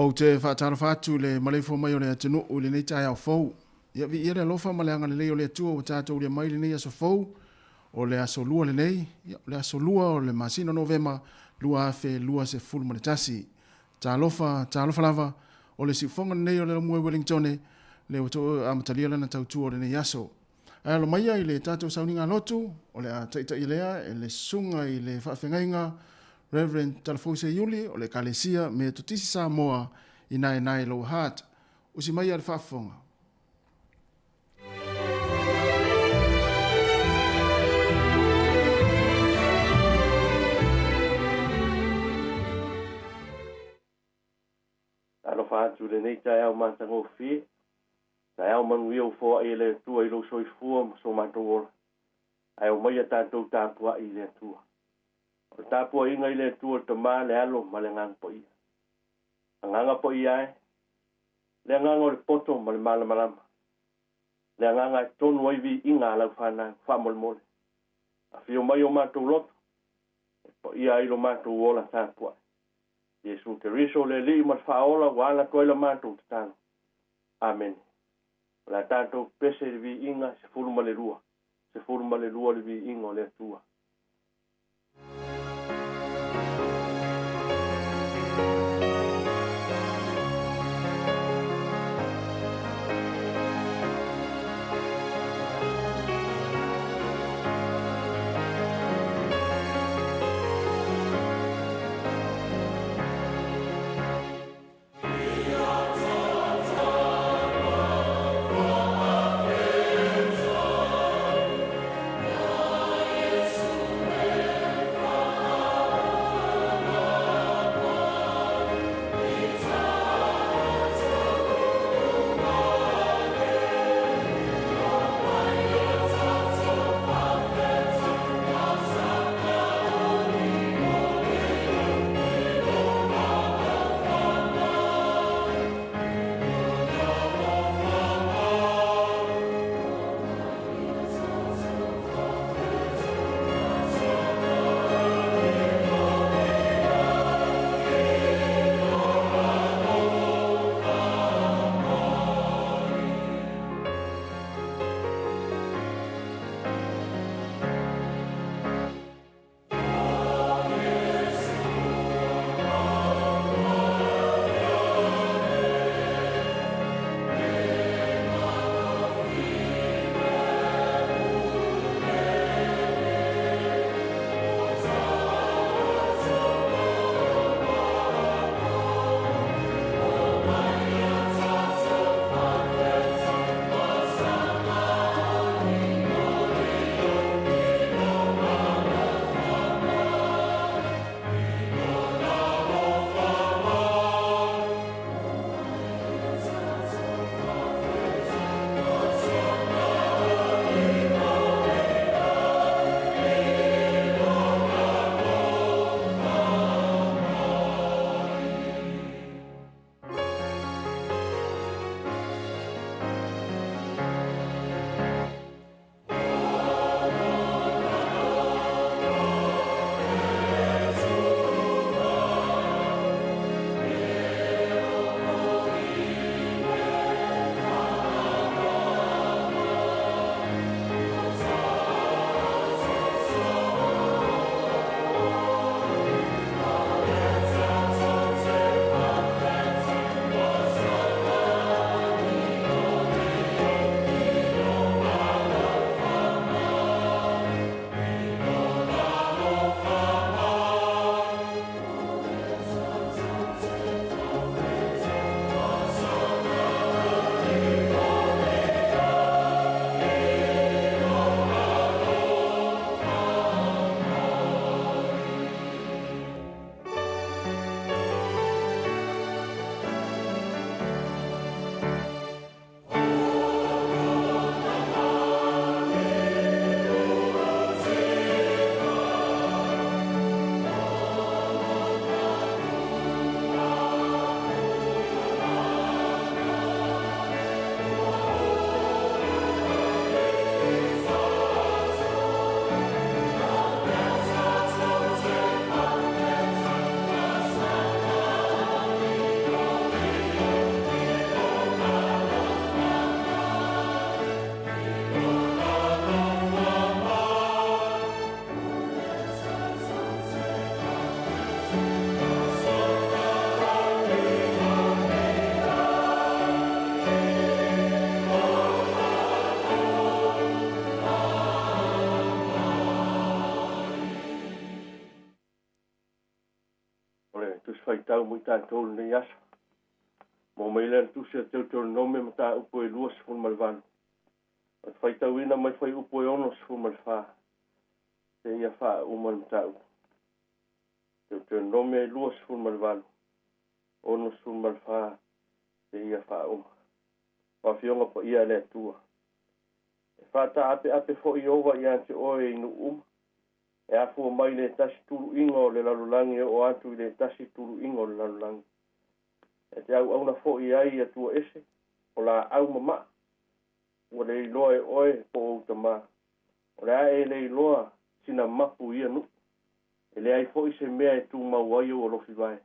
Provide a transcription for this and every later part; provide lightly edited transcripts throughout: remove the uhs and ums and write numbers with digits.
Ou te faatalofa atu i le maleifua mai o le atunuu i lenei taeao fou. Ia viia le alofa ma le agalelei o le Atua ua tatou ulia mai i lenei aso fou, o le aso Lua lenei, ia, o le aso Lua o le masina o Novema 2021. Talofa, talofa lava, o le siufofoga lenei o le Laumue Wellingtone, lea ua toe amatalia lana tautua o lenei aso. Ae alo maia i le tatou sauniga lotu, o le a taitaia lea e le susuga i le faafeagaiga Rev. Talafou Seiuli o le Ekalesia Metotisi Samoa i Naenae Lower Hutt. Usi maia le faafofoga. Talofa atu i lenei taeao matagofie, taeao manuia ua foai e le Atua i lou soifua ma so matou ola, ae omaia tatou tapuai i le Atua. O le tapuaiga i le Atua le Tama, le Alo ma le Agaga Paia. Agaga Paia e, le agaga o le poto ma le malamalama, le agaga e tonu ai viiga a lau fanau, faamolemole. Afio mai o matou loto, e paia ai lo matou ola tapuai. Iesu Keriso le Alii ma le Faaola ua ala atu ai la matou tatalo. Amene. O le a tatou pese i le viiga 12, 12 le viiga o le Atua. Tusi Faitau mo i tatou i lenei aso. Maua mai lea le Tusi a Teuteronome mataupu e 28. O le faitauina mai fuaiupu e 64 seia faauma le mataupu. Teuteronome 28, 64 seia faauma. O Afioga Paia a le Atua. E faataapeape foi Ieova ia te oe i nuu uma, e afua mai le tasi tuluiga o le lalolagi e oo atu i le tasi tuluiga o le lalolagi. E te auauna foi ai i atua ese, o laau mamaa, ua le iloa e oe po o ou tama. O le a e le iloa sina mapu i ia nuu. E leai foi se mea e tumau ai ou alofi vae.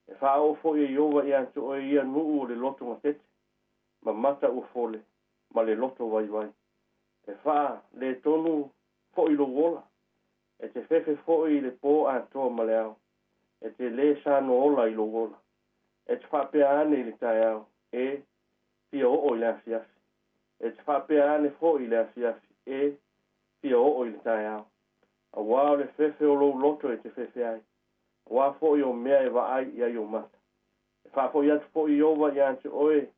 E faaoo foi e Ieova ia te oe ia nuu o le loto gatete, ma mata ua fole, ma le loto vaivai. E faaletonu foi lou ola, e te fefe foi i le pō atoa ma le ao, e te lē sano ola i lou ola. E te faapea ane i le taeao, E, fia oo i le afiafi. E te faapea ane foi i le afiafi, E, fia oo i le taeao. Auā o le fefe o lou loto e te fefe ai, auā foi o mea e vaai i ai ou mata. E faafoi atu foi Ieova ia te oe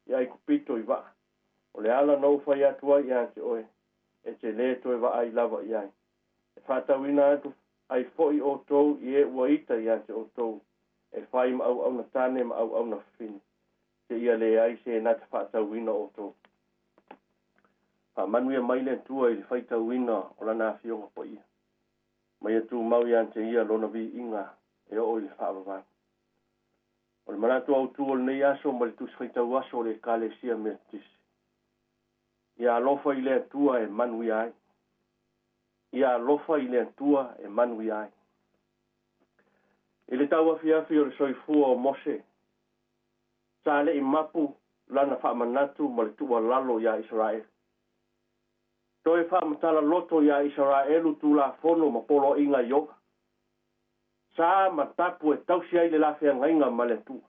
i Aikupito i vaa. O le ala na ou fai atu ai ia te oe, e te lē toe vaai lava i ai. E faatauina atu ai foi outou i e ua ita ia te outou, e fai ma auauna tane ma auauna fafine, seia leai se na te faatauina outou. Faamanuia mai le Atua i le faitauina o Lana Afioga Paia. Ma ia tumau ia te Ia Lona viiga e oo i le faavavau. O le manatu autu o lenei aso ma le Tusi Faitau Aso o le Ekalesia Metotisi, Ia alofa i le Atua e manuia ai. Ia alofa i le Atua e manuia ai. I le tauafiafi o le soifua o Mose, sa le i mapu lana faamanatu ma le tuualalo iā Isaraelu. Toe faamatala loto iā Isaraelu tulafono ma poloaiga Ieova. Sa ma tapu e tausi ai le la feagaiga ma le Atua.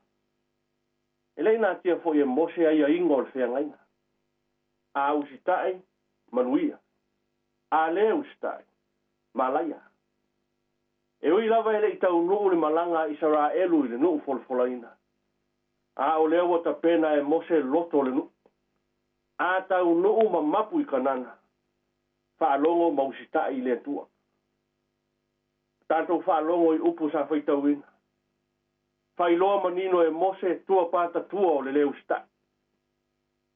E le i natia foi e Mose aiaiga o le feagaiga. A usitai, manuia. A lē usitai, malaia. E ui lava e le i taunuu le malaga a Isaraelu i le nuu folafolaina, a o lea ua tapena e Mose loto o le nuu. A taunuu ma mapu i Kanana, faalogo ma usitai i le Atua. Tatou faalogo i upu sa faitauina. Faailoa manino e Mose tua patatua o le lē usitai.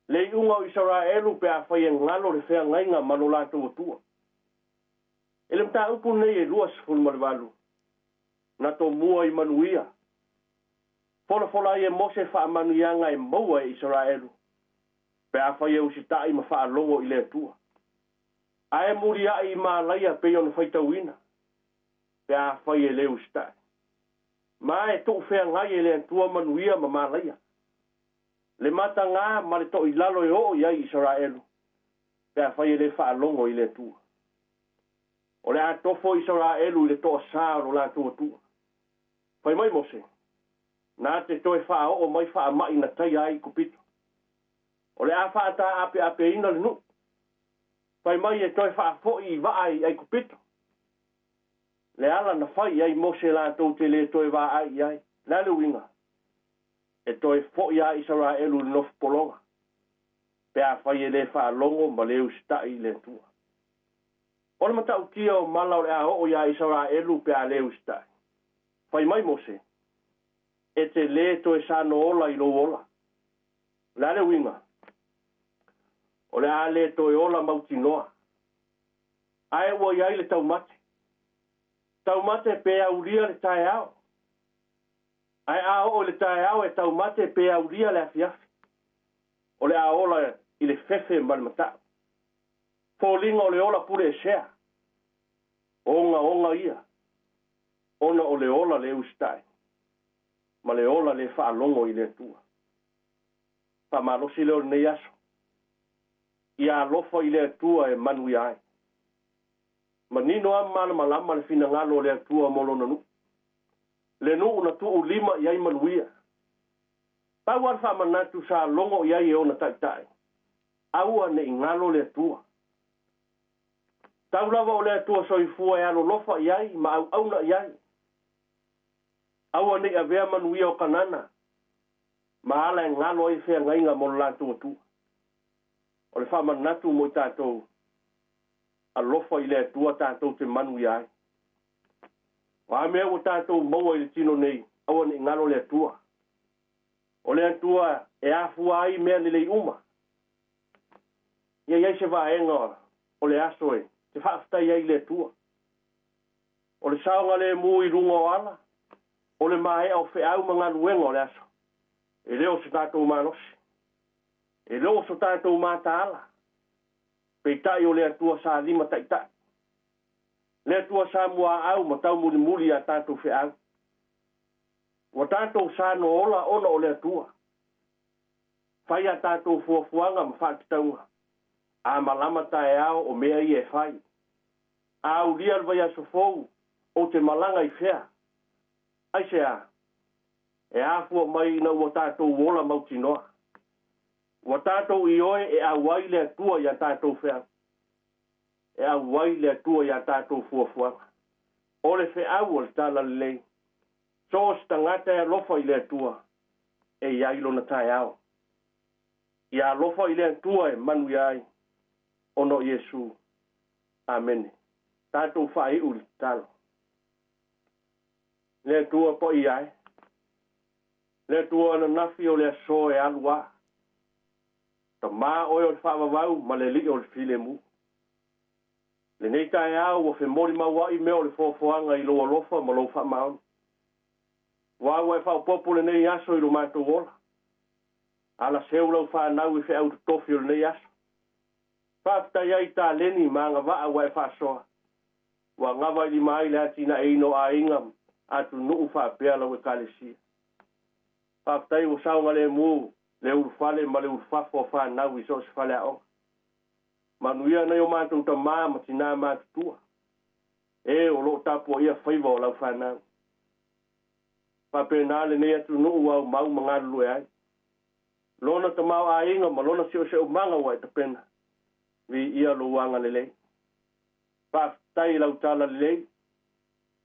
Le iuga o Isaraelu pe afai e galo le feagaiga ma lo latou Atua. E le mataupu lenei e 28, na tomua i manuia. Folafola ai e Mose faamanuiaga e maua e Isaraelu, pe afai e usitai ma faalogo i le Atua. Ae muliai i malaia pei ona faitauina, pe afai e le usitai. Ma e tuufeagai e le Atua manuia ma malaia. Le matagā ma le toilalo e oo i ai Isaraelu, pe afai e le faalogo i le Atua. O le a tofo Isaraelu i le toasā o lo latou Atua. Fai mai Mose, na te toe faaoo mai faamai na taia ai Aikupito. O le a faataapeapeina le nuu. Fai mai e toe faafoi i vaa i Aikupito. Le ala na fai i ai Mose latou te le toe vaai i ai. O le a le uiga? E toe foi a Isaraelu i le nofo pologa, pe afai e le faalogo ma le usitai i le Atua. O le matautia o mala o le a oo iā Isaraelu pe a le usitai. Fai mai Mose, E te lē toe sano ola i lou ola. O le a le uiga? O le a le toe ola mautinoa. Ae ua i ai le taumate. Taumate pe aulia le taeao. Ae a oo i le taeao e taumate pe aulia le afiafi. O le a ola i le fefe ma le matau. Foliga o le ola pule esea. Ogaoga ia, ona o le ola le usitai ma le ola le faalogo i le Atua. Faamalosi lea o lenei aso, ia alofa i le Atua e manuia ai. Manino a ma malamalama le finagalo o le Atua mo lona nuu. Le nuu na tuu lima i ai manuia. Pau lava le faamanatu sa logo i ai e ona taitai, aua ne i galo le Atua. Tau lava o le Atua soifua e alolofa i ai ma auauna i ai. Aua ne i avea manuia o Kanana ma ala e galo ai feagaiga mo lo latou Atua. O le faamanatu mo i tatou, alofa i le Atua tatou te manuia ai. O a mea ua tatou maua i le tino nei, aua ne i galo le Atua. O le Atua e afua ai mea lelei uma. Ia i ai se vaega o le aso e te faafetai ai i le Atua. O le saogalemu i luga o ala, o le maea o feau ma galuega o le aso, e le o se tatou malosi, e le o so tatou mataala, peitai o le Atua sa limataitai, le Atua sa muaau ma taumulimuli i a tatou feau. Ua tatou sa noola ona o le Atua. Fai a tatou fuafuaga ma faatatauga, a malama taeao o mea ia e fai. A aulia le vaiaso fou, ou te malaga i fea? Aisea? E afua mai ina ua tatou ola mautinoa. Ua tatou ioe e auai le Atua i a tatou feau. E auai le Atua i a tatou fuafuaga. O le feau o le Talalelei, so o se tagata e alofa i le Atua, e i ai lona taeao. Ia alofa i le Atua e manuia ai, ona o Iesu. Amene. Tatou faaiu i le tatalo. Le Atua paia e. Le Atua ananafi o le aso e alu a. Tama oe o le faavavau ma le Alii o le filemu. Lenei taeao ua femolimaua'i mea o le foafoaga i lou alofa ma lou faamaoni. Ua ua e faaopoopo lenei aso i lo matou ola. Ala seu lau fanau i feau totofi o lenei aso. Faafetai ai i taleni ma agavaa ua e faasoa. Ua gafa i lima ai le atinaeina o aiga atunuu faapea lau Ekalesia. Faafetai ua saogalemu le ulufale ma le ulufafo o fanau i so o se faleaoga. Manuia nai o matou tamā ma tinā matutua, e o lo o tapuaia faiva o lau fanau. Faapena lenei atunuu ua aumau ma galulue ai. Lona tamaoaiga ma lona seoseomaga ua e tapena, viia lou agalelei. Faafetai i lau talalelei,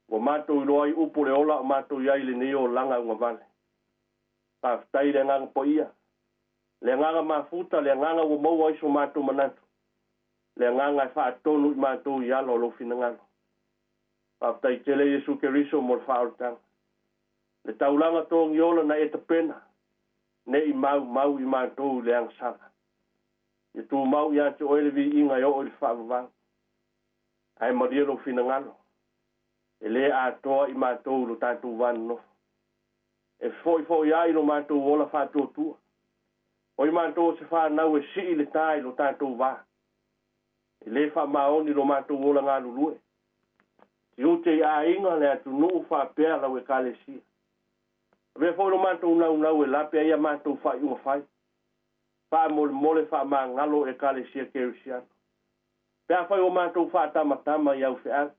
ua matou iloa ai upu o le ola o matou i ai i lenei olaga ugavale. Faafetai i le Agaga Paia, le Agaga mafuta, le Agaga ua maua ai so matou manatu, le Agaga e faatonu i matou i ala o lou finagalo. Faafetai tele Iesu Keriso mo le faaolataga. Le taulaga togiola na e tapena, ne i maumau i matou i le agasala. Ia tumau ia te oe le viiga e oo i le faavavau. Ae malie lou finagalo, e le atoa i matou lo tatou va nonofo. E fefoifoiai ai lo matou ola faatuatua. O i matou o se fanau e sii le tā i lo tatou va. E le faamaoni lo matou ola galulue. Tiute i aiga le atunuu faapea lau Ekalesia. Avea foi lo matou naunau e lape ai a matou faaiuga fai. Faamolemole faamagalo Ekalesia Kerisiano. Pe afai ua matou faatamatama i au feau.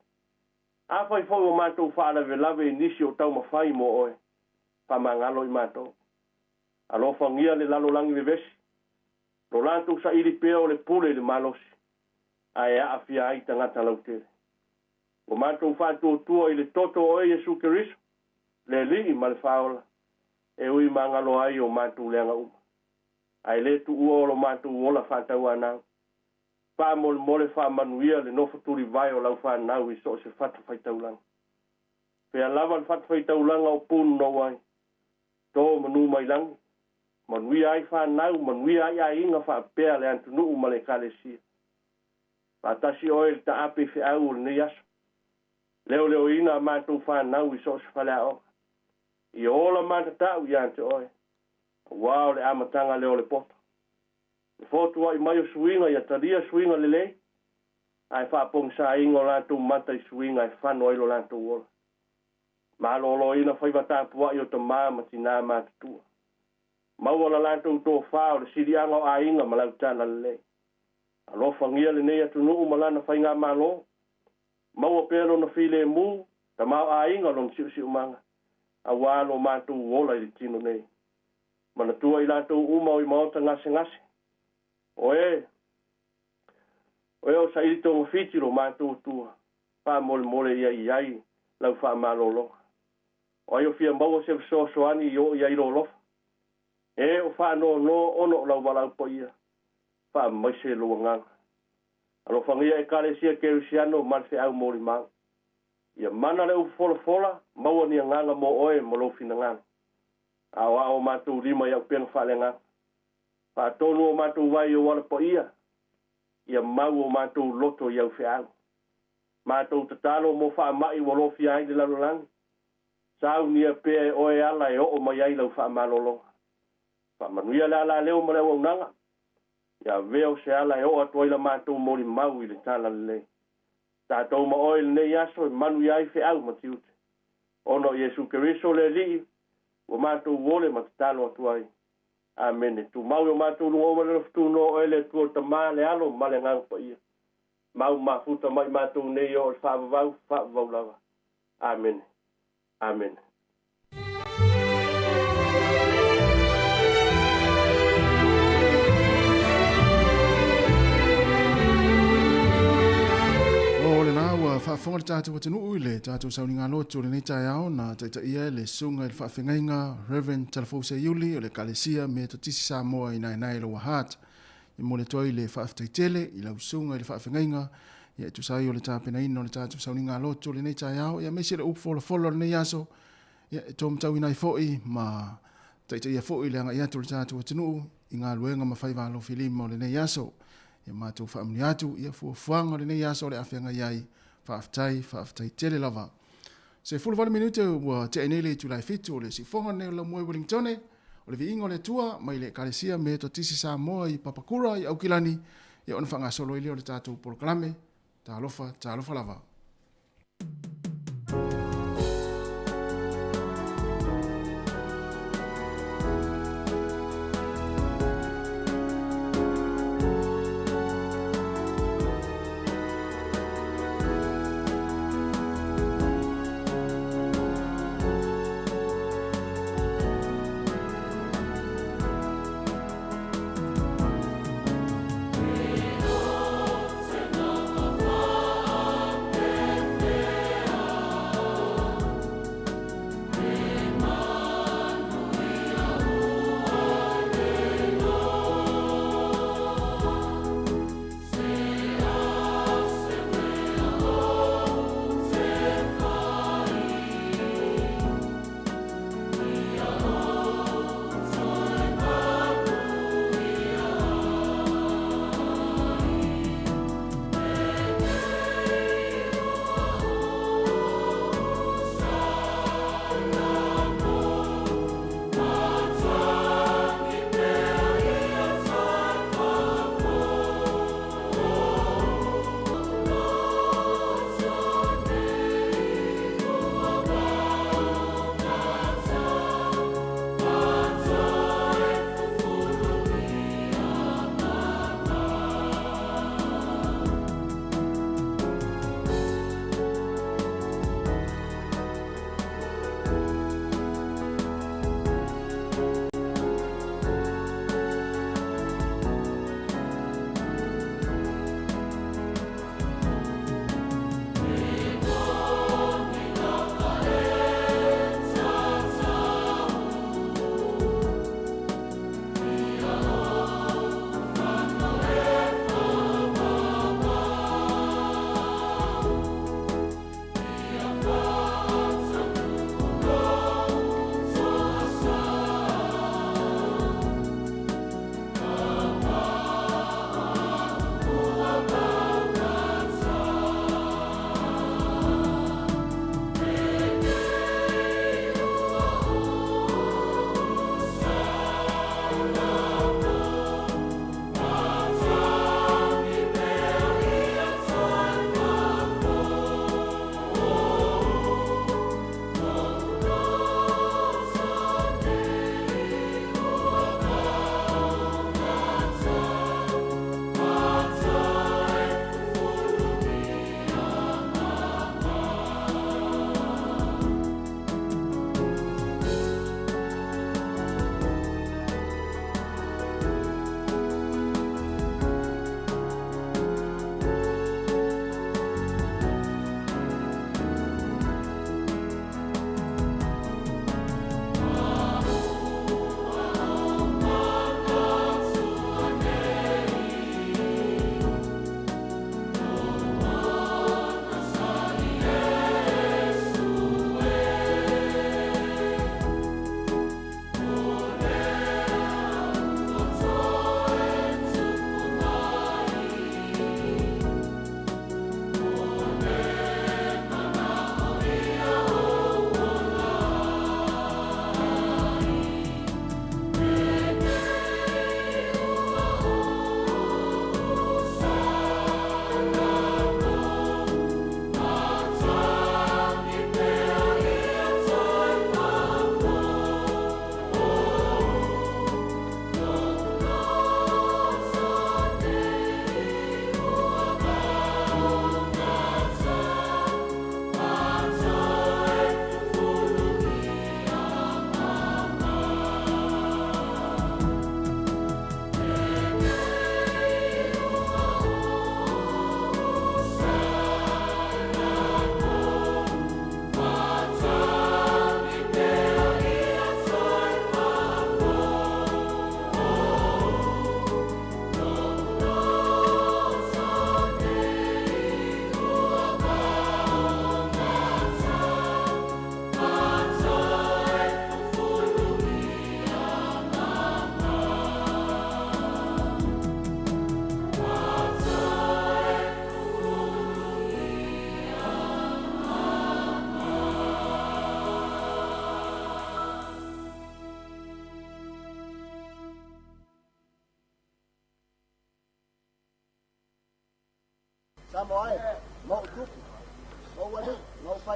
Afai foi ua matou faalavelave i nisi o taumafai mo oe, faamagalo i matou. Alofagia le lalolagi vevesi, lo latou saili pea o le pule i le malosi, ae aafia ai tagata lautele. Ua matou faatuatua i le toto o oe Iesu Keriso, le Alii ma le Faaola, e ui magalo ai o matou leaga uma, ae le tuua o lo matou ola faatauanau. Faamolemole faamanuia le nofo tulivae o lau fanau i so o se fatafaitaulaga. Fea lava le fatafaitaulaga o punonou ai, to manu mai lagi, manuia ai fanau, manuia ai aiga faapea le atunuu ma le Ekalesia. Faatasi oe i le taape feau o lenei aso. Leoleoina a matou fanau i so o se faleaoga. Ia ola matatau ia te oe, aua o le amataga lea o le poto. Le fotuai mai o suiga ia talia suiga lelei, ae faapogisaina o latou mata i suiga e fano ai lo latou ola. Maloloina faiva tapuai o tamā ma tinā matutua. Maua la latou tofā o le siliaga o aiga ma lau talalelei. Alofagia lenei atunuu ma lana faigamalo. Maua pea lona filemu, tamaoaiga lona siusiumaga, aua lo matou ola i le tino nei. Manatua i latou uma o i maota gasegase. O e, o e o saili togafiti lo matou Atua, faamolemole ia i ai lau faamalologa. O ai o fia maua se fesoasoani i oo i ai lou alofa? E o faanoanoa ona o lau valaau paia, faamaise lou agaga. Alofagia Ekalesia Kerisiano ma le feau molimau. Ia mana le upu folafola, maua ni agaga mo oe ma lou finagalo. Aoao o matou lima i auupega faaleagaga. Faatonu o matou vae i ou ala paia, ia mau o matou loto i au feau. Matou tatalo mo faamai ua lofia ai le lalolagi. Saunia pea e oe ala e oo mai ai lau faamalologa. Faamanuia le alaleo ma le auaunaga. Ia avea o se ala e oo atu ai la matou molimau i le talalelei. Tatou ma oe i lenei aso e manuia ai feau ma tiute. Ona o Iesu Keriso le Alii, ua matou ole ma tatalo atu ai. Amene. Tumau i o matou luga uma le alofa tunoa o oe le Atua o le Tama, le Alo ma le Agaga Paia. Mau mafuta mai matou nei oo i le faavavau, faavavau lava. Amene. Amene. O lena ua faafofoga le tatou atunuu i le tatou sauniga lotu o lenei taeao na taitaia e le Susuga i le Faafeagaiga Reverend Talafou Seiuli o le Ekalesia Metotisi Samoa i Naenae Lower Hutt. E momoli atu ai le faafetai tele i lau susuga i le faafegaiga e tusa ai o le tapenaina o le tatou sauniga lotu o lenei taeao, aemaise le upu folafola o lenei aso e taumatauina ai foi ma taitaia foi le agai atu o le tatou atunuu i galuega ma faiva alofilima o lenei aso. Ia matou faamanuia atu ia fuafuaga o lenei aso o le a feagai ai. Faafetai, faafetai tele lava. 18 minute ua tea nei le itula e 7 o le siufoga lenei o le Laumua i Wellingtone, o le viiga o le Atua mai le Ekalesia Metotisi Samoa i Papakura i Aukilani, ia ona faagasolo ai lea o le tatou polokalame. Talofa, talofa lava.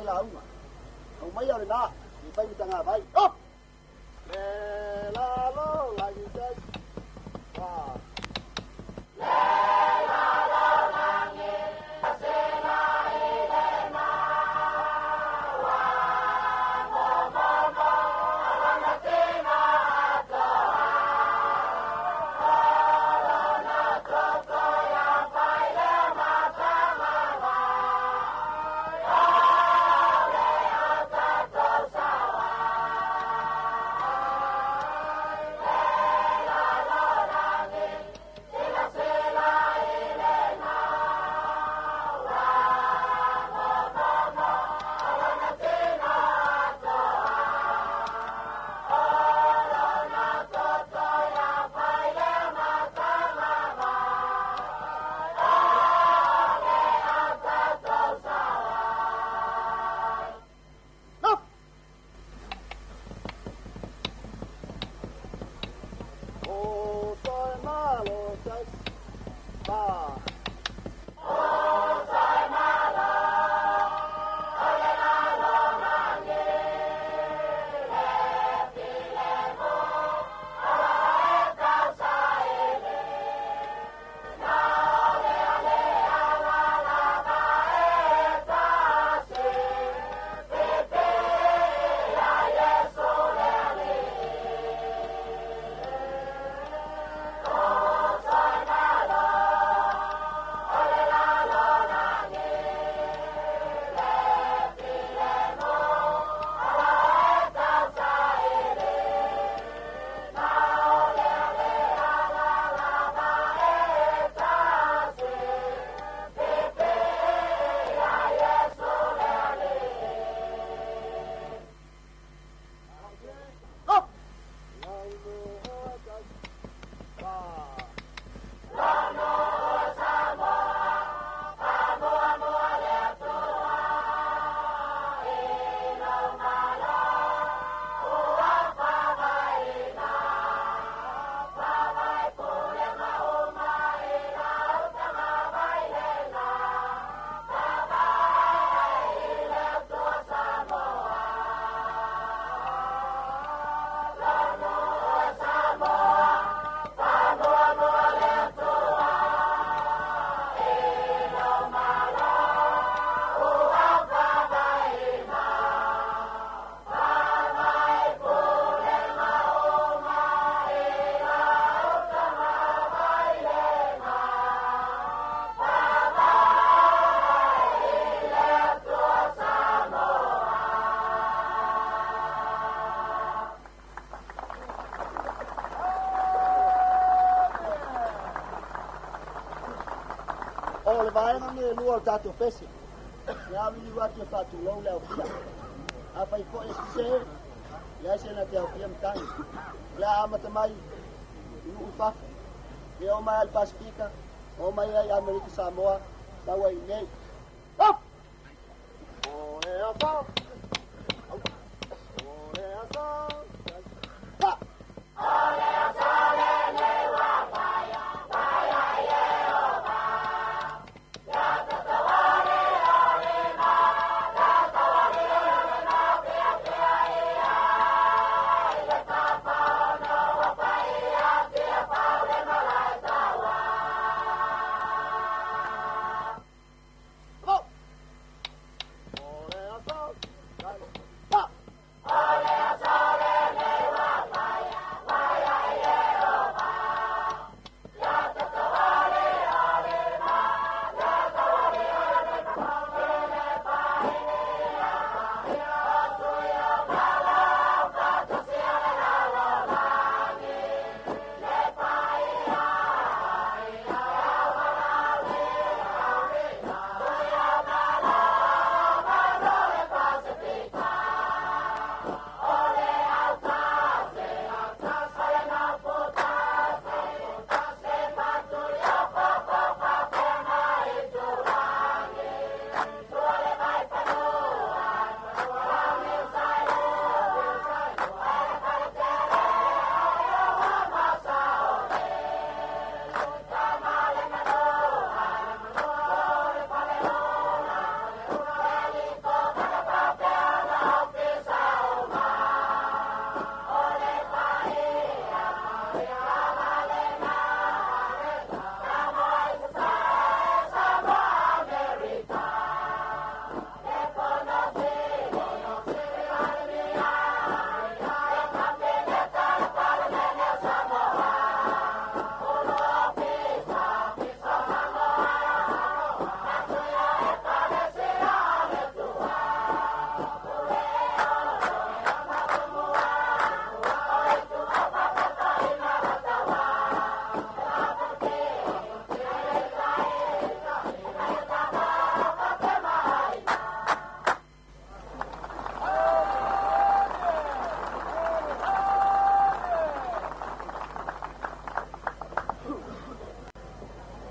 lauga. Aumaia o lenā, i fai ma tagavai. Up! Le lalo lagi tai. Fa. Up! O toe malo tai. Fa. Up! Launo tai. Fa. O le vaega nei e lua o le tatou pese. Le auiliu atu e faatulou le aofia. Afai foi e sesē, leai se na te aofia matagi. O le a amata mai i nuu i fafo. Ia oo mai lava i le Pasifika, oo mai ai i Amerika Samoa, sau ai i inei. Up! O le aso. O le aso. Fa! O le aso.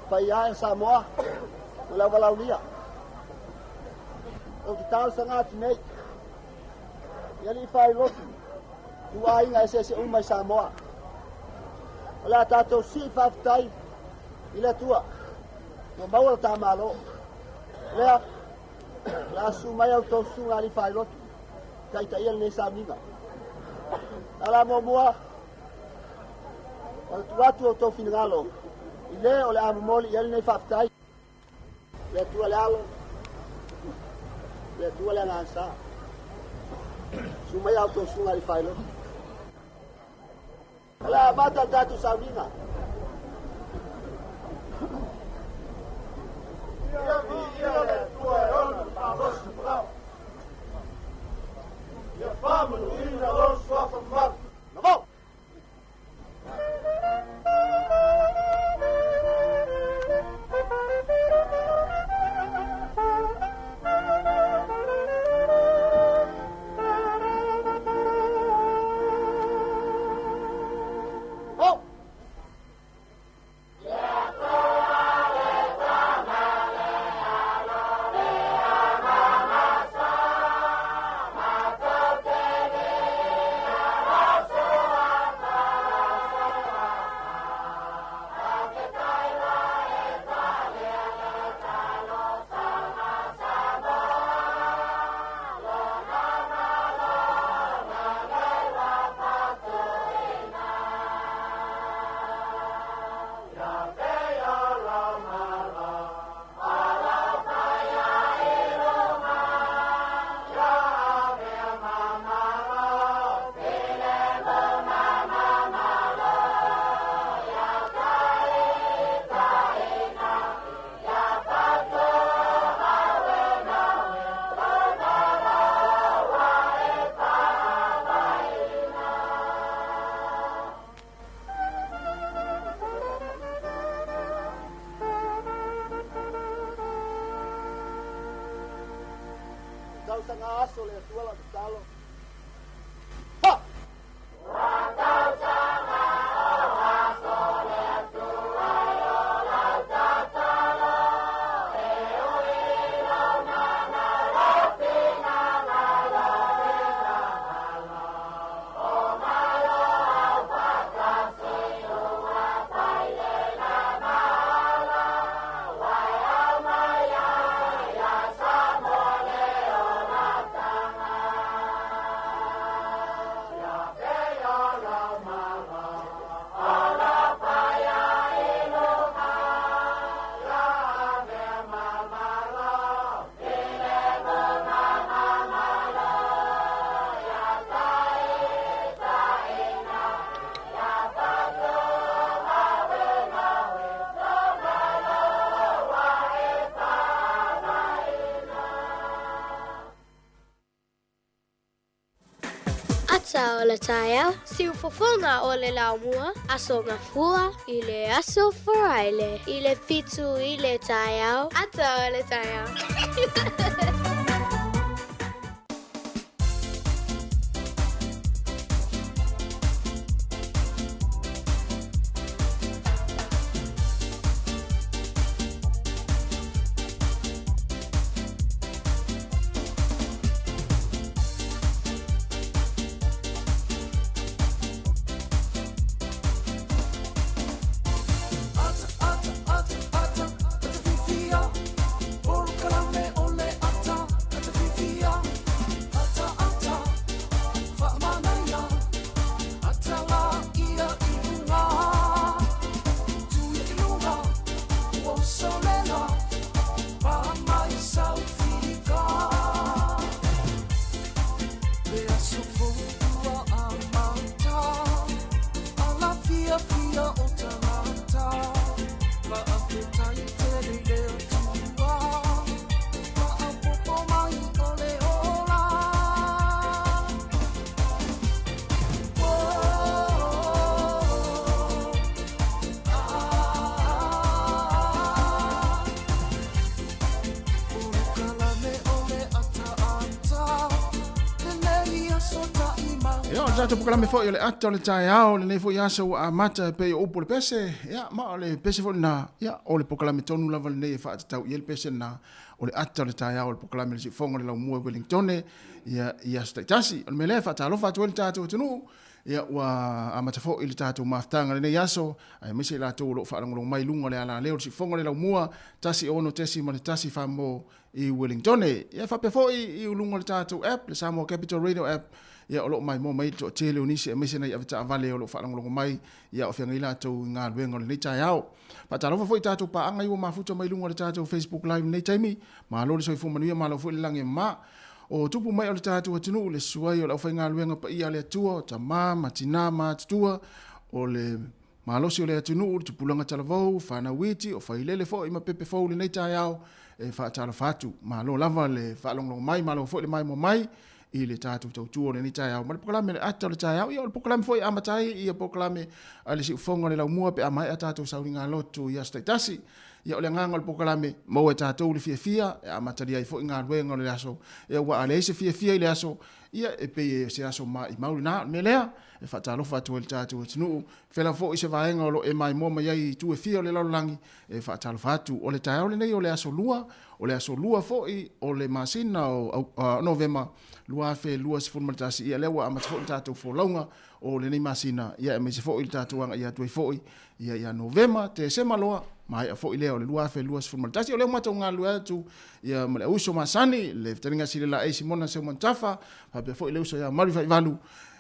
Paia e Samoa ma le auvalaulia. Ou te talosaga atu nei i alii faailotu ituaiga eseese uma i Samoa. O le a tatou sii faafetai i le Atua ua maua le ta Malo. Lea, o le a susu mai a outou susuga alii faailotu taitaia lenei sauniga. A o le a muamua o le tuu atu o outou finagalo i le o le a momoli i ai lenei faafetai. Le Atua le Alo, le Atua le Agaga Sa. Susu mai a outou susuga alii faailotu. O le a amata le tatou sauniga. Ia viia le Atua e ona le malosi ma Ia faamanuina lona suafa mamalu. Bravo! Oh! Tausaga aso le Atua lau tatalo. Ha! Ata o le taeao, siufofoga o le laumua, Aso Gafua i le Aso Faraile i le 7 i le taeao, Ata o le taeao. Ata, ata, ata, ata, ata fifia. Polokalame o le ata. tatou pokalame foi o le ata o le taeao lenei foi aso ua amata e pei o upu o le pese, ia, ma o le pese foi lena, ia, o le pokalame tonu lava lenei e faatatau i ai le pese lena, o le ata o le taeao o le pokalame o le siufofoga o le laumua i Wellingtone, ia, i aso taitasi. O le mea lea e faatalofa atu ai le tatou atunuu, ia, ua amata foi le tatou mafutaga i lenei aso, aemaise i latou o lo o faalogologo mai i luga o le alaleo o le siufofoga o le laumua, 16.1 Famo i Wellingtone. Ia faapea foi i luga o le tatou app, le Samoa Capital Radio app, ia o lo o maimoa mai le toatele o nisi aemaise nai avetaavale o lo o faalogologo mai, ia o feagai latou i galuega o lenei taeao. Faatalofa foi i tatou paaga i ua mafuta mai luga o le tatou Facebook Live i lenei taimi. Malo le soifua manuia, malo foi le lagi e mama. O tupu mai o le tatou atunuu, le susu ai o le aufaigaluega paia a le Atua, o tama ma tina ma atutua, o le malosi o le atunuu, le tupulaga talavou, fanau iti, o failele foi ma pepe fou i lenei taeao e faatalofa atu. Malo lava le faalogologo mai, malo foi le maimoa mai i le tatou tautua o lenei taeao. Ma le polokalame le ata o le taeao, ia o le polokalame foi e amata ai ia polokalame a le siufofoga o le laumua pe a maea tatou sauniga lotu i aso taitasi. Ia o le agaga o le polokalame, maua e tatou le fiafia e amatalia ai foi galuega o le aso. Ia aua a leai se fiafia i le aso, ia e pei o se aso maimau lena. O le mea lea, e faatalofa atu ai i le tatou atunuu. Fela foi se vaega o lo o e maimoa mai ai i itu e fia o le lalolagi, e faatalofa atu. O le taeao lenei o le aso Lua, o le aso Lua foi o le masina o Novema 2021, ia lea ua amata foi le tatou folauga o lenei masina, ia aemaise foi le tatou agaia atu ai foi ia ia Novema, Tesema loa, maea foi lea o le 2021. O lea ua matou galulue atu ia ma le auuso masani, le fetalaiga Silelaei Simona Seumanutafa, faapea foi le uso ia Malu Faivalu,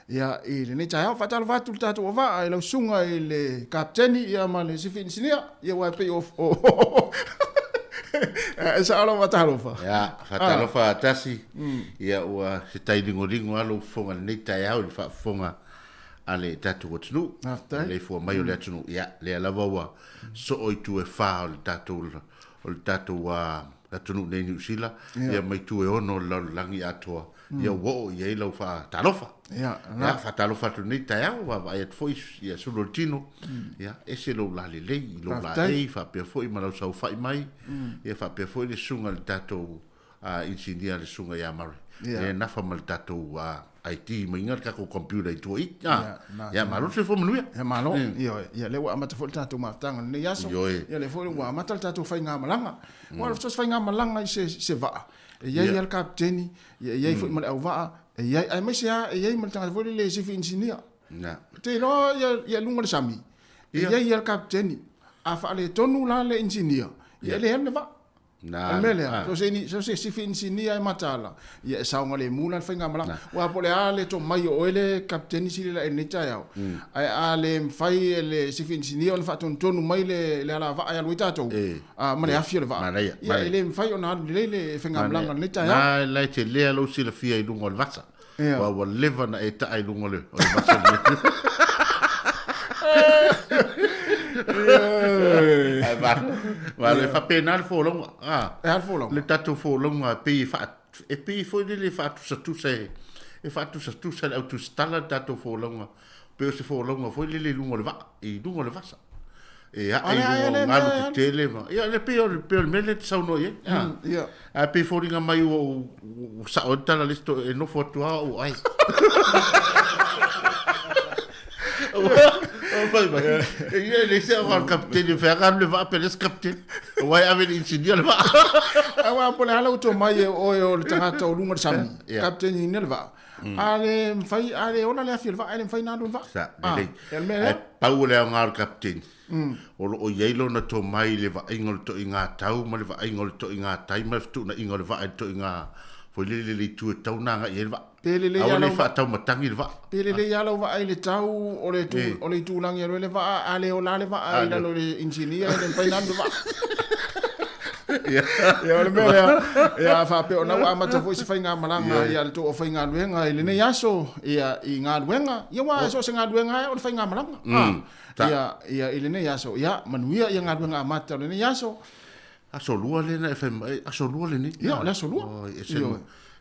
ia i lenei taeao. Faatalofa atu le tatou auvaa i lau susuga i le Kapeteni ia ma le Sifi Inisinia, ia aua e pei o e sao lau faatalofa. Ia, faatalofa tasi, ia ua se tai ligoligo lava lou fofoga i lenei taeao i le faafofoga a le tatou atunuu. Faafetai. Le ifua mai o le atunuu, ia, lea lava ua soo i itu e fa o le tatou, o le tatou atunuu nei Niu Sila, ia ma itu e ono o le lalolagi atoa, ia ua oo i ai lau faatalofa. Ia, Ia, faatalofa atu nei taeao, vaavaai atu foi ia sulu o le tino, ia, ese lou lalelei i lou laei, faapea foi ma lau saofai mai, ia faapea foi le susuga i le tatou inisinia le susuga ia Murray, lea e nafa ma le tatou IT ma iga le tatou computer i tua i. Ia, malo le soifua manuia. Ia, malo. Ioe. Ia, lea ua amata foi le tatou mafutaga i lenei aso. Ioe. Ia, lea foi ua amata le tatou faigamalaga. Aua o se faigamalaga i se vaa, e i ai lava le kapeteni, ia e i ai foi ma le auvaa, e i ai, aemaise lava e i ai ma le tagata foi lele e sifi inisinia. Na. Te iloa ia, ia luga o le sami, e i ai lava le kapeteni. A faaletonu la le inisinia, ia e le alu le vaa. Na. O le mea lea, so se, so se sifi inisinia e mataala, ia e saogalemu la le faigamalaga. Aua po o le a le tomai o oe le kapeteni sili la i lenei taeao, ae a le mafai e le sifi inisinia ona faatonutonu mai le, le alavaa e alu ai tatou, ma le afi o le vaa. Manaia, Ia, e le mafai ona alu lelei le faigamalaga o lenei taeao. Na, la e tele lava lou silafia i luga o le vasa. Ia. Aua ua leva ona e taa i luga o le, o le vasa lenei. Ae malo, malo, e faapena le folauga. Ah, E a le folauga? Le tatou folauga e pei e faa, e pei foi lele e faatusatusa e, e faatusatusa e le au tusitala le tatou folauga. Pei o se folauga foi lele i luga o le vaa, i luga o le vasa. E ae i luga o galu tetele ma, ia le pei o le, pei o le mea lea e te saunoa i ai. Ah. Ia. Ae pei e foliga mai ua ua sao ai le tala a le isi e nofo atu lava au ai. Ua fai mai. Ia e leai se aoga o le kapeteni e fai alu le vaa pe le isi kapeteni. Aua e ave i le inisinia le vaa. Aua po o le a lau tomai e oe o le tagata o luga o le sami, kapeteni ina le vaa. A le mafai, a le ola le afi o le vaa, e le mafai ona alu le vaa. Sa, lelei. Ah, e le mea lea. Ae pau o le aoga o le kapeteni, o lo o i ai lona tomai i le vaaiga o le toiga tau ma le vaaiga o le toiga tai ma le fetuunaiga o le vaa i le toiga foi lele i le itu e tatau ona agai i ai le vaa. Pe lelei Aua lava ne i lau- faataumatagi le vaa. Pe lelei lava lau vaai i le tau o le, tu, o le itulagi e alu ai le vaa, a le ola le vaa i lalo i le inisinia, e le mafai ona alu le vaa. Ia, o le mea lea, ia, faapea ona ua amata foi se faigamalaga ia le tou aufaigaluega i lenei aso, ia, i galuega, ia aua so o se galuega lava o le faigamalaga. Ia, ia, i lenei aso, ia, manuia ia galuega amata o lenei aso. Aso Lua lea na e fai mai, Aso Lua lenei. Ia, o le Aso Lua. Oi, ese,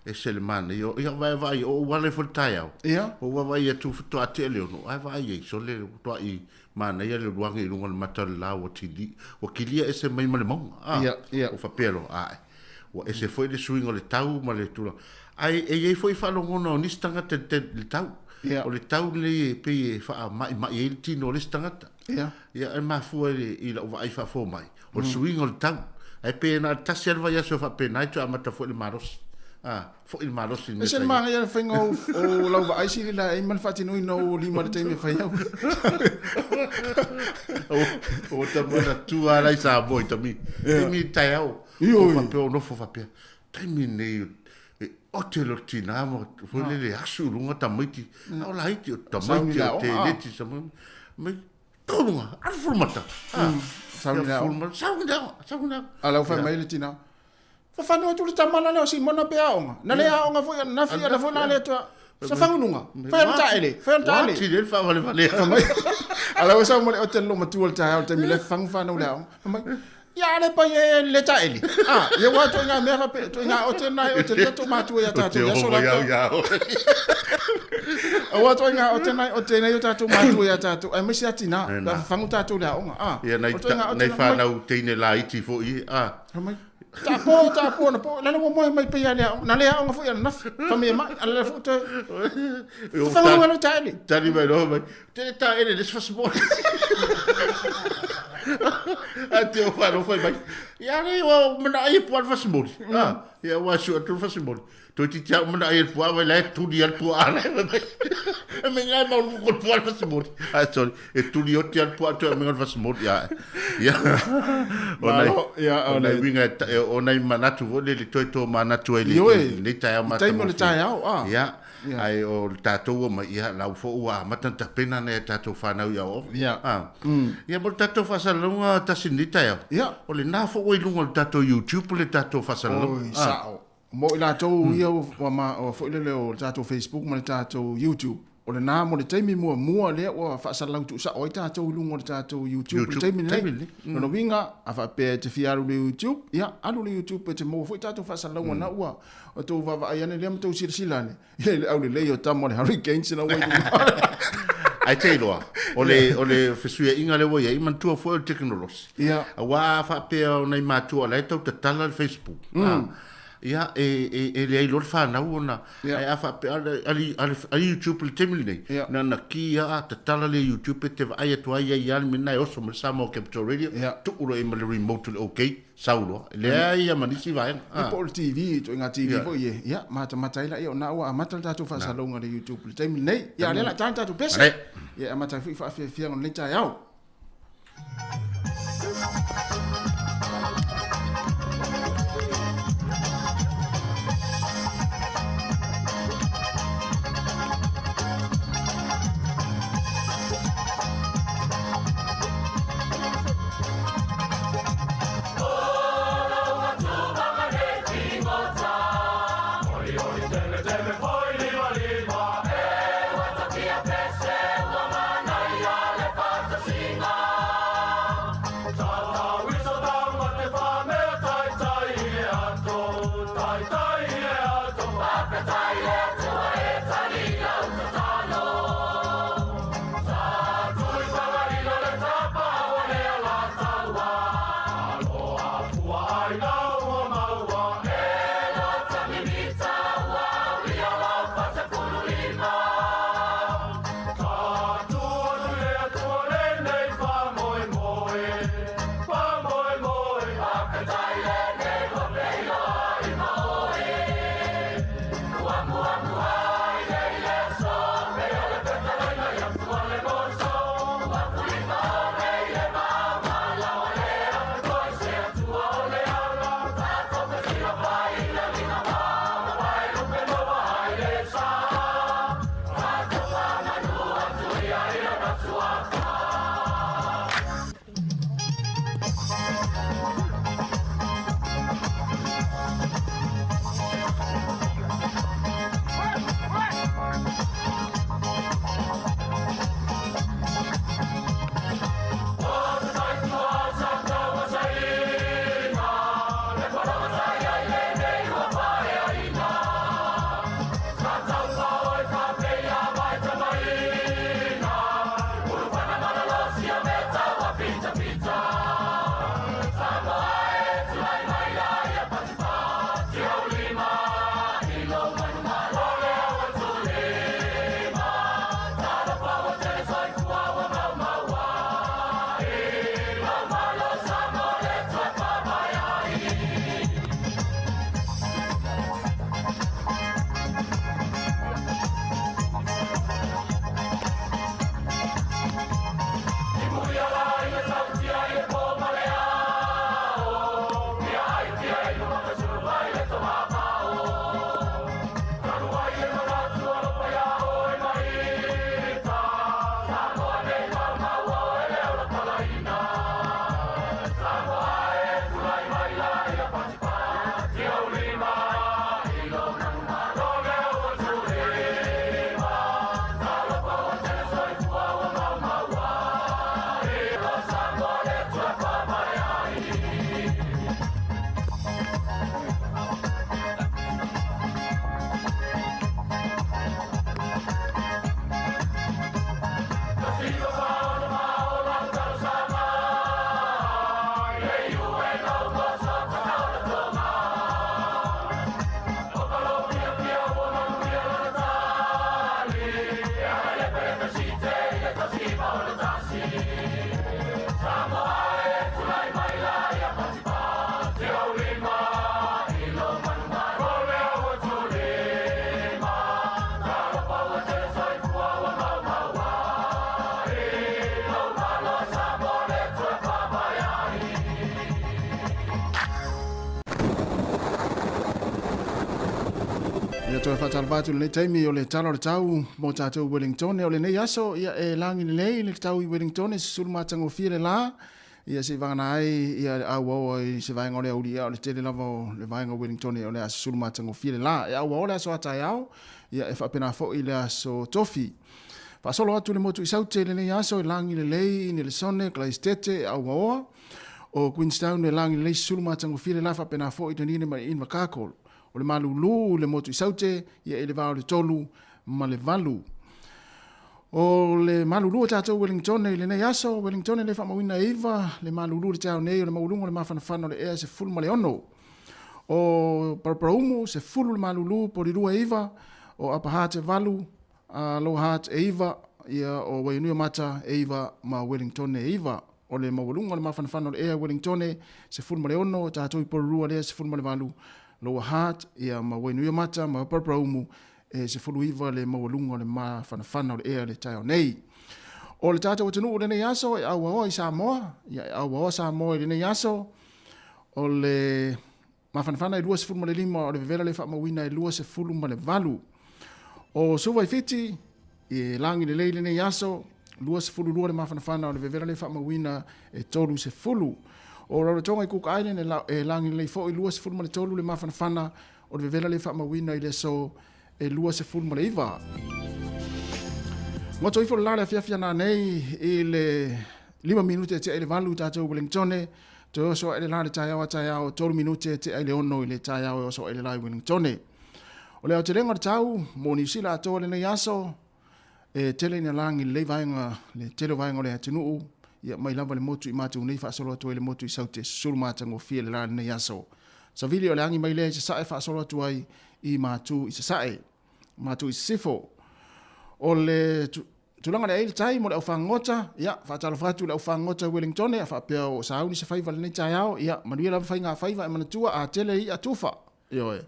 ese le manaia. Ia, vaai, o ou ala ifo i le taeao. Ia. Ou vaavaai atu faatoa tea le 6, ae vaai ai, sole, matuai manaia le uluagi i luga o le mata o le la ua tili, ua kilia ese mai ma le mauga. Ia, ia. Ua faapea loa, ae, ua ese foi le suiga o le tau ma le tulaga. Ae e i ai foi faalogona o nisi tagata i le le tau. Ia. O le tau lenei e pei e faamaimai ai le tino o le isi tagata. Ia. Ia, e mafua i le, i lau vaai faafomai, o le suiga o le tau. Ae pei na o le tasi lava le vaiaso e faapena ai toe amata foi le malosi. A, foi le malosi i le mea Ese sa le i ai. manaia le faiga o, o lau vaai sili la ai ma le faatinoina o lima i le taimi e fai au. O, o tama na tua la i Samoa i tami. Taimi i taeao. Ioe. O faapea o nofo faapea. Taimi nei e ote lo tina ma foi lele asu i luga tamaiti. A o laiti o Sauni tamaiti le o aoga, ah. teleti sa mai. Mai toluga, alu fulumata. Ah. Sauni le Ia, aoga. fulumata. Sauni le aoga, sauni le aoga. A lau fai mai le tina. Fafanu atu le tama la lea o Simona pe aoga. Na le aoga foi anafi ana foi la le atu. Sa faguluga. Fai alu taele, fai alu taele. Wa tile le faavalevale. Mai. A lau sau ma le ote le matua le taeao le taimi le fagu whanau le aoga. Fai mai, Ia le pai e le taele. Ah, ia ua ituaiga mea faapea, ituaiga ote na e ote le tatou matua ia O te tatou i aso oho mai au latou. ia oe. Aua ituaiga ote na e ote nei o tatou matua ia tatou. Aemaise a tina, E pe a na. fafagu tatou i le aoga. Ah, Ia nai o ituaiga ote nai na mai. whanau teine laiti foi. Ah. Fai mai, Tapo, tapo na po, lale ua moe mai pei a le aoga. Na le aoga foi ananafi, fai mai, a le foi toe. Fafagu le taele. Tali mai loa mai. Te taele le fasimoli. A te o whanau whai mai. Ia re ua mana ai e pua le fasimoli. Ah, ia ua su atu le fasimoli. Toi ti tia mana ai e pua vai lai tuli al pua ala mai. E me ngai mau luku ko pua le fasimoli. Ah, sorry. E tuli oti al pua tu e me le fasimoli. Ia. Ia. O nai, Malo, ia, o o nai nai- winga e ta- e- o nai manatu foi le le toe tō manatu ai le Ioe, le taeao i taimi o le matagofie. taeao, ah. Ia. Ia. Ai o le tatou ua mai ia lau foi ua amata ona tapena nai a tatou whanau ia o. Ia. Ah. Ia mo le tatou faasalalauga tasi lenei taeao. Ia. O lena foi ua i luga o le tatou YouTube le tatou faasalalauga. Oi, sao. Mo i latou ia ua ma ua foi lele o le tatou Facebook ma le tatou YouTube. O lena mo le taimi muamua lea ua faasalalau tuusao ai tatou i luga o le tatou YouTube i le YouTube, taimi lenei. taimi lenei. Lona uiga, a faapea e te fia alu i le YouTube, ia, alu i le YouTube e te maua foi tatou faasalalauga na ua o tou vaavaai ane lea ma tou silasila ane. Ia i le aulelei o tama o le Hurricanes na ua i luga. Ai te iloa, o le, o le fesuiaiga lea ua i ai, manatua foi o le tekonolosi. Ia. Auā faapea o nai matua o la e tau tatala le Facebook. Ah. Ia, e, e, e leai loa le whanau ona, Ia. ai a faapea, ale, ale, ale, ale YouTube i le taimi lenei. Ia. Na na ki a tatala le YouTube e te vaai atu ai ia ia le mea e oso ma le Samoa Capital Radio, Ia. tuu loa i ma le remote le OK, sau loa. Leai ia ma nisi vaega. Ia Ah. po o le TV, ituaiga TV Ia. foi e. Ia, matamata ai laia o na ua amata le tatou faasalalauga i le YouTube i le taimi lenei. Ia, lea o le a ta le tatou pese. Ale. Ia, e amata ai foi faafiafiaga o lenei taeao. Pese ua manaia le faatasiga. Toe faatalofa atu i lenei taimi o le tala o le tau mo tatou Wellington. O lenei aso, ia, e lagi lelei le tau i Wellington, e susulu matagofie le la, ia se i vagana ai ia le auaoa i se vaega o le auli, ia o le tele lava o le vaega o Wellington o le a susulu matagofie le la. E auaoa le aso a taeao, ia e faapena foi le aso Tofi. Faasolo atu le motu i Saute i lenei aso e lagi lelei i Nelesone, Kalaisitete, e auaoa. O Queenstown e lagi lelei susulu matagofie le la faapena foi i Dunedin ma Invercargill. O le malulu i le motu i Saute, ia i le va o le 3 ma le 8. O le malulu o tatou Wellington i lenei aso, Wellington e le faamauina e 9 le malulu i le taeao nei o le maualuga o le mafanafana o le ea e 16. O Paraparaumu, 10 le malulu, Porirua e 9, o Upper Hutt e 8, Lower Hutt e 9, ia o Waianuiomata e 9 ma Wellington e 9. O le maualuga o le mafanafana o le ea Wellingtone, 16, tatou i Porirua lea 18, Lower Hutt, ia ma Wainuiomata ma Paraparaumu e 19 le maualuga o le mafanafana o le ea i le taeao nei. O le tatou atunuu i lenei aso e auaoa i Samoa, ia e auaoa Samoa i lenei aso, o le mafanafana e 25, o le vevela le faamauina e 28. O Suva i Fiti, e lagi lelei lenei aso, 22 le mafanafana o le vevela le faamauina e 30. O Rarotonga i Cook Island e lagi lelei foi 23 le mafanafana o le vevela le faamauina i le aso e 29. Goto ifo le la le afiafi ana nei i le 5 minute e tea i le 8 tatou Wellingtone. Toe oso ae le la le taeao a taeao, 3 minute e tea i le 6 i le taeao e oso ae le la i Wellingtone. O le aotelega o le tau mo Niu Sila atoa lenei aso, e tele ina lagi lelei vaega, le tele o vaega o le atunuu, ia mai lava le motu i matou nei faasolo atu ai le motu i Saute, susulu matagofie le la lenei aso. Savili o le agi mai lea i Sasae faasolo atu ai i Matu i Sasae, Matu i Sisifo. O le tulaga le ai le tai mo le aufagota, ia, faatalofa atu i le aufagota i Wellington, a faapea o sauni se faiva lenei taeao, ia, manuia lava faiga faiva e manatua a tele i'a tufa. Ioe.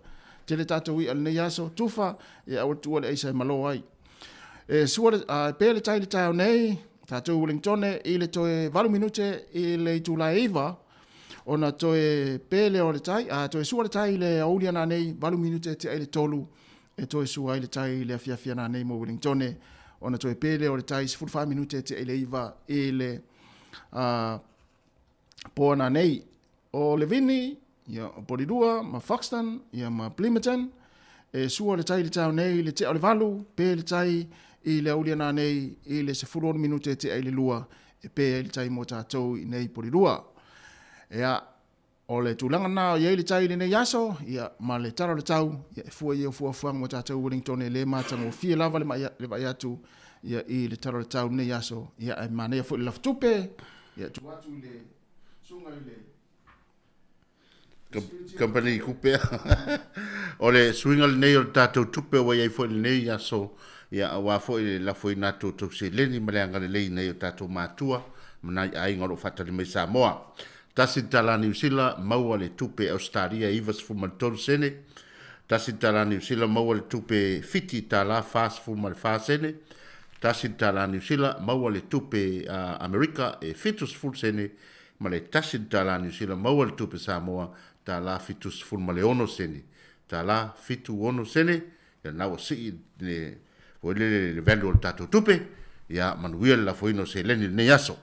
Tele tatou i'a lenei aso, tufa, ia aua le tuua le aisa e malo ai. E sua le, a, pe le tai le taeao nei, tatou Wellington i le toe 8 minute i le itula e 9, ona toe pe lea o le tai, a toe sua le tai i le aoauli ana nei, 8 minute e tea i le 3, e toe sua ai le tai i le afiafi ana nei mo Wellington, ona toe pe lea o le tai 14 minute e tea i le 9 i le po ana nei. O Levini, ia, o Porirua, ma Foxton, ia, ma Plimmerton, e sua le tai i le taeao nei i le tea o le 8, pe le tai i le aoauli ana nei i le 16 minute e tea i le 2, e pe ai le tai mo tatou i nei Porirua. Ia, o le tulaga na o i ai le tai i lenei aso, ia, ma le tala o le tau, ia, e fua i au fuafuaga mo tatou Wellington e le matagofie lava le, le vaai atu ia, i le tala o le tau i lenei aso, ia, ae manaia foi le lafutupe, ia, tuu atu i le susuga i le Company tupe. O le suiga lenei o le tatou tupe ua i ai foi lenei aso, ia aua foi le lafoina atu o tou seleni ma le agalelei nei o tatou matua ma nai aiga o lo o faatali mai Samoa. Tasi le tala Niu Sila, maua le tupe Ausetalia e 93 sene. Tasi le tala Niu Sila, maua le tupe Fiti tala 44 sene. Tasi le tala Niu Sila, maua le tupe Amerika e 70 sene ma le tasi le tala Niu Sila maua le tupe Samoa tala 76 sene tala 76 sene ia na ua sii le foi le le value o le tatou tupe ia manuia le lafoina o seleni i lenei aso.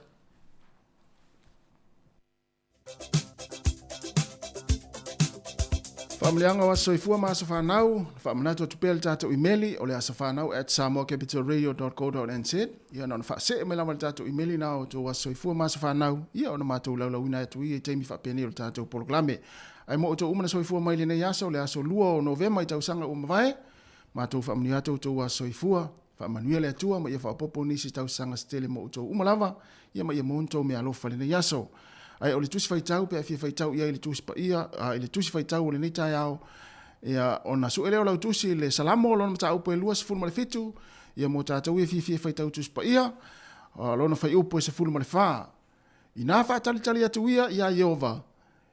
Faamanuiaga o aso soifua ma aso fanau, na faamanatu atu pea le tatou imeli o le asofanau@samoacapitalradio.co.nz. Ia na ona faasee mai lava le tatou imeli na o outou aso soifua ma aso fanau, ia ona matou laulauina atu ia i taimi faapenei o le tatou polokalame. Ae mo outou uma na soifua mai lenei aso, le aso 2 o Novema i tausaga ua mavae, matou faamanuia atu outou aso soifua, faamanuia le Atua ma ia faaopoopo nisi tausaga se tele mo outou uma lava, ia ma ia maua ni tou meaalofa i lenei aso. Ae o le Tusi Faitau, pe a fia faitau i ai i le Tusi Paia, a, i le Tusi Faitau o lenei taeao, ia, ona sue lea o lau Tusi i le Salamo, lona mataupu e 27, ia mo tatou ia fiafia e faitau Tusi Paia, a, lona fuaiupu e 14. Inā faatalitali atu ia iā Ieova,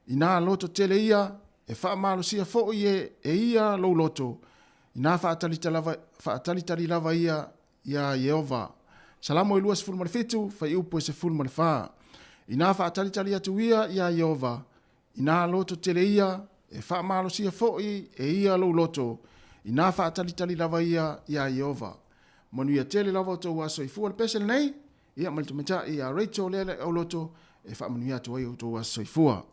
inā loto tele ia, e faamalosia foi e, e ia lou loto, inā faatalitali lava ia iā Ieova. Salamo e 27, fuaiupu e 14. Inā faatalitali atu ia iā Ieova, inā loto tele ia, e faamalosia foi e ia lou loto. Inā faatalitali lava ia iā Ieova. Manuia tele lava o tou aso soifua le pese lenei, ia ma le tamaitai ia Rachel lea le auloto e faamanuia atu ai outou aso soifua.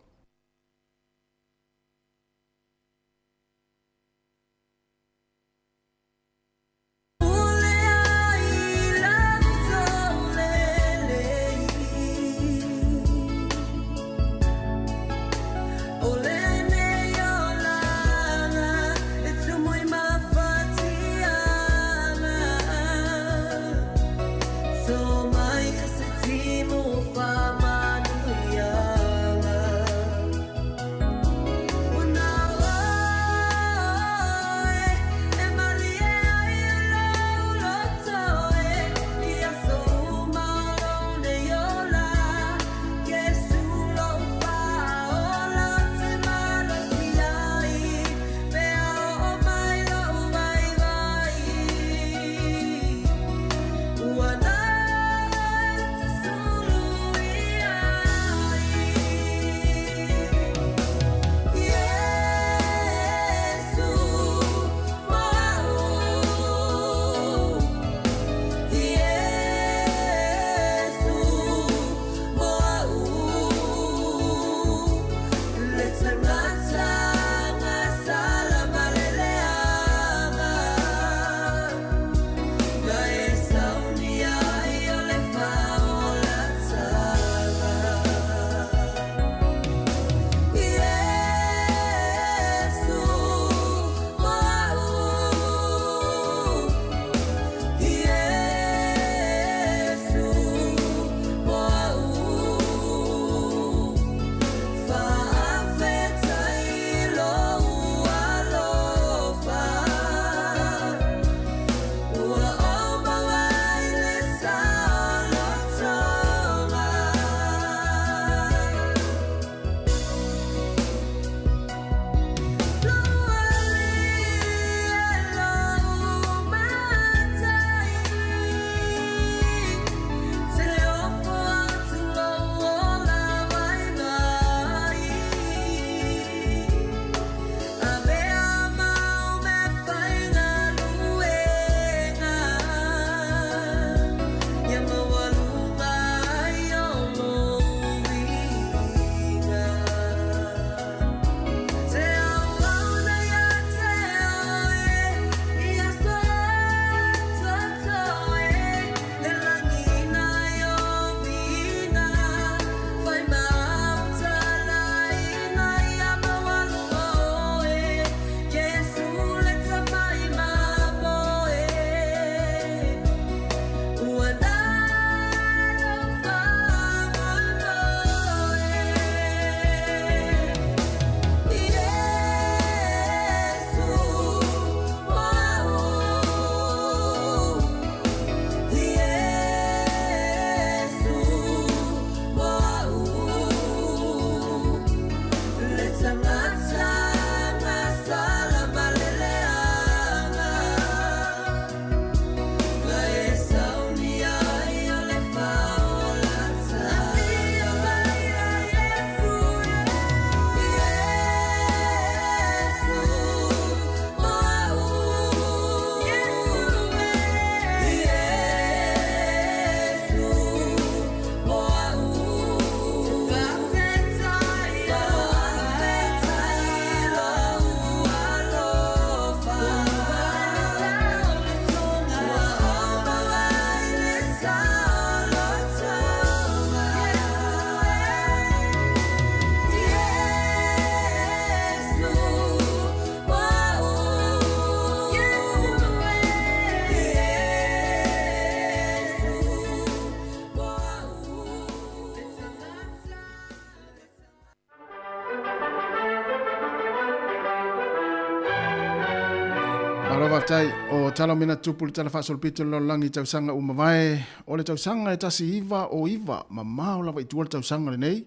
Malo faafetai o tala mena tupu le tala faasolopito le lalolagi i tausaga ua mavae o le tausaga e 1909 mamao lava i tua le tausaga lenei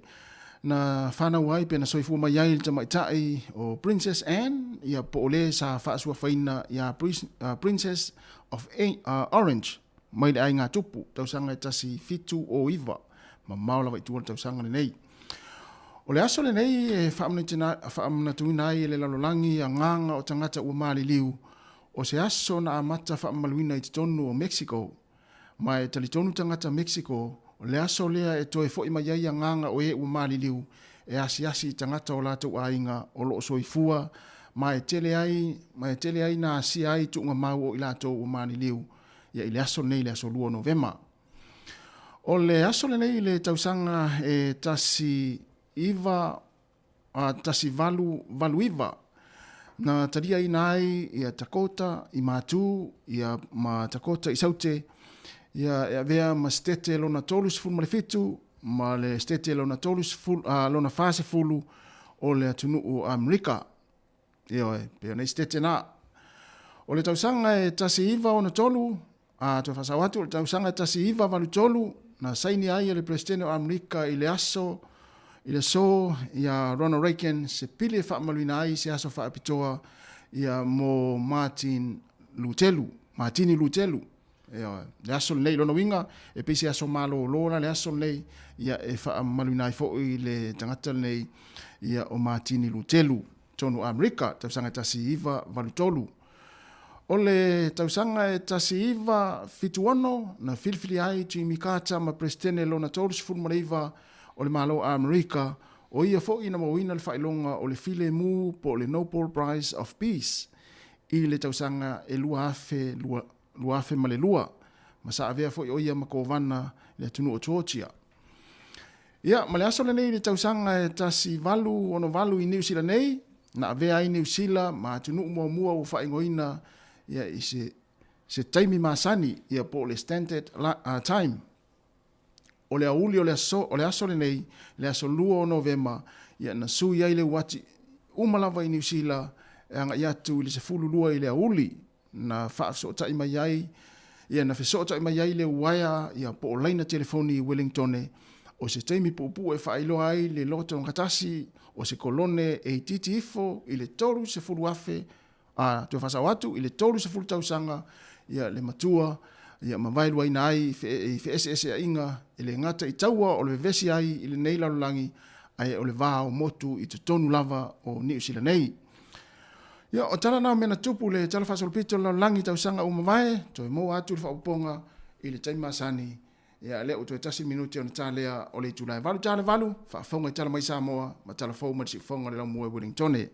na fanau ai pe na soifua mai ai le tamaitai o Princess Anne ia po o le sa faasuafaina ia Princess of Orange mai le aiga tupu tausaga e 1709 mamao lava i tua le tausaga lenei. O le aso lenei e faamanatuina ai e le lalolagi agaga o tagata ua maliliu. o se aso na amata faamamaluina i totonu o Mexico, ma e talitonu tagata Mexico, o le aso lea e toe fo'i mai ai agaga o e ua maliliu e asiasi i tagata o latou aiga o lo o soifua ma e tele ai ma e tele ai na asia ai tuugamau o i latou ua maliliu ia i le aso lenei le aso 2 o Novema. O le aso lenei i le tausaga e 19 1889, na taliaina ai ia Dakota i Matu ia ma Dakota i Saute ia e avea ma Setete lona 37 ma le Setete lona 30 lona 40 o le atunuu o Amerika. Ioe, pei o nei Setete na. O le tausaga e 1963, a toe faasao atu, o le tausaga e 1983, na saini ai e le Peresetene o Amerika i le aso i le aso ia Ronald Reagan se pili e faamamaluina ai se aso faapitoa ia mo Martin Lutelu, Martini Lutelu. Ioe, le aso lenei lona uiga e pei se aso malolo la le aso lenei ia e faamamaluina ai foi le tagata lenei ia o Martini Lutelu tonu Amerika tausaga 1983. O le tausaga e 1976 na filifilia ai Jimmy Carter ma Peresetene lona 39 o le Malo o Amerika, o ia foi na mauaina le faailoga o le Filemu po o le Nobel Prize of Peace i le tausaga e 2002, ma sa avea foi o ia ma Kovana i le atunuu o Georgia. Ia, ma le aso lenei i le tausaga e 1868 i Niu Sila nei, na avea ai Niu Sila ma atunuu muamua ua faaigoaina ia i se, se taimi masani, ia po o le Standard Time. O le aoauli o le aso, o le aso lenei, le aso 2 o Novema, ia na sui ai le uati uma lava i Niu Sila e agai atu i le 12 i le aoauli na faafesootai mai ai, ia na fesootai mai ai le uaea ia po o laina telefoni i Wellingtone, o se taimi puupuu e faailoa ai le lotogatasi o se kolone e itiiti ifo i le 30,000, a toe faasao atu, i le 30 tausaga ia le matua, ia ma vaeluaina ai i feeseeseaiga e le gata i taua o le vevesi ai i lenei lalolagi, ae o le va o motu i totonu lava o Niu Sila nei. Ia, o tala na o mea na tupu le tala faasolopito o le lalolagi i tausaga ua mavae, toe maua atu le faaopoopoga i le taimi masani. Ia, lea ua toe tasi minuti ona ta lea o le itula e 8:08, faafofoga i tala mai Samoa ma tala fou mai le siufofoga o le Laumua i Wellingtone.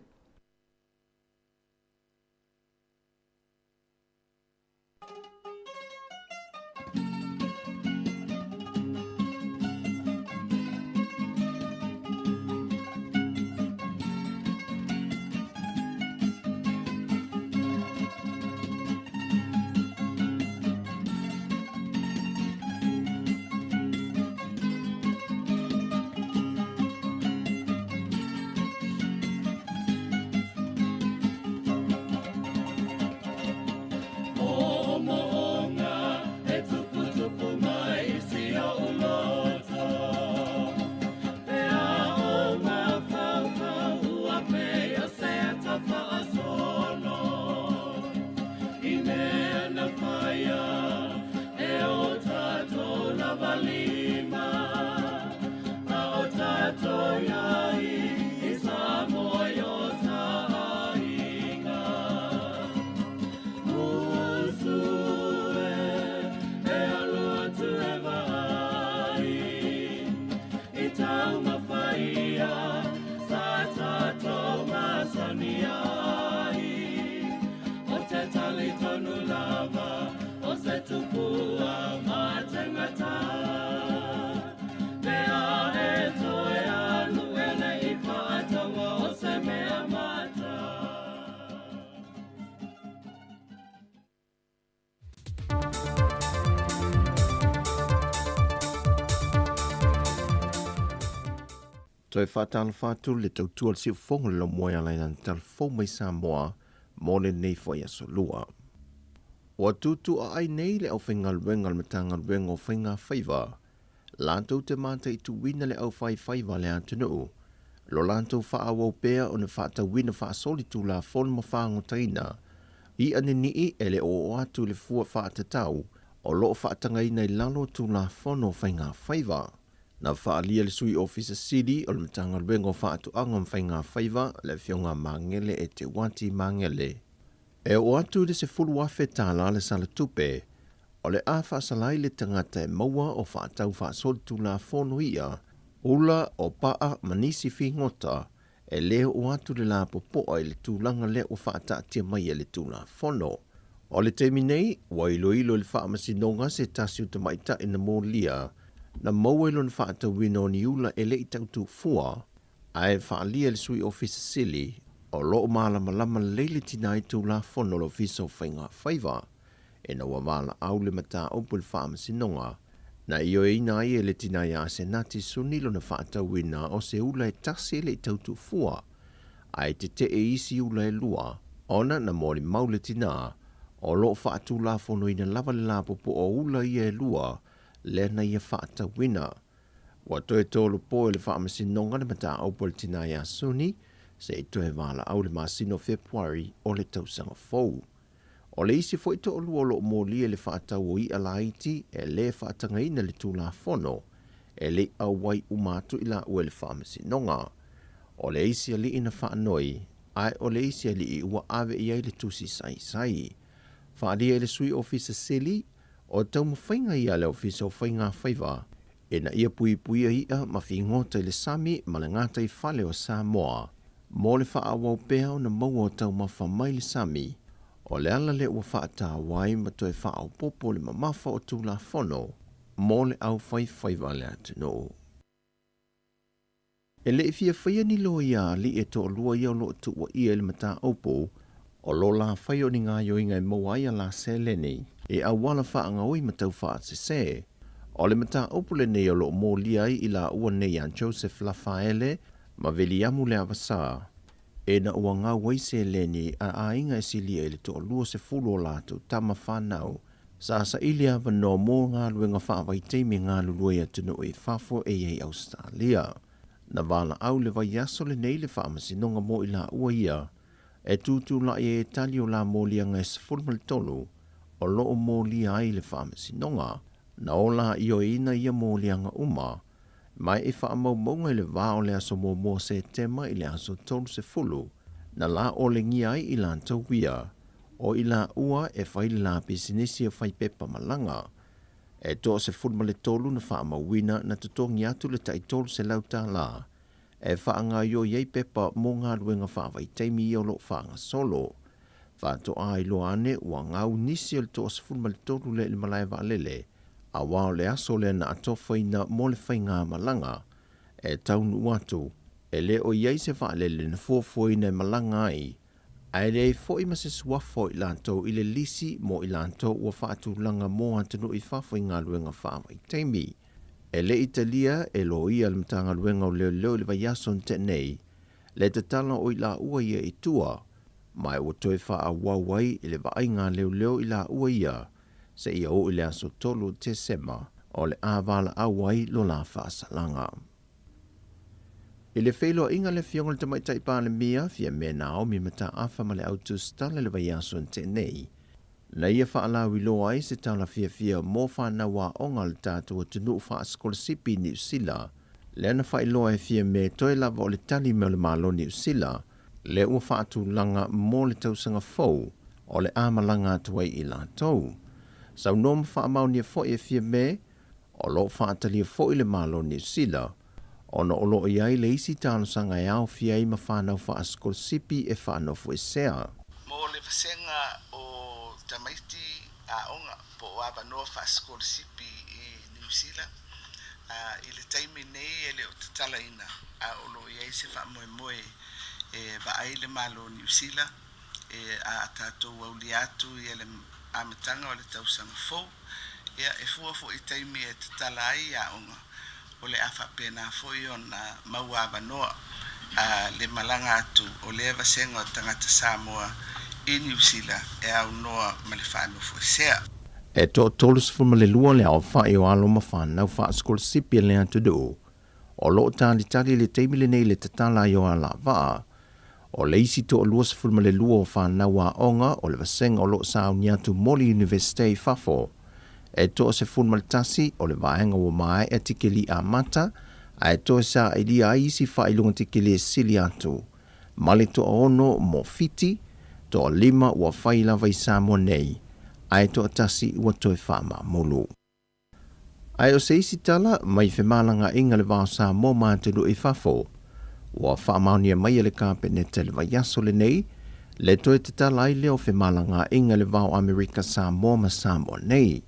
Toe faatalofa atu le tautua o le siufofoga o le Laumua e ala i lana tala fou mai Samoa mo lenei foi aso lua. Ua tuutuuaai nei le aufaigaluega a le Matagaluega o Faiga Faiva latou te mataituina le aufaifaiva a le atunuu, lo latou faaauau pea ona faatauina faasolitulafono ma fagotaina i'a ninii e le o oo atu i le fua faatatau o lo o faatagaina i lalo o Tulafono o Faiga Faiva. Na faaalia le Sui Ofisa Sili o le Matagaluega o Faatoaga ma Faiga Faiva, le Afioga Magele Eteuati Magele. E oo atu i le $10,000 le sala tupe o le a faasala ai le tagata e maua o faatau faasolitulafono i'a, ula o pa'a ma nisi figota e lē oo atu le lapopo'a i le tulaga lea ua faataatia mai e le Tulafono. O le taimi nei, ua iloilo e le Faamasinoga se tasi o tamaita'i na molia na maua i lona faatauina o ni ula e le i tautufua, ae faaalia e le Sui Ofisa Sili o lo o malamalama lelei le tinā i Tulafono o le Ofisa o Faiga Faiva. Ina ua valaau le mataupu i le Faamasinoga, na ioeina ai e le tinā ia Asenati Suni lona faatauina o se ula e tasi e le i tautuufua, ae tetee isi ula e lua, ona na molimau le tinā o lo o faatulafonoina lava le lapopoa o ula ia e lua lea na ia faatauina. Ua toe tolopo e le Faamasinoga le mataupu a le tinā ia Suni se i toe valaau i le masina o Fepuari o le tausaga fou. O le isi foi toalua o lo o molia i le faatau o i'a laiti e lē faatagaina i le Tulafono, e le i auai uma atu i laua i le Faamasinoga. O le isi alii na faanoi, ae o le isi alii ua ave i ai le tusi saisai. Faaalia e le Sui Ofisa Sili o taumafaiga ia a le Ofisa o Faiga Faiva ina ia puipuia i'a ma figota i le sami ma le gataifale o Samoa mo le faaauau pea ona maua o taumafa mai le sami, o le ala lea ua faataua ai ma toe faaopoopo le mamafa o Tulafono mo le aufaifaiva a le atunuu. E le i fia faia ni loia alii e toalua ia o lo o tuuaia i le mataupu o lo la faia o ni gaoioiga e maua ai a la seleni i auala faagaoi ma taufaasese. O le mataupu lenei o lo o molia ai i laua nei ia Joseph Lafaele ma Viliamu Leavasa, ina ua gau ai seleni a aiga e silia i le toa-20 o latou tama fanau sa saili avanoa mo galuega faavaitaimi e galulue i atunuu i fafo e i ai Ausetalia. Na valaau i le vaiaso lenei le Faamasinoga mo i laua ia e tutulai ai e tali o la moliaga e 13 o lo o molia ai le Faamasinoga. Na ola ioeina ia moliaga uma ma e faamaumauga i le va o le aso 1 o Setema i le aso 30, na la olegia ai i latou ia, o i laua e fai le la pisinisi o fai pepa malaga. E 13 na faamauina na totogi atu le tai $300 e faagaoioi ai pepa mo galuega faavaitaimi ia o lo o faagasolo. Faatoa iloa ane ua gau nisi o le 13 lea i le malae vaalele, aua o le aso lea na atofaina mo le faigamalaga e taunuu atu, e le o i ai se vaalele na fuafuaina e malaga ai, ae leai foi ma se suafa o i latou i le lisi mo i latou ua faatulaga mo atunuu i fafo i galuega faavaitaimi. E le i talia e loia a le Matagaluega o Leoleo i le vaiaso na tea nei le tatala o i laua ia i tua, ma ua toe faaauau ai i le vaaiga a leoleo i laua ia seia oo i le aso 3 o Tesema o le a valaau ai lo la faasalaga. I le feiloaiga a le Afioga i le Tamaitai Palemia, Fiamē Naomi Mataafa ma le Au Tusitala i le vaiaso na tea nei, na ia faalauiloa ai se tala fiafia mo fanau aoga a le tatou atunuu faasikolasipi i Niu Sila, lea na faailoa e Fiamē toe lava o le tali mai o le Malo Niu Sila, lea ua faatulaga mo le tausaga fou o le a malaga atu ai i latou. Saunoa ma faamaonia foi e Fiamē, o lo o faatalia foi le Malo Niu Sila, ona o lo o i ai le isi talosaga e aofia ai ma fanau faasikolasipi e faanofoesea. Mo le vasega o tamaiti aoga po o avanoa faasikolasipi i Niu Sila, i le taimi nei e le o tatalaina, a o lo o i ai se faamoemoe e vaai le Malo o Niu Sila e a tatou aulia atu i le amataga o le tausaga fou. Ia, e fua foi i taimi e tatala ai aoga, o le a faapena foi ona maua avanoa a le malaga atu o lea vasega o tagata Samoa i Niu Sila e aunoa ma le faanofoesea. E toa-32 le aofai o alo ma fanau faasikolasipi a le atunuu o lo o talitali i le taimi lenei i le tatala ai o alavaa. O le isi toa-22 o fanau aoga o le vasega o lo o sauni atu mo le Iunivesite i fafo. E toa-11 o le vaega ua maea tikeli amata ae toe sailia ai isi faailoga tikeli e sili atu ma le toaono mo Fiti, Toalima ua fai lava i Samoa nei, ae toatasi ua toe faamaamulu. Ae o se isi tala mai femalagaaiga i le va o Samoa ma atunuu i fafo, ua faamaonia mai e le Kapeneta i le vaiaso lenei le toe tatala ai lea o femalagaaiga i le va o Amerika Samoa ma Samoa nei.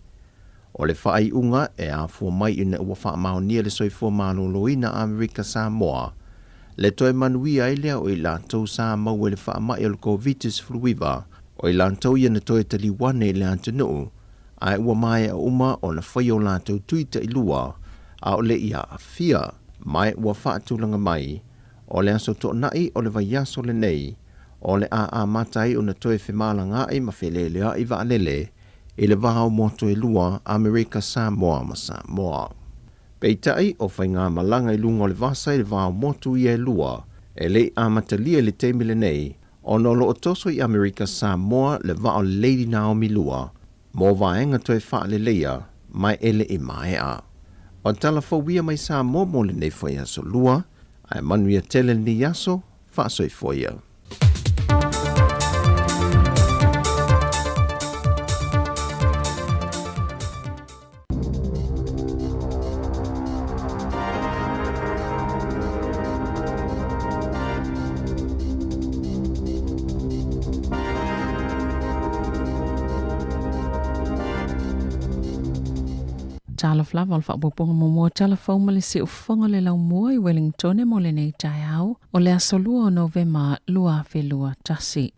O le faaiuga e afua mai ina ua faamaonia e le Soifua Maloloina Amerika Samoa le toe manuia ai lea o i latou sa maua i le faamai o le Koviti-19, o i latou ia na toe taliu ane i le atunuu ae ua maea uma ona fai o latou tui tailua a o le i aafia, ma ua faatulaga mai o le aso Toonai o le vaiaso lenei o le a amata ai ona toe femalagaai ma feleleai vaalele i le va o motu e lua, Amerika Samoa ma Samoa. Peitai, o faigamalaga i luga o le vasa i le va o motu ia e lua, e le i amatalia i le taimi lenei, ona o lo o toso i Amerika Samoa le vaa o le Lady Naomi 2 mo vaega toe faaleleia ma e le i maea. O tala fou ia mai Samoa mo lenei foi aso Lua, ae manuia tele lenei aso, faasoifua ia. Talofa lava o le faaopoopoga muamua o tala fou ma le siufofoga o le laumua i Wellingtone mo lenei taeao o le aso 2 o Novema 2021.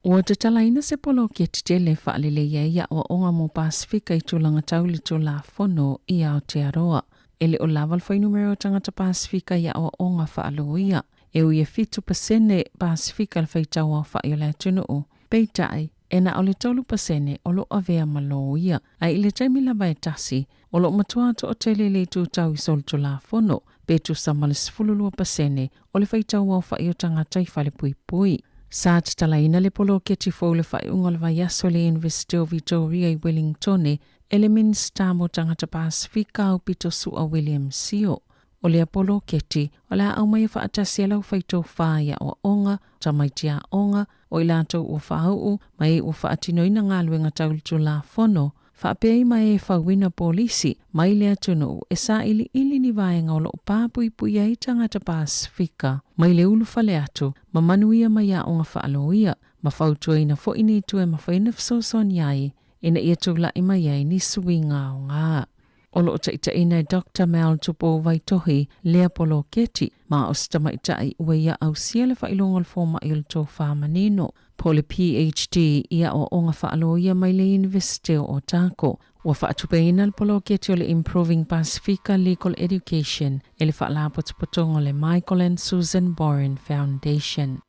Ua tatalaina se poloketi tele e faalelei ai aoaoga mo Pasefika i tulaga tau le Tulafono i Aotearoa. E le o lava le fuainumera o tagata Pasefika i aoaoga faaloia. E ui e 7% Pasefika le faitau aofai o le atunuu. Peitai, e na o le 3% o lo o avea ma loia. Ae i le taimi lava e tasi, o lo o matua toatele le itu tau i solitulafono, pe tusa ma le 12% o le faitau aofai o tagata i falepuipui. Sa tatalaina le poloketi fou i le faaiuga o le vaiaso i le Iunivesite o Vitoria i Wellingtone e le Minisita mo Tagata Pasefika Aupito Su'a William Sio. O lea poloketi, o le a aumaia faatasi e lau faitofa i aoaoga, tamaiti aoga, o i latou ua faauu, ma e ua faatinoina galuega tau le Tulafono, faapea ai ma e fauina polisi mai le atunuu e sailiili ni vaega o lo o papuipui ai tagata Pasefika mai le ulufale atu ma manuia mai aoga faaloia, ma fautuaina foi ni itu e mafai ona fesoasoani ai ina ia tulai mai ai ni suiga aoga. O lo o taitaiina e Doctor Mel Tupou Vaitohi lea poloketi, ma o se tamaitai ua ia ausia le faailoga o le fomai o le tofa manino, po o le PhD i aoaoga faaloia mai le Iunivesite o Otago. Ua faatupeina le poloketi o le Improving Pasifika Legal Education e le Faalapotopotoga o le Michael and Susan Boren Foundation.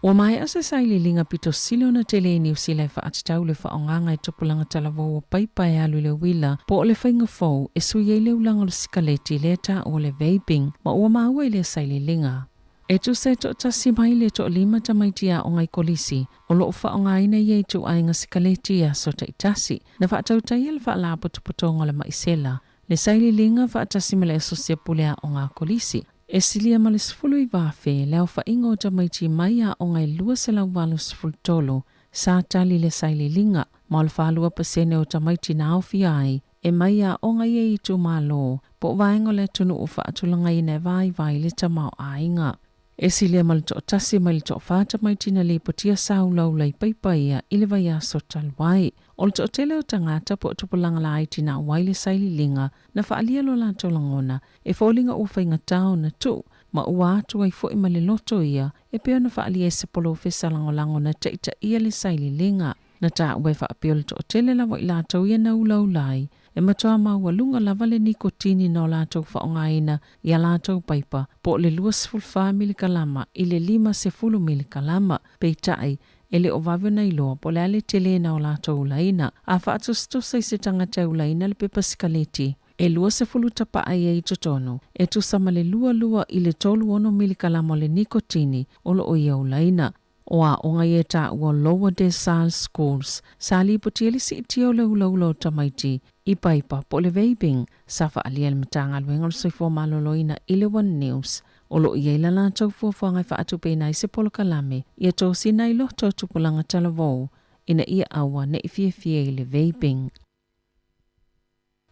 Ua maea se sailiiliga pito sili ona tele i Niu Sila e faatatau le faaaogaga i tupulaga talavou o paipa e alu i le uila po o le faiga fou e sui ai le ulaga o le sikaleti lea taua o le vaping ma ua maua i lea sailiiliga. E tusa e toatasi mai le toalima tamaiti aoga i kolisi o lo o faaaogaina ia ituaiga sikaleti i aso taitasi na faatautaia le Faalapotopotoga o le Maisela le sailiiliga faatasi ma le Asosia Pule Aoga a Kolisi. E silia ma le 19,000 le aofaiga o tamaiti mai aoga e 283 sa tali le sailiiliga, ma o le 42% o tamaiti na aofia ai e mai aoga ia i itumalo po o vaega o le atunuu faatulagaina e vaivai le tamaoaiga. E silia ma le toatasi mai le toafa tamaiti na lipotia saulaula i paipa ia i le vaiaso talu ai. O le toatele o tagata po o tupulaga laiti na auai le sailiiliga na faaalia lo latou lagona e foliga ua faigata ona tuu ma ua atu ai foi ma le loto ia e pei ona faaalia e se polofesa lagolago na taitaia le sailiiliga. Na taua e faapea o le toatele lava i latou ia na ulaula ai e matua maualuga lava le nikotini na o latou faaaogaina i a latou paipa po o le 24 milikalama i le 50 milikalama. Peitai, e le o vave ona iloa po o le a le tele na o latou ulaina. A faatusatusa i se tagata e ulaina le pepa sikaleti, e 20 tapaa ia i totonu, e tusa ma le 22 i le 36 milikalama o le nikotini o lo o ia ulaina. O aoga ia e taua o Lower Decile Schools, sa lipotia le siitia o le ulaula o tamaiti i paipa po o le vaping, sa faaalia e le Matagaluega o le Soifua Maloloina i le One News. O lo o i ai la latou fuafuaga e faatupeina ai se polokalame ia tosina ai loto o tupulaga talavou ina ia aua ne i fiafia i le vaping.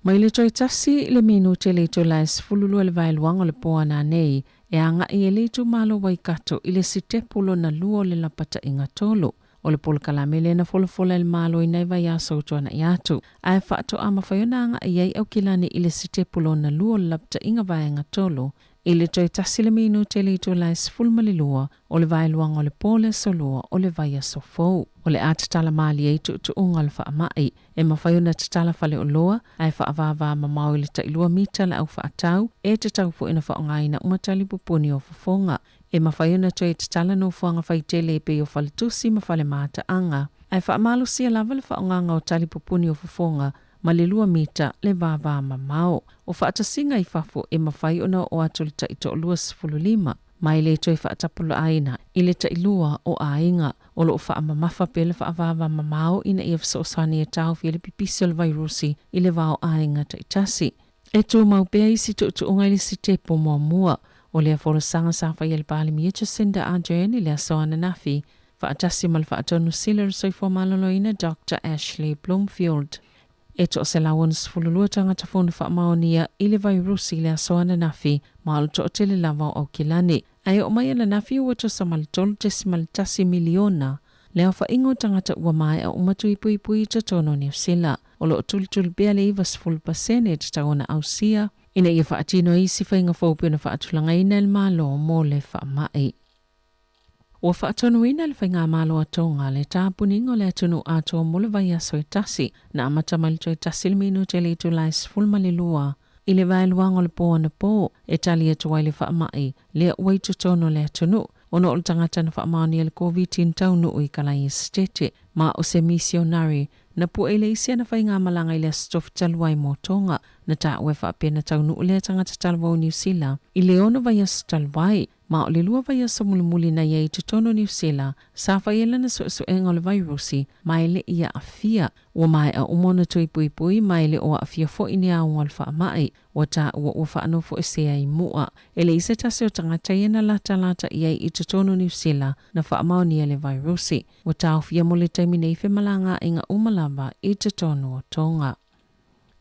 Mai le toe tasi le minute le itula e 12 le vaeluaga o le po ananei e agai ai le itumalo Waikato i le sitepu lona lua o le lapataiga tolu o le polokalame lea na folafola e le Malo i nai vaiaso ua tuanai atu. Ae faatoa mafai ona agai ai Aukilani i le sitepu lona lua o le lapataiga vaega tolu i le toe tasi le minute le itula e 12 o le vaeluaga o le po le aso lua o le vaiaso fou. O le a tatala malie ai tuutuuga o le faamai. E mafai ona tatala faleoloa, ae faavāvā mamao i le tailua mita le au faatau, e tatau foi ona faaaogaina uma tali pupuni o fofoga. E mafai ona toe tatala nofoaga faitele e pei o faletusi ma fale mataaga, ae faamalosia lava le faaaogaga o tali pupuni o fofoga ma le lua mita le vāvā mamao. O faatasiga i fafo e mafai ona oo atu i le tai 25. Ma e le toe faatapulaaina i le tailua o aiga. O lo o faamamafa pea le faavāvā mamao ina ia fesoasoani e taofi ai le pipisi o le vairusi i le va o aiga taitasi. E tumau pea isi tuutuuga i le sitepu muamua o lea folasaga sa faia e le Palemia Jacinda Ardern i le aso ananafi, faatasi ma le Faatonu Sili o le Soifua Maloloina Doctor Ashley Bloomfield. E 162 tagata fono faamaonia i le vairusi i le aso ananafi, ma o le toatele lava o Aukilani. Ae oo mai ananafi ua tusa ma le 3.1 miliona le aofaiga o tagata ua maea uma tuipuipui i totonu o Niu Sila. O lo o tulituli pea le 90 pasene e tatau ona ausia ina ia faatino ai isi faiga fou pei ona faatulagaina e le Malo mo le faamai. Ua faatonuina e le Faigamalo a Tonga le tapuniga o le atunuu atoa mo le vaiaso e tasi, na amata mai le toe tasi le minute i le itula e 12 i le vaeluaga o le po anapō, e tali atu ai le faamai lea ua i totonu o le atunuu, ona o le tagata na faamaonia i le Koviti na taunuu i Kalaia Setete, ma o se misionari na pue i le isi ana faigamalaga i le Aso Tofi talu ai mo Tonga. Na taua e faapea na taunuu lea tagata talavou i Niu Sila i le ono vaiaso talu ai. Ma o le lua vaiaso mulimuli na i ai i totonu o Niu Sila, sa fai ai lana suesuega o le vairusi, ma e le i aafia. Ua maea uma ona toe puipui ma e le o aafia foi ni aoga o le faamai. Ua taua ua faanofoesea i mua. E leai se tasi o tagata ia na latalata i ai i totonu o Niu Sila na faamaonia le vairusi. Ua taofia mo le taimi nei femalagaaiga uma lava i totonu o Tonga.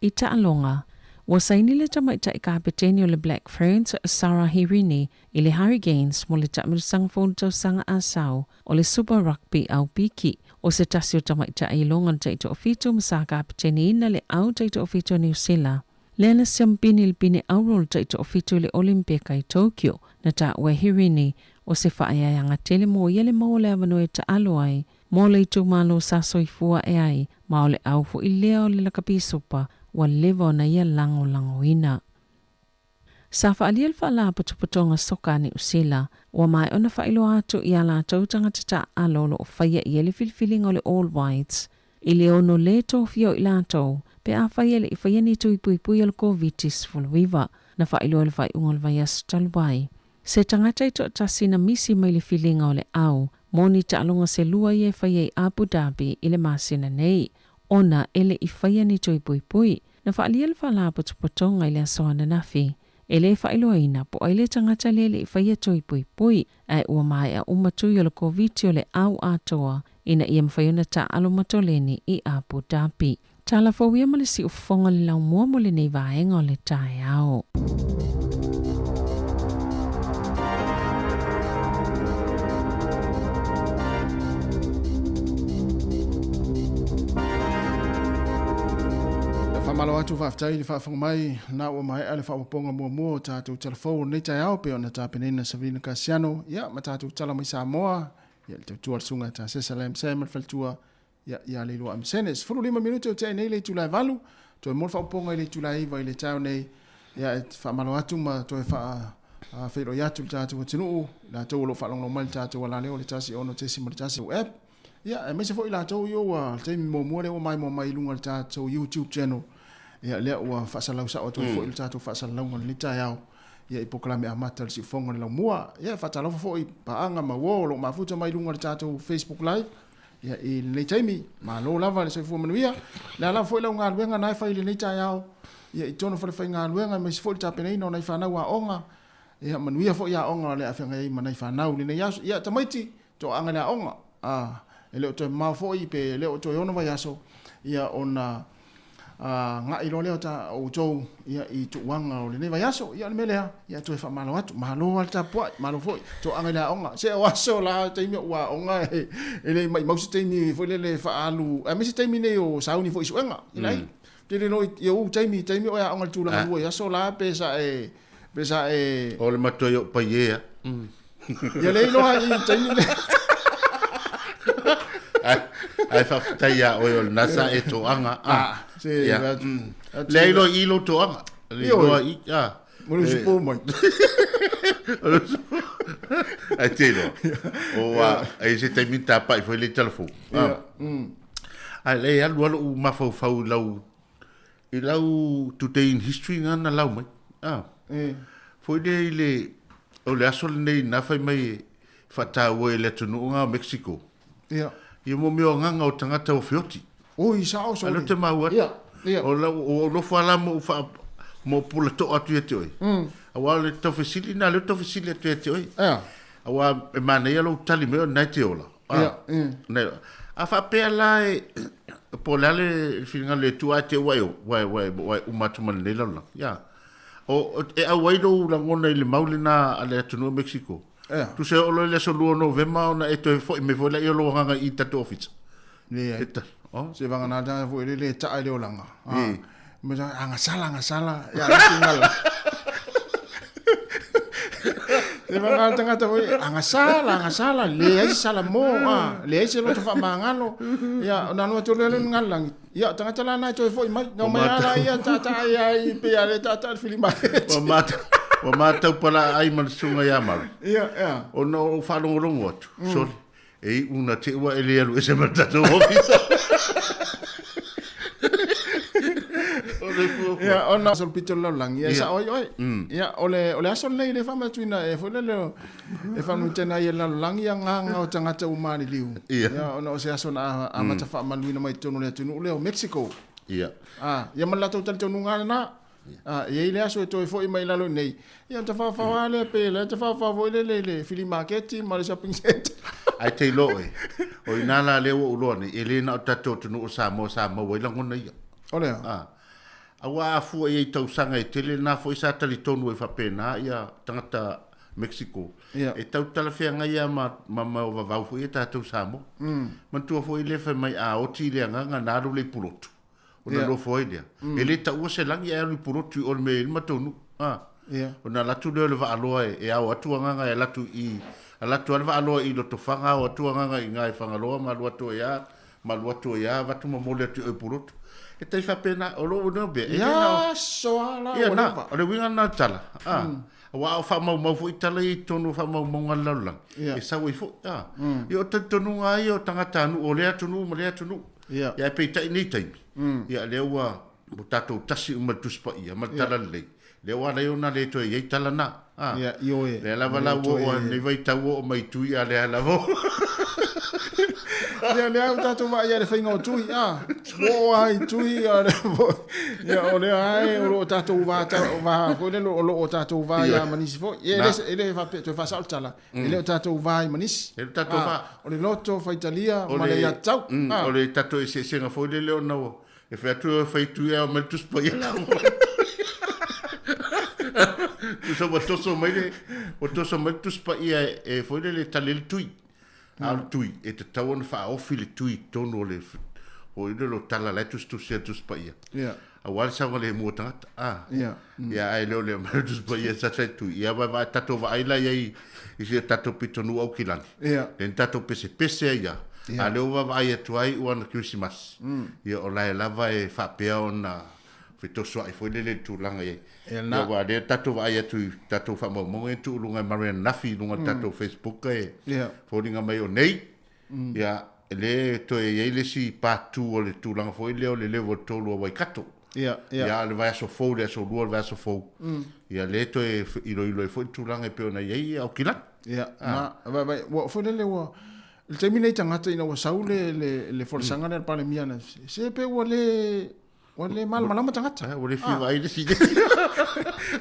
I taaloga, ua saini le tamaitai kapeteni o le Black Ferns, Sarah Hirini, i le Hurricanes mo le taamilosaga fou i le tausaga asau o le Super Rugby Aupiki. O se tasi o tamaitai i luga o le taitoafitu ma sa kapeteniina le au taitoafitu a Niu Sila, lea na siamupini i le pine auro o le taitoafitu i le Olimpeka i Tokyo. Na taua e Hirini, o se faaeaeaga tele mo ia le maua o le avanoa e taalo ai Mo le itumalo sa soifua ae ai, ma o le au foi lea o le lakapi supa ua leva ona ia lagolagoina. Sa faaalia le Faalapotopotoga Soka a Niu Sila, ua maea ona faailoa atu i a latou tagata taaalo o lo o faia i ai le filifiliga o le All Whites i le ono lē tofia o i latou pe afai e le i faia ni tui puipui o le Koviti-19. Na faailoa i le faaiuga o le vaiaso talu ai. Se tagata e toatasi na misi mai le filiga o le au, mo ni taaloga se lua ia e faia i Abu Dhabi i le masina nei, ona e le i faia ni tui puipui. Na faaalia le faalapotopotoga i le aso ananafi, e le faailoaina po ai le tagata lea e le i faia tui puipui, ae ua maea uma tui o le Koviti o le au atoa ina ia mafai ona taaalo ma toleni i Abu Dhabi. Tala fou ia ma le siufofoga o le laumua mo lenei vaega o le taeao. Faamalo atu faafetai i le faafofoga mai na ua maea le faaopoopoga muamua o tatou tala fou o lenei taeao pei ona tapenaina Savelina Kasiano ia ma tatou tala mai Samoa ia le tautua a le susuga ia Tasesa Lam Sam ma le faletua ia ia Leiloa Amesene. 15 minute o tea nei le itula e 8, toe mo le faaopoopoga i le itula e 9 i le taeao nei. Ia e faamalo atu ma toe faa feiloi atu le tatou atunuu, latou o lo o faalogologo mai le tatou alaleo le 106.1 app. Ia, aemaise foi latou ia ua le taimi muamua lea ua maimoa mai i luga o le tatou YouTube channel. Ia, lea ua faasalau sao atu ai foi le tatou faasalalauga o lenei taeao. Ia, i polokalame amata o le siufofoga o le laumua. Ia, e faatalofa foi i paaga ma uo o lo o mafuta mai i luga o le tatou Facebook Live. Ia, i lenei taimi, malo lava le soifua manuia. Le a lava foi lau galuega na e fai i lenei taeao, ia, i totonu o falefaigaluega, aemaise foi le tapenaina o nai fanau aoga. Ia, manuia foi aoga o le a feagai ai ma nai fanau i lenei aso. Ia, tamaiti, toaaga i le aoga, a, e le o toe mamao foi pe le o toe ono vaiaso, ia, ona agai loa lea o ta outou ia, i tuuaga o lenei vaiaso. Ia, o le mea lea, ia, toe faamalo atu. Malo lava le tapuai, malo foi, toaaga i le aoga. Se o aso la, taimi o aoga, e, e le i maimau se taimi foi lele e faaalu, aemaise taimi nei o sauni foi i suega, ina ai. Tele loa i ou taimi, taimi o e aoga i le tulaga lua i aso la, pe sa e, pe sa e... O le matua i o pai e a. Ia le iloa i taimi le. Ai faafetai ia oe o lena sa e toaga. Ah, se ia. Le iloa i lo toaga. Le iloa i ah. Mo le usupo mai. Ai te iloa. O a ai se taimi tapai foi le telefoni. Ia. Ai le alu alu u mafaufau i lau i lau today in history ngana lau mai. Ah. Foi le i le o le aso lenei na fai mai e faataua i le atunuuga o Mexico. Ia. Ia mo mea o agaga o tagata o feoti. Oi, sao, sole. Alo te mau atu. Ia, ia. O lau, o nofo ala mo wha, mo pula to atu ia te oi. Aua o le taufesili na, le taufesili atu ia te oi. Ia. Aua e manaia lou tali mai o nai te ola. Ia, ia. Nei, a faapea la e, po o le a le finagalo e tua te ua e, ua, ua, ua uma atu ma lenei lalolagi. Ia. O, e auai lou lagona i le mau lena a le atunuu o Mexico. Ia. Tusa e oo loa i le aso 2 o Novema ona e toe foi mai foi lea o lou agaga i tatou ofisa. Leai. E ta, oh. Se vagana tagata foi le le taa i le olaga. Ah. Ma sa agasala agasala ia le tingala. Se vagana tagata foi agasala agasala leai se sala mo ah leai se loto faamagalo. Ia ona alu atu lea le galalagi. Ia tagata la na e toe foi mai. Na omai lava laia taataa ia i pe a le taataa le filimake. Ua matau, ua matau pala ai ma le susuga ia Maru. Ia, ia. Ona ou faalogologo atu, sole, e iu na te ua e le alu ese ma le tatou ofisa. O le fuafua. Ia, ona aso le pito o le lalolagi, ia e sao ai oe. Ia, o le, o le aso lenei lea e faamanatuina e foi lele o, e faamanuiaina ai e le lalolagi agaga o tagata ua maliliu. Ia. Ia, ona o se aso na amata faamanuina mai i totonu o le atunuu lea o Mexico. Ia. Ah, ia ma le latou talitonuga lena. Ah, e i ai le aso e toe foi mai i lalo i nei. Ia, ona tafaofao lava lea pe la tafaofao foi lele i le flea market ma le shopping centre. Ae te iloa oe, o i ina la lea ua ou iloa nei, e le na o tatou atunuu o Samoa sa maua ai lagona ia. O le a? Ah. Aua a fua i ai i tausaga e tele na foi sa talitonu ai faapena ia tagata Mexico. Ia. E tau talafeagai lava ma, ma, ma vavau foi ia tatou Samoa. Manatua foi lea fai mai a oti le agaga na alu lea i Pulotu. Ona Ia. nofo ai lea. E le taua se lagi ae alu i Pulotu i o le mea e i ai le matou nuu. A. Ia. Ona alu atu lea o le vaaloa e, e ao atu agaga e alu atu i, alu atu lava le vaaloa i Lotofaga, ao atu agaga i ina i Fagaloa ma alu atu ai lava ma alu atu ai lava avatu ma momoli atu i o i Pulotu. E tai faapena, o lou iloa pea, e le na o- Ia, aso lava la, Ia ua na, leva. o le uiga lena o le tala. A. Aua a o faamaumau foi tala ia i totonu o faamaumauga a le lalolagi, Ia. e sau ai foi. A. Ia o talitonuga lava ia o tagatanuu o lea atunuu ma lea atunuu. Ia. Ia ae peitai nei taimi, ia lea ua ua tatou tasi uma i le Tusi Paia ma le Talalelei, lea ua ala ai ona le toe i ai tala na. A. Ia, ioe. Lea lava la ua oo nei vaitau ua oo mai i tui a lea lava ua Ia lea ua tatou vaai i le faiga o tui, a. Ua oo lava i tui, a lea foi. Ia o lea lava e o lo o tatou va va foi lele o lo o tatou va ia ma nisi foi. Ia e le e le faapea toe faasao le tala, e le o tatou va ai ma nisi. E le o tatou va. O le loto faitalia ma le aiatatau. O le tatou eseesega foi lele ona ua e fai atu e fai tui ae omai le Tusi Paia la. Tusa ua toso mai le ua toso mai le Tusi Paia e foi lele e tali ai le tui. A o le tui, e tatau ona faaofi le tui i totonu o le foi lele o tala la e tusitusi ai le Tusi Paia. Ia. Aua le saogalemu o tagata. A. Ia. Ia, ae le o le aumai o le Tusi Paia e sasa i le tui. Ia, vaai, tatou vaai la i ai i si o tatou pitonuu Aukilani. Ia. Lea na tatou pesepese ai lava. Ia. A o lea ua vaavaai atu ai ua ana Kerisimasi. Ia, o la e lava e faapea ona fetosoai foi lele i le tulaga i ai. Ia lena. Ia, aua o lea tatou vaai atu i tatou faamaumauga ia tuu i luga e Marianne Nafi i luga o le tatou Facebook e Ia. foliga mai o nei, ia, e le toe i ai le isi part 2 o le tulaga foi lea o le level 3 a Waikato. Ia, ia. Ia, a o le vaiaso fou, le aso lua o le vaiaso fou. Ia, lea toe iloilo ai foi le tulaga e pei ona i ai Aukilani. Ia, na, vai, vai, ua, foi lele ua, i le taimi nei tagata ina ua sau le, le, le folasaga lea a le Palemia, na, se pe ua le, Ua le malamalama tagata. Ua le fia vaai le isi i le isi.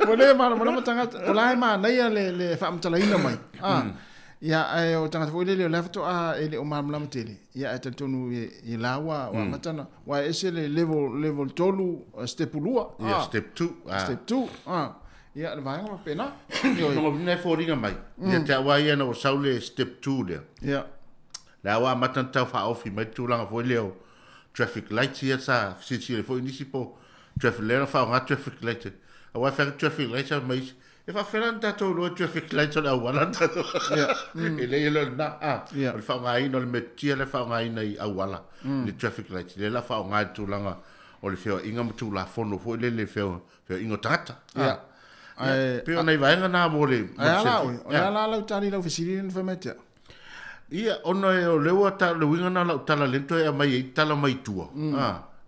Ua le malamalama tagata. O la e manaia le faamatalaina mai. Ia, ae o tagata foi lele o la e faatoa e le o malamalama tele. Ia, ae talitonu i la ua amata ona, aua e ese le level 3, step 2. Ia, step 2. Step 2. Ia, le vaega faapena. Ioe. Lena e foliga mai, ia te au lava ia ina ua sau le step 2 lea. Ia. Lea ua amata ona tau faaofi mai le tulaga foi lea o traffic lights ia sa silasila ai foi nisi po traffic lea na faaaoga traffic lights aua e fai atu traffic lights ma isi e faafefea la ona tatou iloa traffic lights o le auala na tatou e leai e le o lena a o le faaaogaina o le metotia lea e faaaogaina i auala le traffic lights lea la faaaoga i le tulaga o le feoaiga ma tulafono foi lele feoaiga o tagata ae pei o nai vaega na mo le ae a la oe o le a la lau tali i lau fesili lea na fai mai ia te au. Ia, ona o lea ua ta, le uiga na o lau tala lea na toe aumai ai tala mai tua. Mm.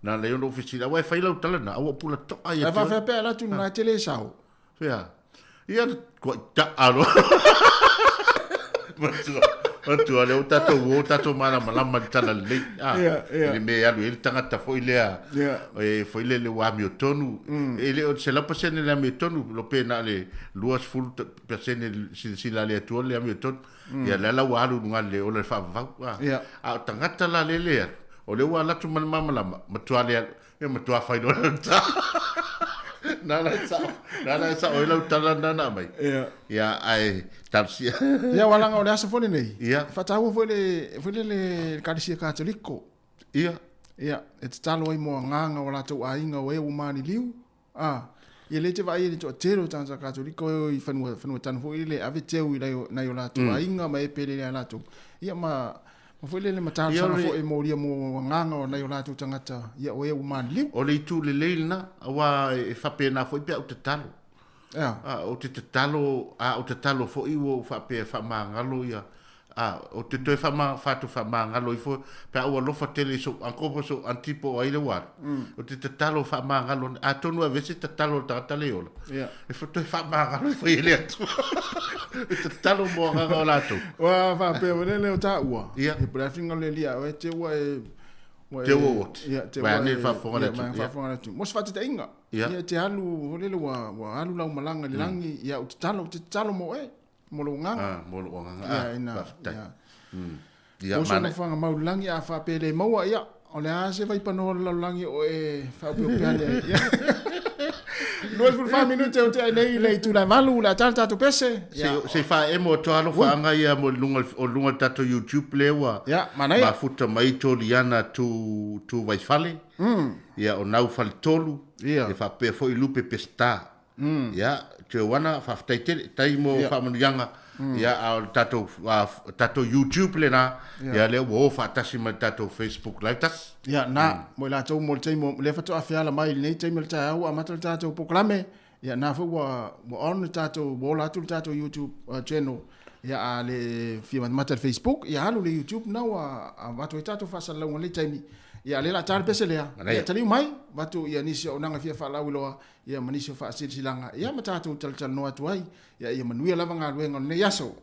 Na ala ai ona ou fesili, aua e fai lau tala na, a ua pula to'a ia te oe. Ae faafefea pe ala atu na e te le sao? Fea? Ia, tuai ta'a loa. Matua, matua, lea ua tatou o, tatou malamalama i le tala lelei. Ah, yeah, yeah. I le mea e alu i ai le tagata foi lea, yeah. e foi lele ua amiotonu. E le o le 100% le amiotonu, lo pe na o le 20 pasene silasila a le Atua le amiotonu. Ia lea la ua alu i luga le ola le faavavau. A, Ia. a o tagata la le le alu, o lea ua alu atu ma le malamalama, matua le alu, ia matua fai loa lau tala. Na la e sao, na la e sao ai lau tala na na aumai. Ia. Ia, ae talosia. Ia, aua leaga o le aso foi lenei, Ia. e faataua foi le, foi le le Ekalesia Katoliko. Ia. Ia, e tatalo ai mo agaga o latou aiga o e ua maliliu. A, ia lea e te vaai i le toatele o tagata Katoliko e o i fanua, fanua tanu foi lele e ave teu i nai o latou aiga ma e pele ia latou. Ia ma, ma foi lele ma talosaga foi e molia mo agaga o nai o latou tagata, ia o e ua maliliu. O le itu lelei lena, aua e faapena foi pe a ou tatalo. Ea. A, ou te tatalo, a ou tatalo foi ua ou faapea e faamagalo ia, a, ou te toe faama, faatu faamagalo ifo pe a ou alofa tele i sou uncle po o sou aunty po o ai le ua alu. Ou te tatalo faamagalo ane, atonu e aveese tatalo a le tagata lea e ola, e toe faamagalo ifo i ai le Atua. E tatalo mo agaga o latou. Ua faapea foi lele o taua, Ia. ia po o le a le finagalo o le Alii ia oe, te ua e, ua e, Te ua oti. ia, te ua Vaeane e, le faafofoga a le ia, atunuu. vaeane le faafofoga a le atunuu. Mo se faataitaiga, Ia. Ia e te alu, foi lele ua, ua alu lau malaga i le lagi, ia ou tatalo, ou te tatalo mo oe, mo lou agaga. Ah, mo lou agaga. Ia, Ah, ina, faafetai. ia. Ia, Oso mana. nofoaga mau i le lagi, a faapea e le maua, ia, o le a se vaipanoa o le lalolagi o e faaopeopea ane ai. Ia. 24 minute o tea nei i le itula e 8, o le a tala tatou pese. Se, se faaemo atu alofaaga ia mo luga, o luga o le tatou YouTube lea ua Ia, manaia. mafuta mai Toliana tu, tu Vaifale. Ia, o Nau Faletolu, Ia. e faapea foi Lupe Peseta. Ia, Joana, faafetai tele, tai mo faamanuiaga. Ia, a o le tatou, a, tatou YouTube lena, ia lea ua o faatasi ma le tatou Facebook Live tasi. Ia, na, mo i latou mo le taimi, o lea faatoa feala mai i lenei taimi o le taeao ua amata le tatou polokalame, ia na foi ua, ua on le tatou, ua ola atu le tatou YouTube channel. Ia, a le fia matamata i le Facebook, ia alu i le YouTube na ua avatu ai tatou faasalalauga i lenei taimi. Ia, lea o le a ta le pese lea. Ia, taliu mai, avatu ia nisi o auaunaga e fia faalauiloa, ia ma nisi o faasilasilaga, ia ma tatou talatalanoa atu ai. Ia, ia manuia lava galuega o lenei aso.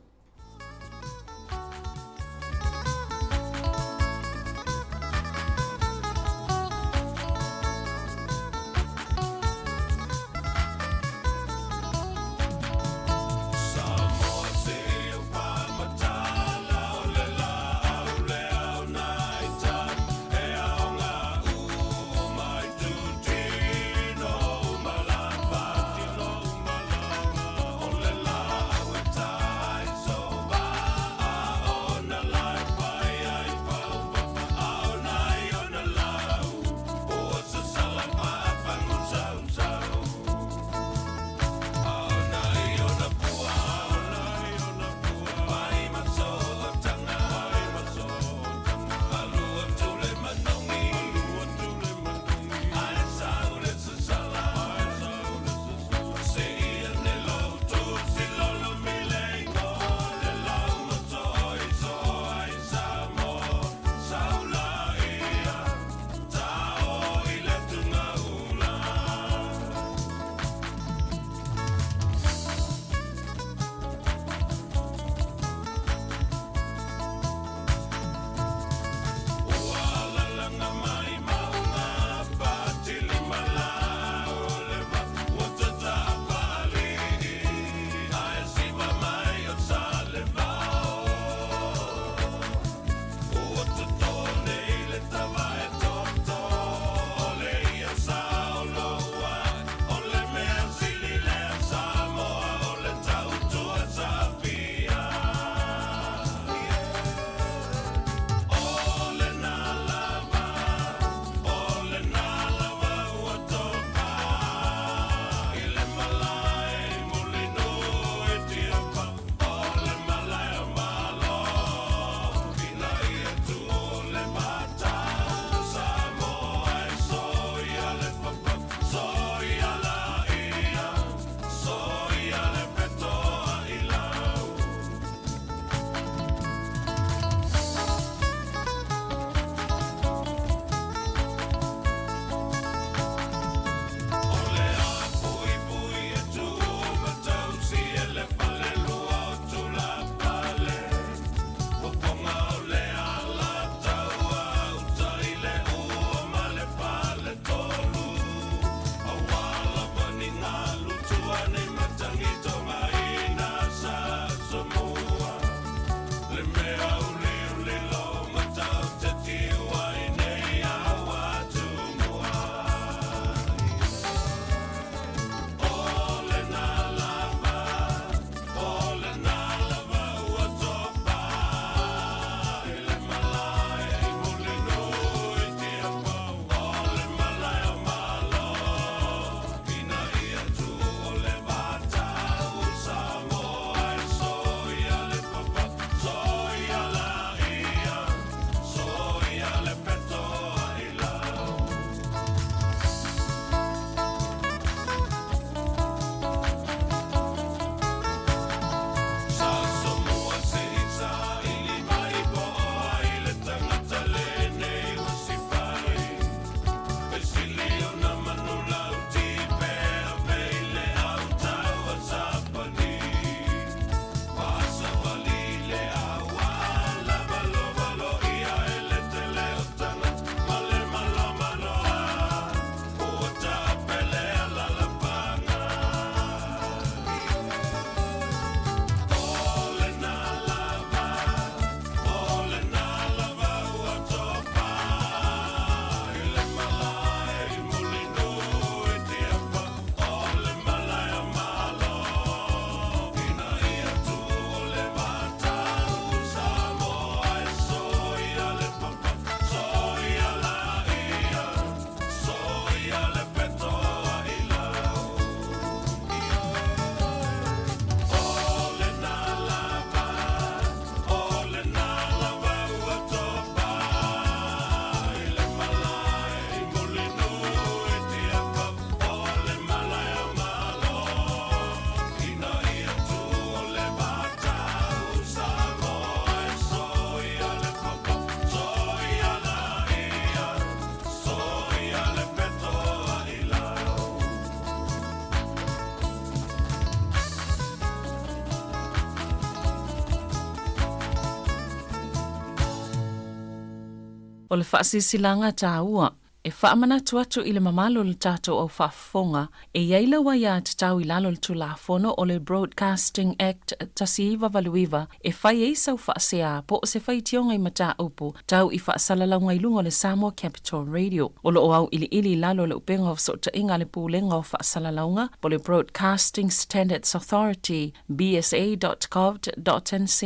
O le faasilasilaga taua e faamanatu atu i le mamalu o le tatou au faafofoga, e i ai lau aiatatau i lalo o le Tulafono o le Broadcasting Act 1989 e fai ai sau faasea po o se faitioga i mataupu tau i faasalalauga i luga o le Samoa Capital Radio. O lo o auiliili i lalo o le upega o fesootaiga a le Pulega o Faasalalauga po o le Broadcasting Standards Authority, bsa.govt.nz,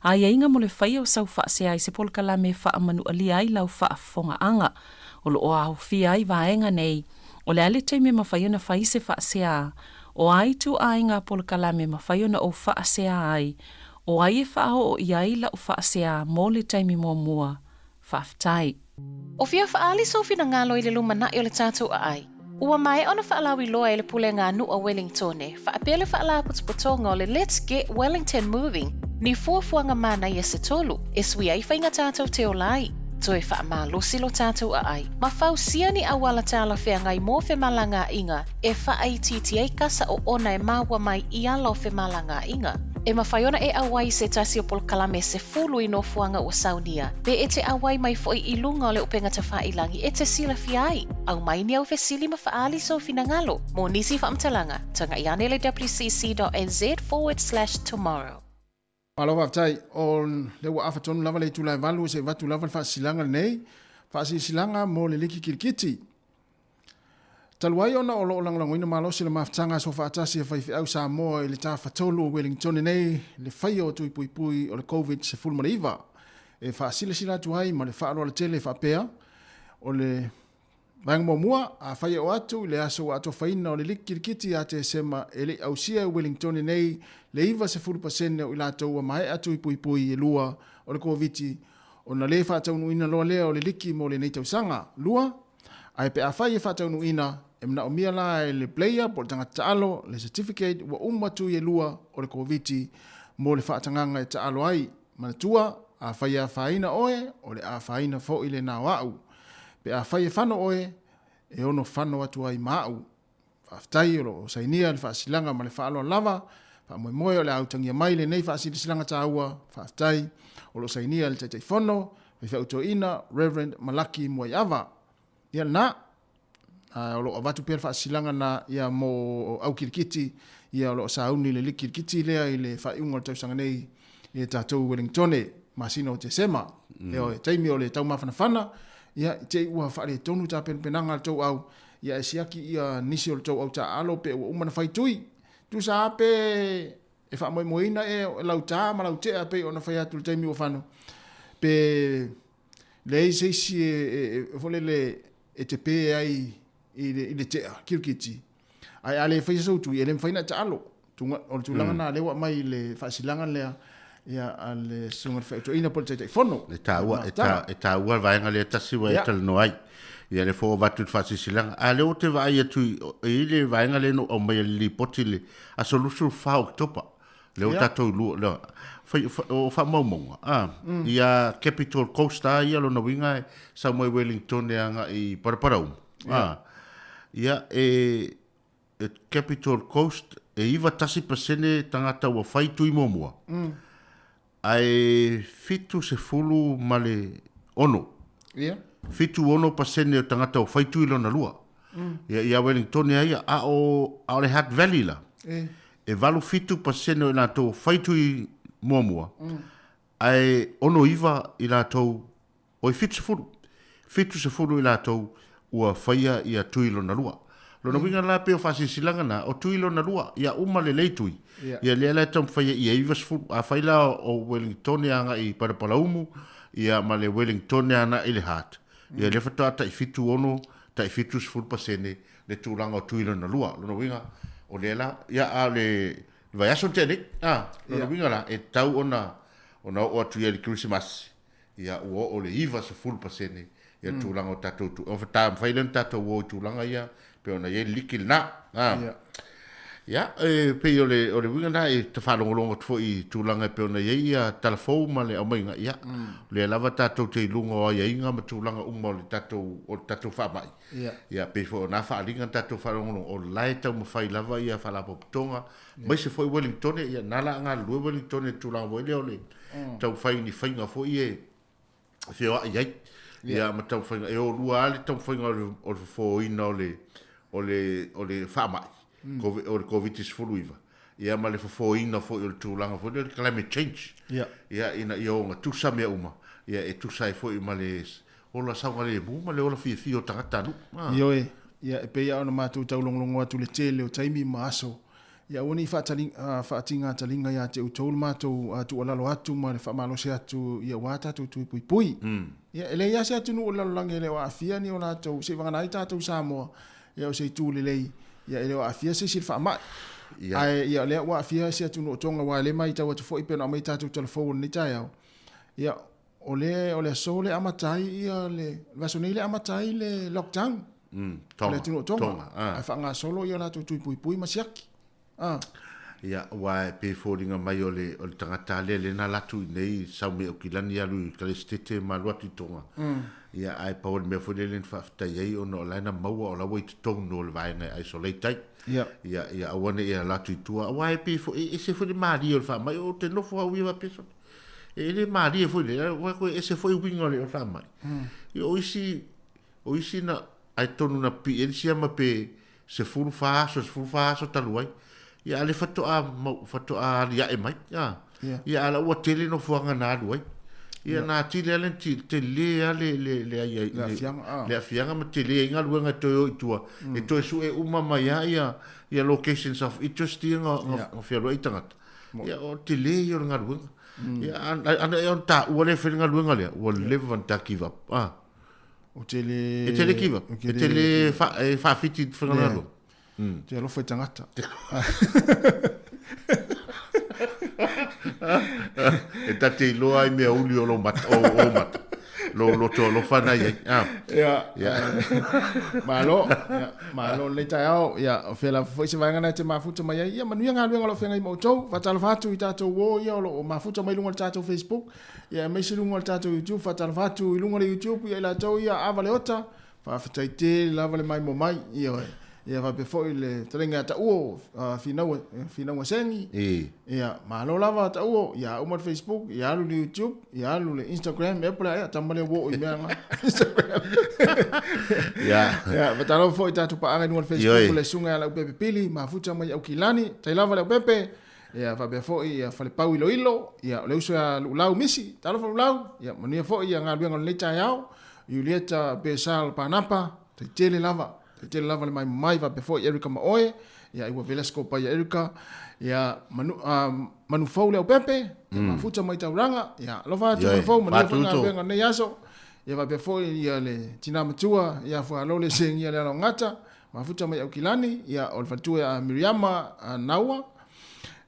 aiaiga mo le faia o sau faasea i se polokalame e faamanualia ai lau faafofogaaga. O lo o aofia ai vaega nei, o le a le taimi e mafai ona fai se faasea, o a ituaiga polokalame e mafai ona ou faasea ai, o ai e faaoo i ai lau faasea mo le taimi muamua. Faafetai. O fia faaali sou finagalo i le lumanai o le tatou aai? Ua maea ona faalauiloa e le Pulega a Nuu a Welingtone faapea le Faalapotopotoga o le Let's Get Wellington Moving ni fuafuaga manaia se tolu e sui ai faiga tatou te ola ai, toe faamalosi lo tatou aai, ma fausia ni auala talafeagai mo femalagaaiga e faaitiiti ai kasa oona e maua mai i ala o femalagaaiga. E mafai ona e auai i se tasi o polokalame 10 i nofoaga ua saunia, pe e te auai mai foi i luga o le upega tafailangi e te silafia ai. Aumai ni au fesili ma faaali sou finagalo. Mo nisi faamatalaga, tagai ane i le wcc.nz/tomorrow. Malo faafetai. O lea ua afa tonu lava le itula e 8 se i avatu lava le faasilasilaga lenei, faasilasilaga mo le liki kilikiti. Talu ai ona o lo o lagolagoina malosi le mafutaga aso faatasi a faifeau Samoa i le tafatolu o Wellingtone nei le faia o tui puipui o le Covid-19 e faasilasila atu ai ma le faaaloalo tele faapea, o le vaega muamua, afai e oo atu i le aso ua atofaina o le liki kilikiti ia Tesema e le i ausia e Wellingtone nei le 90% o i latou ua maea tui puipui e lua o le Koviti ona le faataunuuina loa lea o le liki mo lenei tausaga. Lua, ae pe afai e faataunuuina, e manaomia la e le player po o le tagata taalo le certificate ua uma tui e lua o le Koviti mo le faatagaga e taalo ai. Manatua, afai e afaina oe, o le afaina foi lena o au. Pe afai e fano oe, e ono fano atu ai ma au. Faafetai o lo o sainia le faasilaga ma le faaaloalo lava. Faamoemoe o le a autagia mai lenei faasilasilaga taua. Faafetai o lo o sainia le Taitaifono, Faifeau Toeaina, Rev. Malaki Muaiava. Ia lena, o lo o avatu pea le faasilasilaga na ia mo au kilikiti, ia o lo o sauni le liki kilikiti lea i le faaiuga o le tausaga nei i tatou i Wellingtone, masina o Tesema. Ioe, taimi o le taumafanafana, ia i te i ua faaletonu tapenapenaga a le tou au, ia e siaki ia nisi o le tou au taaalo pe ua uma ona fai tui. Tusa lava pe e faamoemoeina e lau tā ma lau tea pei ona fai atu i le taimi ua fano, pe leai se isi e foi lele e te pē ai i le tea kirikiti, ae a le faia sou tui, e le mafai ona e taalo. O le tulaga lena lea ua aumai i le faasilaga lea ia a le Susuga i le Faautuaina po o le Taitaifono. E taua, e, ta, e taua le vaega lea tasi ua e talanoa ai. Ia le fua avatu i le faasilasilaga. A lea ou te vaai atu i, e i le vaega lea na ou aumaia i le lipoti i le aso 24 o Oketopa. Lea ua tatou lua, lea, fai, fai, o faamaumauga, a, ia Capital Coast a ia lona uiga e sau mai Wellington e agai i Paraparaumu. A, ia e, e Capital Coast e 91% tagata ua fai tui muamua. Ae 76. 76% o tagata ua fai tui lona lua. Ia, ia Wellington ia ia, a o, a o le Hutt Valley la, e 87% o i latou ua fai tui muamua, ae 69 i latou, oi 70, 70 i latou ua faia ia tui lona lua. Lona uiga la pei o faasilasilaga na, o tui lona lua, ia uma lelei tui, ia lea la e taumafai ai ia 90, afai la o Wellingtone agai i Parapalaumu, ia ma le Wellingtone agai i le Hutt, ia lea faatoa tai 76, tai 70% le tulaga o tui lona lua. Lona uiga, o lea la, ia a o le vaiaso na tea nei, a, lona uiga la, e tatau ona, ona oo atu ia i le Kerisimasi, ia ua oo le 90% ia le tulaga o tatou tu, o ta mafai lea ona tatou o i tulaga ia pei ona i ai le liki lena. A. Ia, e pei o le, o le uiga lena e ta faalogologo atu foi i tulaga e pei ona i ai ia tala fou ma le aumaiga, ia, o lea lava tatou te i luga o aiaiga ma tulaga uma o le tatou, o le tatou faamai. Ia, pei foi o na faaaliga na tatou faalogologo, o la e taumafai lava ia Faalapotopotoga, aemaise foi Wellingtone, ia, na la a galulue Wellingtone i le tulaga foi lea o le taumafai i ni faiga foi e feoai ai. Ia ma taumafaiga e o lua lava le taumafaiga o le o le fofoina o le o le o le faamai o le Koviti-19, ia ma le fofoina foi o le tulaga foi lea o le climate change. Ia ina ia ogatusa mea uma, ia e tusa ai foi ma le ola saogalemu ma le ola fiafia o tagatanuu. Ioe, ia e pei lava ona matou taulogologo atu i le tele o taimi ma aso, ia aua ne i faatiga taliga ia te outou le matou tuualalo atu ma le faamalosi atu ia aua tatou tui puipui. Ia e leai lava se atunuu o le lalolagi e le o aafia ni o latou, seivagana ai tatou i Samoa, ia o se itu lelei, ia e le o aafia se isi i le faamai. Ae ia o lea ua aafia se atunuu o Tonga aua o lea e matau atu foi pei ona aumai tatou tala fou o lenei taeao, ia o le o le aso lea e amata ai ia le vaiaso nei lea e amata ai le lockdown o le atunuu o Tonga, ae faagasolo ia latou tui puipui ma siaki. Ia, aua e pei e foliga mai o le, o le tagata lea lea na alu atu i inei sau mai Aukilani alu i Kalesetete ma alu atu i Tonga. Ia, ae pau o le mea foi lele na faafetai ai ona o la e na maua o la ua i totonu o le vaega e isolate ai. Ia. Ia, ia aua ne i alu atu i tua. Aua e pei foi, e ese foi le malie o le faamai, ou te nofo au ia faapea sole. E le malie foi le, aua e ese foi uiga o le faamai. Ia, o isi, o isi na, ai tonu na pipii ai le siama pe 14 aso, 14 aso talu ai. Ia, a le faatoa, faatoa aliae mai. A. Ia, a la ua tele nofoaga na alu ai. Ia, na atili lava le tele lava le, le, le, le, le aafiaga, le aafiaga ma tele ai galuega e toe o i tua. E toe sue uma mai lava ia, ia locations of interest ia na, na fealuai tagata. Ia, o le tele ia o le galuega. Ia, ana ea ona taua lea e fai le galuega lea, ua leva ona ta give up. A. Ou te le... E te le give up. E te le faafiti i te faiga galuega. Te alofa i tagata. E ta te iloa ai mea uli o lou mata, o, o mata. Lou loto alofa na i ai. Ah. Ia. Ia. Malo. Ia. Malo lenei taeao. Ia, o fea lava foi se vaega na e te mafuta mai ai. Ia, manuia galuega o lo o feagai ma outou. Faatalofa atu i tatou uo ia o lo o mafuta mai luga o le tatou Facebook. Ia, aemaise luga o le tatou YouTube. Faatalofa atu i luga o le YouTube ia i latou ia Ava Leota. Faafetai tele lava le maimoa mai. Ioe. Ia faapea foi le fetalaiga ia Tauo, Finauga, Finauga Sengi. Ia, malo lava Tauo. Ia uma le Facebook, ia alu le YouTube, ia alu le Instagram, ea po o le a ea, tama lea ua oo i mea na. Instagram. Ia. Ia, faatalofa foi i tatou paaga i luga o le Facebook, le Susuga ia Leaupepe Pili, mafuta mai Aukilani. Tai lava Leaupepe. Ia faapea foi ia Falepau Iloilo, ia o le uso ia Luulau Misi, talofa Luulau, ia manuia foi ia galuega o lenei taeao, Iulieta Besal Panapa, tai tele lava, tai tele lava le maimamai, faapea foi Erica ma oe, ia ai ua vela scope ia Erica, ia manu, Manufou Leaupepe, ia mafuta mai taulaga, ia alofa atu Manufou, manuia foi galuega o lenei aso, ia faapea foi ia le tina matua, ia Fualole Segia Lealaogata, Mafuta mai Aukilani, ia, o le faletua ia Miriama Naua,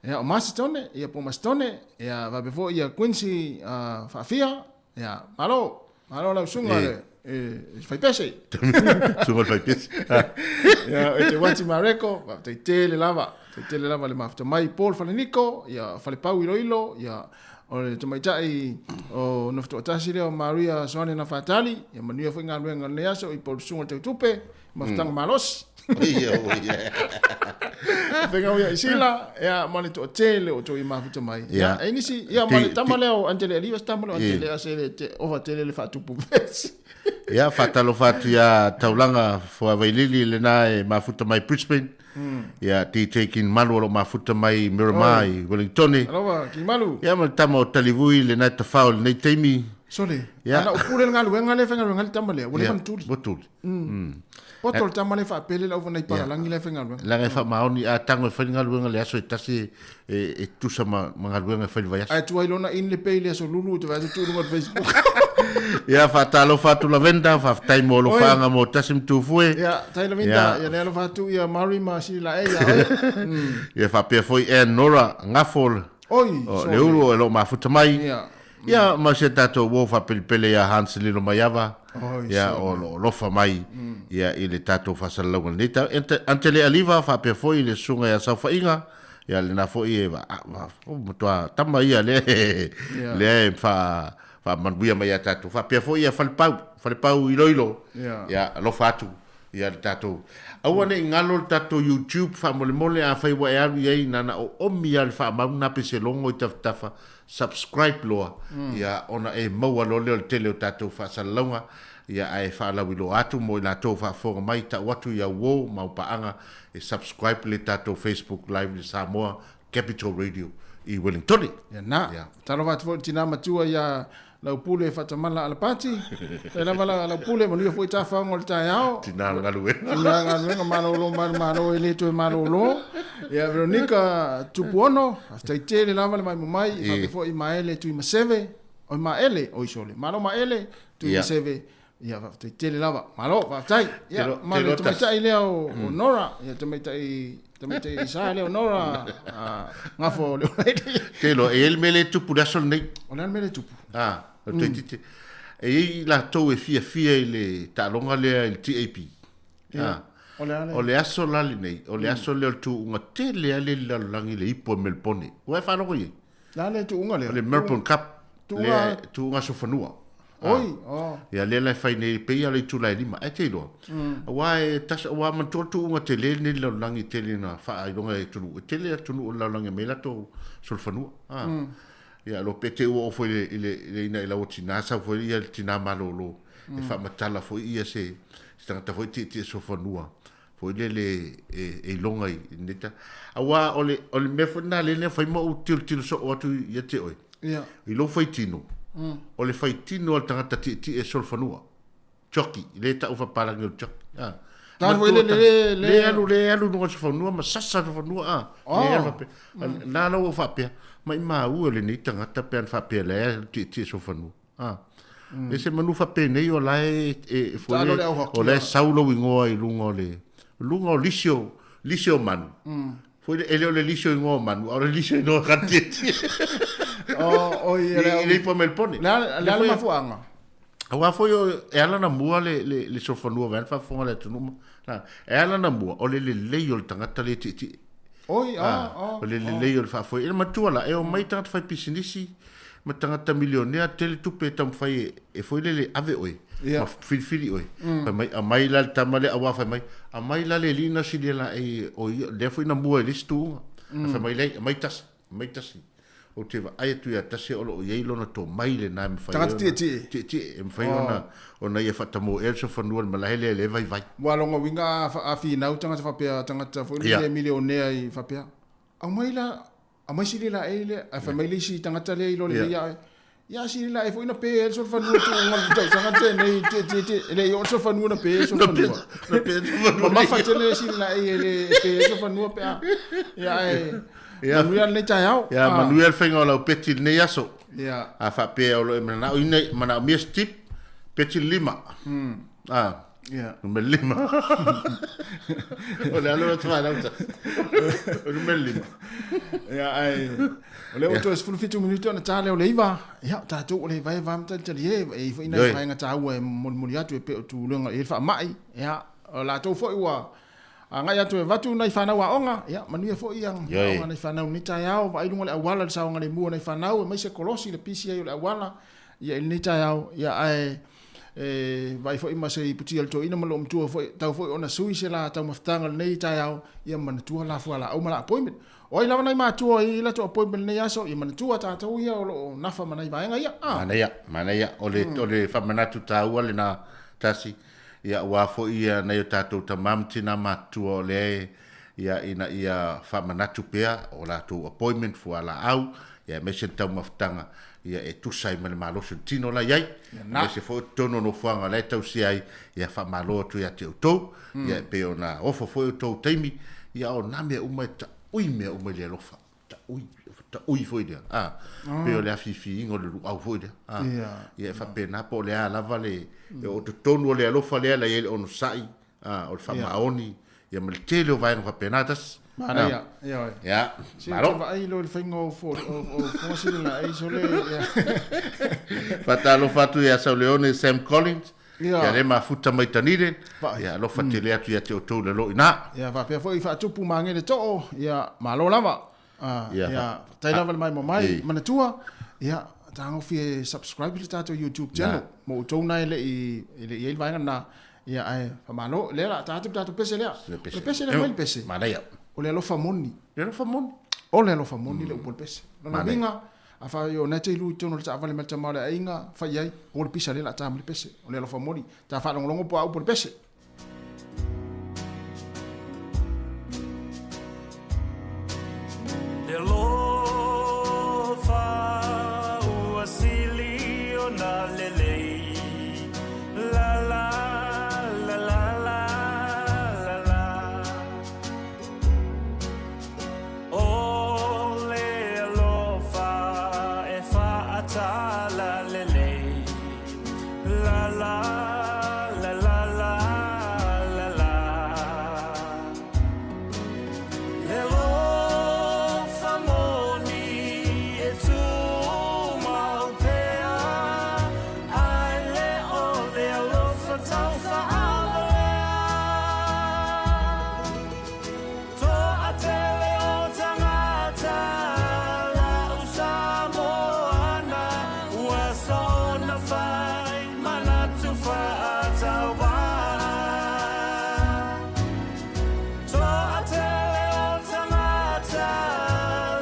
ia, o Masitone, ia, po o Masitone, ia, faapea foi ia Quincy Faafia, ia, malo, malo lau susuga le faipese. Susuga le faipese. Ia, e te Wati Mareko, faafetai tele lava, faafetai tele lava le mafuta mai, Paul Faleniko, ia, Falepau Iloilo, ia, o le tamaitai o Nofotoatasi lea o Maria Soane Nafatali, ia manuia foi galuega o lenei aso i Paul Susuga le Teutupe, Mafutaga malosi. Ia, oi, ia. Faiga ia i sila, ia ma le toatele o outou i mafuta mai. Ia, e nisi, ia ma le tama lea o Angele Aliva, se tama lea o Angele a se le te ova tele le faatupu vesi. Ia, faatalofa atu ia Taulaga Foavailili lena e mafuta mai Brisbane. Ia, DJ Kinmalu o lo o mafuta mai Miramar i Wellingtone. Alofa, Kinmalu. Ia, ma le tama o Talivui lena e tafao i lenei taimi. Sole, ana ou pule le galuega lea e faigaluega ai le tama lea, ua leva ona tuli. Ua tuli. Poto le tama lea e faapele le aufanai palalagi la e faigaluega. Leaga e faamaoni, a tago e fai le galuega i le aso e tasi e tutusa ma galuega e fai i le vaiaso. Ae tuai lona in le pay i le aso lulu, ou te vaai atu tuu i luga o le Facebook. Ia, faatalofa atu Lavenda, faafetai mo alofaaga mo Tasi ma Tufue. Ia, tai Lavenda, ia lea alofa atu ia Mary ma Sililae ia oe. Ia faapea foi Ann Nora Gafo, Oi, le ulu o lo o mafuta mai. Ia. Ia, ma si a tatou uo faapelipele ia Hans Lilomaiava, ia, o lo o lofa mai, ia, i le tatou faasalalauga i lenei tau. Antele Aliva faapea foi i le susuga ia Saofaiga, ia, lena foi e, o, matua tama ia lea, lea e faamanuia mai ia tatou. Faapea foi ia Falepau, Falepau Iloilo, ia, alofa atu. Ia le tatou aua ne i galo le tatou YouTube faamolemole afai ua e alu i ai na na oomi lava le faamau lena pe se logo i tafatafa subscribe loa ia ona e maua loa lea o le tele o tatou faasalalauga ia ae faalauiloa atu mo i latou o faafofoga mai tau atu i au uo ma au paaga e subscribe le tatou Facebook live le Samoa Capital Radio i Wellingtone. Ia na. Ia. Talofa atu foi i le tina matua ia Laupule Faatamala Alapati. Tai lava la Laupule, manuia foi tafaoga o le taeao. Tina o galuega. Tina galuega, malolo mai le malo e le toe malolo. Ia Veronica Tupuono, faafetai tele lava le maimo mai, faapea foi Maele Tuimaseve, oi Maele, oi sole. Malo Maele Tuimaseve. Ia faafetai tele lava. Malo, faafetai. Ia ma le tamaitai lea o Nora, ia tamaitai tamaitai Isa lea o Nora, gafo o le Olaili. Te iloa, e i ai le mea lea e tupu i le aso lenei. O le a le mea lea e tupu? Ah, o le toeitiiti. E i ai latou e fiafia i le taaloga lea i le TAP. Ia, o le a le? O le aso la lenei, o le aso lea o le tuuga tele lava lea i le lalolagi i le ipu a Melbourne. Ua e faalogo i ai? Le a le tuuga lea? O le Melbourne Cup. Tuuga? Tuuga solofanua. Oi, oh. Ia lea la e fai nei, pei lava o le itula e 5, ae te iloa. Aua e tasi, aua manatua le tuuga tele lenei i le lalolagi e tele ina faailoga e atunuu, e tele atunuu o le lalolagi e aumai latou solofanua. Ia lo pe te ua oo foi i le, i le ina i lau tina sau foi ia le tina malolo e faamatala foi ia se, se tagata foi tietie solofanua foi lele e, e iloga i lenei ta. Aua o le, o le mea foi lena lea na fai ma ou tilotilo soo atu ia te oe. Ia. I lou faitino, o le faitino a le tagata tietie solofanua. Jockey, le tau faapalagi o le jockey. Ah. Tala foi le le le le alu le alu luga o fanua ma sasa fanua ah. Le alu faapea. Na la ua faapea maimau e lenei tagata pe ana faapea le tietie solofanua. Ah. E se manu faapenei o la e e foi o la e sau lou igoa i luga o le luga o lisi o lisi o manu. Foi e le o le lisi o igoa o manu, a o le lisi o igoa o tietie. O i le ipu a Melbourne. Le a le mafuaaga? Aua foi o, e ala ona mua le, le, le solofanua vaeane faafofoga le atunuu ma, na, e ala ona mua, o le lelei o le tagata lea e tietie. Oi, a, a, o le lelei o le faafoe. E matua la, e omai tagata fai pisinisi ma tagata milionea, tele tupe e taumafai e, e foi lele ave oe, ma filifili oe. Fai mai, aumai la le tama lea, aua fai mai, aumai la le alii na silia laei o ia, lea foi na mua i le isi tuuga. Fai mai, leai, aumai tasi, aumai tasi. Ou te vaai atu ia Tasi o lo o i ai lona tomai lena e mafai ai ona tietie. Tietie, e mafai ona ona ia faatamoea le solofanua i le malae lea e le vaivai. Ua lona uiga a finau tagata faapea, tagata foi lele milionea i faapea, aumai la, aumai sili laei lea, ae fai mai le isi tagata lea i lo lelei ia oe, ia sili laei foi na pe ai le solofanua tuuga le tausaga tenei tietie tie, e le i oo le solofanua na pe ai le solofanua. Na pe ai le solofanua. Mamafa tele sili laei e le pe ai le solofanua pe a, ia ae Ia. Manuia lenei taeao. Ia, manuia le faiga o lau peti i lenei aso. Ia. A faapea o lo o e mananao ina, manaomia se tip, peti le lima. A. Ia. Numera lima. O le a le atu whanau ta. O numera lima. Ia, ae, o lea ua toe 17 minute ona ta lea o le 9. Ia, o tatou o le vae va matalitali e, e i ai foi nai vaega taua e molimoli atu e pei o tulaga i le faamai. Ia, o latou foi ua Agai atu e avatu nai fanau aoga, ia manuia foi ia aoga nai fanau i lenei taeao, vaai luga o le auala i le saogalemu o nai fanau, aemaise kolosi le pisi ai o le auala ia i lenei taeao, ia ae e vaai foi ma se iputi a le toeaina ma loomatua foi, tau foi ona sui se la taumafataga i lenei taeao, ia manatua la fualaau ma la appointment. O ai lava nai matua i latou appointment i lenei aso, ia manatua tatou ia o lo o nafa ma nai vaega ia. Manaia, manaia. O le, o le faamanatu taua lena tasi. Ia aua foi ia nai o tatou tama ma tina matutua o lea e ia ina ia faamanatu pea o latou appointment fualaau ia aemaise le taumafataga ia e tusa ai ma le malosi o le tino la iai aemaise foi o totonu o nofoaga la e tausia ai ia faamalo atu ia te outou ia e pei ona ofo foi outou taimi ia o na mea uma e taui mea uma i le alofa. Taui, taui foi lea. A, pei o le afiafiina o le luau foi lea. A, ia e faapena po o le a lava le, o totonu o le alofa lea la i ai le onosai, a, o le faamaoni, ia ma le tele o vaega faapena tasi. Manaia, ia oe. Ia, Se ou te vaai loa i le faiga o fofoga sili laei sole, ia. Faatalofa atu ia Sauleone Sam Collins, Ia le mafuta mai Tanire, ia alofa tele atu ia te outou le loina. Ia faapea foi faatupu magele too, ia malo lava. Ia faafetai lava le maimoa mai, manatua, ia tagofi e subscribe i le tatou YouTube channel mo outou na e le i i ai le vaega lena. Ia ae faamalo lea la ta atu tatou pese lea. O le pese lea mai le pese. Manaia. O le alofa moni. Le alofa moni. O le alofa moni le upu o le pese. Lona uiga, afai o na e te ilu i totonu o le taavale ma le tama o le aiga, fai i ai, o le pisa lea la ta ma le pese. O le alofa moni. Ta faalogologo po o a upu o le pese. Le alofa ua sili ona lelei La la la la la la la O le alofa e faatala lelei La la la la la la la Le alofa moni e tumau pea Ae le o le alofa taufaawalea Toatele o tagata lau Samoana Ua soona fai manatu faatauvaa Toatele o tagata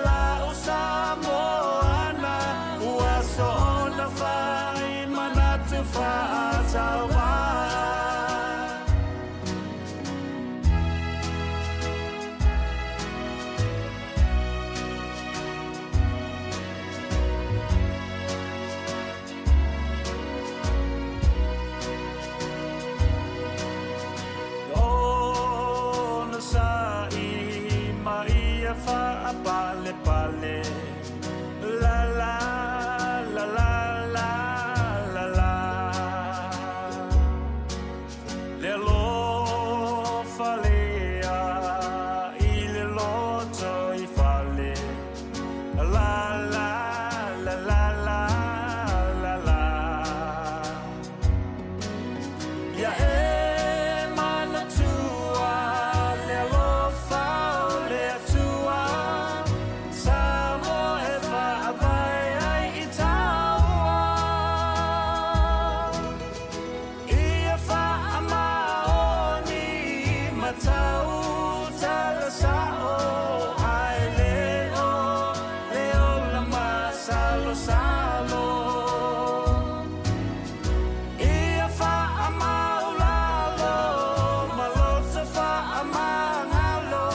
lau Samoana Ua soona fai manatu faatauvaa. Onosai ma ia faapalepale La la la la la la la Le alofa lea i le loto i fale La la la la la la la Ia e manatua le alofa o le Atua Samoa e faavae ai i taua Ia faamaoni ma tautala sao Ae le o le ola masalosalo Ia faamaulalo ma loto faamagalo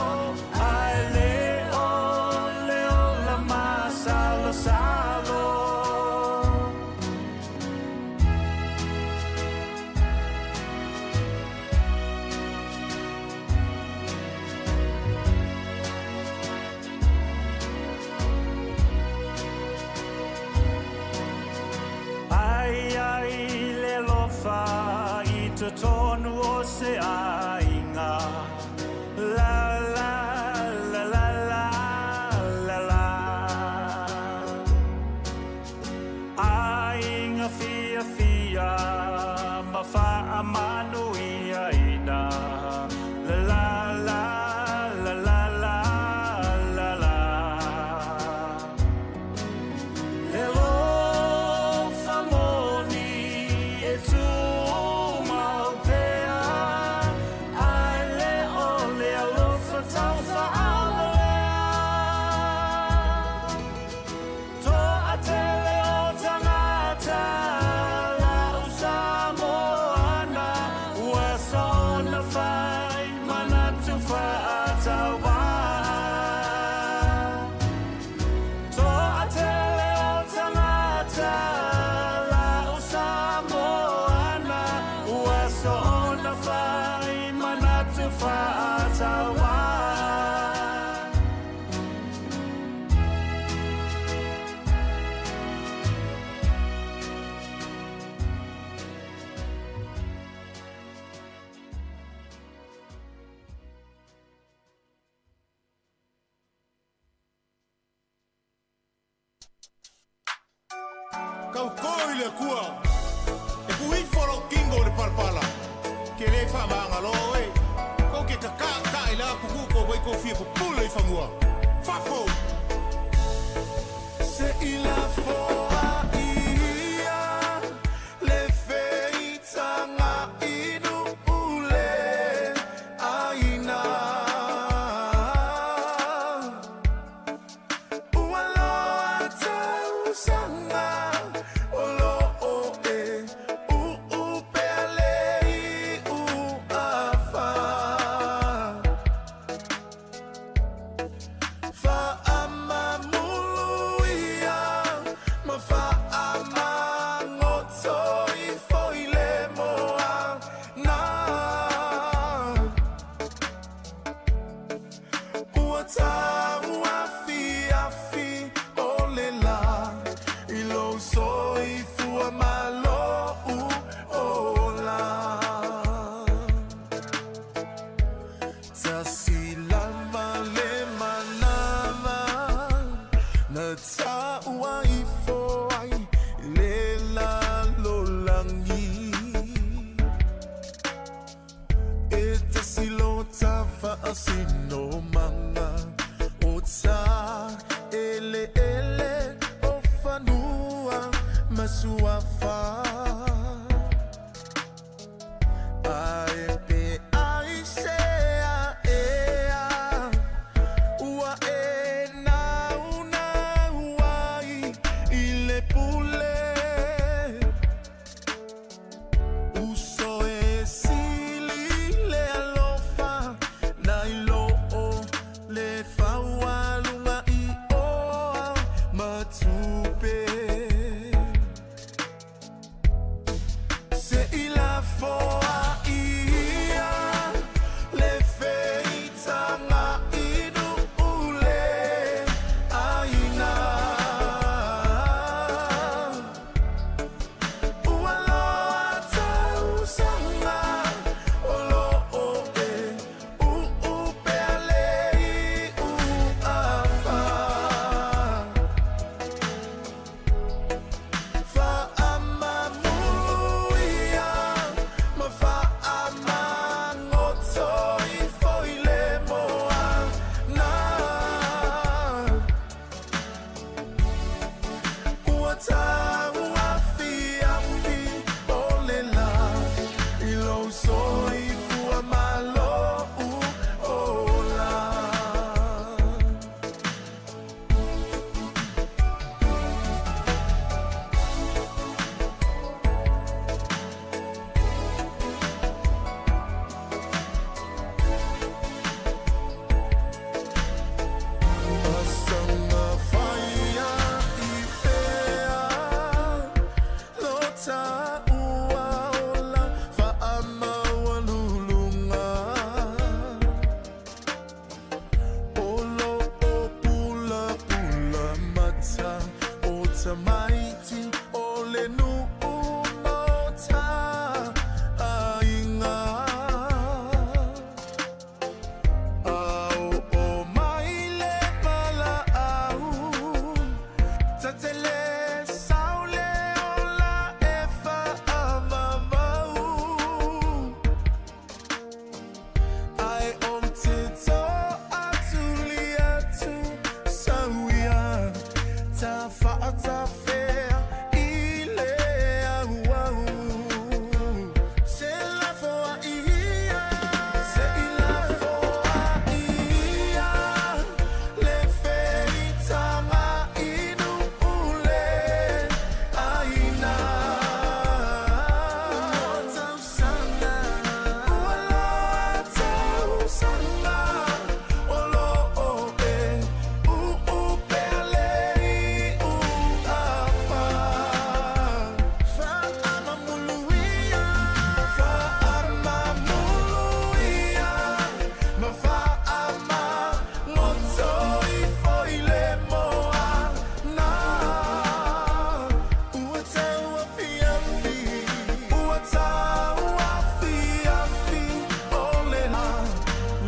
Ae le o le ola masalosalo. Ai ai le alofa i totonu o se aiga La la la la la la la Aiga fiafia ma faamanuiaina La la la la la la la la Le alofa moni e tumau pea Ae le o le alofa taufaawalea Toatele o tagata lau Samoana Ua soona fai manatu faatauvaa Toatele o tagata lau Samoana Ua soona fai manatu faatauvaa. Kaukō i le Akua, e puhifo lou kingo i le palapala, ke le faamagalo oe, kou ke kakaakaʻi la kukuu kou mai kou fia pupule i fagua. Fafo! Se i lafoa ia le feitaga inu Ua tauafiafi o le lā i lou soifua ma lou ola. Tasi lava le manava na taua ifo ai i le lalolagi. E tasi lo ta faasinomaga o ta eleele o fanua ma suafa. Ae pe aisea ea ua e naunau ai i le pule. Uso e sili le alofa nai lo o le faualuga i oa ma tupe. Se i lafoa ia le feitaga inu le aina. Ua loa tausaga o loo e uupea le iu afa. Faamamuia ma faamagoto ifo i le moana. Ua tauafiafi o le lā i lou soifua ma lou ola. Asaga faia i fea lo taua ola faamaualuluga. O loo pulapula mata o tamaiti o le nuu ma o ta aiga. A oo mai le valaau, ta te le sau le ola e faavavau. Ae ou te toatuli atu sau ia ta faatafea i le auau. Se lafoa ia, se i lafoa ia le feitaga inu le aina. Ua loa tausaga o loo e uupea le iu afa. Faamamuluia, faamamuluia ma faamagoto ifo i le moana. Ua tauafiafi, ua tauafiafi o le lā,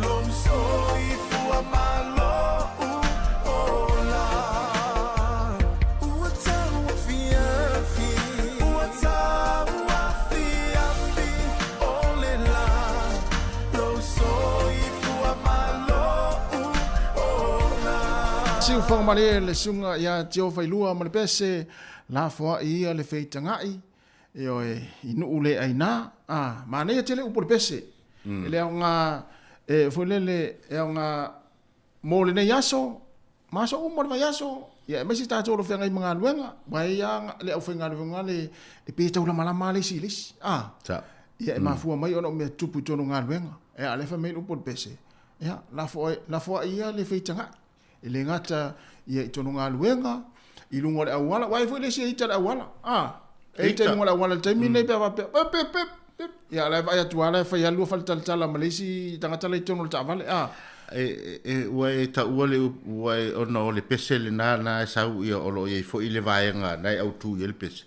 lou soifua ma lou ola. Ua tauafiafi, ua tauafiafi o le lā, lou soifua ma lou ola. Siufofoga malie le susuga ia Tio Failua ma le pese, lafoai ia le feitagai, ioe, i nuu le aina, a, manaia tele upu o le pese. E le aoga, e, foi lele, e aoga mo lenei aso, ma aso uma o le vaiaso, ia aemaise tatou o lo o feagai ma galuega, aua e i ai lava le aufaigaluega le, e pei e taulamalama lava le isi i le isi, a, Sa. ia e mafua mai ona o mea tutupu i totonu o galuega. Ia, a o lea e fai mai le upu o le pese, ia, lafoai, lafoai ia le feitagai. E le gata ia i tonu galuega, i luga o le auala, aua e i ai foi le isi e ita i le auala, a, e ita i luga o le auala i le taimi lenei pe a faapea, pip, pip, pip, pip, ia o la e vaai atu lava la e fai lava lua faletalatala ma le isi tagata la e i totonu o le taavale, a. E, e, ua e taua le upu, ua e, ona o le pese lena na e sau ia o lo o i ai foi le vaega na e autu i ai le pese.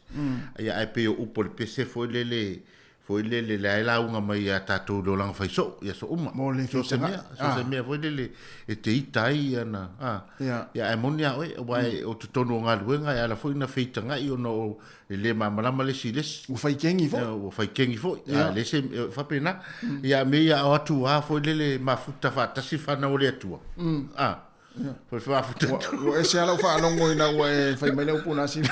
Ia ae pei o upu o le pese foi lele, foi lele lea e lauga mai ia tatou i le olaga faisoo i aso uma. Mo le So se feitaga. mea, so se mea foi lele e te ita ai ia na, a. Ia ae moni a oe, aua e, o totonu o galuega e ala foi ona feitaga'i ona o le le malamalama le isi i le isi. Ua fai kegi foi. Ua fai kegi foi. A le se, e faapena. Ia a mea ia ao atu a foi lele mafuta faatasi fanau a le Atua. A. Foi mafuta. Ua ese lava lau faalogo ina ua e fai mai le upu na sina.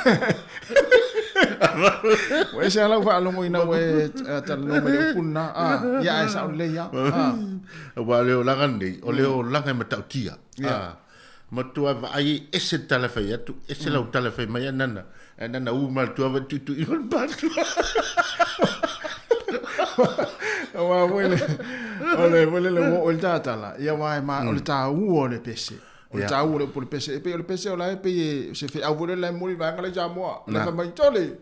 Ua ese lava lau faalogo ina ua e talanoa mai le upu lena. A, ia ae sao lelei lava. A. Aua o le olaga lenei, o le olaga e matautia. A. Matua vaai ai ese le tala e fai atu, ese lau tala e fai mai, ae nana, ae nana u mai le tua vai tuitui iho le patu. Aua foi le, o le foi lele ua oo i le tatala, ia aua e ma, o le taua o le pese. O le taua o le upu o le pese. E pei o le pese o la e pei e, se feau foi lele la e momoli i le vaega lea i Samoa. O le fai mai, Tole,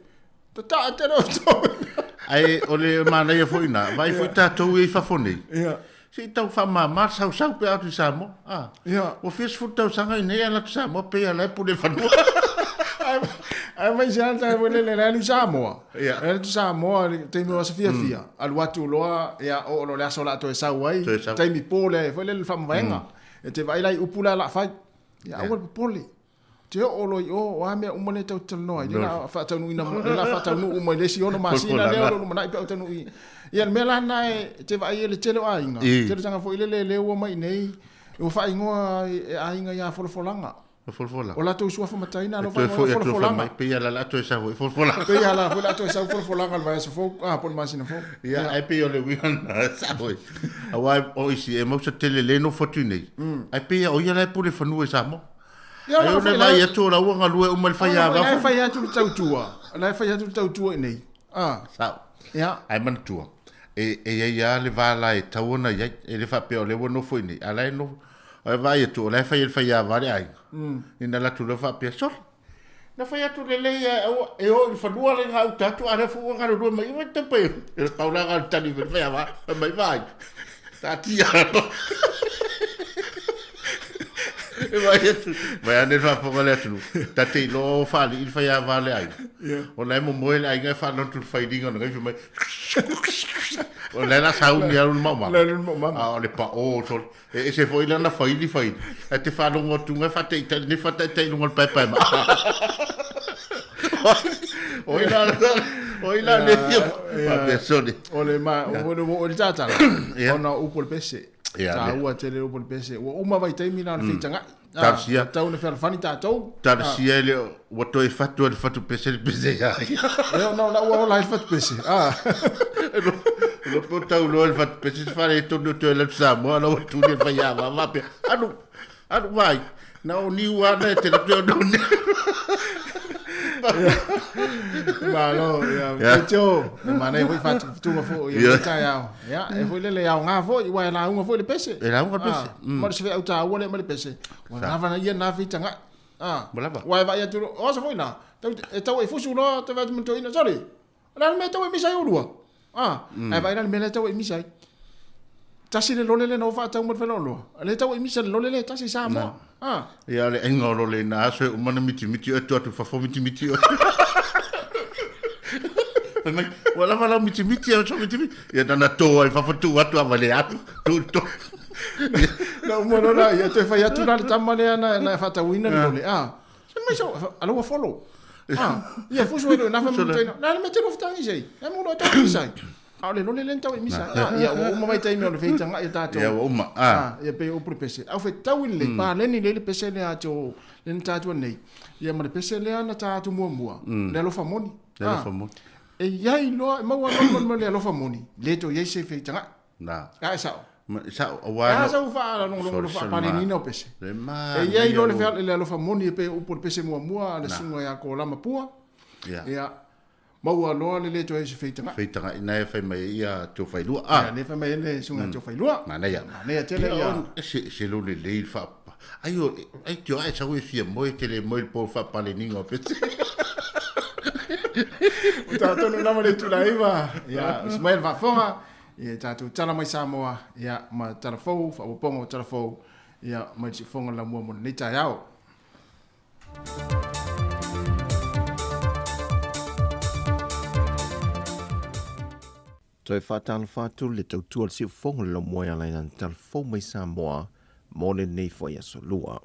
tataa tele outou. Ae o le manaia foi ina, vaai foi tatou ia i fafo nei. Se i tau faamama le sausau pe a atu i Samoa. A, ua fia sefulu tausaga i nei ae alu atu i Samoa pei lava la e pule fanua. Ae mai se ala foi lele la alu i Samoa. La alu i Samoa i le taimi o aso fiafia, alu atu loa, ia oo loa i le aso o le a toe sau ai, taimi po lea foi lele le faamavaega. E te vaai la i upu la o le a fai. Ia aua le popole. Te oo loa i o, o a mea uma lea tatou te talanoa ai, lea o le a faataunuuina, lea o le a faataunuu uma i le isi 6 masina lea o lo o lumanai pe a ou taunuu i... Ia, le mea la lena e te vaai ai le tele o aiga, tele tagata foi lele lea ua omai i inei, ua faaigoa e aiga ia Folafolaga. O Folafolaga. O latou suafa matai na, o faaigoa ia Folafolaga. Pei lava la toe sau foi Folafolaga. Pei lava foi la toe sau Folafolaga i le vaiaso fou, a, po o le masina fou. Ia, ae pei o le uiga lena, sao e. Aua o isi e mausa tele le nofo atu i inei, ae pei lava o ia la e pule fanua i Samoa. Ia, Ai o le vai atu o la ua galue uma le fai a vafu. Fai atu le tautua. La e fai atu le tautua i nei. Ah. Sao. Ia. Ai manatua. E e iai a le va la e tau ona iai. E le faapea o le ua nofo i nei. A la e nofo. O le vai atu o la e fai e le fai a va le aiga. Ina la tu le faapea sole. Na fai atu lelei e aua e o i le fanua le gauta atu a lea foi ua galulue mai i te pe. E le pau la galu tali me le fai a va. Mai vai. Taatia. E vai atu. Vai ane le faafofoga le atunuu. Ta te iloa o faalii le faiava a le aiga. O la e momoe le aiga e faalotu le failiga ona fai mai. O la e la sauni alu le maumama. A o le paʻō sole. E ese foi lana faili faili. Ae te faalogo atu e faataitai nei faataitai i luga o le paepae maa. O i la o i la le fia faapea sole. O le ma o le o le tatala ona o upu o le pese. Taua tele upu o le pese. Ua uma vaitaimi na o le feitagai. Talosia. Tau na fealofani tatou. Talosia ele ua toe fatu e le fatu pese le pese ia ia. Ea ona o la ua ola ai le fatu pese. Ah. Lo po tau loa le fatu pese se fale tonu toe le Samoa la ua tuli e fai ava faapea. Alu, alu vai. Na o niu ana e te le peo no ne. Malo, ia, Petio, e manaia foi faatuga foi ia le taeao. Ia, e foi lele e aoga foi, aua e lauga foi le pese. E lauga le pese. Ma o se feau taua lea ma le pese. Ua lava na ia na feitagai. Ua lava. Aua e vaai atu, o aso foi la, e tau ai fusu loa te vaai atu ma le toeaina, sorry, o le a le mea e tau ai misa ai oulua? Ae vaai la le mea lea e tau ai misa ai. Tasi le lole lea na ou faatau ma le faleoloa. O lea e tau ai misa le lole lea e tasi i Samoa. Ia o le aiga o lole na aso e uma na mitimiti oe tu atu fafo mitimiti oe. Fai mai, ua lava lau mitimiti e so mitimiti. Ia nana tō ai fafo tu atu a vale atu. Tu tu. Na uma loa la, ia toe fai atu la le tama lea na, na faatauina le lole. Ah. Fai mai so, ala ua follow. Ah, ia fusu ai loa na fa mo tena. Na le mete lo ftangi sei. Na mo lo tau misai. A o le lole le tau i misa. Ah, ia ua uma mai taimi o le feitaga ia tatou. Ia ua uma. Ah. Ia pei o upu le pese. Au fetau i le paleni le le pese lea atu le na tatou nei. Ia ma le pese lea na tatou muamua. Le alofa moni. Le alofa moni. E iai loa, e maua loa ma le alofa moni. Le toe iai se feitaga. Na. A e sao. Ma, sao, aua A sau faalogologo le faapaleniina o pese. Le ma. E iai loa le, le alofa moni e pei o upu o le pese muamua a le susuga ia Kolama Pua. Ia. Ia. Maua loa le le toe se feitaga. Feitaga ina e fai mai ia tio failua. Ah. Ia, le fai mai le susuga tio failua. Manaia. Manaia tele ia. Se se lo lelei le faa ai o ai tio ai sau e fia moe te le moe le po faapaleniga o pese. O tatou lava le itula 9. Ia, Ismael Faafofoga. I tatou tala mai Samoa, ia, ma tala fou, faaopoopoga o tala fou, ia, mai le siufofoga o le laumua mo lenei taeao. Toe faatalofa atu le tautua o le siufofoga o le laumua e ala i lana tala fou mai Samoa mo lenei foi aso lua.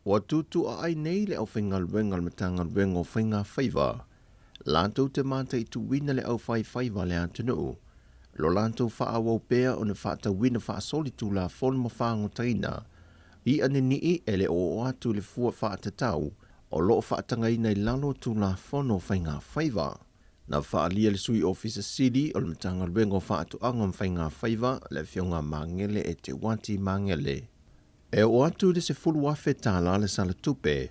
Ua tuutuuaai nei le aufaigaluega a le Matagaluega o Faiga Faiva latou te mataituina le aufaifaiva a le atunuu, lo latou faaauau pea ona faatauina faasolitulafono ma fagotaina i'a ninii e le o oo atu i le fua faatatau o lo o faatagaina i lalo o Tulafono o Faiga Faiva. Na faaalia le Sui Ofisa Sili o le Matagaluega o Faatoaga ma Faiga Faiva, le Afioga a Magele Eteuati Magele, e oo atu i le $10,000 le sala tupe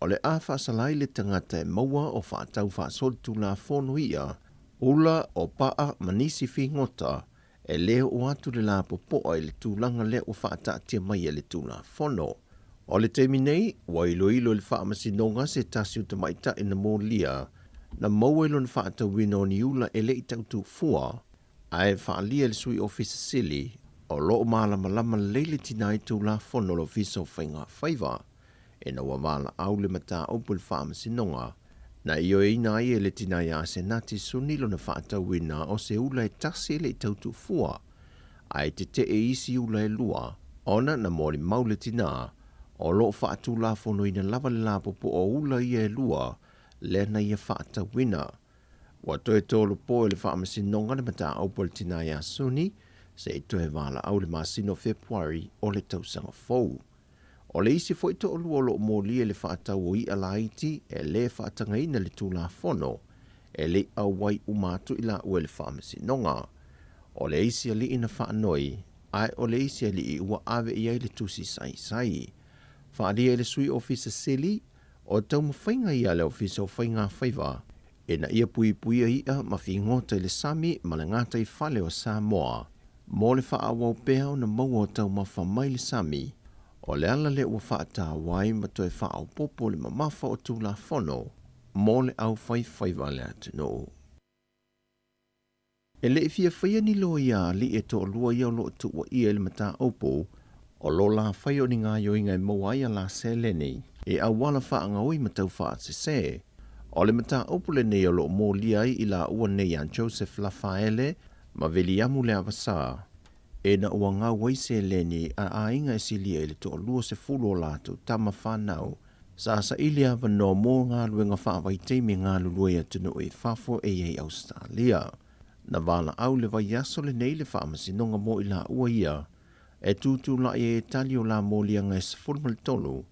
o le a faasala ai le tagata e maua o faatau faasolitulafono i'a, ula, o pa'a ma nisi figota e lē oo atu le lapopoa i le tulaga lea ua faataatia mai e le Tulafono. O le taimi nei, ua iloilo e le Faamasinoga se tasi o tamaitai na molia na maua i lona faatauina o ni ula e le i tautufua, ae faaalia e le Sui Ofisa Sili o lo o malamalama lelei le tinā i Tulafono o le Ofisa o Faiga Faiva. Ina ua valaau le mataupu i le Faamasinoga, na ioeina ai e le tinā ia Asenati Suni lona faatauina o se ula e tasi e le i tautuufua, ae tetee isi ula e lua, ona na molimau le tinā o lo o faatulafonoina lava le lapopoa o ula ia e lua lea na ia faatauina. Ua toe tolopo e le Faamasinoga le mataupu a le tinā ia Suni se i toe valaau i le masina o Fepuari o le tausaga fou. O le isi foi toalua o lo o molia i le faatau o i'a laiti e lē faatagaina i le Tulafono, e le i auai uma atu i laua i le Faamasinoga. O le isi alii na faanoi, ae o le isi alii ua ave i ai le tusi saisai. Faaalia e le Sui Ofisa Sili o taumafaiga ia a le Ofisa o Faiga Faiva ina ia puipuia i'a ma figota i le sami ma le gataifale o Samoa mo le faaauau pea ona maua o taumafa mai le sami, o le ala lea ua faataua ai ma toe faaopoopo le mamafa o Tulafono mo le aufaifaiva a le atunuu. E le i fia faia ni loia alii e toalua ia o lo o tuuaia i le mataupu o lo la faia o ni gaoioiga e maua ai a la seleni i auala faagaoi ma taufaasese. O le mataupu lenei o lo o molia ai i laua nei ia Joseph Lafaele ma Viliamu Leavasa, ina ua gau ai seleni a aiga e silia i le toa-20 o latou tama fanau sa saili avanoa mo galuega faavaitaimi e galulue i atunuu i fafo e i ai Ausetalia. Na valaau i le vaiaso lenei le Faamasinoga mo i laua ia e tutulai ai e tali o la moliaga e 13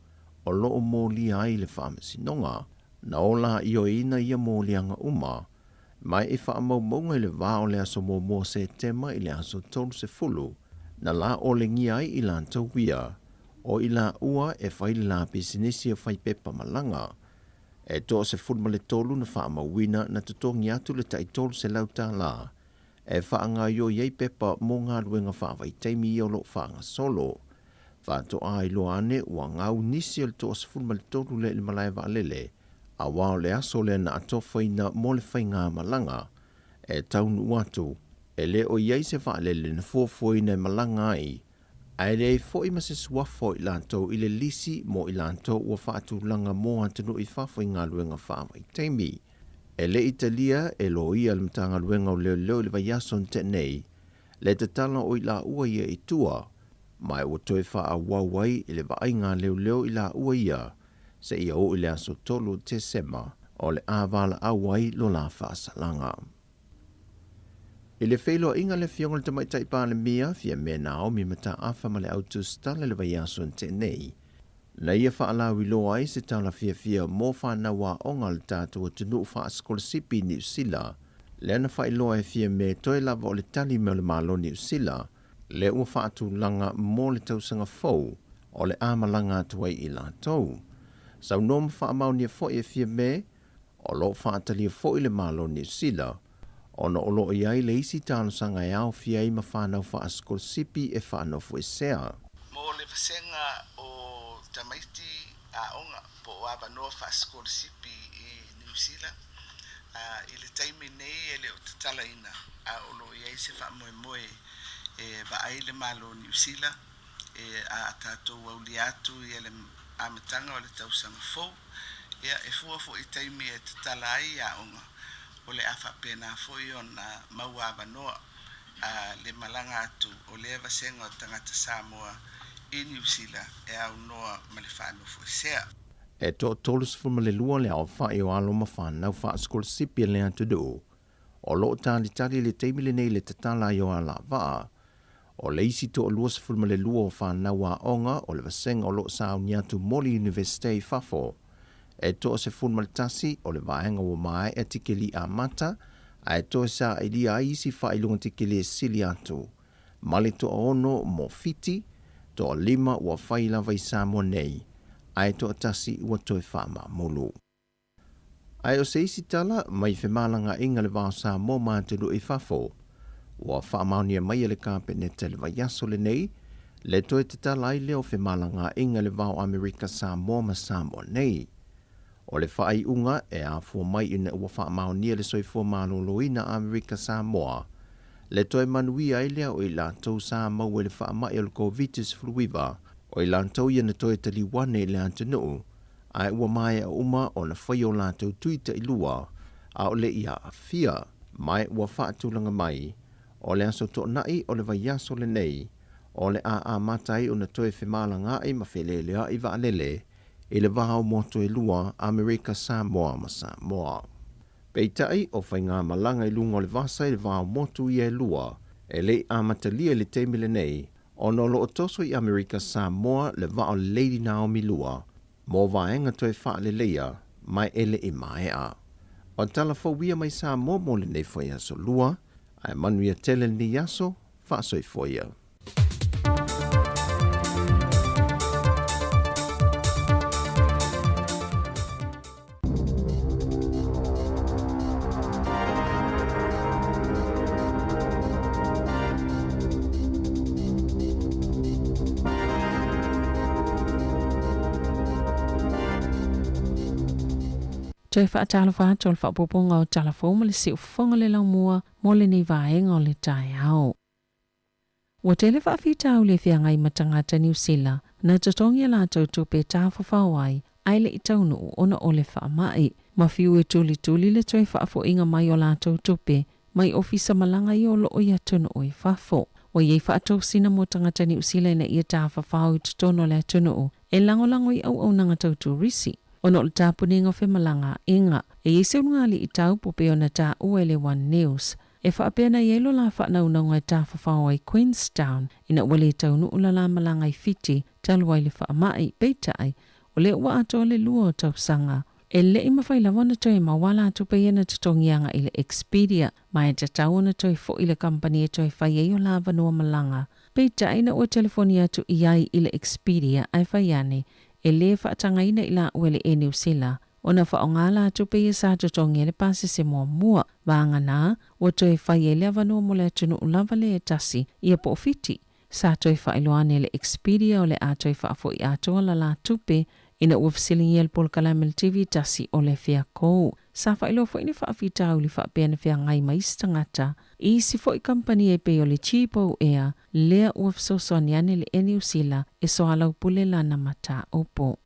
o lo o molia ai le Faamasinoga. Na ola ioeina ia moliaga uma mai i faamaumauga i le va o le aso 1 o Setema i le aso 30, na la olegia ai i latou ia, o i laua e fai le la pisinisi o fai pepa malaga. E 13 na faamauina na totogi atu le tai $300 e faagaoioi ai pepa mo galuega faavaitaimi ia o lo o faagasolo. Faatoa iloa ane ua gau nisi o le 13 lea i le malae vaalele, aua o le aso lea na atofaina mo le faigamalaga e taunuu atu, e le o i ai se vaalele na fuafuaina e malaga ai, ae leai foi ma se suafa o i latou i le lisi mo i latou ua faatulaga mo atunuu i fafo i galuega faavaitaimi. E le i talia e loia a le Matagaluega o Leoleo i le vaiaso na tea nei le tatala o i laua ia i tua, ma ua toe faaauau ai i le vaaiga a leoleo i laua ia seia oo i le aso 3 o Tesema o le a valaau ai lo la faasalaga. I le feiloaiga a le Afioga i le Tamaitai Palemia, Fiame Naomi Mataafa ma le Au Tusitala i le vaiaso na tea nei, na ia faalauiloa ai se tala fiafia mo fanau aoga a le tatou atunuu faasikolasipi i Niu Sila, lea na faailoa e Fiame toe lava o le tali mai o le Malo Niu Sila, lea ua faatulaga mo le tausaga fou o le a malaga atu ai i latou. Saunoa ma faamaonia foi e Fiame, o lo o faatalia foi le Malo Niu Sila, ona o lo o i ai le isi talosaga e aofia ai ma fanau faasikolasipi e faanofoesea. Mo le vasega o tamaiti aoga po o avanoa faasikolasipi i Niu Sila, i le taimi nei e le o tatalaina, A o lo o i ai se faamoemoe e vaai le Malo o Niu Sila e a tatou aulia atu ia le amataga o le tausaga fou. Ia, e fua foi i taimi e tatala ai aoga, o le a faapena foi ona maua avanoa a le malaga atu o lea vasega o tagata Samoa i Niu Sila e aunoa ma le faanofoesea. E toa-32 le aofai o alo ma fanau faasikolasipi a le atunuu o lo o talitali i le taimi lenei i le tatala ai o alavaa. O le isi toa-22 o fanau aoga o le vasega o lo o sauni atu mo le Iunivesite i fafo. E toa-11 o le vaega ua maea tikeli amata ae toe sailia ai isi faailoga tikeli e sili atu ma le toaono mo Fiti, toalima ua fai lava i Samoa nei, ae toatasi ua toe faamamulu. Ae o se isi tala mai femalagaaiga i le va o Samoa ma atunuu i fafo, ua faamaonia mai e le Kapeneta i le vaiaso lenei le toe tatala ai lea o femalagaaiga i le va o Amerika Samoa ma Samoa nei. O le faaiuga e afua mai ina ua faamaonia le Soifua Maloloina Amerika Samoa le toe manuia ai lea o i latou sa maua i le faamai o le Koviti-19, o i latou ia na toe taliu ane i le atunuu ae ua maea uma ona fai o latou tui tailua a o le i aafia. Ma ua faatulaga mai, o le aso Toonai o le vaiaso lenei o le a amata ai ona toe femalagaai ma feleleai vaalele i le va o motu e lua, Amerika Samoa ma Samoa. Peitai, o faigamalaga i luga o le vasa i le va o motu ia e lua, e le i amatalia i le taimi lenei, ona o lo o toso i Amerika Samoa le vaa o le Lady Naomi 2 mo vaega toe faaleleia ma e le i maea. O tala fou ia mai Samoa mo lenei foi aso Lua, ae manuia tele lenei aso, faasoifua ia. Toe faatalofa atu o le faaopoopoga o tala fou ma le siufofoga o le laumua mo lenei vaega o le taeao. Ua tele faafitauli e feagai ma tagata Niu Sila na totogi a latou tupe e tafafao ai ae le i taunuu ona o le faamai. Ma fiu e tulituli le toe faafoiga mai o latou tupe mai ofisa malaga ia o loo i atunuu i fafo. Ua i ai faatosina mo tagata Niu Sila ina ia tafafao i totonu o le atunuu e lagolago i auaunaga tau turisi ona o le tapunia o femalagaaiga. E i ai se ulugalii tau po pei ona taua e le One News. E faapea na i ai lo la faanaunauga e tafafao ai Queenstown ina ua le taunuu la la malaga i Fiti talu ai le faamai, peitai, o lea ua atoa le lua o tausaga. E le i mafai lava ona toe maua la tupe ia na totogi agai i le Expedia, ma e tatau ona toe foi le kamupani e toe fai ai o la avanoa malaga. Peitai ina ua telefoni atu i ai i le Expedia ae fai ane, e le faatagaina i la ua le Air New Sila ona faaaoga la tupe ia sa totogi ai le pasese muamua. Vagana, ua toe fai ai le avanoa mo le atunuu lava lea e tasi ia po o Fiti. Sa toe faailoa ane e le Expedia o le a toe faafoi atoa la la tupe ina ua fesiligia le polokalame le TV tasi o le Feakou. Sa faailoa foi ni faafitauli faapea na feagai ma isi tagata i isi foi kamupani e pei o le Cheapo Air lea ua fesoasoani ane le Air New Sila e soalaupule lana mataupu.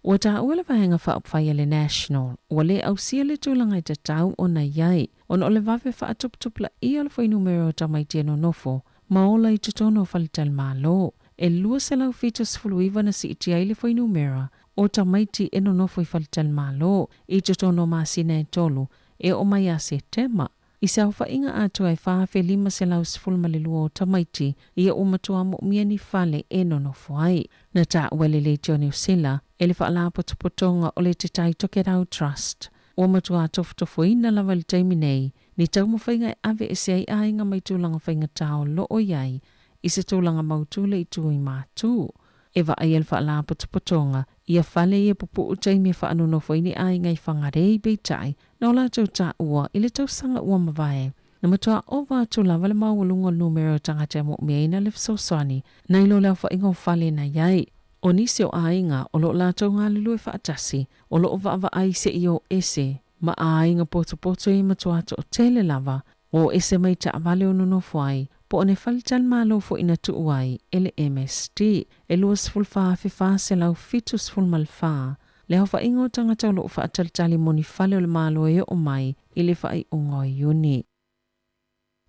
Ua taua le Vaega Faaupufai a le National, ua le ausia le tulaga e tatau ona i ai, ona o le vave faatuputupulaia o le fuainumera o tamaiti e nonofo ma ola i totonu o faletalimalo. E 279 na siitia ai le fuainumera o tamaiti e nonofo i faletalimalo i totonu o masina e tolu e oo mai ia Setema. I se aofaiga atoa e 4,512 o tamaiti ia ua matua moomia ni fale e nonofo ai. Na taua e le Leitio Niu Sila e le Faalapotopotoga o le Te Tai Tokerau Trust, ua matua tofotofoina lava i le taimi nei ni taumafaiga e aveese ai aiga mai tulaga faigata o loo i ai i se tulaga mautū le itu i Matū. E vaaia le Faalapotopotoga ia fale ia pupuu taimi e faanonofo ai ni aiga i Whangarei peitai Na o latou taua i le tausaga ua mavae, na matua ova atu lava le maualuga o le numera o tagata e moomia le fesoasoani nai lo le aofaiga o fale na i ai. O nisi o aiga o lo o latou galulue faatasi, o lo o vaavaai seia o ese ma aiga potopoto e matua toatele lava. Ua o ese mai taavale o nonofo ai, po o ni faletalimalo foi na tuu ai e le MSD. E 24,474 le aofaiga o tagata o lo o faatalitali mo ni fale o le Malo e oo mai i le faaiuga o Iuni.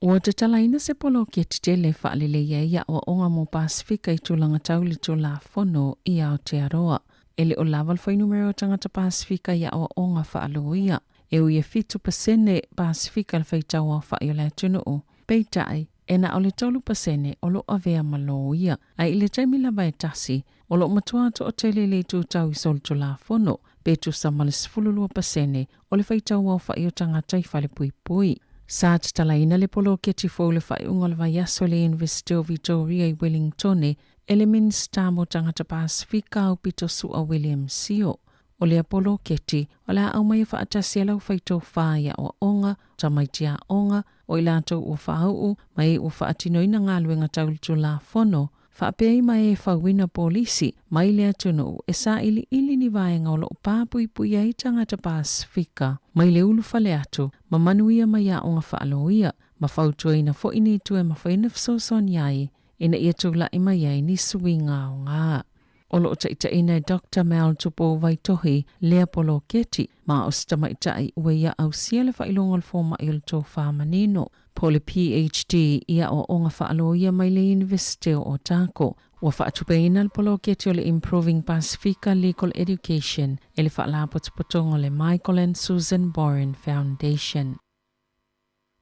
Ua tatalaina se poloketi tele e faaleleia ai aoaoga mo Pasefika i tulaga tau le Tulafono i Aotearoa. E le o lava le fuainumera o tagata Pasefika i aoaoga faaloia. E ui e 7% Pasefika le faitau aofai o le atunuu, peitai, e na o le 3% o lo o avea ma loia. Ae i le taimi lava e tasi, o lo o matua toatele le itu tau i solitulafono, pe tusa ma le 12% o le faitau aofai o tagata i falepuipui. Sa tatalaina le poloketi fou i le faaiuga o le vaiaso i le Iunivesite o Vitoria i Wellingtone e le Minisita mo Tagata Pasefika Aupito Su'a William Sio. O lea poloketi, o le a aumaia faatasi e le aufaitofa i aoaoga, tamaiti aoga, o i latou ua faauu, ma e ua faatinoina galuega tau le Tulafono, faapea ai ma e fauina polisi mai le atunuu e sailiili ni vaega o lo o papuipuia ai tagata Pasefika mai le ulufale atu ma manuia mai aoga faaloia, ma fautuaina foi ni itu e mafai ona fesoasoani ai ina ia tulai mai ai ni suiga aoga. O lo o taitaiina e Doctor Mel Tupou Vaitohi lea poloketi, ma o se tamaitai ua ia ausia le faailoga o le fomai o le tofa manino, po o le PhD i aoaoga faaloia mai le Iunivesite o Otago. Ua faatupeina le poloketi o le Improving Pasifika Legal Education e le Faalapotopotoga o le Michael and Susan Boren Foundation.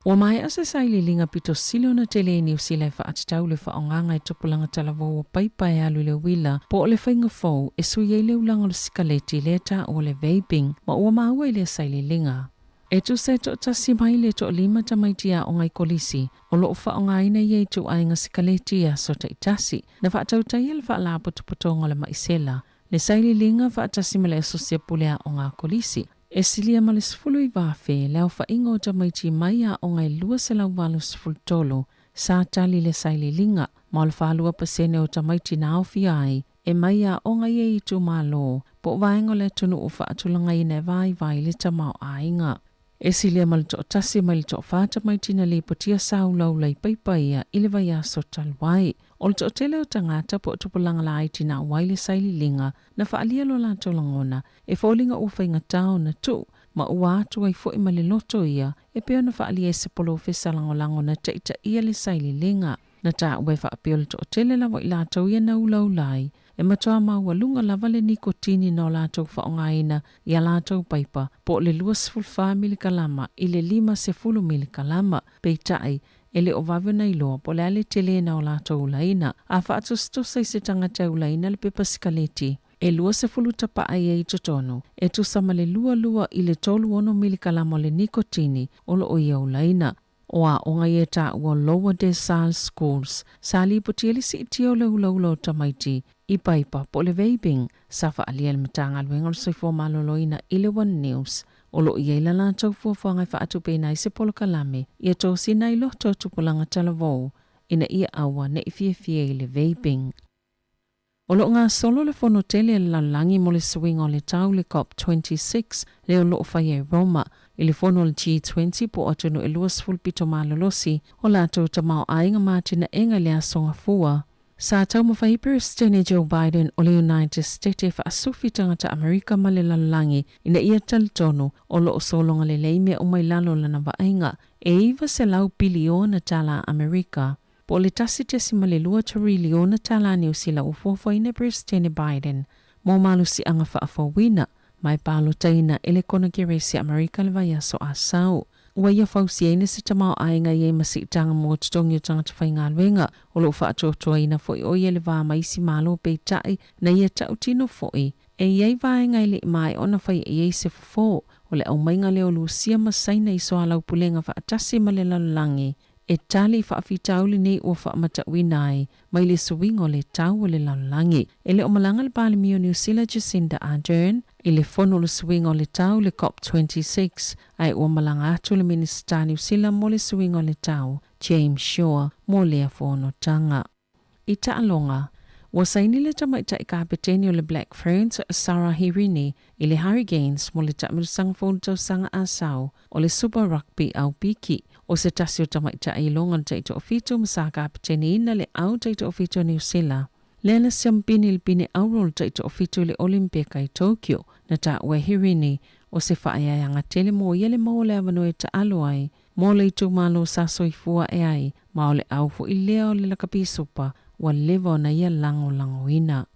Ua maea se sailiiliga pito sili ona tele i Niu Sila e faatatau le faaaogaga e tupulaga talavou o paipa e alu i le uila po o le faiga fou e sui ai le ulaga o le sikaleti lea taua o le vaping ma ua maua i lea sailiiliga. E tusa e toatasi mai le toalima tamaiti aoga i kolisi o lo o faaaogaina ia ituaiga sikaleti i aso taitasi. Na faatautaia le Faalapotopotoga o le Maisela le sailiiliga faatasi ma le Asosi a Pule Aoga a Kolisi. E silia ma le 19,000 le aofaiga o tamaiti mai aoga e 283 sa tali le sailiiliga, ma o le 42% o tamaiti na aofia ai e mai aoga ia i itumalo po o vaega o le atunuu faatulagaina e vaivai le tamaoaiga. E silia ma le toatasi mai le toafa tamaiti na lipotia sa ulaula i paipa ia i le vaiaso talu ai. O le toatele o tagata po o tupulaga laiti na auai le sailiiliga na faaalia lo latou lagona e foliga ua faigata ona tuu ma ua atu ai foi ma le loto ia e pei ona faaalia e se polofesa lagolago na taitaia le sailiiliga. Na taua e faapea o le toatele lava o i latou ia na ulaula ai e matua maualuga lava le nikotini na o latou faaaogaina i a latou paipa po o le 24 milikalama i le 50 milikalama. Peitai, e le o vave ona iloa po o le a le tele na o latou ulaina. A faatusatusa i se tagata e ulaina le pepa sikaleti, e 20 tapaa ia i totonu, e tusa ma le 22 i le 36 milikalama o le nikotini o lo o ia ulaina. O aoga ia e taua o Lower Decile Schools, sa lipotia le siitia o le ulaula o tamaiti i paipa po o le vaping, sa faaalia e le Matagaluega o le Soifua Maloloina i le One News. O lo o i ai la latou fuafuaga e faatupeina ai se polokalame ia tosina ai loto o tupulaga talavou ina ia aua ne i fiafia i le vaping. O lo o gasolo le fono tele a le lalolagi mo le suiga o le tau le COP 26 lea o lo o faia i Roma i le fono a le G20 po o atunuu e 20 pito malolosi o latou tamaoaiga ma atinaega i le Aso Gafua. Sa taumafai ai Peresetene Joe Biden o le United State e faasufi tagata Amerika ma le lalolagi ina ia talitonu o lo o sologa lelei mea uma i lalo o lana vaaiga e 900 piliona tala Amerika po o le 1.2 teriliona tala Niu Sila ua fuafuaina e Peresetene Biden mo malosiaga faafouina ma e palotaina e le Konekeresi Amerika le vaiaso Asau. Ua ia fausiaina se tamaoaiga i ai ma siitaga mo totogi o tagata faigaluega, o lo o faatoatoaina foi o ia i le va ma isi Malo peitai na ia tautino foi e i ai vaega e le i maea ona faia i ai se fofo o le aumaiga lea o Lusia ma Saina i soalaupulega faatasi ma le lalolagi e tali i faafitauli nei ua faamatauina ai mai le suiga o le tau o le lalolagi. E le o malaga le Palemia o Niu Sila Jacinda Ardern i le fono o le suiga o le tau le COP 26, ae ua malaga atu le Minisita Niu Sila mo le suiga o le tau, James Shaw, mo lea fonotaga. I taaloga. Ua saini le tamaitai kapeteni o le Black Ferns, Sarah Hirini, i le Hurricanes mo le taamilosaga fou i le tausaga a sau o le Super Rugby Au Piki. O se tasi o tamaitai iloga o le taitoafitu ma sa kapeteniina le au taitoafitu a Niu Sila, lea na siampini i le pine auro o le taitoafitu i le Olimpeka i Tokyo. Na taua e Hirini, o se faaeaeaga tele mo ia le maua o le avanoa e taalo ai mo le itumalo sa soifua ae ai, ma o le au foi lea o le lakapi supa ua leva ona ia lagolagoina.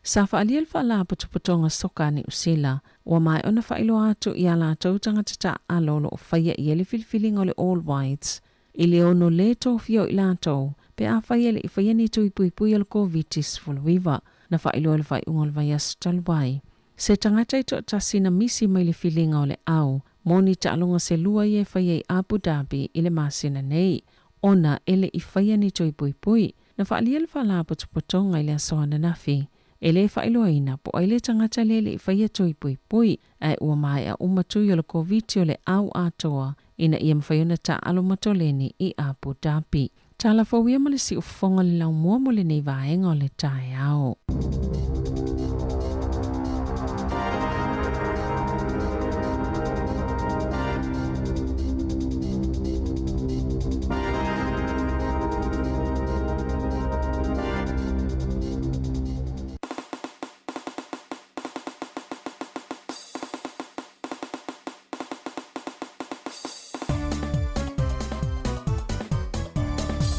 Sa faaalia le Faalapotopotoga Soka a Niu Sila, ua maea ona faailoa atu i a latou tagata taaalo o lo o faia i ai le filifiliga o le All Whites i le ono lē tofia o i latou pe afai e le i faia ni tui puipui o le Koviti-19. Na faailoa i le faaiuga o le vaiaso talu ai. Se tagata e toatasi na misi mai le filiga o le au mo ni taaloga se lua ia e faia i Abu Dhabi i le masina nei, ona e le i faia ni tui puipui. Na faaalia le Faalapotopotoga i le aso ananafi, e le faailoaina po o ai le tagata lea e le i faia tui puipui, ae ua maea uma tui o le Koviti o le au atoa ina ia mafai ona taaalo matoleni i Abu Dhabi. Tala fou ia ma le siufofoga o le laumua mo lenei vaega o le taeao.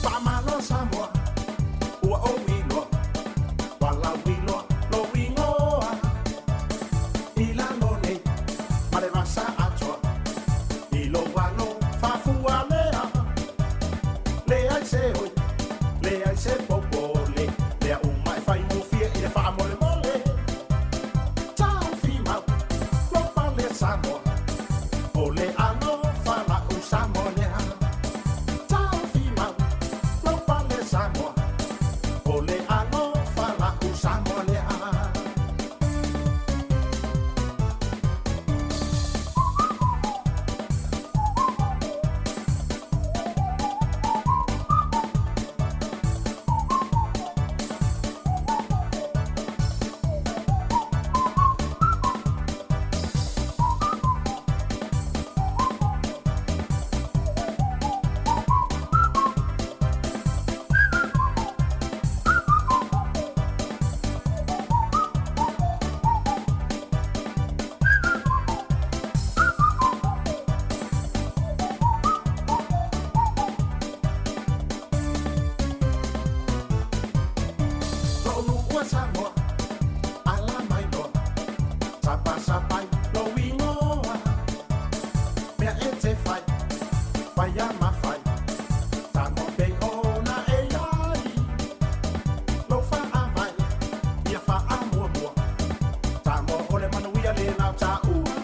Faamalo Samoa, ua ou iloa, Walauiloa lou igoa. I lalo nei ma le vasa atoa, I lou alo faafualea. Leai se oi, leai se popole, Mea uma e faigofie i le faamolemole. Taofi mau, lou pale Samoa, O le alofa la'u Samoa lea. Taofi mau, lou pale Samoa, O le alofa la'u Samoa lea. Lou nuu e Samoa, ala mai loa, Sapasapai lou igoa. Mea e te fai, faia ma fai, Tago pei ona e iai. Lou faavae, ia faamuamua, Tago o le manuia le lau taua.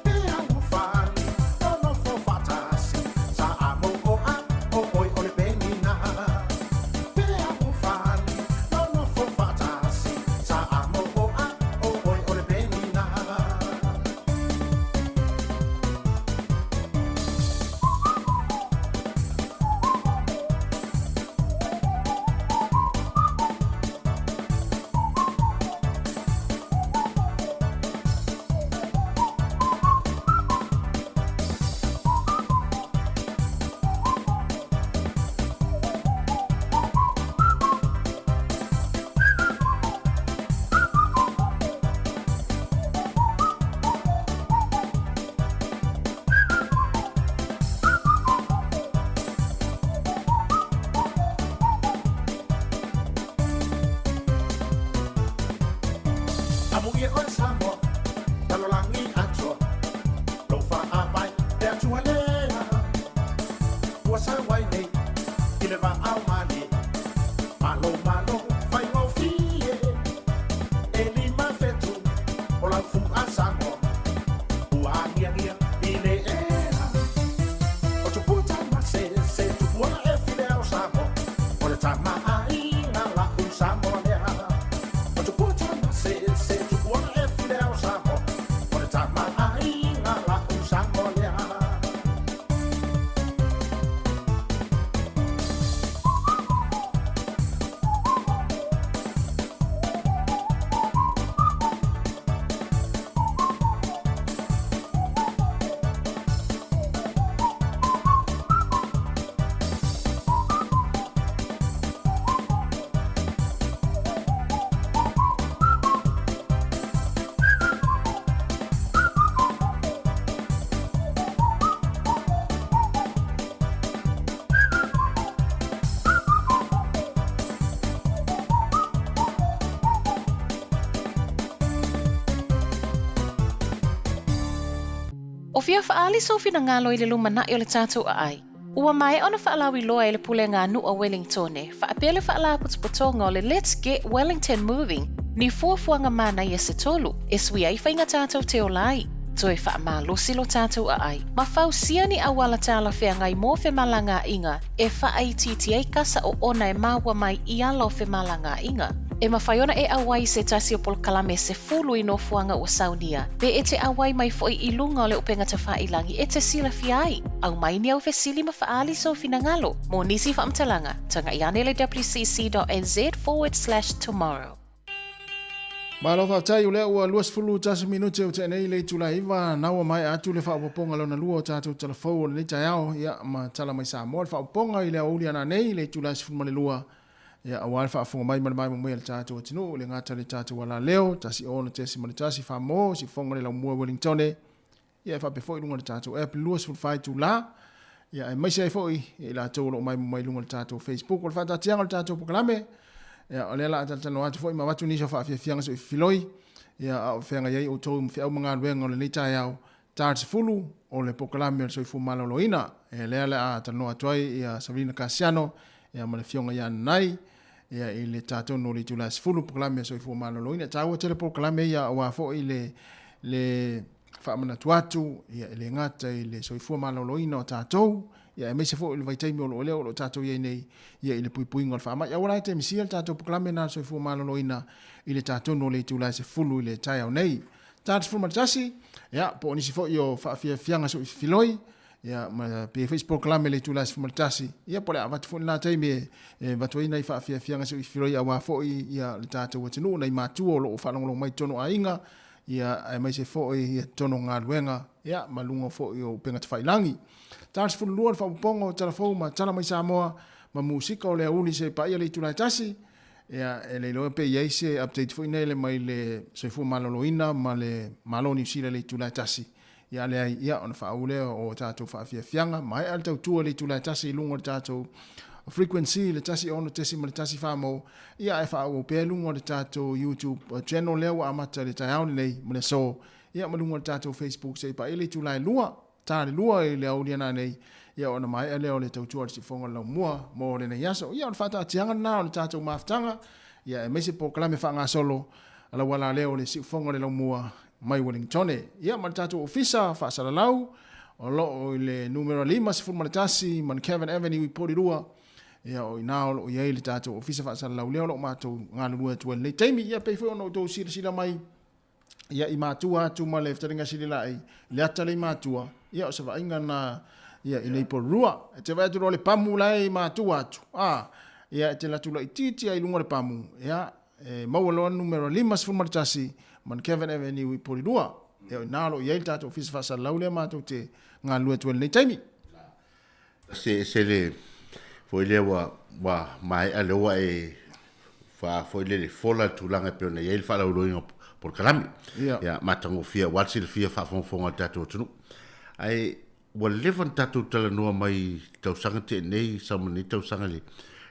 E alofani, nonofo faatasi, Sa a mou o a o oe o le penina. E alofani, nonofo faatasi, Sa a mou o a o oe o le penina. Amuia oe Samoa, lalolagi atoa, lou faavae le Atua lea. Ua sau ai nei i le vaao malie, malo malo faigofie. E 5 fetu o lau fua Samoa, ua agiagia i le ea. O tupua tamasese, tupua e file ao Samoa, o le tama aiga la'u Samoa lea. O tupua tamasese, tupua e file O fia faaali sou finagalo i le lumanai o le tatou aai? Ua maea ona faalauiloa e le Pulega a Nuu a Welingtone, faapea le Faalapotopotoga o le Let's Get Wellington Moving ni fuafuaga manaia se tolu e sui ai faiga tatou te ola ai, toe faamalosi lo tatou aai, ma fausia ni auala talafeagai mo femalagaaiga e faaitiiti ai kasa oona e maua mai i ala o femalagaaiga. E mafai ona e auai i se tasi o polokalame 10 i nofoaga ua saunia, pe e te auai mai foi i luga o le upega tafailagi e te silafia ai. Aumai ni au fesili ma faaali sou finagalo. Mo nisi faamatalaga, tagai ane i le wcc.nz/tomorrow. Malo faafetai, o lea ua 21 minute ua tea nei le itula e 9, na ua maea atu le faaopoopoga lona lua o tatou talafou o lenei taeao, ia, ma tala mai Samoa le faaopoopoga i le aoauli ana nei i le itula e 12, ia, aua le faafofoga mai ma le maimoa mai a le tatou atunuu, e le gata i le tatou alaleo, 106.1 Samoa, siufofoga le laumua Wellingtone, ia, e faapea foi i luga o le tatou app 24 itula, ia, aemaise ai foi i latou o lo o maimoa mai i luga o le tatou Facebook. O le faataatiaga o le tatou polokalame, ia, o lea la a talatalanoa atu foi ma avatu nisi o faafiafiaga soifiloi, ia, a o feagai ai outou ma feau ma galuega o lenei taeao, ta le 10 o le polokalame o le soifua maloloina. Ia, lea le a talanoa atu ai ia Savelina Kasiano, ia, ma le afioga ia Nanai, ia, i le tatou no le itula e 10 polokalame o le soifua maloloina. E taua tele polokalame ia aua foi le faamanatu atu, ia, e le gata i le soifua maloloina o tatou, ia, aemaise foi o le vaitaimi o lo o lea o lo o tatou i ai nei, ia, i le puipuiga o le faamai. Aua la e te misia le tatou polokalame lena o le soifua maloloina i le tatou no le itula e 10 i le taeao nei. Ta 11, ia, po o nisi foi o faafiafiaga soifiloi, ia, ma pe foi se polokalame i le itula e 11, ia, po o le a avatu foi lena taimi e avatu ai nai faafiafiaga soifiloi aua foi, ia, le tatou atunuu, nai matua o lo o faalogologo mai i totonu o aiga, ia, aemaise foi ia totonu o galuega, ia, ma luga foi o upega tafailagi. Ta 12 le faaopoopoga o Tala Fou ma Tala Mai Samoa ma musika o le aoauli se i paia le itula e tasi, ia, e le iloa pe i ai se update foi lele mai le soifua maloloina ma le Malo o Niu Sila i le itula e tasi. Ia, a leai, ia, ona faauu lea o tatou faafiafiaga. Maea le tautua i le itula e tasi i luga o le tatou frequency i le 106.1 mo, ia, ae faaauau pea i luga o le tatou YouTube channel lea ua amata i le taeao lenei ma le aso, ia, ma luga o le tatou Facebook se i paia le itula e lua, ta le lua i le aoauli ana nei, ia, ona maea lea o le tautua a le siufofoga o le laumua mo lenei aso. Ia, o le faataatiaga lena o le tatou mafutaga, ia, aemaise polokalame faagasolo a lau alaleo o le siufofoga o le laumua mai Wellingtone. Ia ma le tatou ofisa faasalalau o lo o i le numera 51 Muncavan Avenue i Porirua. Ia o i ina o lo o i ai le tatou ofisa faasalalau lea o lo o matou galulue atu ai i lenei taimi. Ia pei foi ona outou silasila mai ia i matua atu ma le fetalaiga Sililaei i le ata lea i matua, ia o se vaaiga lena ia i nei Porirua. E te vaai atu loa le pamu la e i matua atu, a, ia e te alu atu laitiiti lava i luga o le pamu, ia E maua loa le numera 51 Muncavan Avenue i Porirua. E o i ina o lo o i ai le tatou ofisa faasalalau lea matou te galulue atu ai i lenei taimi. Se ese le foi lea ua ua maea lea ua e fa foi lele fola le tulaga e pei ona i ai le faalauiloaina o polokalame. Ia. Ia matagofie aua le silafia faafogafoga a le tatou atunuu. Ae ua leva ona tatou talanoa mai i tausaga tea nei, sau ma lenei tausaga i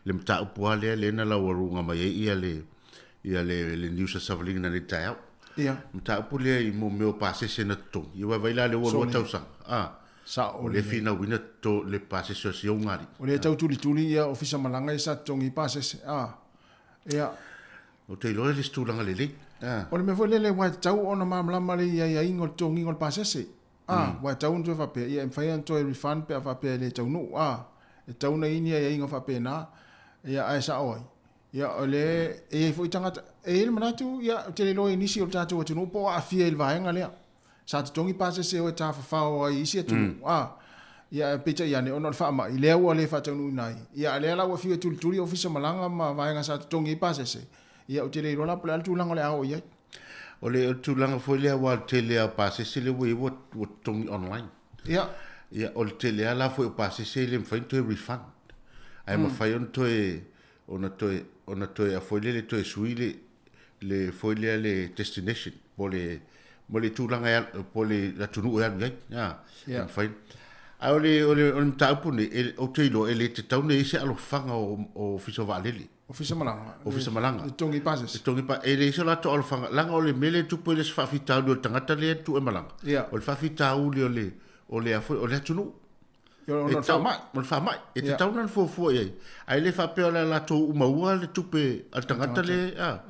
le mataupu lava lea, lea na laualuga mai ai ia le, ia le, le news a Savalina nei taeao. Ia. Mataupu lea i mo mea o pasese na totogi. Ia vaai la lea ua lua tausaga. Ah. Sao O lea finauina to le pasese o si ou ngali. O lea tau tulituli ia ofisa malaga ia sa totogi i pasese. Ah. Ia. Ou te iloa e le se tulaga lelei. Ah. O le mea foi lele ua tatau ona malamalama le aiaiga o le totogiga o le pasese. A, ua tatau ona toe faapea, ia e mafai ona toe refund pe a faapea e le taunuu. A, e tatau ona i ai ni aiaiga faapena, ia ae sao ai. Ia o le, e i ai foi tagata, e i ai le manatu, ia ou te le iloa i nisi o le tatou atunuu po o aafia i le vaega lea. Sa totogi pasese o e tafafao ai i isi atunuu, a, ia ae peitai ane ona o le faamai, lea ua le faataunuuina ai. Ia a o lea la ua fiu e tulituli ofisa malaga ma vaega sa totogi ai pasese, ia ou te le iloa la po o le a le tulaga o le a oo i ai. O le tulaga foi lea aua o le tele lava o pasese lea ua i ai ua totogi online. Ia. Ia, o le tele lava la foi o pasese e le mafai ona toe refund. Ae mafai ona toe, ona toe, ona toe a foi lele toe sui le, le foi lea le destination po le, mo le tulaga e alu, po le atunuu e alu i ai. A, e mafai. Ae o le, o le, o le mataupu lenei, ou te iloa e le tatau ona i ai se alofaga o Ofisa o Vaalele. Ofisa malaga. Ofisa malaga. Le totogi pasese. Le totogi pa e leai so latou alofaga laga o le mea lea e tupu e le se faafitauli o le tagata lea e tuu e malaga. Ia. O le faafitauli o le o le a foi o le atunuu. Ia ona o le faamai. O le faamai. E tatau ona fuafua i ai. Ae le faapea o le a latou umaua le tupe a le tagata lea a.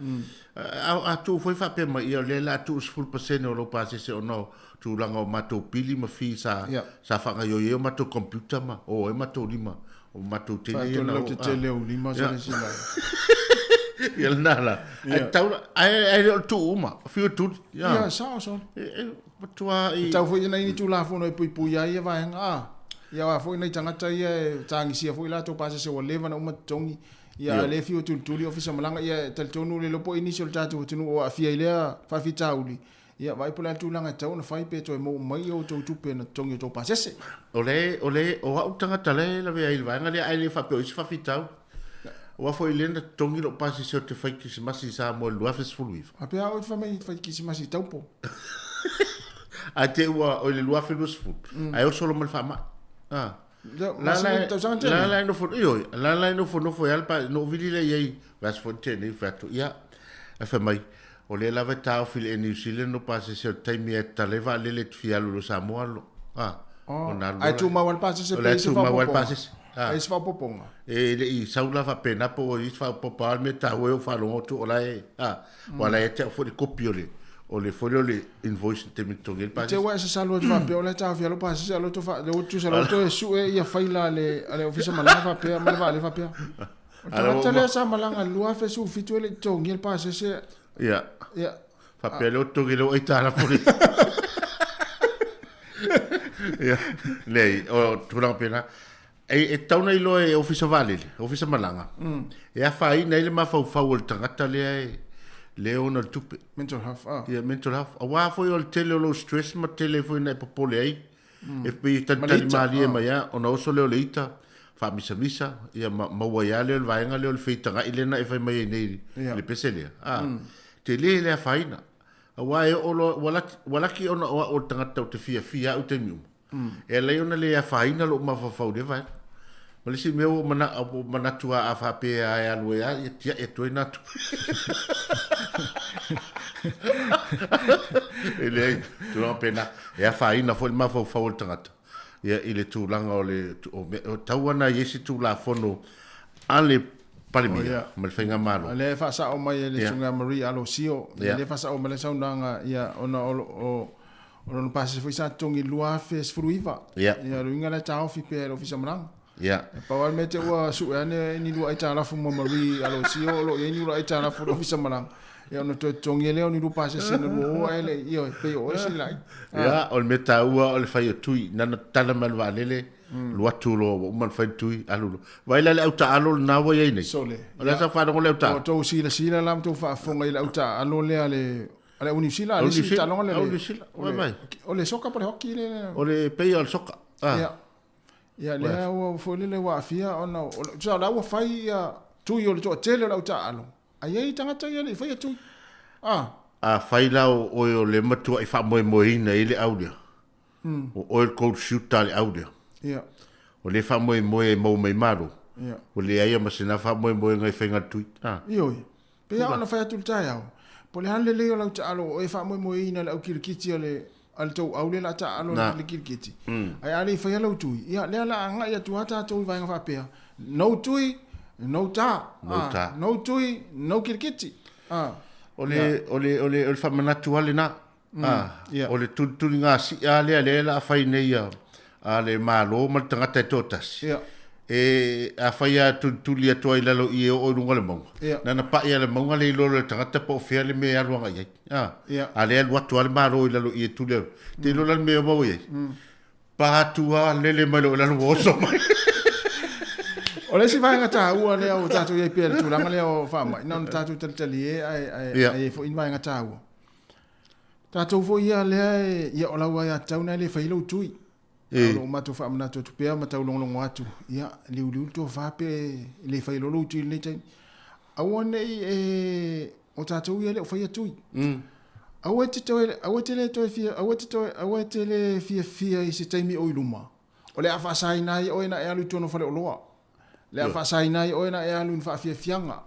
A tuu foi faapea mai, ia o lea o le a tuu le 10% o lou pasese ona o tulaga o matou pili ma fee sa sa faagaoioi ai o matou computer ma o ai matou lima o matou tele ia na o. Faatolu au lima sa le sila. Ia lena la. Ae tatau ae le o le tuu uma, fiu e tuli. Ia, sao sao. E matua i. Tatau foi ona i ai ni Tulafono e puipuia ai ia vaega a. Ia aua foi nai tagata ia e tagisia foi latou pasese ua leva ona uma totogi. Ia a le fiu e tulituli ofisa malaga ia e talitonu le iloa po o i nisi o le tatou atunuu o aafia i lea faafitauli. Ia vaai po o le a le tulaga e tatau ona fai pe toe maua mai outou tupe na totogi o tou pasese. O le, o le, o au tagata la e lavea ai i le vaega lea ae le faapea o isi faafitauli. Aua foi lea na totogi lou pasese ou te fai kisimasi i Samoa i le 2019. Faapea a oe te fai mai fai kisimasi i Taupo. Ae te ua oi le 2020, ae oso loa ma le faamai. Ah. La la la e nofo, ioe, la la e nofonofo ai lava le pa, na ou vili lea i ai, vaiaso foi na tea nei, fai atu, ia, ae fai mai, o lea lava e taofi i le Air New Zealand lou pasese o le taimi e tatala ai vaalele e te fia alu i lo Samoa lo, a, ona alu loa. Ae tumau lava le pasese pe i ai se faaopoopoga? Ai se faaopoopoga? E le i sau la faapena po o i ai se faaopoopoga, a o le mea taua e ou faalogo atu o la e, a, aua o la e ia te au foi le kopi o le, o le foi lea o le invoice i le taimi e totogi ai le pasese. I te ua e sasalu atu faapea o la e taofia lou pasese a o lea ua tusa la ua toe sue ia faila a le Ofisa Malaga faapea ma le vaalele faapea. O le tagata lea sa malaga i le 2017 e le i totogia le pasese. Ia. Ia. Faapea lea ua totogi lea ua aitalafu le Ia. Leai, o tulaga pena. E tatau ona iloa e Ofisa Vaalele, Ofisa Malaga, e afaina ai le mafaufau o le tagata lea e lea e ona le tupe. Mental health, ah. Ia, mental health. Aua foi o le tele o lou stress ma tele foi na e popole ai. E pei e talitali malie mai lava, ona oso lea o le ita, faamisamisa, ia ma maua ai lava lea o le vaega lea o le feitagai lea na e fai mai ai nei i le pese lea. Ah, tele le afaina. Aua e oo loa, ua laki ona o au o le tagata ou te fiafia au i taimi uma. E ala ai ona le afaina lou mafaufau i lea vaega. Ma le isi mea ua ou manatu a faapea e alu ai lava, ia tiai atu ai na tupe. E leai, tulaga pena, e afaina foi le mafaufau o le tagata ia, i le tulaga o le, o tau ana i ai se Tulafono a le Palemia ma le Faigamalo. O lea e faasao mai e le Susuga Marie Alosio, ia lea e faasao mai le saunoaga, ia, ona o O lona pasese foi sa totogi i le 2019. Ia. Ia, o le uiga lea e taofi pea e le Ofisa Malaga. Ia. E pau lava le mea te ua sue ane ni lua aitalafu ma Marie Alosio o lo o i ai ni lua aitalafu o le Ofisa Malaga. Ia ona toe totogi ai lea o ni lua pasese na lua o ae le i, ioe, pei o oe sili laiti. Ia, o le mea taua o le fai o tui, na ona tatala mai o le vaalele, alu atu loa ua uma ona fai le tui, alu loa. Vaai la i le au taaalo lena ua i ai nei. Sole. O le a sa faalogo le au taaalo? Ua outou silasila la ma outou faafofoga i le au taaalo lea a le A le au Niu Sila, le isi taaloga lea. Au Niu Sila, o le, o le soka po le hockey le. O le pei o le soka. Ah. Ia. Ia lea ua foi lele ua aafia ona o sa la ua fai ia tui o le toatele o le au taaalo. Ai ai tagata ia le i faia tui. Ah. A fai la o oe o le matuai faamoemoeina i le au lea. O oe le goal shooter a le au lea. Ia. O lea faamoemoe e maua mai malo. Ia. Ua leai ma sena faamoemoega i faiga tui. Ah. Ioe. Pei lava ona fai atu i le taeao, po o le a le lelei o lau taaalo o oe e faamoemoeina le au kilikiti a le a le tou au lea o le a taaalo i le kilikiti. Ae a le i faia lau tui, ia lea o le a agai atu lava tatou i vaega faapea, no tui, no ta. No ta. No tui, no kilikiti. O le, o le, o le, o le faamanatu lava lena. O le tulituliga si'a lea lea o le a fai nei a le Malo ma le tagata e toatasi. E afai lava e tulituli atu ai i lalo i e oo i luga o le mauga, na ona pai lava i le mauga le iloa loa e le tagata po o fea le mea e alu agai ai. A lea e alu atu lava le Malo i lalo i e tuli atu. Te iloa la le mea e maua i ai? Pa atu lava, lele mai loa i lalo ua oso mai. O le isi vaega taua lea ua tatou i ai pea i le tulaga lea o faamai, na ona tatou talitalie ae i ai foi ni vaega taua. Tatou foi ia lea e, ia o lau aiatatau na e le fai lou tui. E. O lo o matou faamanatu atu pea ma taulogologo atu, ia, liuliu le tofa pe le fai loa lou tui i lenei taimi. Aua ne i e, o tatou ia e le o faia tui. Aua e te toe, aua e te le toe fia, aua e te toe, aua e te le fiafia i se taimi o i luma, o le a faasaina ai oe na e alu i totonu o faleoloa. Le a faasaina ai oe na e alu i ni faafiafiaga,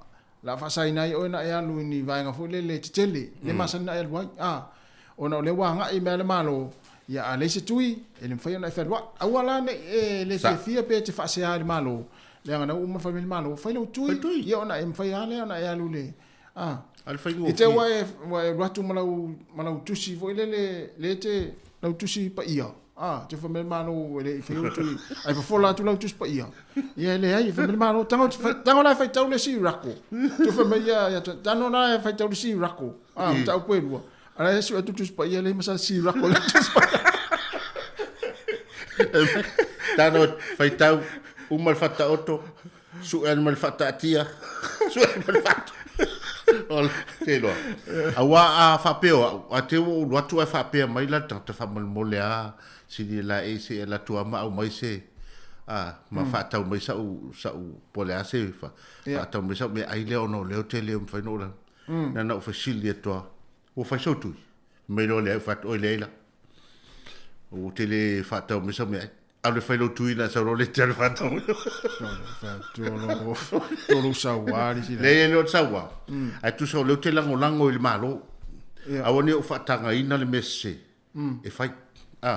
le a faasaina ai oe na e alu i ni vaega foi lele tetele, le masani na e alu ai, a, ona o lea ua agai mai lava le Malo, ia a leai se tui, e le mafai ona e fealuai. Aua la ne i e le fiafia pe e te faasea i le Malo, leaga na ua uma ona fai mai le Malo, fai lou tui, ia ona e mafai lava lea ona e alu i le, a. I te i ua e, ua e alu atu ma lau, ma lau tusi foi lele, lea e te, lau tusi paia, a, te fai mai le Malo e le i faia lou tui, ae fofola atu lau tusi paia. Ia e leai, fai mai le Malo, tago, tago la e faitau le isi rako. Tu fai mai ia, ia, tago la e faitau le isi rako. A, mataupu e lua. A la e sue atu tusi paia leai ma sa si rako le tusi paia. Tago faitau, uma le faataoto, sue ane ma le faataatia, sue ane ma le faata. O le te iloa. Aua a faapea o au, a te ua ou alu atu ae faapea mai la le tagata faamolemole a, sili la e se e alu atu lava ma aumai se, a, ma faatau mai sau, sau, po o le a se, faatau mai sau meaai lea ona o lea ou te le mafai ona ou alu. Na ona ou fesili atu lava, ua fai sou tui? Fai mai loa leai, ou fai atu, oi leai la. Ou te le faatau mai sau meaai. Alu e fai lou tui na sau loa le te alu faatau mai. Tolu sauā le sila. Leai e le o le sauā. Ae tusa o lea ou te lagolago i le Malo. Aua ne i ou faatagaina le mea sese e fai. A.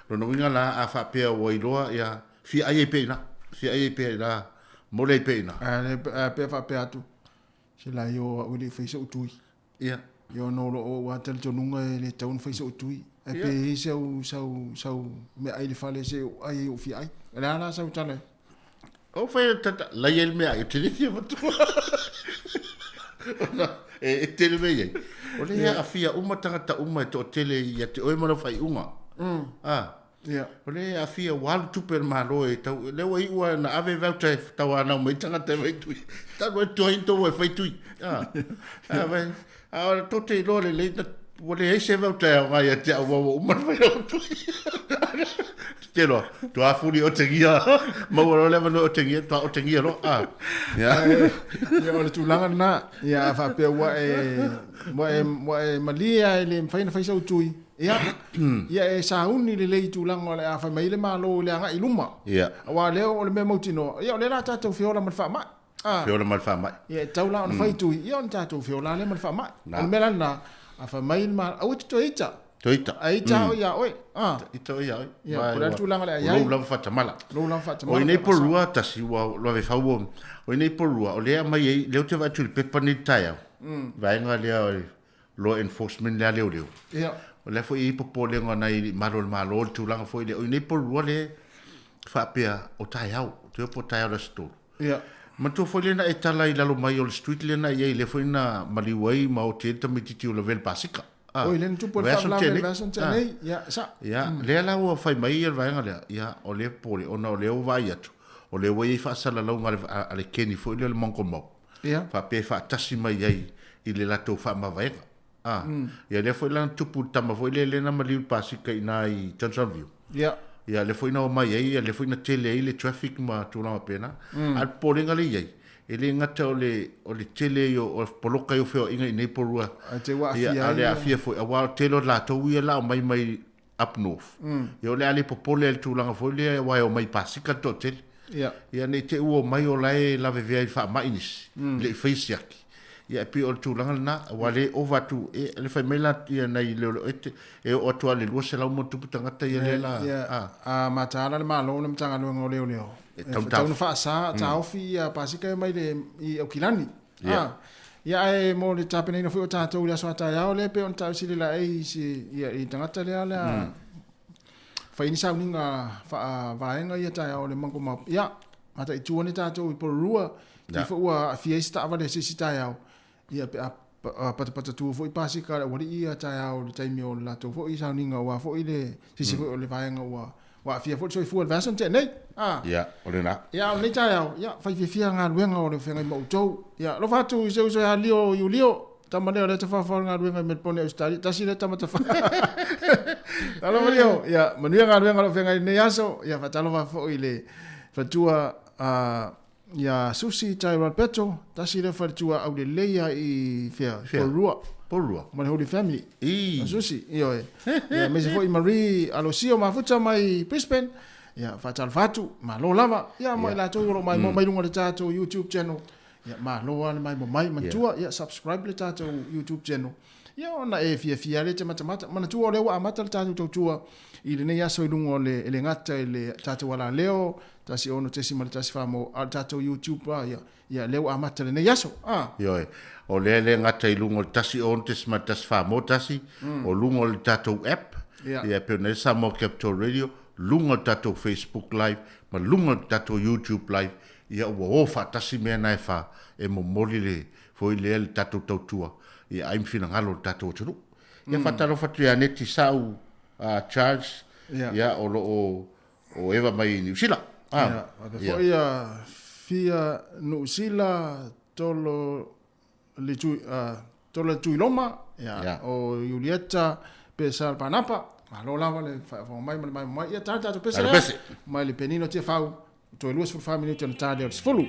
Lona uiga la, a faapea ua iloa, ia, fia ai ai pea i ina. Fia ai ai pea i ina, mole ai pea i ina. Ae pe faapea atu, se la io au e le i fai sou tui. Ia. Ia ona o lou lava talitonuga e le tatau ona fai sou tui. Ae pe i ai sau, sau, sau meaai i le fale se i ou ai ai ou fia ai. O le a la sau tala? O fai le tata, lai ai le meaai, ou te le fia matua. Ona e tele mea i ai. O lea e aafia uma tagata uma e toatele ia te oe ma lau faaiuga. Ah. Ia. O lea e aafia ua alu tupe a le Malo e tau, lea ua iu lava ina ave voucher e tauanau mai tagata e fai tui. Talu ai tuai tou e fai tui. A, a vai, a o tou te iloa lelei na, ua leai se voucher e aoga ia te au aua ua uma ona fai lau tui. Te loa, toa fuli otegia, maua loa le avanoa e otegia, toa otegia loa. A, ia. Ia, o le tulaga lena, ia a faapea ua e, ua e, ua e malie lava e le mafai ona fai sau tui, Ia, ia e sauni lelei i tulaga o le a fai mai ai le Malo i le agai i luma. Ia. Aua o lea o le mea mautinoa, ia o lea la tatou feola ma le faamai. A. Feola ma le faamai. Ia e tatau la ona fai tui, ia ona tatou feola lea ma le faamai. O le mea la lena, a fai mai le Malo, aua e te toe ita. Toe ita. Ae ita oe ia oe. A. Ita oe ia oe. Ia, po o le a le tulaga o le a i ai. O lou lava faatamala. Lou lava faatamala. O i nei Porirua tasi ua vave fau o, o i nei Porirua, o lea e aumai ai, lea ou te vaai atu i le pepa nei i le taeao, vaega lea o le law enforcement lea leoleo. Ia. O lea foi e i ai popolega o nai alii malu o le Malo i le tulaga foi lea. O i nei Porirua lea faapea o taeao, ou te iloa po o taeao le aso 3. Ia. Manatua foi lea na e tala i lalo mai o le street lea na i ai, lea foi na maliu ai ma oti ai le tamaitiiti o lavea i le pasika. Ah, Oi, lea na tupu ai le faalavelave i le vaiaso na tea nei. Ia, sa. Ia, lea la ua fai mai le vaega lea, ia, o lea popole, ona o lea ua vaai atu, o lea ua i ai faasalalauga a le, a le keni foi lea o le Mongo Mob. Ia. Faapea e faatasi mai ai i le latou faamavaega. A, ia lea foi la na tupu i le tama foi lea lea na maliu i le pasika i ina i Johnson View. Ia. Ia lea foi na omai ai, ia lea foi na tele ai le traffic ma tulaga faapena. A o le popolega lea e i ai, e le gata o le, o le tele ai o, o poloka ai o feoaiga i inei Porirua. Ae te ua aafia ai. Ia, a o le aafia foi, aua o le tele o latou ia la omai mai up north. Ia o le a le popole i le tulaga foi lea aua e omai i pasika le toatele. Ia. Ia ne i te i ua omai o la e lavevea i le faamai nisi, le i fai siaki. Ia e pei o le tulaga lena, aua le ova atu, e le fai mai la ia nai leoleo e, e oo atu lava i le 200 ma tupu tagata ia lea la. Ia, a mataala le Malo le Matagaluega o Leoleo, e tatau ona faasa, taofi ia pasika ia mai le i Aukilani. Ia. Ia ae mo le tapenaina foi o tatou i le aso a taeao lea pei ona tausili laei i si ia i tagata lea lea fai ni sauniga faavaega ia taeao o le Mango Mob. Ia, mataitu ane tatou i Porirua, i foi ua aafia ai se taavale se isi taeao. Ia pe a patapata tua foi pasika a le aualii ia taeao i le taimi o le latou foi sauniga aua foi le se isi foi o le vaega ua Ua aafia foi le soifua i le vaiaso na tea nei. A. Ia, o lena. Ia, a o lenei taeao, ia, fai fiafia galuega o le feagai ma outou. Ia, alofa atu i se uso ia Lio Iulio, tama lea o lea tafafa o le galuega i Melbourne, Ausetalia. Tasi lea tama tafa. Talofa Lio, ia, manuia galuega o lo o feagai i lenei aso. Ia, faatalofa foi i le faletua a ia Susi Tyrell Peto, tasi lea faletua aulelei lava i fea, Fea? Porirua. Porirua. Ma le Holy Family. I. A Susi, ioe. Ia, aemaise foi Marie Alosio Mafuta mai Brisbane. Ia, faatalofa atu, malo lava. Ia, mo i latou o lo o maimoa mai luga o le tatou YouTube channel. Ia, malo lava le maimoa mai. Manatua, ia, subscribe le tatou YouTube channel. Ia, ona e fiafia lea e te matamata. Manatua o lea ua amata le tatou tautua i lenei aso i luga o le, e le gata i le tatou alaleo, 16.14 mo, a o le tatou YouTube, ia, ia, lea ua amata lenei aso. Ah. Ioe, o lea e le gata i luga o le 16.14 mo 1, o luga o le tatou app, ia, e pei ona i ai Samoa Capital Radio, luga o le tatou Facebook Live ma luga o le tatou YouTube Live, ia ua o faatasi mea na e fa e momoli le foi lea le tatou tautua ia ai ma finagalo o le tatou atunuu. Ia faatalofa atu ia Neti Sau Charles, ia o lo o o eva mai i Niu Sila. Ia, faapea foi ia Fia Niu Sila Tolo le tui, tolo le Tuiloma, ia, o Iulieta Pesa Panapa, malo lava le faafofoga mai ma le maimoa mai. Ia, tala tatou pese lea, mai le Penino Tiafau, toe 24 minute ona ta lea o le 10.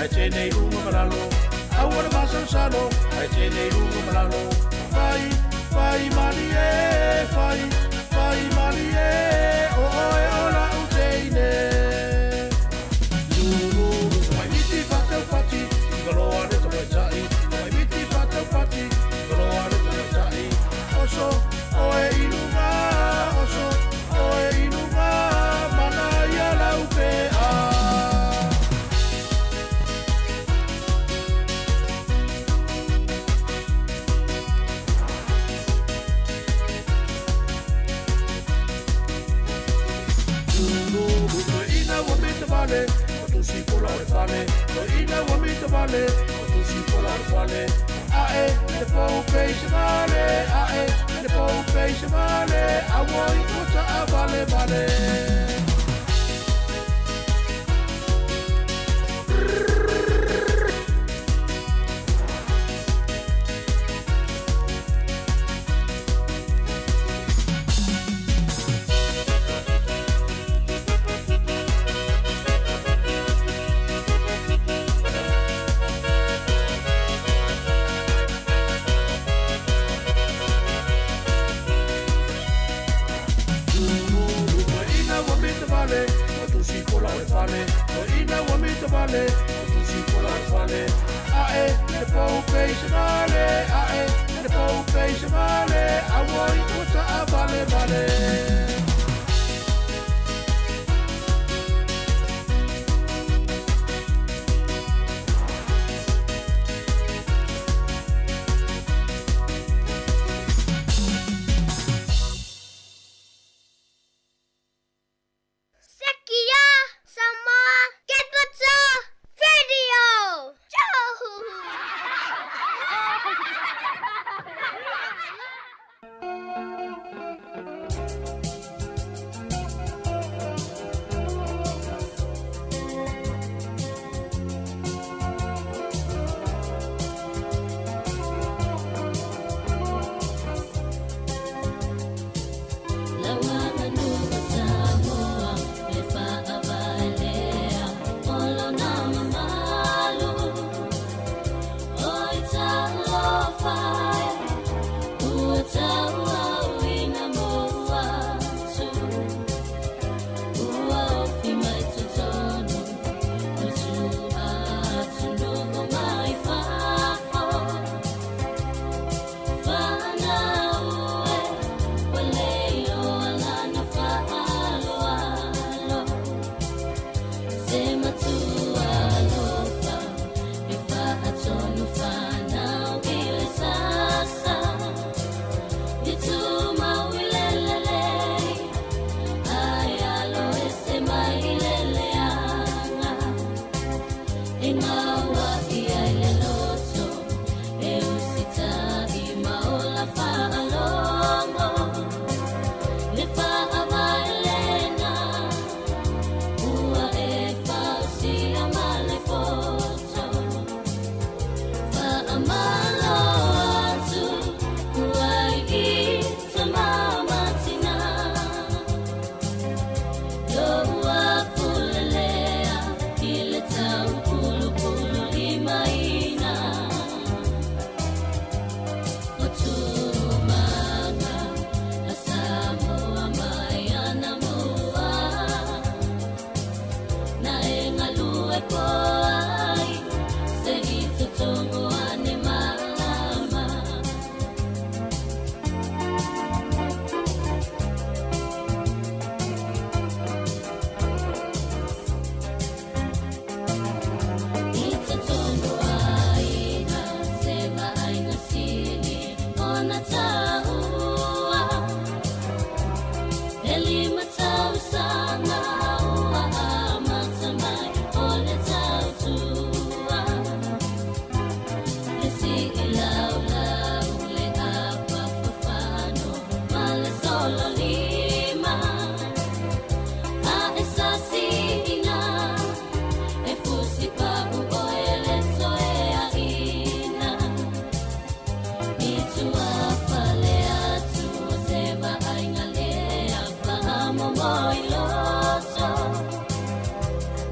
Ae tene i luga ma lalo, aua le masalosalo, ae tene i luga ma lalo. Fai, fai malie, fai, fai malie, o oe o la'u teine. Lulu, tamaiti fa'ataupati, i ka loa le tamaitai, tamaiti fa'ataupati, i ka loa le tamaitai. Oso, oe i luga, oso, oe i luga, mana ia lau pe'a. Lulu, toeaina ua mita vale, o tusi pola o le fale, toeaina ua mita vale, o tusi pola o le fale. Ae, le pou peisa vale, ae, le pou peisa vale, auoi ua ta'a vale vale. Lulu, toeaina ua mita vale, o tusi pola o le fale, toeaina ua mita vale, o tusi pola o le fale. Ae, le pou peisa vale, ae, le pou peisa vale, auoi ua ta'a vale vale. Sekia Samoa Capital Radio.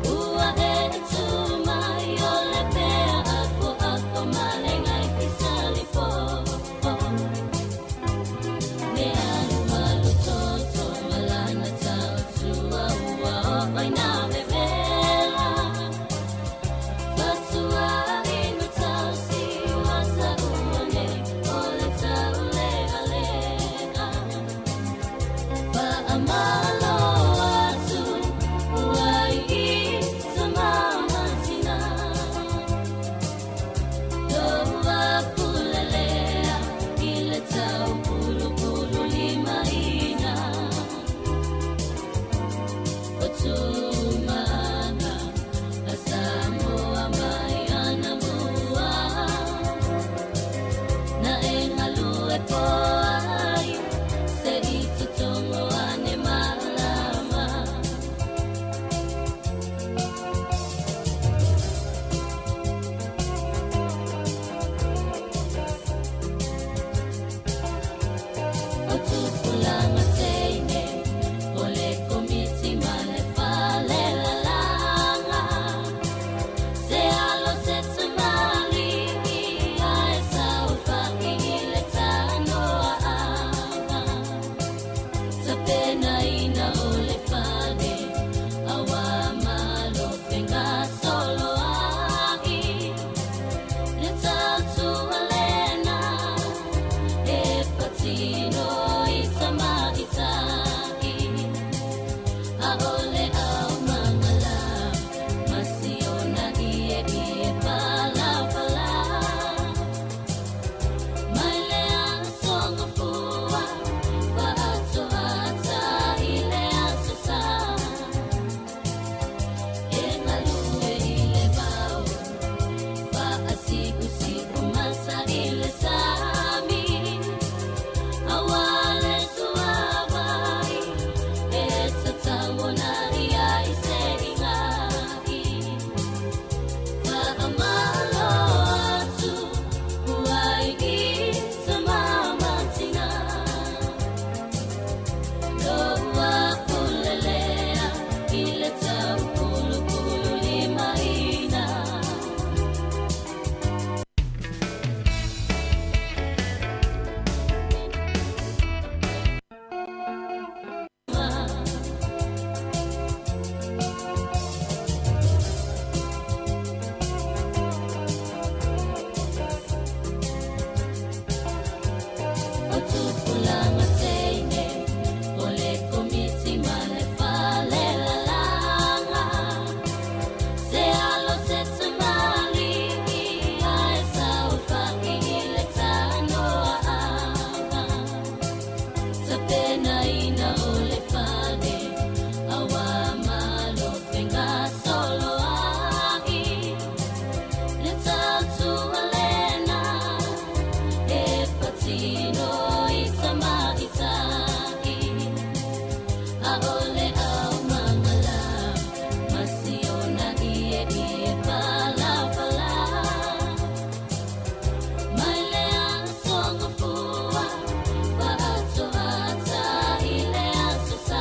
Ua e tu mai o Faamalo atu ua i tamamatina. Loa pulelea i le taupulupulu limaina. O tumaga a Samoa mai anamua. Na e galue po ai se i totogo ane malama. O tupulaga teine o le komiti ma le falelalaga. Se alo se tamalii ae saofai i le tanoaaga. Tapenaina o le fale auā malo fegasoloai. Le tautua lena e patino i tamaitai. A o le aumangala ma siona ieie palapala. Mai le aso gafua faatoata i le aso sa. E galue i le vao faasiusiu mata i le sami. Auā le suavai e tatau ona i ai se igai. Faamalo atu ua i tamamatina. Loa pulelea i le taupulupulu limaina. O tupulaga teine o le komiti ma le falelalaga. Se alo se tamalii ae saofai i le tanoaaga. Tapenaina o le fale auā malo fegasoloai. Le tautua lena e patino i tamaitai. A o le aumangala ma siona ieie palapala. Mai le aso gafua faatoata i le aso sa.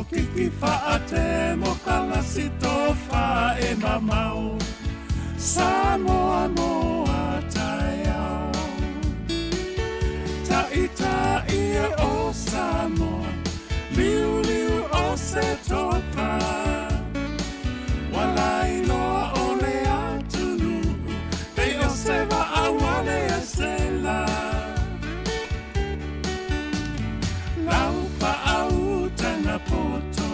Polokiki faatemokalasi tofa e mamao Samoa mo a taeao. Ta'ita'i e o Samoa, liuliu o se tofa. Ua lailoa o le atunuu, pei o se vaa ua le sela. Lau faautaga poto,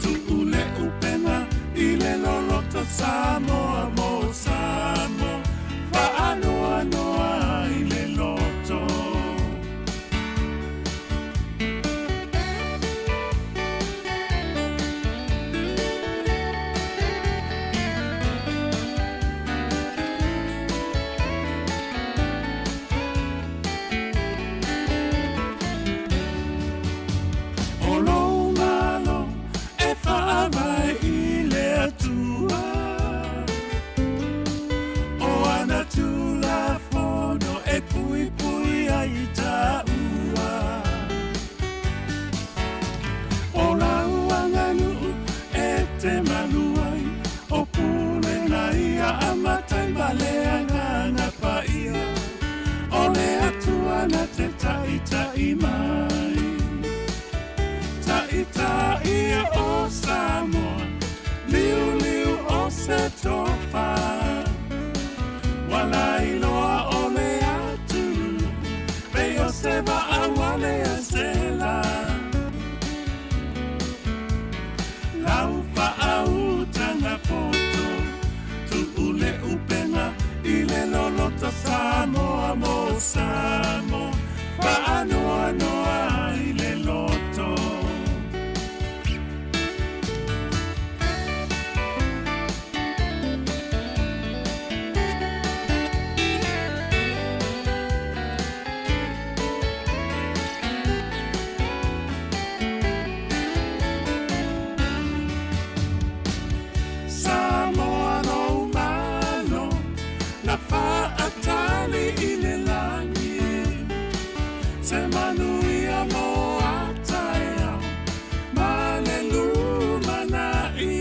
tuu le upega i le loloto Samoa mo Samoa, faanoanoa i le loto. O lou Malo e faavae i le Atua, O ana Tulafono e puipui ai i tāua. O lau aganuu e te malu ai, O pulega ia a matai ma le Agaga Paia, O le Atua na te taʻitaʻi mai. Taʻitaʻi e o Samoa, liuliu o se tofa. Ua lailoa o le atunuu, pei o se vaa ua le sela. Lau faautaga poto, tuu le upega i le loloto Samoa mo Samoa, faanoanoa i le loto. Samoa lou Malo, na faatali i le lagi, se manuia mo a taeao ma le lumanai.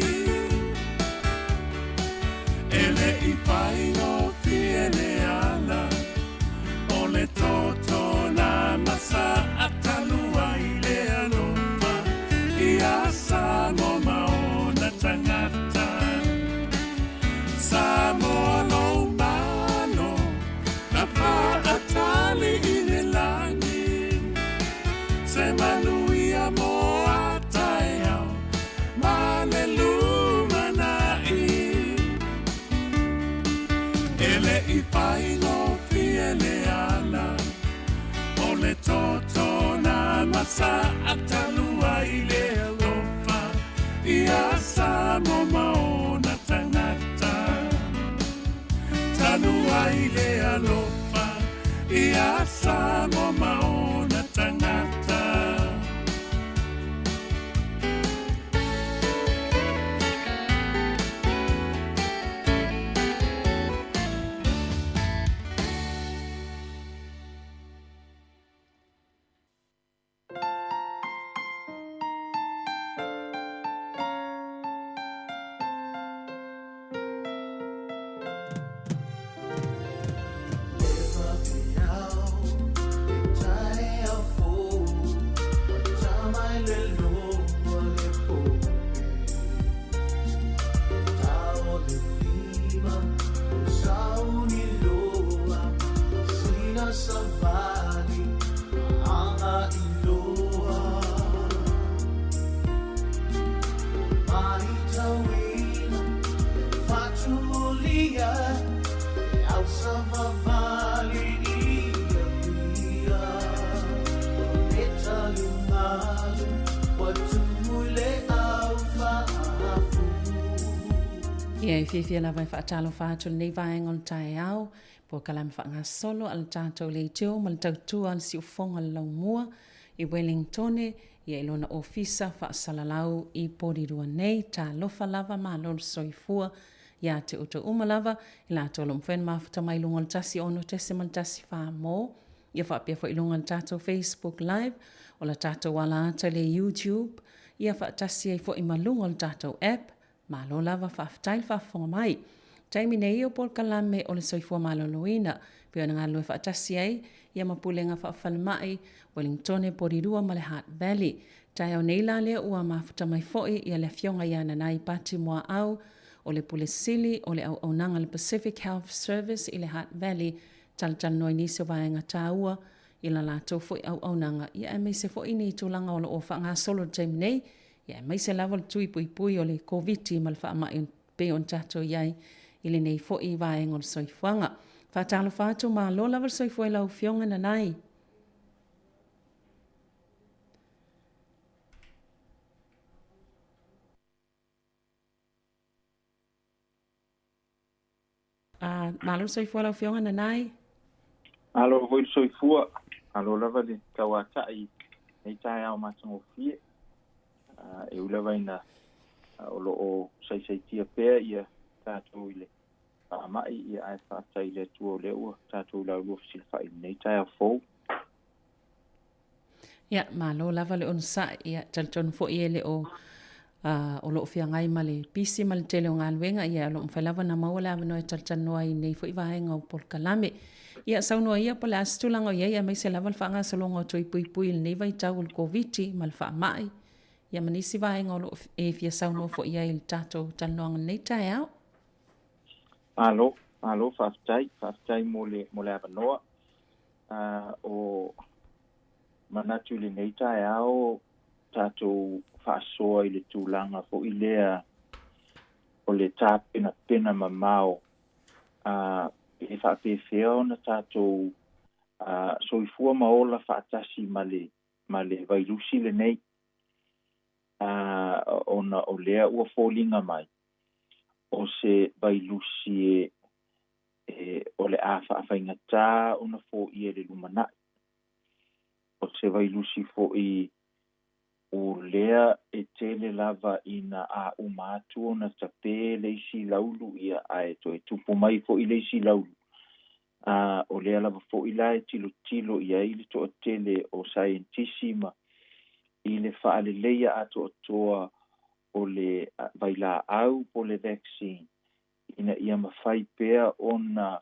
E le i faigofie le ala, o le toto na masa talu ai le alofa ia Samoa ma ona tagata. Samoa lou Malo, na faatali i le lagi, se manuia mo a taeao ma le lumanai. E le i faigofie le ala, o le toto na masa talu ai le alofa ia Samoa ma ona tagata. Talu ai le alofa ia Samoa ma ona tagata. Ia e fiafia lava e faatalofa atu lenei vaega o le taeao, polokalame faagasolo a le tatou leitio ma le tautua a le siufofoga o le laumua i Wellingtone, ia i lona ofisa faasalalau i Porirua nei. Talofa lava, malo le soifua ia te outou uma lava, i latou o lo o mafai ona mafuta mai i luga o le 1 6.14 mo, ia faapea foi i luga o le tatou Facebook Live, o le tatou ala ata i le YouTube. ia faatasi ai foi ma luga o le tatou app. Malo lava faafetai le faafofoga mai. Taimi nei o polokalame o le soifua maloloina, pei ona galulue faatasi ai ia ma Pulega Faafalemai, Wellingtone, Porirua ma le Hutt Valley. Taeao nei la lea ua mafuta mai foi ia le Afioga ia Nanai Pati Muaau, o le Pule Sili o le Auaunaga a le Pacific Health Service i le Hutt Valley, talatalanoa i nisi o vaega taua i la latou foi auaunaga, ia aemaise foi ni tulaga o lo o faagasolo i le taimi nei, ia aemaise lava le tui puipui o le Koviti ma le faamai e pei ona tatou i ai i lenei foi vaega o le soifuaga. Faatalofa atu, malo lava le soifua i lau Afioga Nanai. Malo le soifua lau Afioga Nanai. Malo foi le soifua, malo lava le tauatai i lenei taeao matagofie. E ui lava ina o lo o saisaitia pea ia tatou i le faamai, ia ae faafetai i le Atua o lea ua tatou laulua fesilafai i lenei taeao fou. Ia, malo lava le onosai. Ia, talitonu foi e le o o lo o feagai ma le pisi ma le tele o galuega, ia o lo o mafai lava ona maua le avanoa e talatalanoa ai i lenei foi vaega o polokalame. Ia, saunoa ia po o le a se tulaga o i ai aemaise lava le faagasologa o toe puipui i lenei vaitau o le Koviti ma le faamai, ia ma nisi vaega o lo o e fia saunoa foi i ai i le tatou talanoaga i lenei taeao. Malo, malo faafetai, faafetai mo le, mo le avanoa. O manatu i lenei taeao tatou faasoa i le tulaga foi lea o le tapenapena mamao pe faapefea ona tatou soifua ma ola faatasi ma le ma le vailusi lenei ona o lea ua foliga mai o se vailusi e e o le a faafaigata ona foia i le lumanai. O se vailusi foi o lea e tele lava ina a uma atu ona tape le isi laulu ia ae toe tupu mai foi le isi laulu. A o lea lava foi la e tilotilo i ai le toatele o saienitisi ma i le faaleleia atoatoa o le vailaau po o le vaccine ina ia mafai pea ona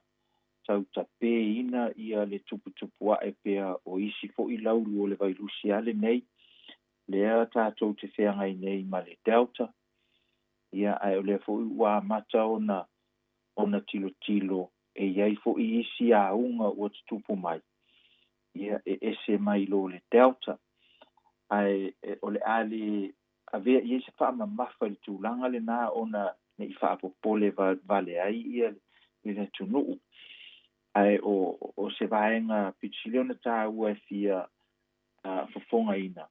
tautapeina ia le tuputupuae pea o isi foi laulu o le vailusi a lenei, lea tatou te feagai nei ma le Delta, ia ae o lea foi ua amata ona ona tilotilo e i ai foi isi auga ua tutupu mai, ia e ese mai lo le Delta. Ae o le a le avea i ai se faamamafa i le tulaga lena ona ne i faapopole vale ai ia le atunuu. Ae o, o se vaega pito sili ona taua e fia fofogaina,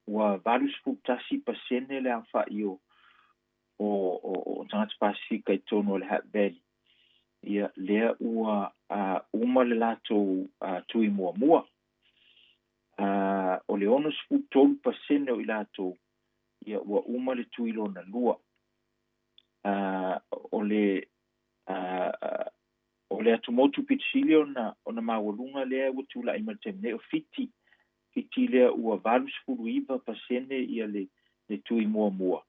ua 81% le aofai o o, o, o tagata Pasifika i totonu o le Hutt Valley. Ia, lea ua uma le latou tui muamua. O le 63% o i latou ia ua uma le tui lona lua. O le o le atumotu pito sili ona ona maualuga lea ua tulai mai le taimi nei o Fiti. Fiti lea ua 89% ia le le tui muamua.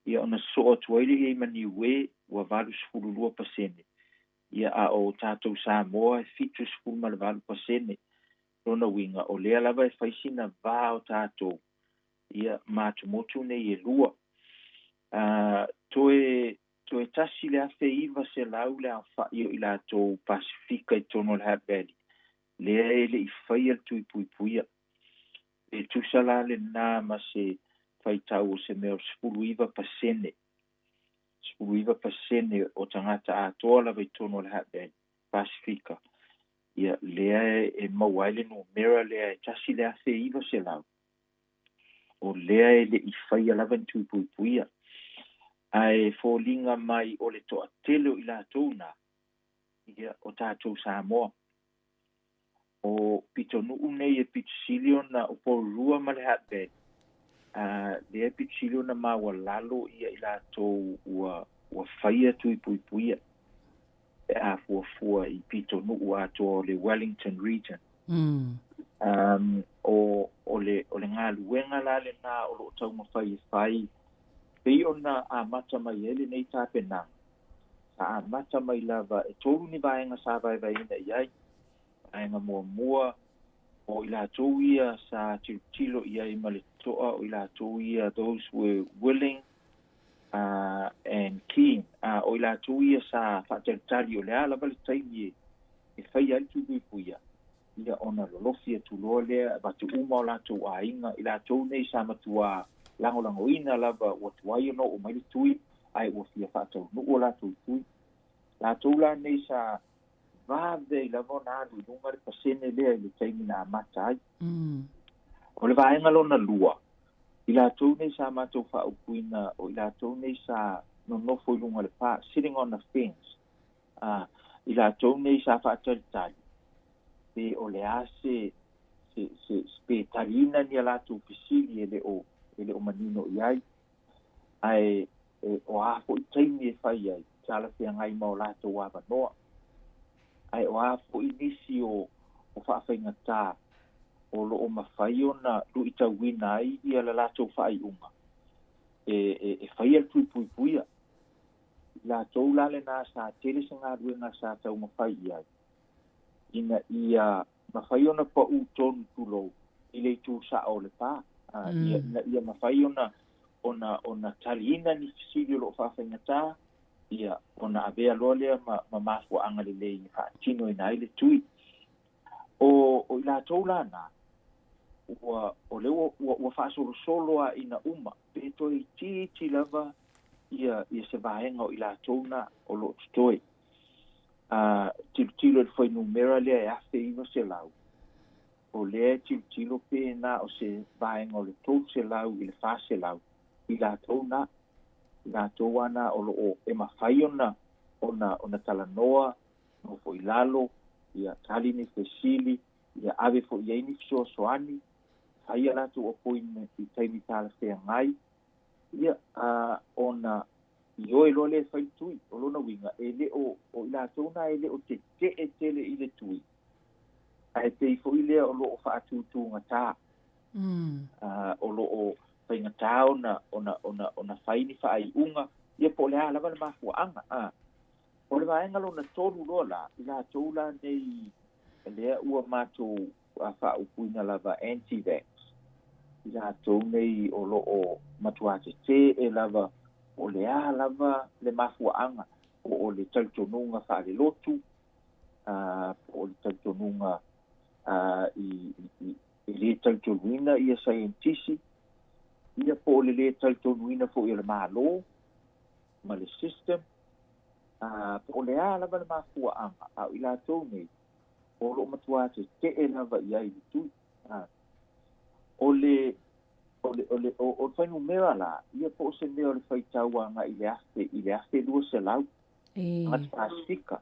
Ia ona sosoo atu ai lea i ai ma Niue ua 82%. Ia a o tatou Samoa e 78%. Lona uiga o lea lava e fai sina va o tatou ia ma atumotu nei e lua. Toe toe 1,900 le aofai o i latou Pasifika i totonu o le Hutt Valley lea e le i faia le tui puipuia. E tusa la lena ma se faitau o se mea o le 19%. 19% o tagata atoa lava i totonu o le Hutt Valley, Pasifika, ia lea e maua ai le numera lea e 1,900 o lea e le i faia lava ni tui puipuia. Ae foliga mai o le toatele o i latou na, ia, o tatou Samoa. O pitonuu nei e pito sili ona o Porirua ma le Hutt Valley, lea e pito sili ona maualalo ia i latou ua, ua faia tui puipuia pe a fuafua i pitonuu atoa o le Wellington Region. O, O le o le galuega la lenā o lo o taumafai e fai, pei ona amata mai ai lenei tapenaga, sa amata mai lava e tolu ni vaega sa vaevaeina i ai. Vaega muamua, o i latou ia sa tilotilo i ai ma le totoa, o i latou ia those were willing uh, and keen, uh, o i latou ia sa faatalitali o le a lava le taimi e, e faia ai le tūpuipuia, ia ona lolofi atu loa lea, avatu uma o latou aiga, i latou nei sa matuā lagolagoina lava ua tuai ona oo mai le tui, ae ua fia faataunuu o latou tui. Latou la nei sa vave ai lava ona alu i luga le pasene lea i le taimi na amata ai. O le vaega lona lua, i latou nei sa matou faaupuina, o i latou nei sa nonofo i luga o le pa, sitting on the fence, a i latou nei sa faatalitali, pe o le a se, se, se, pe taliina ni a latou fesili e le o, e le o manino i ai, ae e, o a foi taimi e fai ai, talafeagai ma o latou avanoa. Ae o a foi nisi o, o faafaigatā o lo o mafai ona luitauina ai ia le latou faaiuga e, e, e faia le tuipuipuia. I latou la lenā sa tele se galuega sa taumafai i ai, ina ia mafai ona paʻū tonu tulou i le itu saʻo o le pā, a, ia, ina ia mafai ona, ona, ona taliina ni fesili o lo o faafaigatā, ia, ona avea loa lea ma, ma mafuaaga lelei e faatinoina ai le tui. O, o i latou la na, ua, o lea ua, ua, ua faasolosolo a ina uma, pe toe itiiti lava ia, ia se vaega o i latou na o lo o totoe. A, tilotilo i le fuainumera lea e 1900, o lea e tilotilo pe na o se vaega o le 300 i le 400 i latou na, i latou lava na o lo o e mafai ona, ona, ona talanoa, nofo i lalo, ia tali ni fesili, ia ave foi i ai ni fesoasoani, fai a latou appointment i taimi talafeagai, ia, a, ona ioe loa lea e fai le tui. O lona uiga, e le o, o i latou na e le o tetee tele i le tui, ae pei foi lea o lo o faatūtūgatā, mm. uh, o lo o faigata ona, ona, ona, ona fai ni faaiuga, ia po o le a lava le mafuaaga. A. O le vaega lona tolu loa la, i latou la nei lea ua matou faaupuina lava anti-vax, i latou nei o lo o matuā tetee lava po o le a lava le mafuaaga, po o le talitonuga faalelotu, po o le talitonuga i, i, e lē talitonuina ia saienitisi, ia po o le lē talitonuina foi o le Malo ma le system, a, po o le a lava le mafuaaga, a o i latou nei, o lo o matuā tetee lava i ai le tui. A, o le, o le, o le, o, o le fuainumera la, ia po o se mea o le faitau agai i le afe, i le 1200, tagata Pasefika.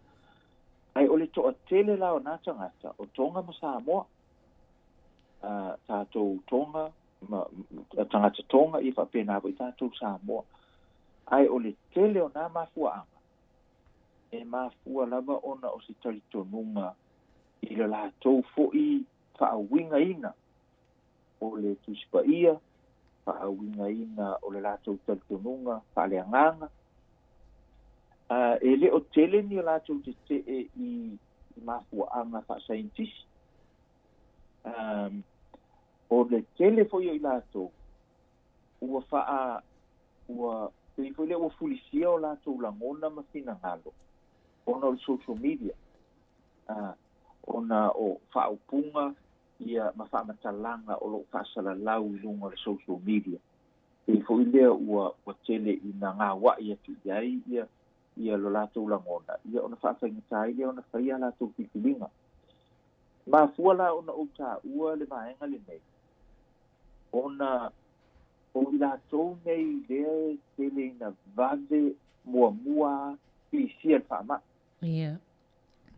Ae o le toatele la o nā tagata, o Tonga ma Samoa. A, tatou Tonga, ma, tagata Tonga, ia faapena foi tatou Samoa. Ae o le tele o nā mafuaaga, e mafua lava ona o se talitonuga i le latou foi faauigaina o le Tusi Paia, faauigaina o le latou talitonuga faaleagaga. A, e le o tele ni o latou tetee i, i mafuaaga faasaienitisi. Um, o le tele foi o i latou, ua faa, ua, pei foi lea ua fulisia o latou lagona ma finagalo, ona o le social media, uh, ona o faaupuga ia ma faamatalaga o lo o faasalalau i luga o le social media. Pei foi lea ua, ua tele ina gauai atu i ai ia, ia lo latou lagona, ia ona faafaigata ai lea ona fai a latou filifiliga. Mafua la ona ou taua le vaega lenei, ona o i latou nei lea e tele ina vave muamua pisia le faamai. Ia.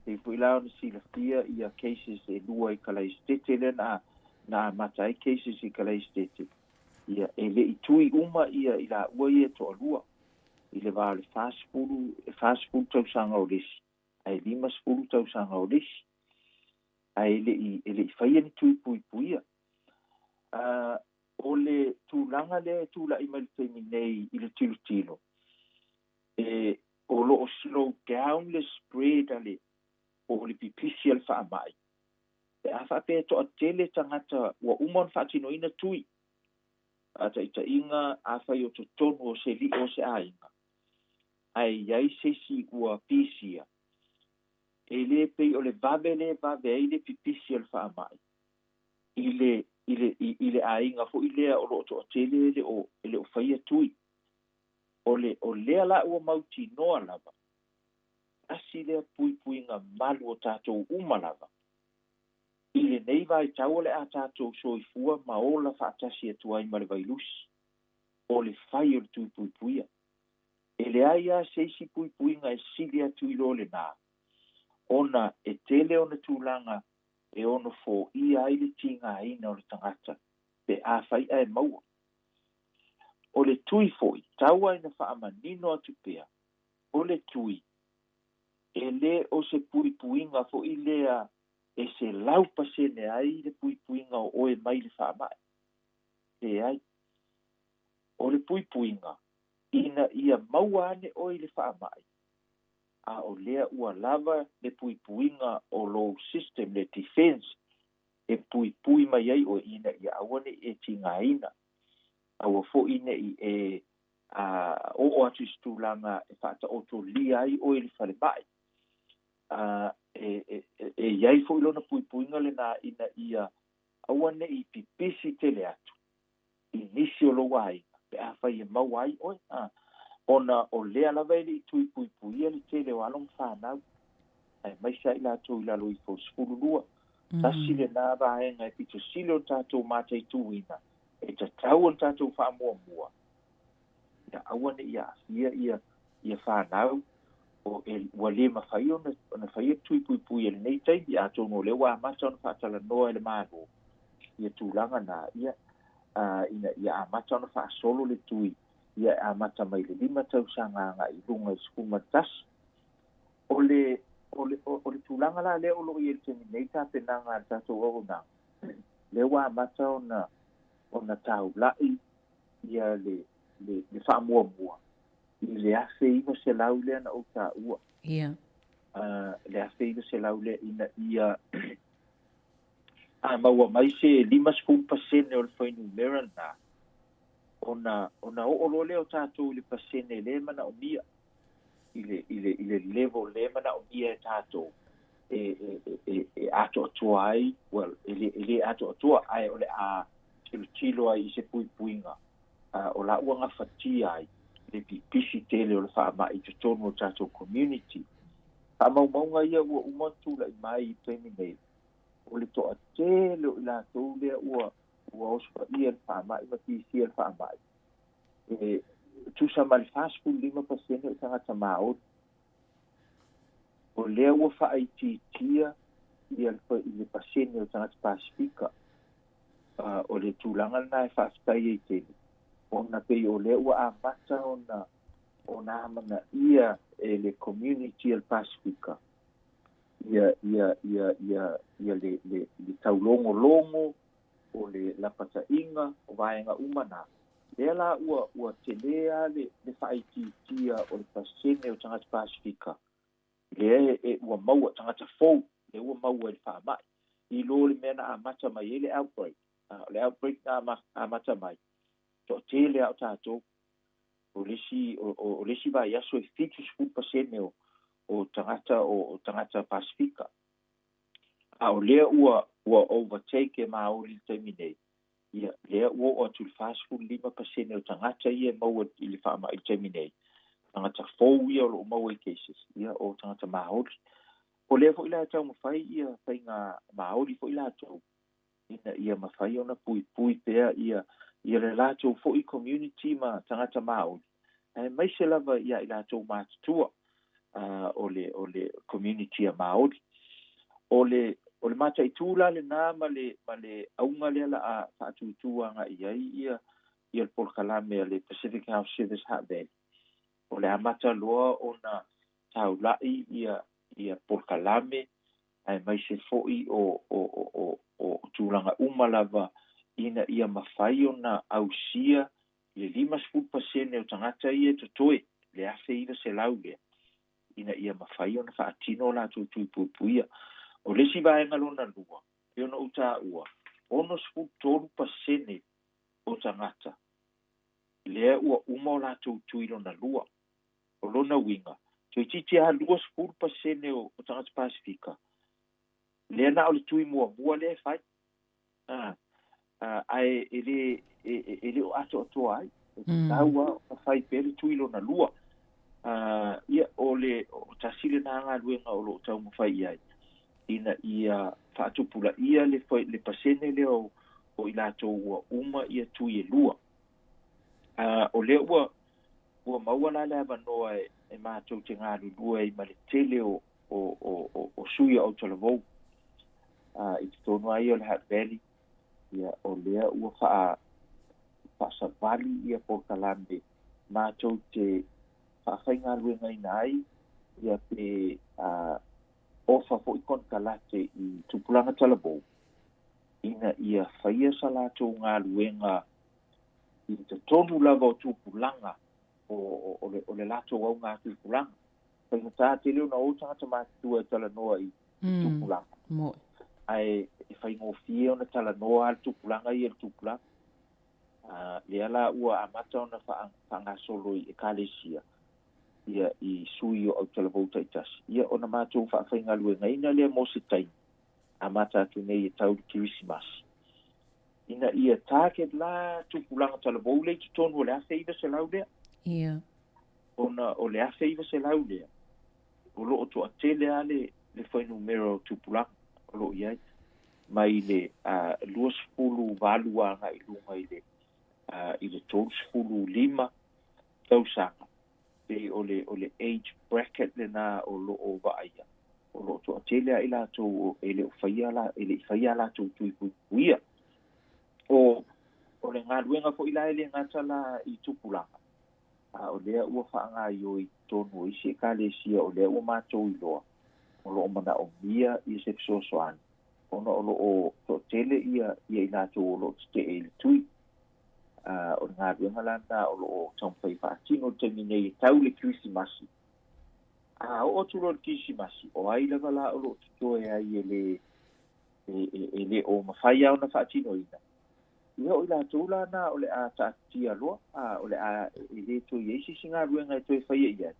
Pei foi la ona silafia ia cases e lua i Kalaesetete lea na, na amata ai cases i Kalaesetete. Ia, e le i tui uma ia i laua ia e toalua i le va o le 40, 40 tausaga o le isi, ae 50 tausaga o le isi. Ae e le i, e le i faia ni tui puipuia. O le tulaga lea e tula'i mai le taimi nei i le tilotilo, e o lo o slow down le spread a le po o le pipisi a le faamai, pe a faapea e toatele tagata ua uma ona faatinoina tui. Faataitaiga, afai o totonu o se li'o o se aiga, ae i ai se isi ua pisia, e lē pei o le vave lea e vave ai le pipisi o le faamai i le i le i le aiga foi lea o lo o toatele e le o e le o faia tui. O le o lea la ua mautinoa lava, tasi lea puipuiga malu o tatou uma lava i lenei vaitau o le a tatou soifua ma ola faatasi atu ai ma le vailusi, o le fai o le tui puipuia. E leai lava se isi puipuiga e sili atu i lo lenā, ona e tele ona tulaga e ono foia ai le tigaina o le tagata pe afai ae maua. O le tui foi, tau lava ina faamanino atu pea, o le tui, e lē o se puipuiga foi lea e 100% ai le puipuiga o oe mai le faamai. Leai. O le puipuiga, ina ia maua ane oe i le faamai, a o lea ua lava le puipuiga o lou system, le defense, e puipui mai ai oe ina ia aua ne i e tigaina, aua foi ne i e oo atu i se tulaga e faataotolia ai oe i le falemai. E i ai foi lona puipuiga lenā ina ia aua ne i pipisi tele atu i nisi o lou aiga pe afai e maua ai oe, ona o lea lava e le i tui puipuia le tele o alo ma fanau, aemaise lava i latou i lalo ifo o le 12. Tasi lenā vaega e pito sili ona tatou mataituina, e tatau ona tatou faamuamua, ia aua ne i aafia ia ia fanau o e ua le mafai ona ona faia le tui puipui i lenei taimi, atonu o lea ua amata ona faatalanoa e le Malo ia tulaga na, ia ina ia amata ona faasolo le tui, ia e amata mai le 5 tausaga agai i luga i le 11. O le o le o le tulaga la lea o lo o i ai i le taimi nei tapenaga a le tatou auaunaga, lea ua amata ona ona taula'i ia le le le faamuamua i le 1900 lea na ou taua. Ia. Le 1900 lea ina ia a maua mai se 50% o le fuainumera lenā, ona ona oo loa lea o tatou i le pasene lea e manaomia, i le i le i le level lea e manaomia e tatou e e e e atoatoa ai, well, e le e le atoatoa, ae o le a tilotilo ai i se puipuiga o la ua gafatia ai le pipisi tele o le faamai i totonu o tatou community. Faamaumauga ia ua uma ona tula'i mai i le taimi nei, o le toatele o i latou lea ua ua osofaia i le faamai ma pisia i le faamai, e tusa ma le 45% o tagata Māori. O lea ua faaitiitia ia le pasene o tagata Pasifika. O le tulaga lenā e faafetai ai tele, ona pei o lea ua amata ona ona amanaia e le community a le Pasifika ia ia ia ia ia le le le taulogologo o le lapataiga o vaega uma na. Lea la ua ua telē lava le le faaitiitia o le pasene o tagata Pasifika lea e ua maua, tagata fou lea ua maua i le faamai, i lo le mea na amata mai ai le outbreak. O le outbreak na amata mai, toatele lava o tatou. O le isi, o le isi vaiaso e 70% o, o tagata o, o tagata Pasifika. A o lea ua, ua overtake e Māori i le taimi nei, ia, lea ua oo atu i le 45% o tagata ia e maua i le faamai i le taimi nei, tagata fou ia o lo o maua i cases, ia, o tagata Māori. O lea foi la e taumafai ia faiga Māori foi latou, ina ia mafai ona puipui pea ia ia le latou foi community ma tagata Māori, aemaise lava ia i latou matutua o le o le community a Māori. O le o le mataitū la lenā ma le ma le auga lea la a faatūtū agai i ai ia ia le polokalame a le Pacific Health Service Hutt Valley. O le amata loa ona taula'i ia ia polokalame aemaise foi o tulaga uma lava ina ia mafai ona ausia le 50% o tagata ia e totoe, le 1,900 lea, ina ia mafai ona faatino o latou tui puipuia. O le isi vaega lona lua, pei ona ou taua, 63% o tagata lea ua uma o latou tui lona lua. O lona uiga, toeitiiti lava 20% o tagata Pasefika lea na o le tui muamua lea e fai, ae e le e le o atoatoa ai. E tatau lava ona fai pea le tui lona lua. Ia, o le o tasi lena galuega o lo o taumafai i ai, ina ia faatupulaia le le pasene lea o i latou ua uma ia tui e lua. O lea ua ua maua la le avanoa e matou te galulue ai ma le tele o o sui o autalavou i totonu lava ia o le Hutt Valley, ia o lea ua faasavali ia polokalame matou te faafaigaluegaina ai ia pe ofa foi konekarate i tupulaga talavou ina ia faia sa latou galuega i totonu lava o tupulaga o le latou auga tupulaga. Faigata tele ona o tagata matutua e talanoa i tupulaga. Ae e faigofie ona talanoa lava le tupulaga ia i le tupulaga. Lea la ua amata ona faagasolo i ekalesia ia i sui o autalavou taitasi, ia ona matou faafaigaluegaina lea mo se taimi, amata atu nei e tau le Kerisimasi, ina ia target la tupulaga talavou lea i totonu o le 1,900 lea. Ia. Ona o le 1,900 lea, o lo o toatele lava le fuainumera o tupulaga o lo o i ai, mai le 28 agai i luga i le i le 35 tausaga, pei o le o le age bracket lena o lo o vaaia, o lo o toatele lava i latou e le o faia la e le i faia a latou tui puipuia. O o le galuega foi la e le gata la i tupulaga, a o lea ua faagaoioi i totonu o isi ekalesia o lea ua matou iloa o lo o manaomia ia se fesoasoani, ona o lo o toatele ia ia i latou o lo o tetee i le tui. O le galuega la lena o lo o taumafai e faatino i le taimi nei e tau le Kerisimasi. A oo atu loa i le Kerisimasi, o ai lava la o lo o totoe ai e le e le o mafai lava ona faatinoina, ia o i latou la na o le a taatitia loa, o le a e le toe i ai se isi galuega e toe faia i ai,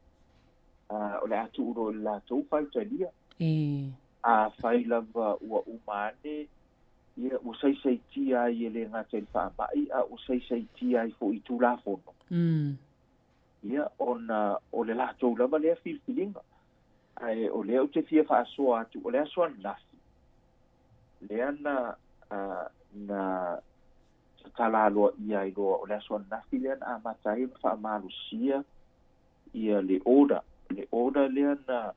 o le a tuu loa i le latou faitalia. Afai lava ua uma ane, ia ua saisaitia ai e le gata i le faamai, a ua saisaitia ai foi i Tulafono. Ia, ona o le latou lava lea filifiliga. Ae o lea ou te fia faasoa atu, o le aso ananafi, lea na na tatala aloaia ai loa, o le aso ananafi lea na amata ai ona faamalosia ia le order, le order lea na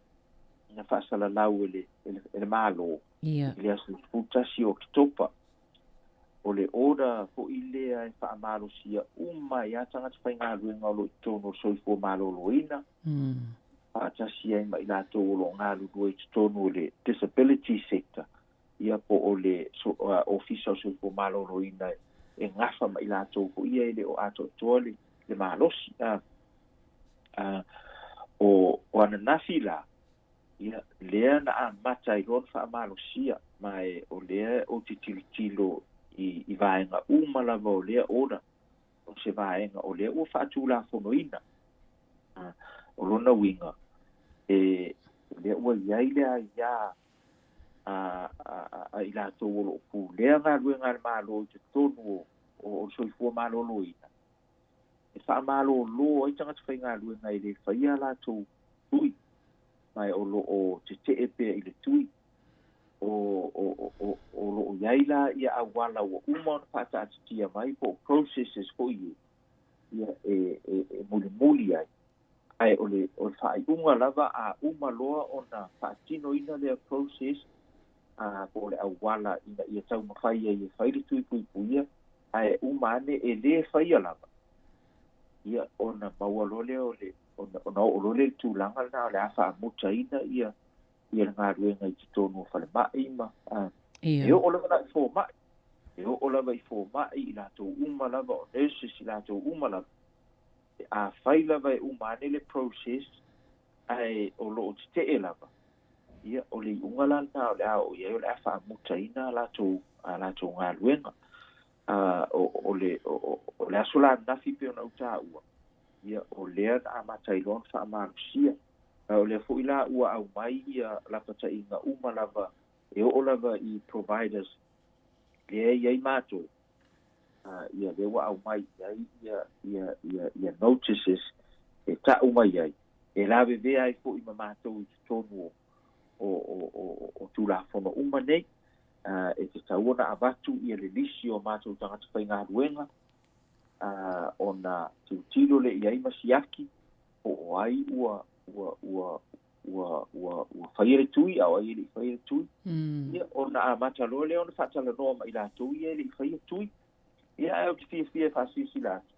na faasalalau e le e le Malo i le aso 11 o Oketopa. O le order foi lea e faamalosia uma ai lava tagata faigaluega o lo o i totonu o le soifua maloloina, faatasi ai ma i latou o lo o galulue i totonu o le disability sector, ia po o le Ofisa o le Soifua Maloloina e gafa ma i latou foi ia e le o atoatoa le malosi. O ananafi la, ia, lea na amata ai loa ona faamalosia, ma o lea ou te tilotilo i vaega uma lava o lea order, o se vaega o lea ua faatulafonoina. O lona uiga, e, o lea ua i ai le aia a i latou o lo o pulea galuega a le Malo i totonu o le soifua maloloina, e faamalolo ai tagata faigaluega e le faia a latou tui, ma o lo o tetee pea i le tui. O lo o i ai la ia auala ua uma ona faataatitia mai po o processes foi ia e mulimuli ai, ae o le faaiuga lava a uma loa ona faatinoina lea process, po o le auala ina ia taumafai ai e fai le tui puipuia, ae uma ane e le faia lava, ia ona maua loa lea o le ona oo loa lea i le tulaga lena o le a faamutaina ia le galuega i totonu o falemai ma e oo lava la i fomai. E oo lava i fomaʻi i latou uma lava o nurses i latou uma lava. E afai lava e uma ane le process ae o loo tetee lava, ia o le iuga la lena o le a oo i ai o le a faamutaina a latou a latou galuega. O, o, le, o, o le aso la ananafi pei ona ou taua, ia o lea na amata ai loa ona faamalosia. A o lea foi la ua aumai ia lapataiga uma lava e oo lava i providers lea e i ai matou, ia lea ua aumai i ai ia, ia, ia, ia notices e ta'u mai ai, e lavevea ai foi ma matou i totonu o, o, o, o, o Tulafono uma nei. E tatau ona avatu ia le lisi o matou tagata faigaluega, ona tilotilo lea i ai ma siaki po o ai ua, ua, ua, ua, ua, ua faia le tui, a o ai e le i faia le tui. Ia, ona amata loa lea ona faatalanoa ma i latou ia e le i faia tui. Ia, ae ou te fiafia e faasilasila atu,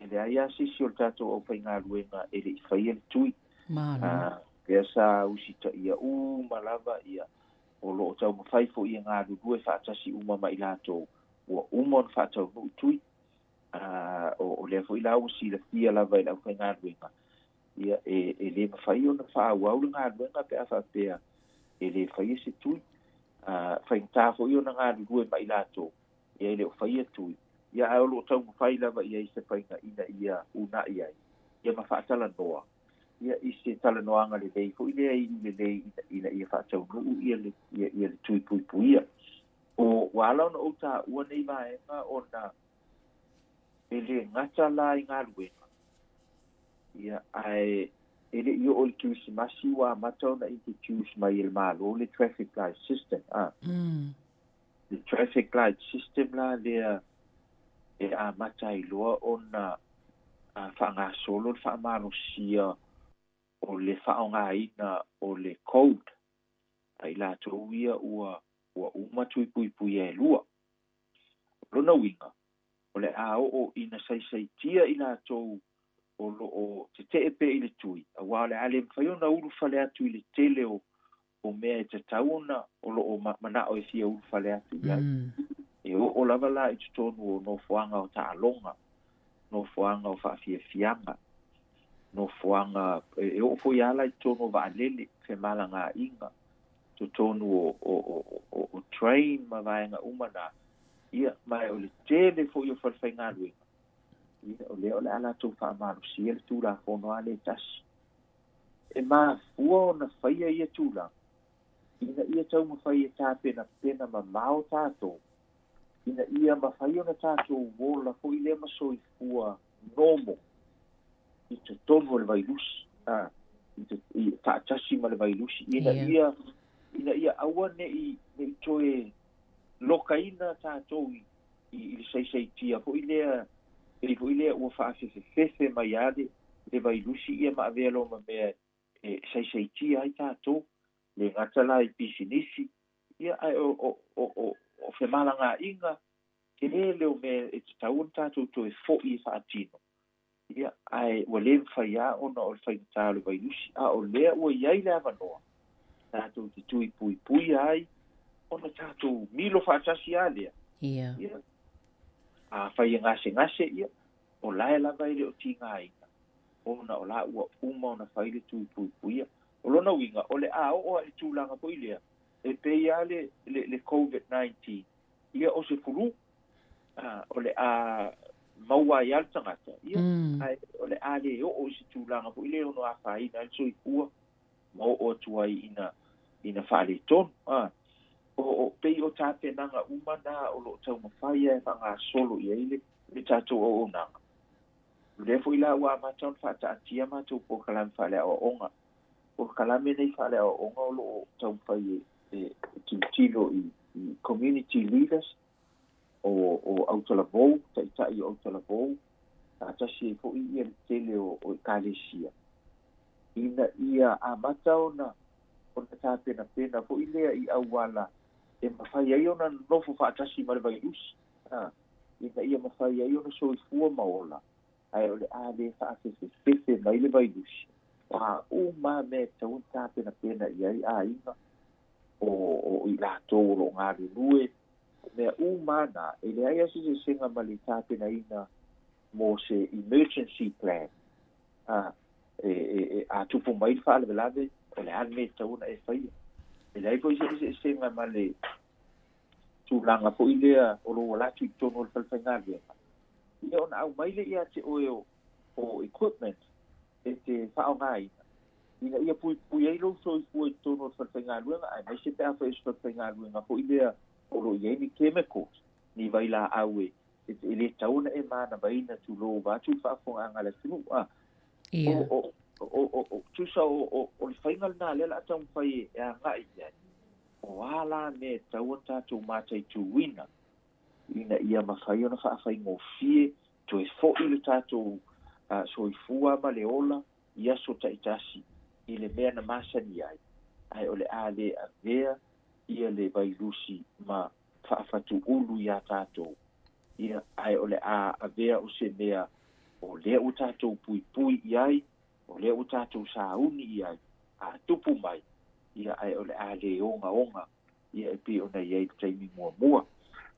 e leai lava se isi o le tatou aufaigaluega e le i faia le tui. Malo. Lea sa usitaia uma lava ia, o lo o taumafai foi e galulue faatasi uma ma i latou ua uma ona faataunuu tui. O lea foi la ua silafia lava e le aufaigaluega, ia e le mafai ona faaauau le galuega pe a faapea e le faia se tui. Faigata foi ona galulue ma i latou, ia e le o faia tui, ia ae o lo o taumafai lava i ai se faiga ina ia uunai ai, ia ma faatalanoa, ia i se talanoaga lelei foi lea e iu lelei ina ia faataunuu ia le, ia, ia le tui puipuia. O, ua ala ona ou taua nei vaega ona e le gata la i galuega, ia, ae e le i oo i le Kerisimasi ua amata ona introduce mai e le Malo le traffic light system, a. Le traffic light system la lea e amata ai loa ona faagasolo le faamalosia o le faaaogaina o le code a i latou ia ua ua uma tui puipuia e lua. O lona uiga, o le a oo ina saisaitia i latou o lo o tetee pea i le tui, aua o le a le mafai ona ulufale atu i le tele o o mea e tatau ona o lo o manao e fia ulufale atu i ai. E oo lava la i totonu o nofoaga o taaloga, nofoaga o faafiafiaga, nofoaga e oo foi lava la i totonu o vaalele, femalagaaiga, totonu o, o, o, o, o train ma vaega uma na, ia, ma o le tele foi o falefaigaluega, ia, o lea o le a latou faamalosia le Tulafono lava lea e tasi. E mafua ona faia ia tulaga, ina ia taumafai e tapenapena mamao tatou, ina ia mafai ona tatou ola foi lea ma soifua normal i totonu o le vailusi, a, i te, i, faatasi ma le vailusi, ina ia, ina ia aua ne i, ne i toe lokaina tatou i, i, i le saisaitia foi lea, pei foi lea ua faafefefefe mai lava le, le vailusi ia ma avea loa ma mea e saisaitia ai tatou, le gata la i pisinisi, ia ae o, o, o, o, o femalagaaiga, tele o mea e tatau ona tatou toe foi e faatino, ia ae ua le mafai lava ona o le faigata o le vailusi, a o lea ua i ai le avanoa tatou te tui puipuia ai ona tatou milo faatasi lava lea. Ia. Ia, afai e gasegase, ia, o lae lava e le o tigaina, ona o la ua uma ona fai le tui puipuia. O lona uiga, o le a oo lava i le tulaga foi lea, e pei lava le, le, le COVID-19, ia o se fulu, a, o le a maua ai lava le tagata, ia, ae o le a le oo i se tulaga foi lea e ono afaina ai le soifua ma oo atu ai ina, ina faaletonu. A, o, o, pei o tapenaga uma na o lo o taumafai lava e faagasolo i ai le, le tatou auaunaga. O lea foi la ua amata ona faataatia matou polokalame faaleaoaoga. Polokalame nei faaleaoaoga o lo o taumafai e, e, e tilotilo i, i community leaders, o, o autalavou, taitai o autalavou, faatasi ai foi ia le tele o, o ekalesia, ina ia amata ona, ona tapenapena foi lea i auala e mafai ai ona nonofo faatasi ma le vailusi, a, ina ia mafai ai ona soifua ma ola, ae o le a le faafefefefe mai le vailusi, o a uma lava mea e tatau ona tapenapena i ai aiga, o, o i latou o lo o galulue. O mea uma lava na, e leai lava se eseesega ma le tapenaina mo se emergency plan, a, e, e, e, a tupu mai le faalavelave, o le a le mea e tatau ona e faia. E leai foi se eseesega ma le tulaga foi lea o lou ala atu i totonu o le fale faigaluega, ia ona aumai lea ia te oe o, o equipment e te faaaogaina, ina ia puipui ai lou soifua i totonu o le fale faigaluega, aemaise pe afai o se fale faigaluega foi lea o lo o i ai ni chemicals, ni vailaau e, e le tatau ona e manavaina, tulou vaeatu le faafofogaaga a le atunuu. A, Ia. o, o, o, o, o, tusa o, o, o le faiga lena lea o le a taumafai e agai i ai, o a la mea e tatau ona tatou mataituina ina ia mafai ona faafaigofie toe foi le tatou soifua ma le ola i aso taitasi i le mea na masani ai, ae o le a le avea ia le vailusi ma faafatuulu iā tatou, ia, ae o le a avea o se mea o lea ua tatou puipui i ai, o lea ua tatou sauni i ai, a tupu mai, ia, ae o le a le ogaoga, ia, e pei ona i ai i le taimi muamua.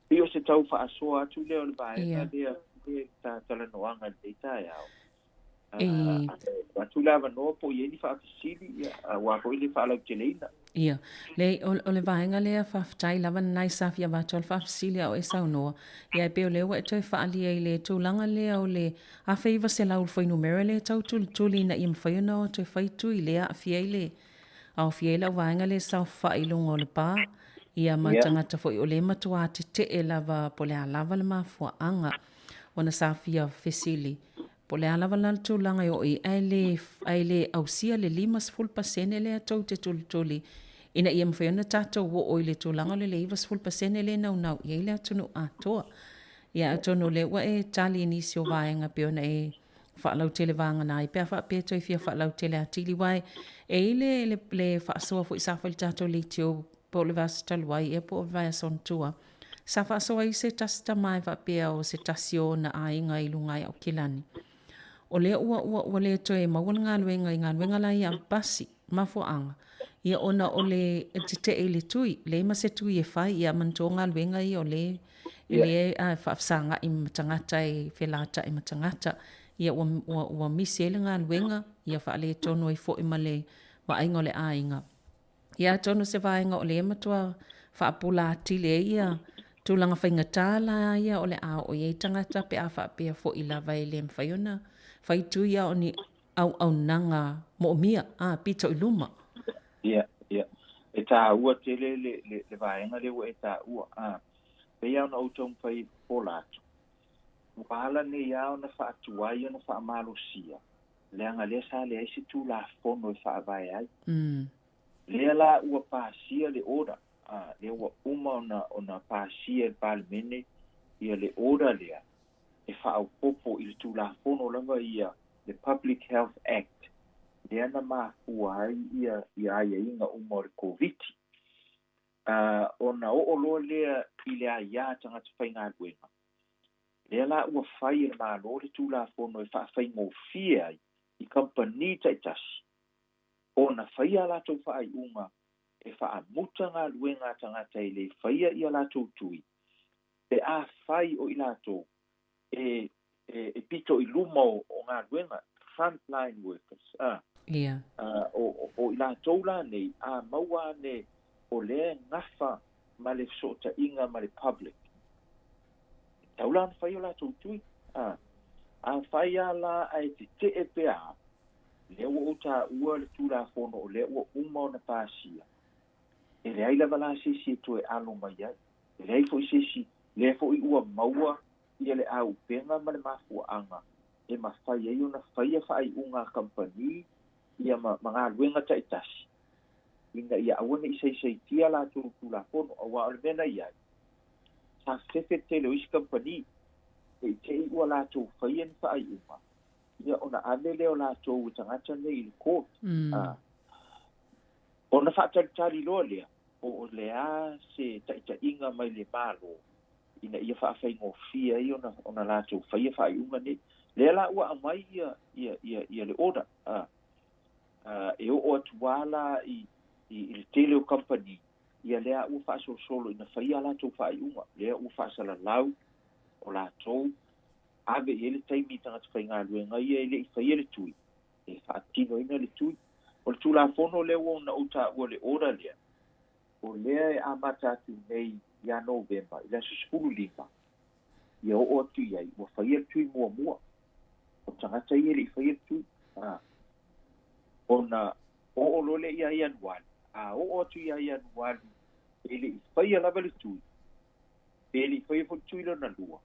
Pei o se tau faasoa atu lea o le vaega lea i le talanoaga i lenei taeao. E atu le avanoa po o i ai ni faafesili, ia, aua foi le faalauteleina. Ia, leai, o, o le vaega lea faafetai lava lena i sa fia avatu ai le faafesili a o e saunoa. Ia, e pei o lea ua e toe faaalia i le tulaga lea o le 1900 le fuainumera lea e tau tulituli ina ia mafai ona o atu e fai tui lea aafia ai le aofia ai le auvaega lea e saofai i luga o le pa, ia ma tagata foi o lea e matua tetee lava po o le a lava le mafuaaga ona sa fia fesili Po o le a lava la le tulaga e oo i ai, ae le, ae le ausia le 50% lea tou te tulituli ina ia mafai ona tatou oo i le tulaga o le 90% lea e naunau i ai le atunuu atoa. Ia atonu o lea ua e tali i nisi o vaega pei ona e faalautele vagana ai pe a faapea e toe fia faalautele atili aua e i ai le, le, le faasoa foi sa fai i le tatou leitio po o le vaiaso talu ai ea po o le vaiaso ona tua, Sa faasoa ai se tasi tama e faapea o se tasi o ona aiga i luga i Aukilani. O lea ua, ua, ua le toe maua le galuega i galuega la ia pasi, mafuaaga, ia ona o le tetee i le tui, leai ma se tui e fai, ia manatua o galuega ia o le, e le a faafesagai ma tagata e felata'i ma tagata. Ia ua, ua, ua misi ai le galuega, ia faaletonu ai foi ma le vaaiga o le aiga. Ia atonu o se vaega o lea e matua faapula atili ai ia tulaga faigata la ia o le a oo i ai tagata pe a faapea foi lava e le mafai ona fai tui a o ni auaunaga moomia a pito i luma. Ia, ia. E tāua tele le, le, le vaega lea ua e taua. A, pei lava ona ou taumafai e popola atu. Ua ala nei lava ona faatuai ona faamalosia leaga lea sa leai se Tulafono e faavae ai. Lea la ua pasia le order, a, lea ua uma ona, ona pasia e le Palemene ia le order lea e faaopoopo i le Tulafono lava ia, le Public Health Act, lea na mafua ai ia, ia aiaiga uma o le Koviti. A, ona oo loa lea i le aia a tagata faigaluega, Lea la ua fai e le Malo le Tulafono e faafaigofie ai i kamupani taitasi ona faia a latou faaiuga e faamuta galuega a tagata e le faia i a latou tui pe afai o i latou e e pito i luma o galuega, front line workers, a o o i latou la nei a maua ane o lea e gafa ma le fesootaiga ma le public. E tatau la ona fai o latou tui. A, afai lava la ae tetee pe a, lea ua ou taua le Tulafono o lea ua uma ona pasia, e leai lava la se isi e toe alo mai ai. E leai foi se isi, lea foi ua maua ia le aupega ma le mafuaaga e mafai ai ona faia faaiuga a kamupani ia ma, ma galuega taitasi ina ia aua ne i saisaitia latou Tulafono, aua o le mea na i ai, sa fefe le tele o isi kamupani, ne i te i ua latou faia ni faaiuga, ia ona ave lea o latou e tagata nei i le court. A, ona faatalitali loa lea, po o le a se taitaiga mai le Malo ina ia faafaigofie ai ona, ona latou faia faaiuga nei. Lea la ua aumai ia, ia, ia, ia le order, a, e oo atu lava la i, i, i le tele o kamupani, Ia lea ua faasolosolo ina faia a latou faaiuga, lea ua faasalalau o latou ave i ai le taimi i tagata faigaluega ia e le i faia le tui, e faatinoina le tui. O le Tulafono lea ua ona ou taua le order lea, o lea e amata atu nei ia Novema i le aso 15, ia oo atu i ai, ua faia le tui muamua. O tagata ia e le i faia le tui. Ona oo loa lea ia Ianuali, a oo atu ia Ianuali e le i faia lava le tui, pe le i faia foi le tui lona lua,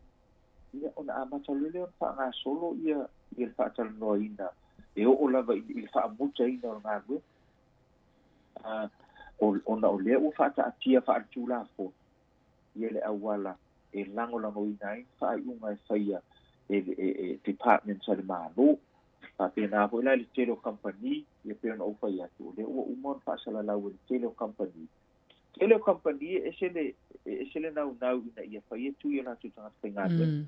ia ona amata loa lea ona faagasolo ia le faatalanoaina e oo lava i le faamutaina o le galuega. Ona o lea ua faataatia faaletulafono ia le auala e lagolagoina ai ni faaiuga e faia e departments a le Malo. Faapena foi la i le tele o kamupani, ia pei ona ou fai atu, o lea ua uma ona faasalalau e le tele o kamupani. Tele o kamupani e ese le, e ese le naunau ina ia faia tui o latou tagata faigaluega.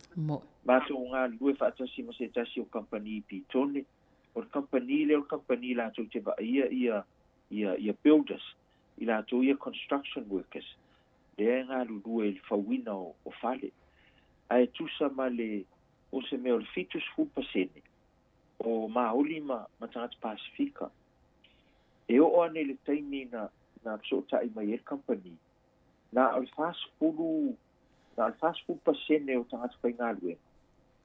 Matou galulue faatasi ma se tasi o kamupani i Petone. O le kamupani lea o le kamupani latou te vaaia ia, ia, ia builders, i latou ia construction workers, lea e galulue i le fauina o fale. Ae tusa ma le, o se mea o le 70% o Māori ma tagata Pasifika. E oo ane i le taimi na fesootai mai ai le kamupani, na o le 40, na o le 40% o tagata faigaluega,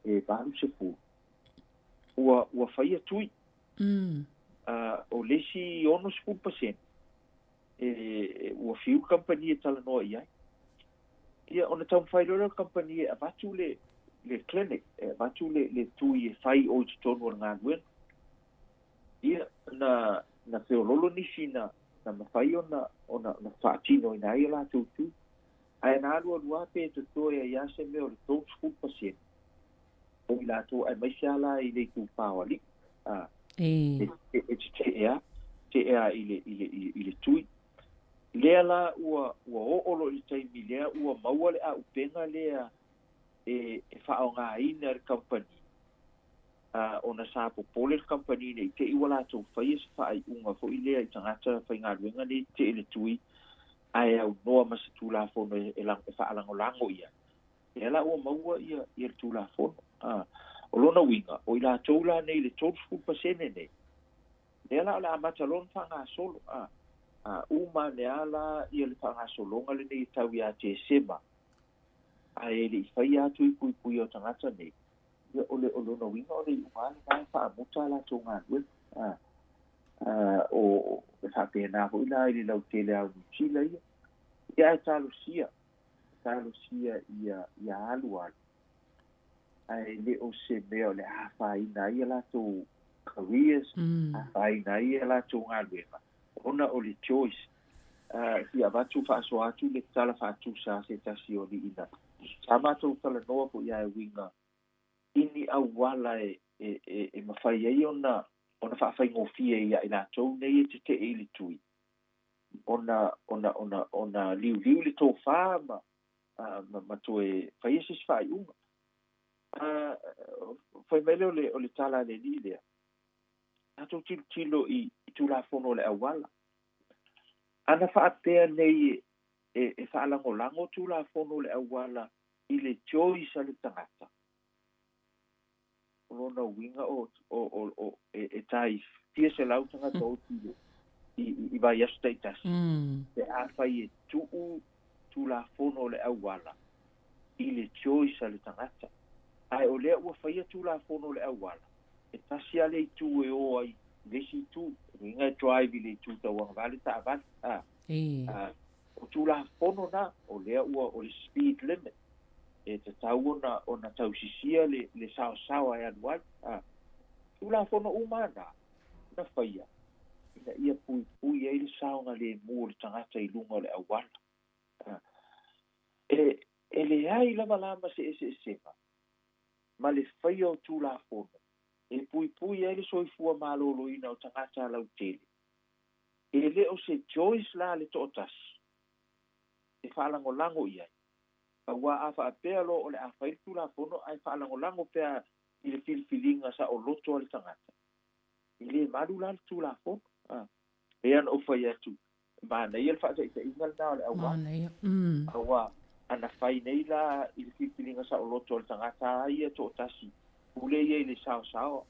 e 80, ua faia tui. O le isi 60%, ua fiu le kamupani e talanoa i ai. Ia, ona taumafai loa lea o le kamupani e avatu le clinic, e avatu le tui e fai o i totonu o le galuega. Ia, na feololo nisi na mafai ona faatinoina ai o latou tui. Ae na alu alu lava pe totoe ai lava se mea o le 30% o i latou, aemaise lava la i le itupa o alii. E tetea i le tui. Lea la ua oo loa i le taimi lea ua maua le aupega lea e faaaogaina le kamupani, ona sa popole le kamupani nei te i ua latou faia se faaiuga foi lea i tagata faigaluega nei tetee i le tui, ae aunoa ma se Tulafono e faalagolago i ai. Lea la ua maua ia le Tulafono. O lona uiga, o i latou la nei le 30% nei, lea la o le amata loa ona faagasolo. Uma ane lava la ia le faagasologa lenei e tau ia Tesema, ae le i faia atu i puipuia o tagata nei, ia o le lona uiga o le iuga lena e faamuta a latou galuega. O e faapena foi la i le lautele a o Niu Sila ia. Ia ae talosia ia alu alu. Ae le o se mea o le afaina ai a latou careers, afaina ai a latou galuega, ona o le choice. Fia avatu faasoa atu le tala faatusa a se tasi o alii sa matou talanoa foi ia e uiga i ni auala e mafai ai ona faafaigofie ia i latou nei e tetee i le tui, ona liuliu le tofa ma toe faia se isi faaiuga. Fai mai lea o le tala a le alii lea, tatou tilotilo i Tulafono o le auala. Ana faapea nei e faalagolago Tulafono o le auala i le choice a le tagata, o lona uiga e tai fia selau tagata oti i vaiaso taitasi. Pe afai e tuu Tulafono o le auala i le choice a le tagata. Ae o lea ua faia Tulafono o le auala, e tasi lava le itu e o ai i le isi itu, uiga e drive i le itu tauagavale le taavale. O Tulafono na, o lea ua o le speed limit, e tatau ona tausisia le saosaoa e alu ai. Tulafono uma na, na faia, ina ia puipui ai le saogalemu o le tagata i luga o le auala. E leai lava la ma se eseesega ma le faia o Tulafono e puipui ai le soifua maloloina o tagata lautele. E le o se choice la le toatasi e faalagolago i ai. Aua a faapea loa o le a fai le Tulafono ae faalagolago pea i le filifiliga sa o loto a le tagata, e le malu la le Tulafono. E pei ona ou fai atu, Manaia le faataitaiga lenā o le auala. Manaia. Mm. Aua ana fai nei la i le filifiliga saoloto a le tagata a ia toatasi, pule ia i le saosaoa,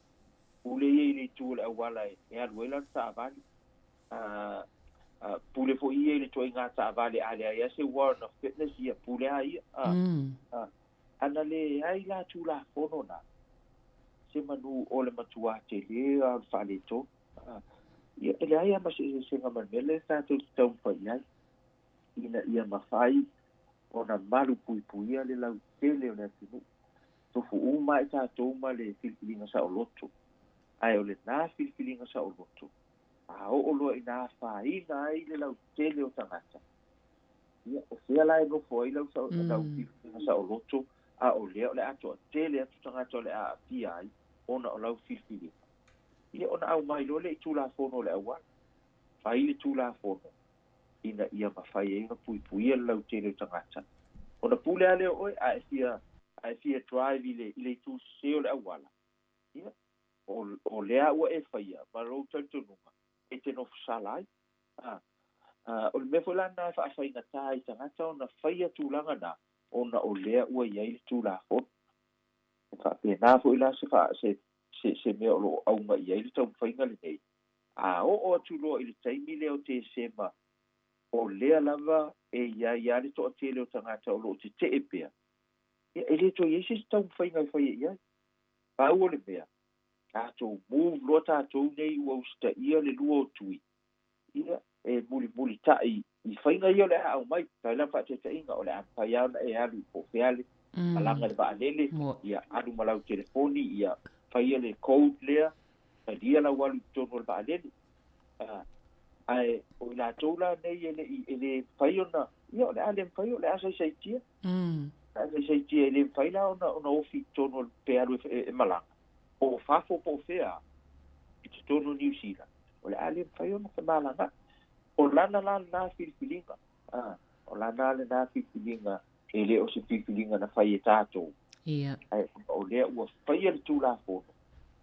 pule ia i le itu o le auala e alu ai lana taavale. Pule foi ia i le ituaiga taavale a leai lava se warrant of fitness, ia pule lava ia. Ana leai la Tulafono na, semanu o le matuā telē lava o le faaletonu. Ia, e leai lava ma se eseesega ma le mea lea tatou te taumafai i ai, ina ia mafai ona malupuipuia le lautele o le atunuu. Tofu uma ai tatou ma le filifiliga saoloto, ae o lenā filifiliga saoloto, a oo loa ina afaina ai le lautele o tagata, ia, o fea la e nofo ai lau, lau filifiliga saoloto, a o lea o le a toatele atu tagata o le a aafia ai ona o lau filifiliga? Ia, ona aumai loa lea i Tulafono o le auala. Fai le Tulafono ina ia mafai ai ona puipuia le lautele o tagata. Ona pule lava lea o oe, a e fia, a e fia drive i le, i le itu sese o le auala, ia, o, o lea ua e faia ma lou talitonuga e te nofo sala ai. A, a, o le mea foi la lena e faafaigata ai i tagata ona faia tulaga na, ona o lea ua i ai le Tulafono. E faapena foi la se, faa, se, se, se mea o lo o auga i ai le taumafaiga lenei. A oo atu loa i le taimi lea o Tesema, o lea lava e i ai lava le toatele o tagata o lo o tetee pea, ia, e le toe i ai se isi taumafaiga e faia i ai. Pau o le mea, tatou move loa tatou nei ua usitaia le lua o tui, ia, e mulimulitai i faiga ia o le a aumai. Tai la faataitaiga, o le a mafai lava ona e alu po o fea le malaga i le vaalele, ia, alu ma lau telefoni, ia, faia le code lea, talia lau alu i totonu o le vaalele. Ae o i latou la nei e le i, e le mafai ona, ia, o le a le mafai, o le a saisaitia. O le a saisaitia, e le mafai la ona, ona ofi i totonu o le, pe alu e, e malaga, po o fafo po o fea, i totonu o Niu Sila, o le a le mafai ona femalagaai. O lana la lenā filifiliga, a, o lana lenā filifiliga, e le o se filifiliga na fai e tatou. Ia. Ae o lea ua faia le Tulafono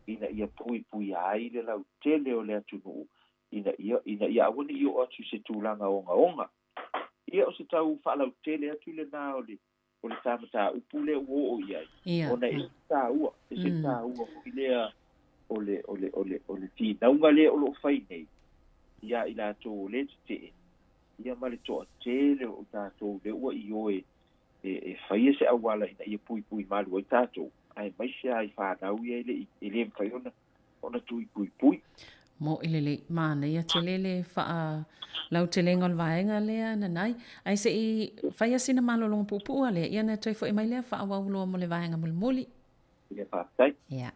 ina ia puipuia ai le lautele o le atunuu ina ia, ina ia aua ne i oo atu i se tulaga ogaoga. Ia, o se tau faalautele atu lenā o le, o le ta mataupu lea ua oo i ai, Ia. ona e ese taua, ese taua foi lea o le, o le, o le, o le finauga lea o lo o fai nei iā i latou o lea tetee, ia ma le toatele o tatou lea ua ioe e, e faia se auala ina ia puipui malu ai tatou, aemaise lava i fanau ia e le i, e le mafai ona, ona tui puipui. Moʻi lelei, manaia tele le faalautelega o le vaega lea Nanai. Ae se i faia sina malologa puupuu a lea, ia ona toe foi mai lea faaauau loa mo le vaega mulimuli. Ia, faafetai. Ia.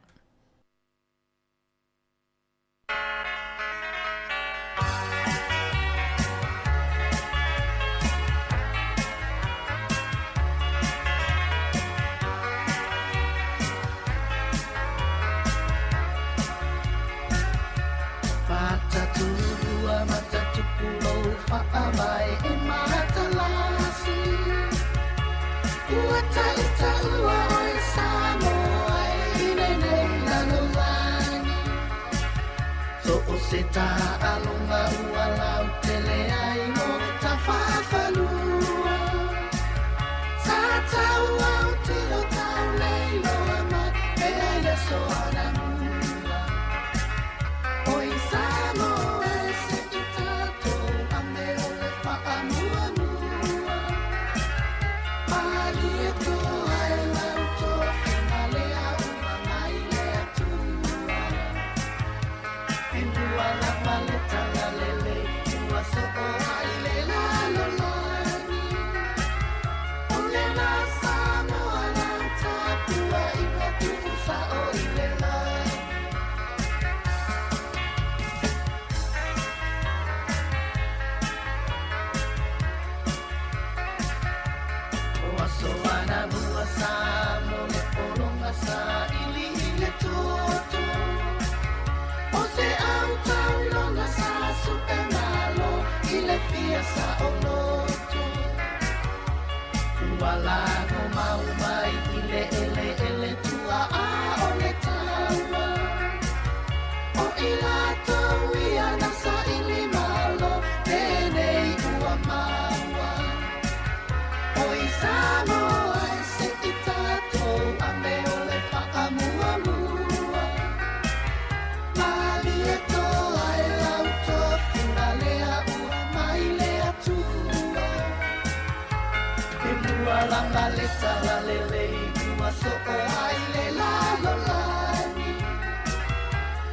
Malama le talalelei ua soo ai le lalolagi.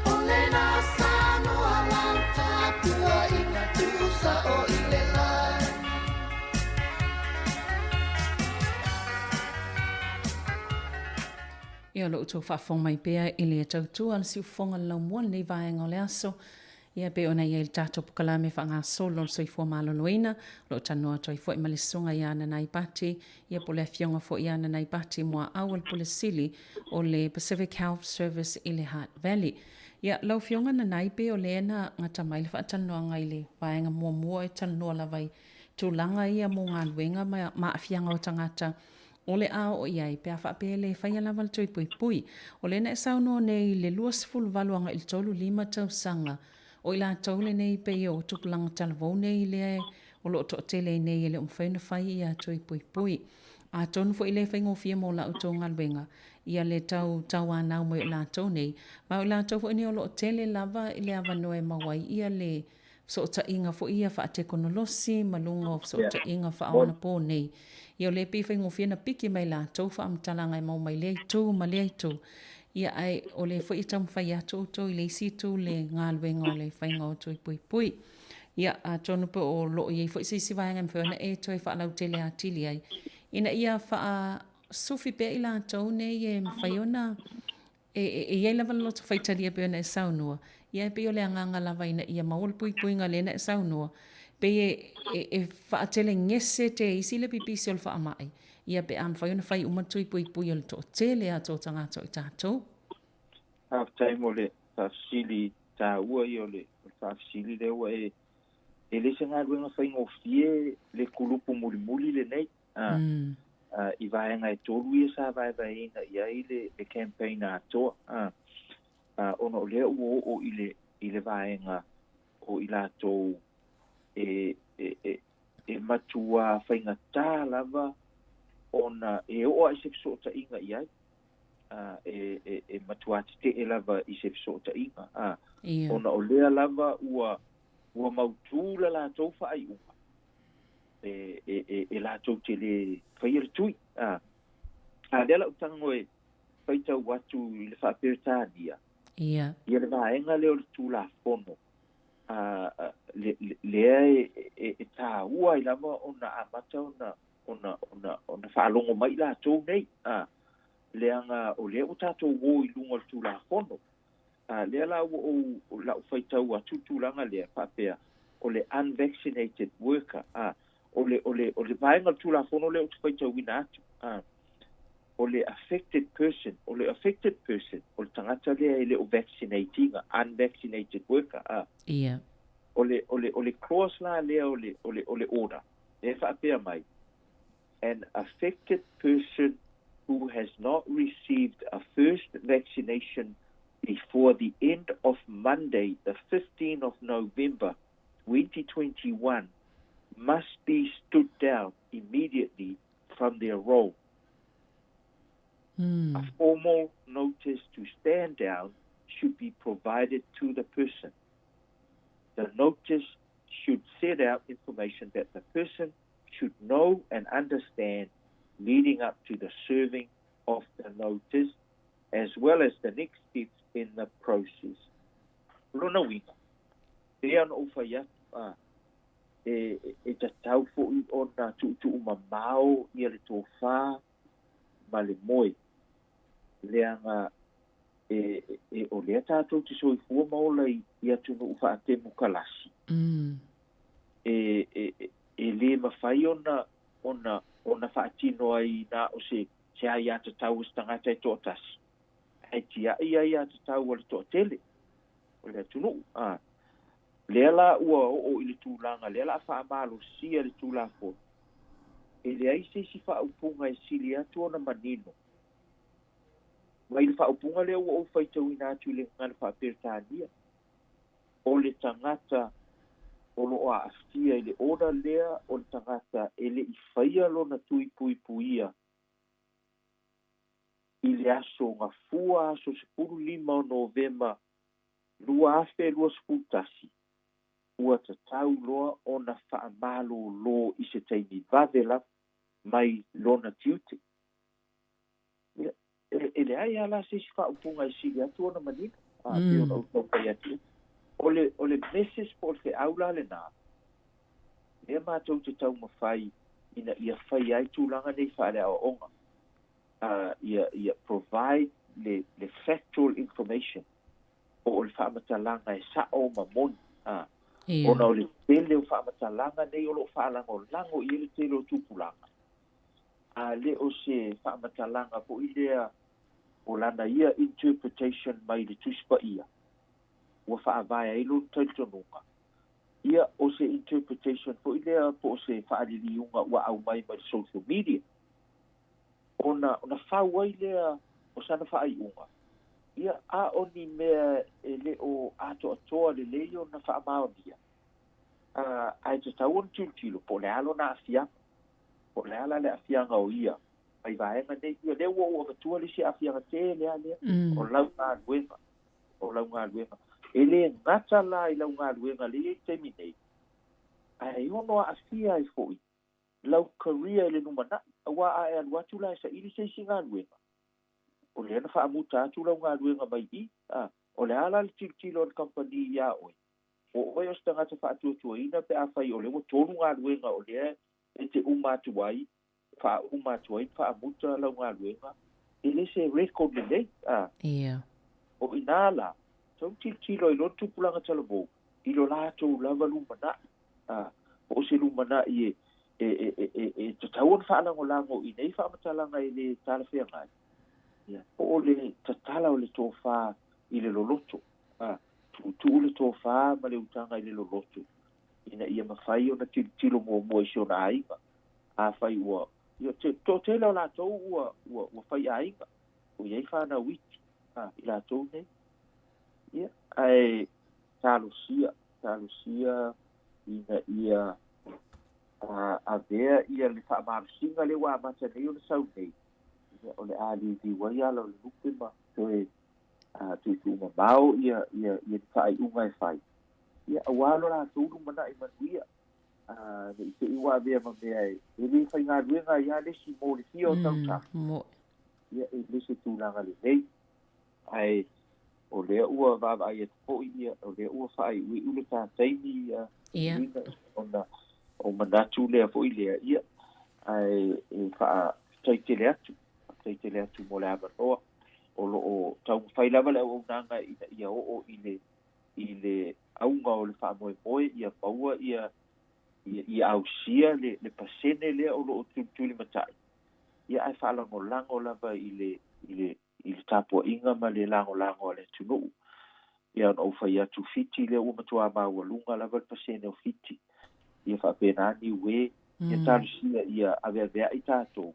O lena Samoa lau tapuaiga tuusao i le lagi. Ia o lo outou faafofoga mai pea i le tautua a le siufofoga o le laumua lenei vaega o le aso. Ia pei ona i ai le tatou pokalame faagasolo o le soifua maloloina, o lo o talanoa atu ai foi ma le Susuga ia Nanai Pati, ia po o le Afioga foi ia Nanai Pati Muaau o le Pule Sili o le Pacific Health Service i le Hutt Valley. Ia, lau Afioga Nanai, pei o lea na gata mai le faatalanoaga i le vaega muamua e talanoa lava i tulaga ia mo galuega ma aafiaga o tagata O le a oo i ai pe a faapea e le faia lava le toe puipui. O lea na e saunoa nei i le 28 agai i le 35 tausaga, o i latou lenei pei o tupulaga talavou nei lea o lo o toatele ai nei e le o mafai ona fai ia toe puipui. Atonu foi e le faigofie mo la outou galuega ia le tau tauanau mai o i latou nei, ma o i latou foi nei o lo o tele lava i le avanoa e maua ai ia le fesootaiga foi ia faatekonolosi ma luga o fesootaiga faaonapo nei. Ia o lea e pei e faigofie ona piki mai latou faamatalaga e maua mai lea itu ma lea itu. Ia ae o lea foi e taumafai atu outou i le isi itu le galuega o le faiga o tui puipui. Ia atonu pe o lo o i ai foi se isi vaega e mafai ona e toe faalautele atili ai ina ia faasufi pea i latou nei e mafai ona E i ai lava le loto faitalia pei ona e saunoa, ia e pei o le agaga lava ina ia maua le puipuiga lea na e saunoa, pei e faatelegese te isi le pipisi o le faamai, ia pe a mafai ona fai uma le tui puipui o le toatele atu o tagata o i tatou. Faafetai mo le faafesili taua ia o le faafesili lea ua e e le se galuega faigofie le kulupu mulimuli lenei. I vaega e tolu ia sa vaevaeina i ai le campaign atoa, ona o lea ua oo i le, i le vaega o i latou e, e, e, e matuā faigata lava ona e oo lava i se fesootaiga i ai, e, e, e matuā tetee lava i se fesootaiga, ona o lea lava ua, ua mautū la latou faaiuga. E, e, e, e latou te lē faia le tui. A, a lea la ou tago e faitau atu i le Faa-Peretania, ia le vaega lea o le Tulafono, a, a, le, le, lea e, e, e tāua ai lava ona amata ona, ona, ona, ona faalogo mai i latou nei, a, leaga o lea ua tatou o i luga o le Tulafono. A, lea la ua ou, la'u faitau atu i le tulaga lea, faapea, o le unvaccinated worker, a, o le, o le, o le vaega o le Tulafono lea ou te faitauina atu, a, o le affected person, o le affected person, o le tagata lea e le o vaccinate ina, unvaccinated worker, a. Ia. O le, o le, o le clause la lea o le, o le, o le order, lea e faapea mai, an affected person who has not received a first vaccination before the end of Monday, the 15th of November 2021, must be stood down immediately from their role. A formal notice to stand down should be provided to the person. The notice should set out information that the person should know and understand leading up to the serving of the notice as well as the next steps in the process. Lona uiga, pei ona ou fai atu, a, e, e tatau foi ona tuutuumamao ia le tofā ma le moe, leaga e, e, o lea tatou te soifua ma ola i, i atunuu faatemokalasi, e, e, e lē mafai ona, ona, ona faatino ai na o se, se aiatatau a se tagata e toatasi, ae tiai aiatatau a le toatele o le atunuu. A, lea la ua oo i le tulaga lea la a faamalosia le Tulafono, e leai se isi faaupuga e sili atu ona manino mai le faaupuga lea ua ou faitauina atu i le gagana Faa-Peretania, o le tagata o lo o aafia i le order lea o le tagata e le i faia lona tui puipuia i le aso Gafua aso 15 o Novema 2021, ua tatau loa ona faamalōlō i se taimi vave lava. mai lona tiute. Ia, e leai lava la se isi faaupuga e sili atu ona manino, a, pei ona ou taumafai atu. O le, o le message po o le feau la lena, lea matou te taumafai ina ia faia ai tulaga nei faaleaoaoga, ia, ia provide le, le factual information po o le faamatalaga e sa'o ma moni, a, ona o le tele o faamatalaga nei o lo o faalagolago i ai le tele o tupulaga, a le o se faamatalaga foi lea o lana ia interpretation mai le Tusi Paia ua faavae ai lona talitonuga, ia o se interpretation foi lea po o se faaliliuga ua aumai mai le social media. Ona, ona fau ai lea o sana faaiuga, ia, a o ni mea e le o atoatoa lelei ona faamaonia, a, ae tatau ona tilotilo po o le a lona aafiaga, po o le a la le aafiaga o ia mai vaega nei. Ia, lea ua ou avatua le isi aafiaga tele lava lea, o lau galuega, o lau galuega. E le gata la i lau galuega lea e i ai i le taimi nei, ae ono aafia ai foi lau career i le lumanai, aua a e alu atu la e saili se isi galuega, o lea na faamuta atu lau galuega mai i, a, o le a la le tilotilo a le kamupani iā oe? O oe o se tagata faatuatuaina pe afai o lea ua tolu galuega o lea e te uma atu ai, faauma atu ai ma faamuta lau galuega, e le se record lelei, a. Ia. O i nā la, tau tilotilo ai loa le tupulaga talavou i lo latou lava lumanai, a, po o se lumanai e, e, e, e, e, e tatau ona faalagolago i nei faamatalaga e le talafeagai, ia, po o le tatala o le tofa i le loloto, a, tuutuu le tofa ma le utaga i le loloto, ina ia mafai ona tilotilo muamua i si ona aiga, afai ua, ia, te, toatele o latou ua, ua, ua fai aiga, ua i ai fanau iti, a, i latou nei. Ia, ae talosia, talosia ina ia avea ia le faamalosiga lea ua amata nei ona sau nei, ia, o le a liuliu ai ala o le lupe ma toe tuutuumamao ia, ia, ia ni faaiuga e fai, ia, aua lo latou lumanai manuia, ne i te i ua avea ma mea e le faigaluega ai lava le isi mo le fia o tausaga, ia, e le se tulaga lelei. Ae o lea ua vaavaai atu foi, ia, o lea ua faaiuiu le ta taimi, ia, Lina, ona o manatu lea foi lea, ia, ae e faafetai tele atu, faafetai tele atu mo le avanoa. O lo o taumafai lava le auaunaga ina ia oo i le, i le auga o le faamoemoe ia maua ia, ia, ia ausia le, le pasene lea o lo o tulitulimatai, ia ae faalagolago lava i le, i le, i le tapuaiga ma le lagolago a le atunuu. Ia ona ou fai atu Fiti lea ua matuā maualuga lava le pasene o Fiti. Ia faapena Niue, ia talosia ia aveaveai tatou,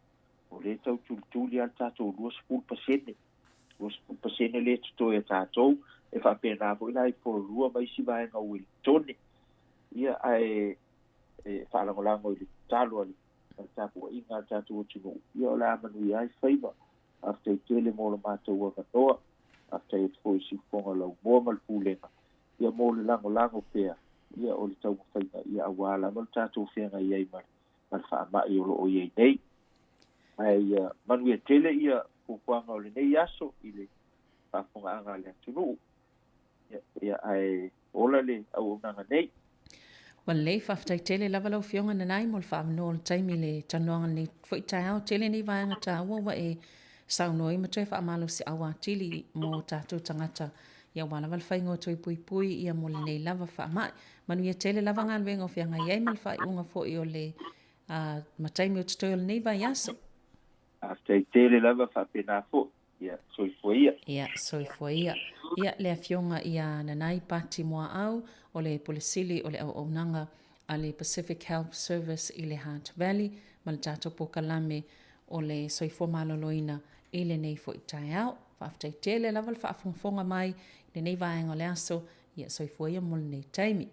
o lea e tau tulituli lava le tatou 20%, 20% lea e totoe a tatou, e faapena foi la i Porirua ma isi vaega o Uelintone. Ia ae e faalagolago i le tatalo a le tapuaiga a le tatou atunuu, ia o le a manuia ai faiva. Faafetai tele mo lo matou avanoa. Faafetai atu foi i Siufofoga Laumua ma le Pulega, ia mo le lagolago pea, ia o le taumafaiga, ia aua lava lo tatou feagai ai ma ma le faamai o lo o i ai nei. Ae ia manuia tele ia fuafuaga o lenei aso i le faafofogaaga a le atunuu. Ia, ia ae ola le auaunaga nei. Ua lelei, faafetai tele lava lau Afioga Nanai mo le faaavanoa o le taimi i le talanoaga i lenei foi taeao. Tele nei vaega taua ua e saunoa ai ma toe faamalosiau atili mo tatou tagata ia aua lava le faiga o toe puipui ia mo lenei lava faamai. Manuia tele lava galuega o feagai ai ma le faaiuga foi o le ma taimi o totoe o lenei vaiaso. Faafetai tele lava faapena foi. Ia, soifua ia. Ia, soifua ia. Ia, le Afioga ia Nanai Pati Muaau, o le Pule Sili o le Auaunaga a le Pacific Health Service i le Hutt Valley, ma le tatou polokalame o le Soifua Maloloina i lenei foi taeao. Faafetai tele lava le faafogafoga mai i lenei vaega o le aso. Ia, soifua ia mo lenei taimi.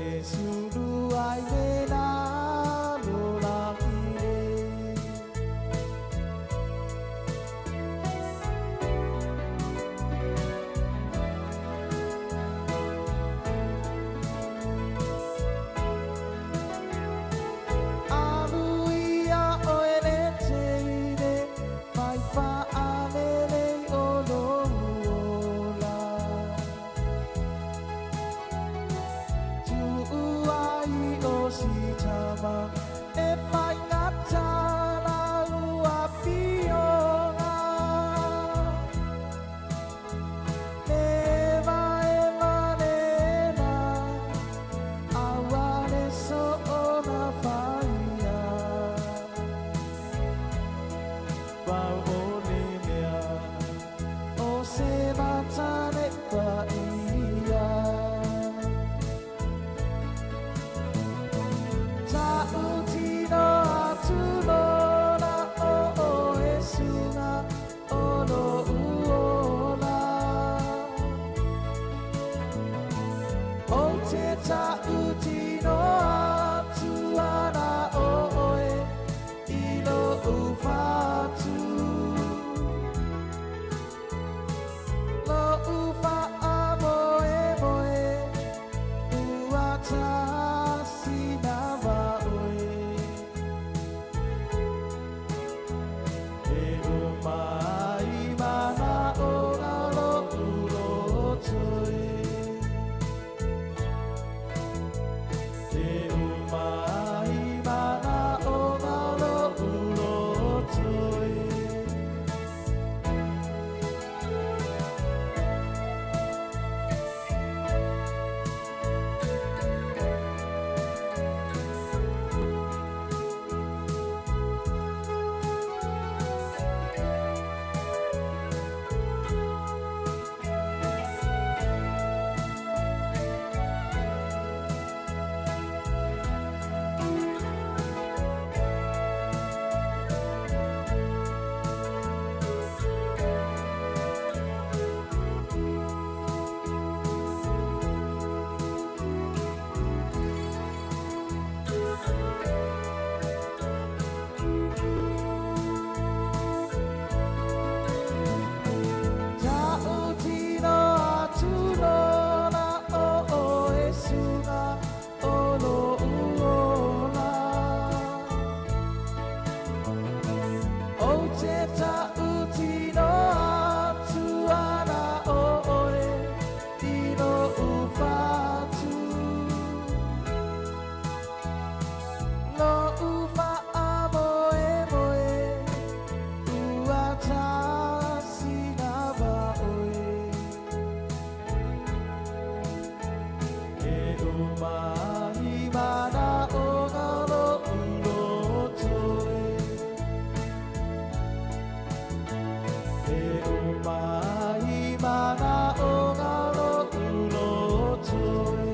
te sulu ai le lalolagi nei. Alu ia oe le teine, fai faalelei o lou ola. Tu'u ai o sitama, e faigata lau afioga. Le vaeva lena, aua le soona faia. Pau o le mea, o se matane paia. Ta'utino atu lola o oe suga o lo'u ola. O te ta'utino atu ana o oe i lo'u fatu. Lo'u fa'amoemoe, ua tasi lava oe. E uma ai manaʻoga o lo'u loto e. E uma ai manaʻoga o lo'u loto e. Ta'utino atu lola o oe suga o lo'u ola. O te ta'utino atu ana o oe i lo'u fatu. Lo'u fa'amoemoe, ua tasi lava oe. E uma ai manaʻoga o lo'u loto e. E uma ai manaʻoga o lo'u loto e.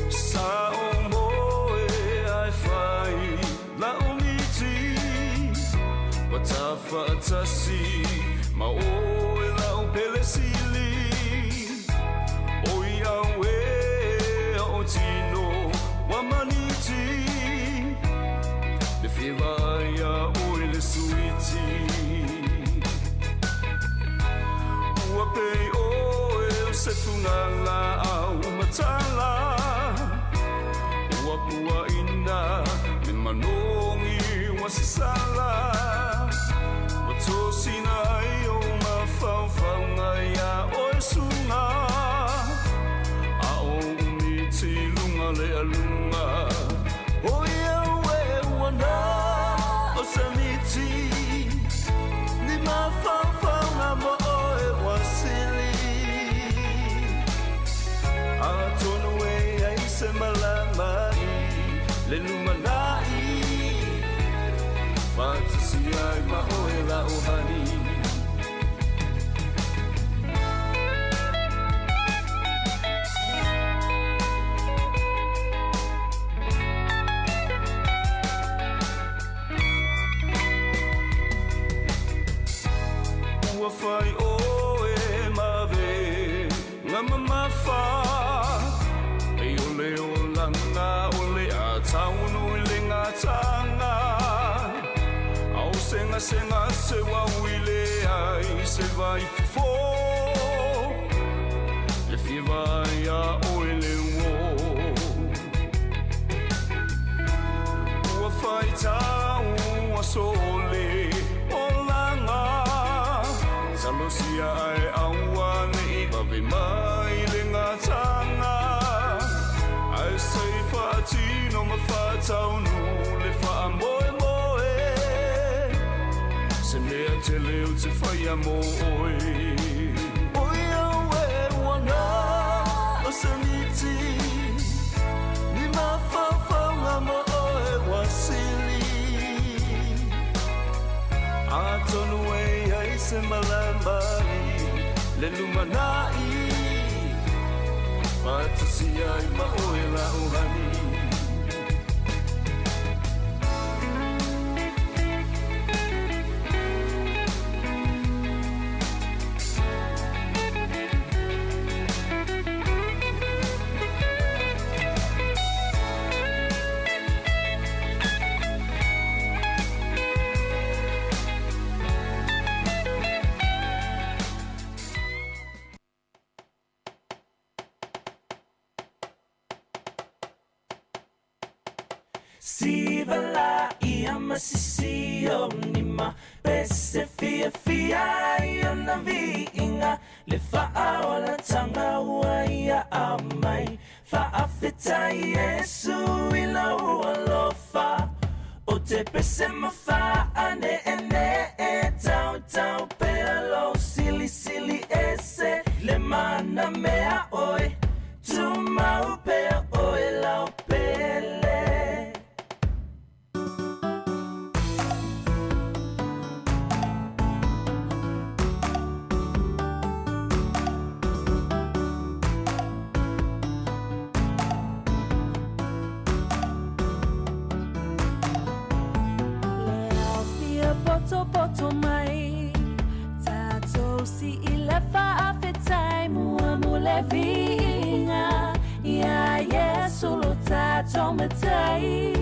Sa o moe ai fai la o miti, Wa tafaatasi ma oe la o pele sili. O i au e o tino wa maniti, Le whira ia oe le suiti. Ua pei oe o se fugala au matala, Ua pua ina me manogi ua sasala. Ua tosina ai o mafaufauga ia oe suga, A o umiti luga le aluga. Atonu e ai se malama i le lumanai Whātasi ai ma oe la ohani Ua whai oe ma ve ngā mamafa E o le o langa o le a taunu i le ngā tanga Au senga senga se wa uile ai se vai fofo Le fia vai a oe le uo Ua whai tau a sole o langa Talosia ai aua nei vave mai le ngā tanga Ai sei whaatino ma whātaunu le whaamoe moe Se mea te leo te whaia mō oe Oi au e wana o se miti Ni mawhawhaunga mo oe wasili Atonu e ai se malama i le lumanai Whātasi ai ma oe la uhani Siva la ia masisi o ni ma pese fia fia i ona viinga le faaola tanga ua ia amai faafetai Iesu i lau alofa o te pese mafa ane ene e tau tau pea lou silisili ese le mana mea oe tumau pea oe lau pele. Le ao fia poto poto mai Tātou si i le faafetai mua mo le viiga Ia Iesu lo tātou matai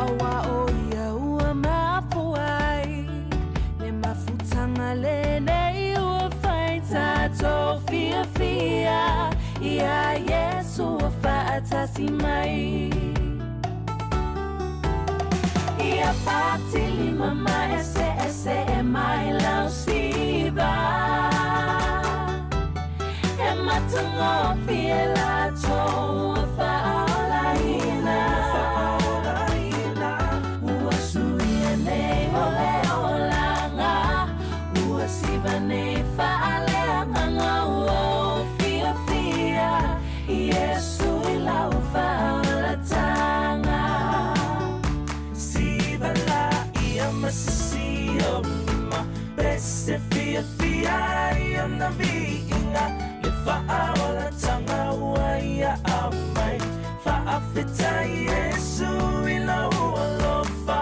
Aua o ia ua mafuai Le mafutanga lenei ua fai tātou fia fia Ia Iesu ua faatasi mai Ia patili mama ese ese e mai lau siva E matangofie la tou faaolaina Ua suia nei o le olaga Ua siva nei faaleagaga ua ou fiafia Iesu i lau faaolataga Siva la ia masisi o ma pese fia fia i ona viiga le faaolatanga ua ia amai faafetai Iesu i lau alofa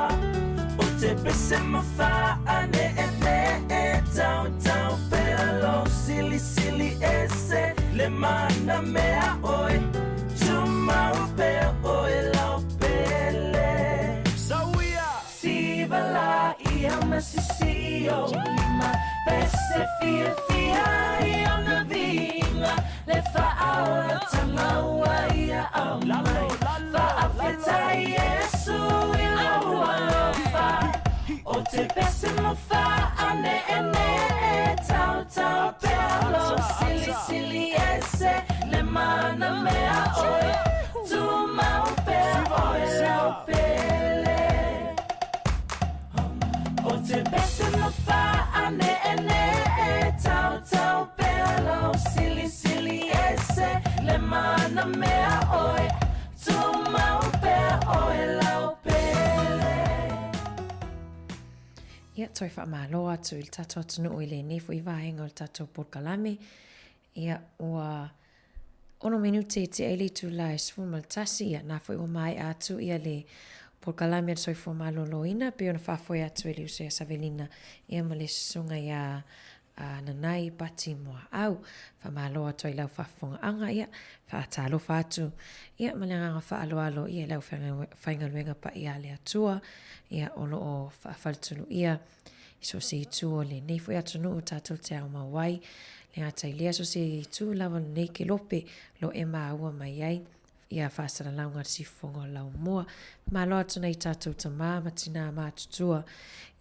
o te pese mafa ane ene e tau tau pea lou silisili ese le mana mea oe tumau pea oe lau pele. Sauia! Siva la ia masisi o lima pese fia fia i ona viiga le faaolatanga ua ia amai faafetai Iesu i lau alofa o te pese mafa ane ene e tau tau pea lou silisili ese le mana mea oe tumau pea oe lau pele O te pese mafa ane ene e tau tau pea lau silisili mea ʻoe, Tumau pea ʻoe lau pele. Ia, toe faamalo atu i le tatou atunuu i lenei foi vaega o le tatou polokalame. Ia, ua ono minute e tea ai le itula e 11, ia, na foi ua maea atu ia le polokalame a le soifua maloloina, pei ona faafoe atu e le uso ia Savelina, ia ma le susuga ia a Nanai Pati Muaau. Faamalo atu ai lau faafofogaaga, ia, faatalofa atu, ia, ma le agaga faaaloalo, ia, i le aufaigaluega paia a le Atua, ia, o lo o faafaletuluia i so o se itu o lenei foi atunuu tatou te aumau ai, le gata i lea, so o se itu lava o lenei kelope lo e maua mai ai ia faasalalauga a le siufofoga o Laumua. Malo atu nai tatou tamā ma tinā matutua,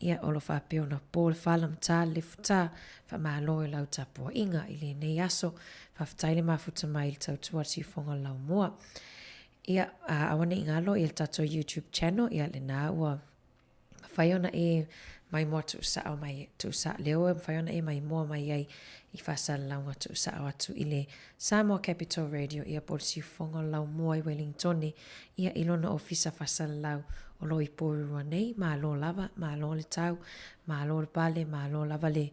ia o lo faapea ona po le fala ma tā le lefutā, faamalo i lau tapuaiga i lenei aso. Faafetai le mafuta mai i le tautua a le siufofoga o Laumua. Ia, a aua ne i galo ia le tatou YouTube channel, ia lena ua mafai ona e maimoa tuusao mai, tuusa, lea ua mafai ona e maimoa mai ai i faasalalauga tuusao atu i le Samoa Capital Radio, ia po o le siufofoga o le Laumua i Welingtone, ia i lona ofisa faasalalau o lo o i Porirua nei. Malo lava, malo le tau, malo le pale, malo lava le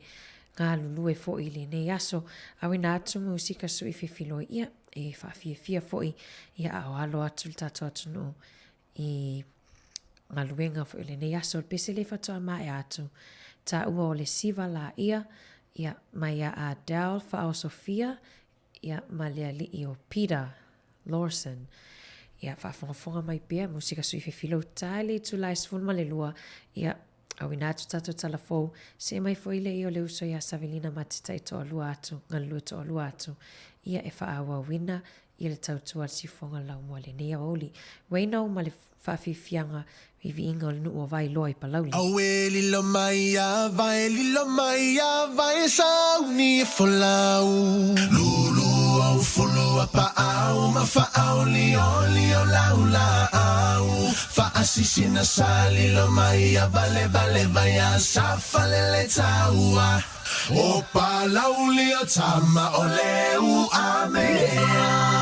galulue foi i lenei aso. Auina atu musika sui fefiloi, ia e faafiafia foi ia a o alo atu le tatou atunuu i galuega foi o lenei aso. O le pese lea faatoa maea atu, taua o le siva laia, ia, mai ia Adele Faaosofia, ia, ma le alii o Peter Lawson. Ia, faafogafoga mai pea, musika sui fefilou tae le itula e 12, ia, auina atu tatou tala fou, see mai foi le ia o le uso iā Savelina ma te taitoalua atu, galulue toalua atu, ia e faaauauina ia le tautua a le siufofoga o le Laumua i lenei aoauli. Ueina ma le faafiafiaga viiviiga o le nuu o Vailoa i Palauli. Auē lilo mai a vai, lilo mai a vai, sauni e folau. Lulu au fulu a paau ma faaolioli o lau laau. Faasisina sa lilo mai a valevale vai a sa falele taua. O Palauli o tama o le uamea.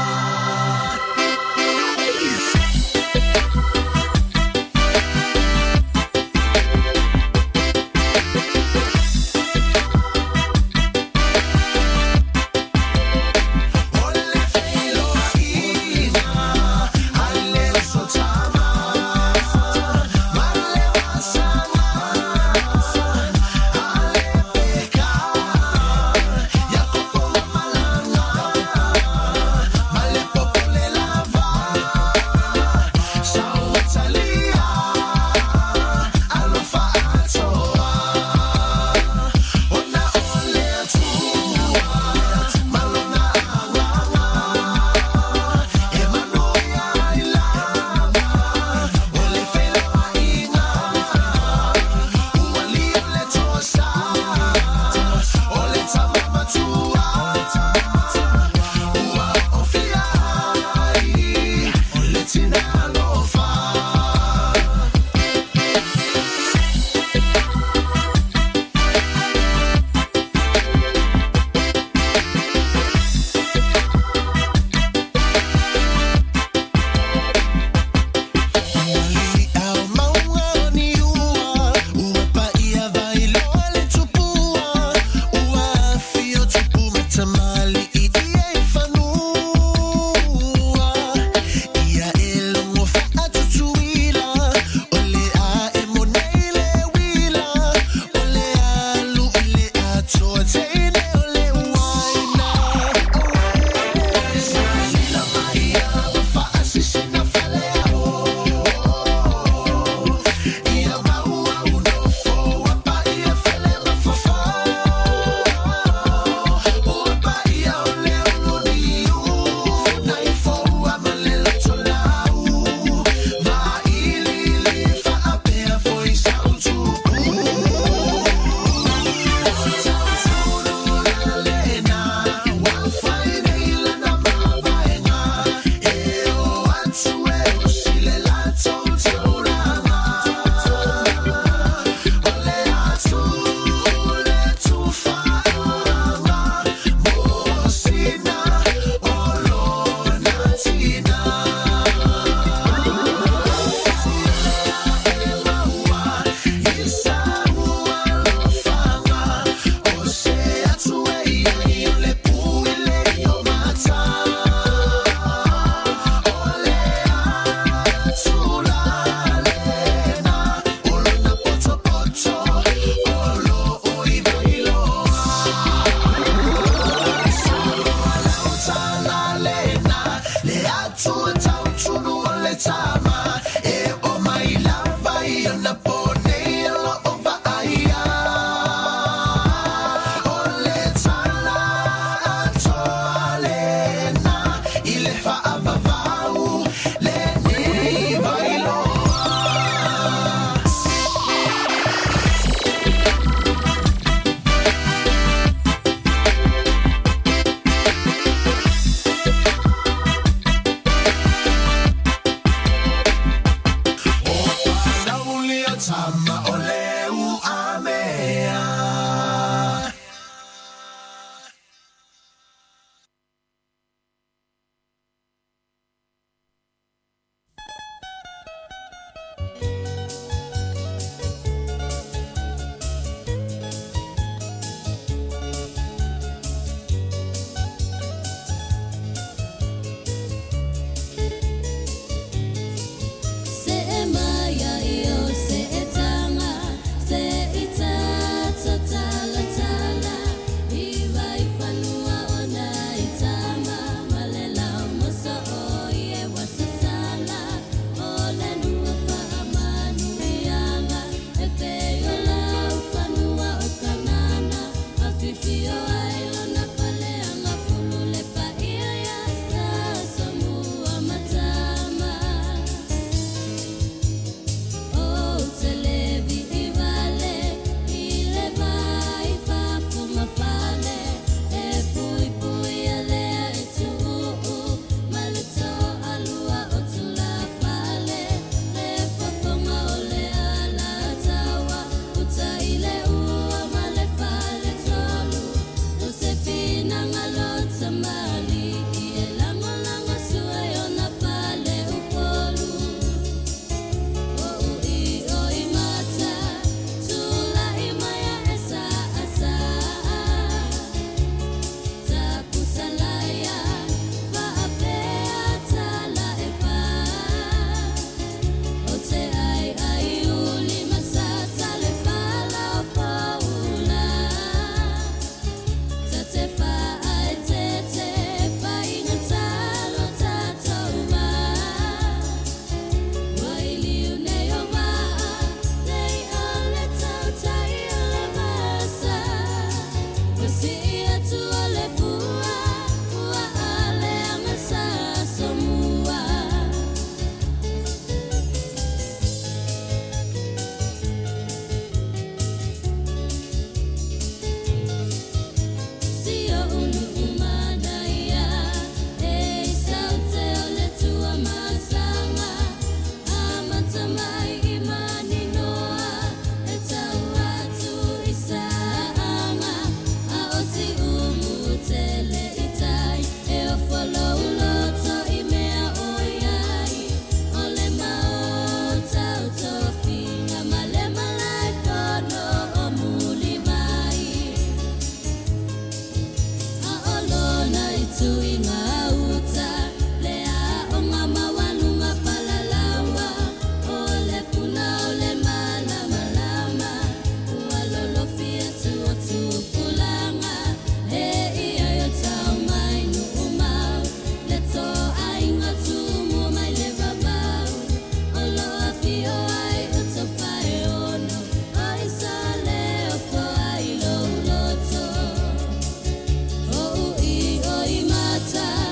I o i mata.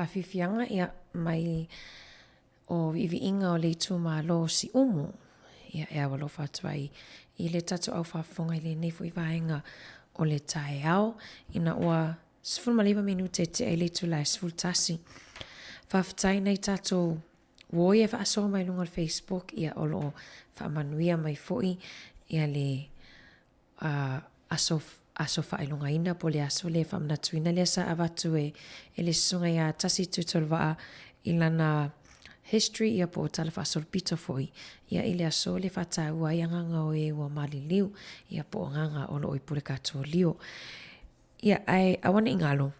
Faafiafiaga ia mai o viiviiga o le itumalo o Siumu. Ia e au alofa atu ai i le tatou au faafofoga i lenei foi vaega o le taeao ina ua 19 minute e tea i le itula e 11. Faafetai nai tatou uo ia e faasoa mai luga o le Facebook ia o lo o faamanuia mai foi ia le aso aso faailogaina po o le aso lea faamanatuina lea sa avatu e e le susuga ia Tasi Tuitolovaa i lana history ia po o tala faasolopito foi ia i le aso le faataua ai agaga o e ua maliliu ia po o agaga o lo o i Pulegatolio. Ia ae aua ne i galo,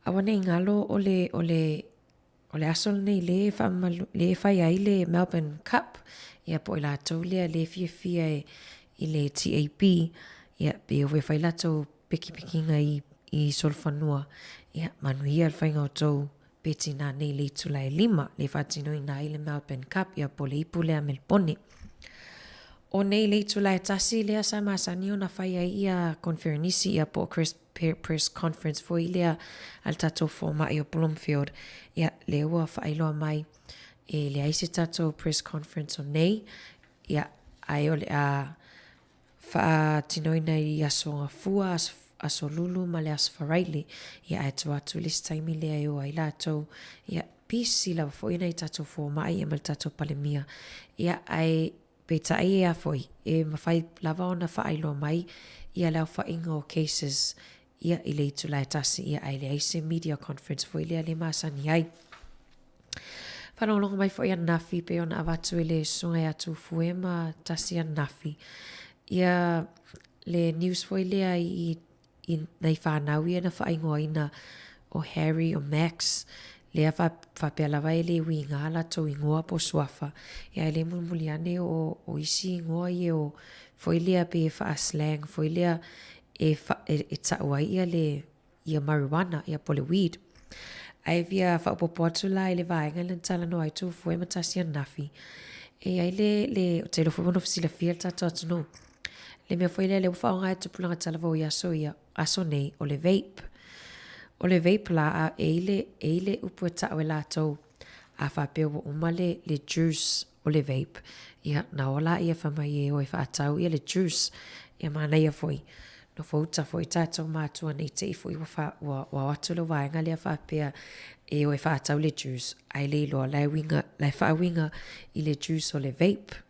aua ne i galo o le o le O le aso lenei lē faamamalu, lē fai ai le Melbourne Cup, ia po o i latou lea lē fiafia e i le TAB, ia pe o e fai latou pikipikiga i i solofanua, ia manuia le faiga o tou peti nanei i le itula e lima, lē faatinoina ai le Melbourne Cup, ia po o le ipu lea a Melebone. O nei le itula e tasi lea sa masani ona fai ai ia koneferenisi ia po o Chris press conference foi lea a le tatou fomai o Bloomfield, ia lea ua faailoa mai e leai se tatou press conference o nei, ia ae o le a faatinoina i Aso Gafua, Aso Lulu ma le Aso Faraile, ia ae tua atu i le isi taimi lea e o ai latou, ia pisi lava foi nai tatou fomai ia ma le tatou Palemia, ia ae Peitai e a foi, e mafai lava ona faailoa mai ia le aofaiga o cases ia i le itula e tasi ia ae leai se media conference foi lea le masani ai. Faalogologo mai foi ananafi pei ona avatu e le susuga ia Tufue ma Tasi ananafi ia le news foi lea i i nai fanau ia na faaigoaina ʻo Harry, ʻo Max, lea faapea lava e le uiga latou igoa po o suafa, ia e le mulimuli ane o, o isi igoa ia o foi lea pei e faa-slang foi lea e, fa, e, e taʻu ai ia le ia marijuana, ia po o le weed. Ae fia faaopoopo atu la i le vaega lea na talanoa ai Tufue ma Tasi ananafi, e i ai le, le, ou te iloa foi ua nofo silafia le tatou atunuu, Le mea foi lea lea ua faaaoga e tupulaga talavou i aso ia, aso nei, o le vape. O le vape la, a e i le, e i le upu e taʻu e latou, a faapea ua uma le, le juice o le vape, ia, na o laia fai mai e o e faatau ia le juice. Ia manaia foi, nofo uta foi tatou matua ne i te i foi ua, fa, ua, ua o atu le vaega lea faapea e o e faatau le juice, ae le iloa la e uiga, la e faauiga i le juice o le vape.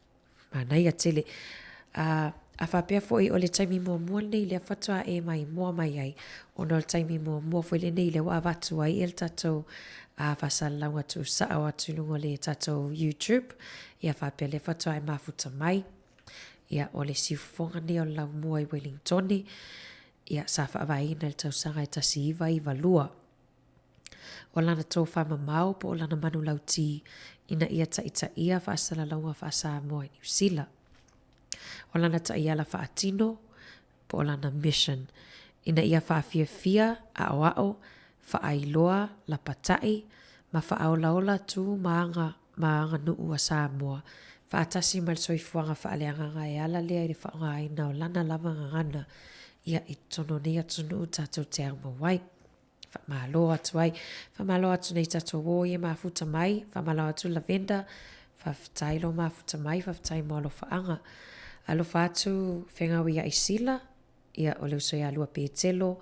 Manaia tele. A, a faapea foi o le taimi muamua lenei lea faatoa e maimoa mai ai, ona o le taimi muamua foi lenei lea ua avatu ai e le tatou a, faasalalauga tuusao atu i luga o le tatou YouTube, ia faapea lea faatoa e mafuta mai. Ia, o le siufofoga nei o le laumua i Welingtone, ia, sa faavaeina i le tausaga e 1992. O lana tofā mamao po o lana manulauti ina ia taitaia faasalalauga faa-Samoa i Niu Sila. O lana taiala faatino po o lana mission ina ia faafiafia, aʻoaʻo, faailoa, lapataʻi, ma faaolaola tu ma aga ma aganuu a Samoa faatasi ma le soifuaga faaleagaga e ala lea i le faaaogaina o lana lava gagana ia i totonu o nei atunuu tatou te aumau ai. Faamalo atu ai. Faamalo atu nei tatou ō i e mafuta mai. Faamalo atu Lavender. Faafetai lo mafuta mai. Faafetai mo alofaaga. Alofa atu Fegaui ia Isila. Ia, o le uso ia Lua Petelo.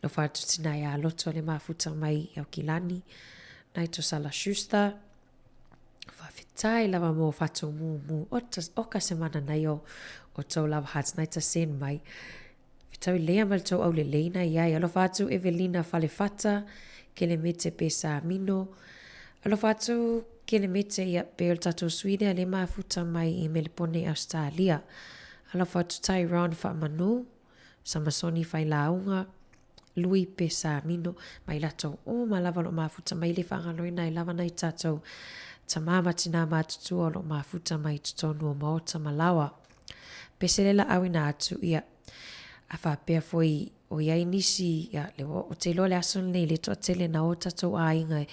Alofa atu Tina ia Loto le mafuta mai i Aukilani. Nai Tosala Schuster. Faafetai lava mo fatou mumu. O ka se mana nei o, o tou love hearts nai ta send mai. Fetau lea ma le tou aulelei na iai. Alofa atu Evelina Falefata, Kelemete Pesamino. Alofa atu Kelemete ia pe o le tatou sui lea le mafuta mai i Melepone i Ausetalia. Alofa atu Tyrone Faamanu, Samasoni Failauga, Lui Pesamino, mai latou uma lava o lo o mafuta mai le faagaloina ai lava nai tatou tama ma tina matutua o lo o mafuta mai i totonu o maota ma laoa. Pese le laau ina atu ia a faapea foi o i ai nisi ia le o te iloa le aso lenei le toatele na o tatou aiga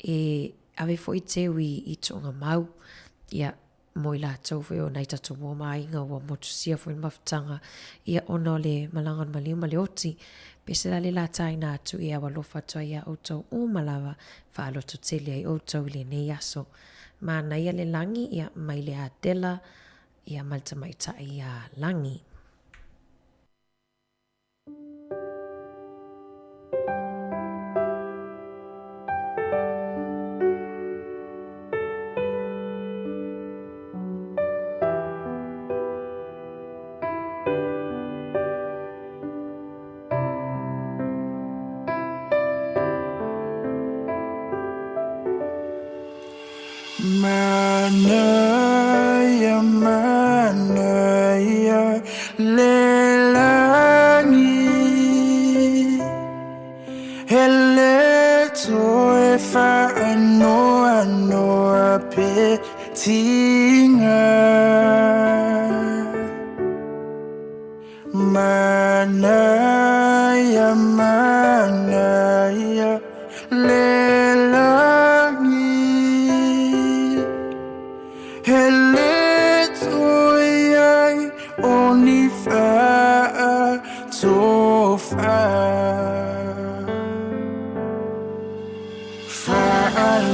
e ave foi teu i, i tuuga mau ia mo i latou foi o nai tatou uo ma aiga ua motusia foi le mafutaga ia ona o le malaga o le maliu ma le oti. Pese la le lataina atu e au alofa atu ai iā ʻoutou uma lava, faalototele ai ʻoutou i lenei aso. Manaia le lagi, ia, mai le Atela, ia, ma le tamaitai iā Lagi. Manaia, manaia le lagi E le toe faanoanoa pe tiga Manaia, manaia le lagi E le toe i ai o ni faatofa.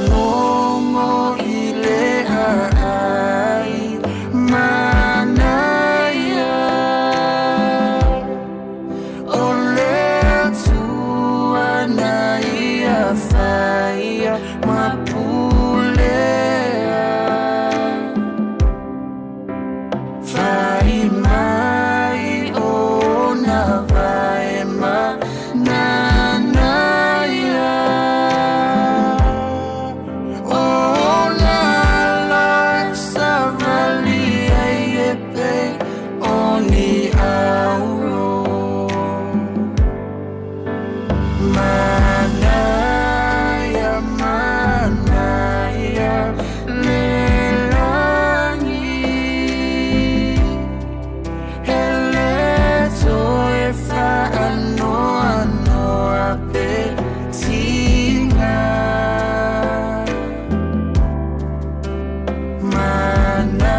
Faalogo i le aai manaia O le Atua na ia faia ma pulea. Fai mai ona vae ma nanaia Ona la savali ai e pei o ni auro Manaia, manaia le lagi E le toe faanoanoa pe tiga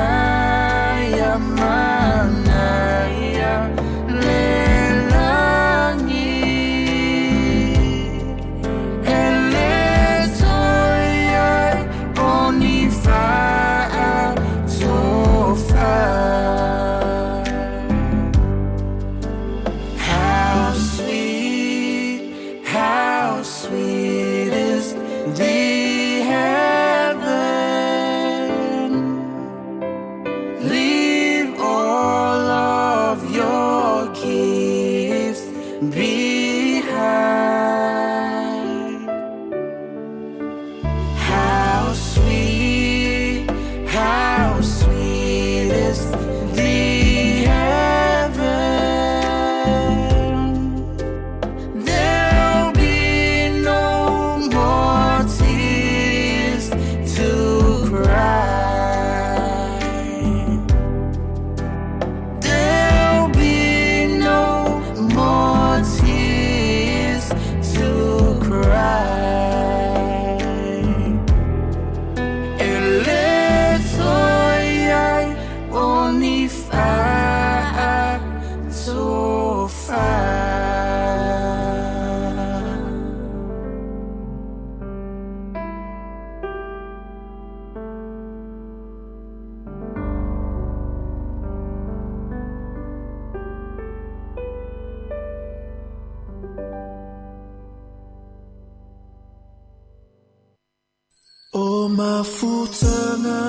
Manaia, manaia le lagi E le toe i ai o ni faatofa. How sweet, how sweet is the heaven. Leave all of your gifts behind. How sweet, how sweet is the heaven. There'll be no more tears to cry. There'll be no more tears to cry. E le toe i ai o ni faatofa. O mafutaga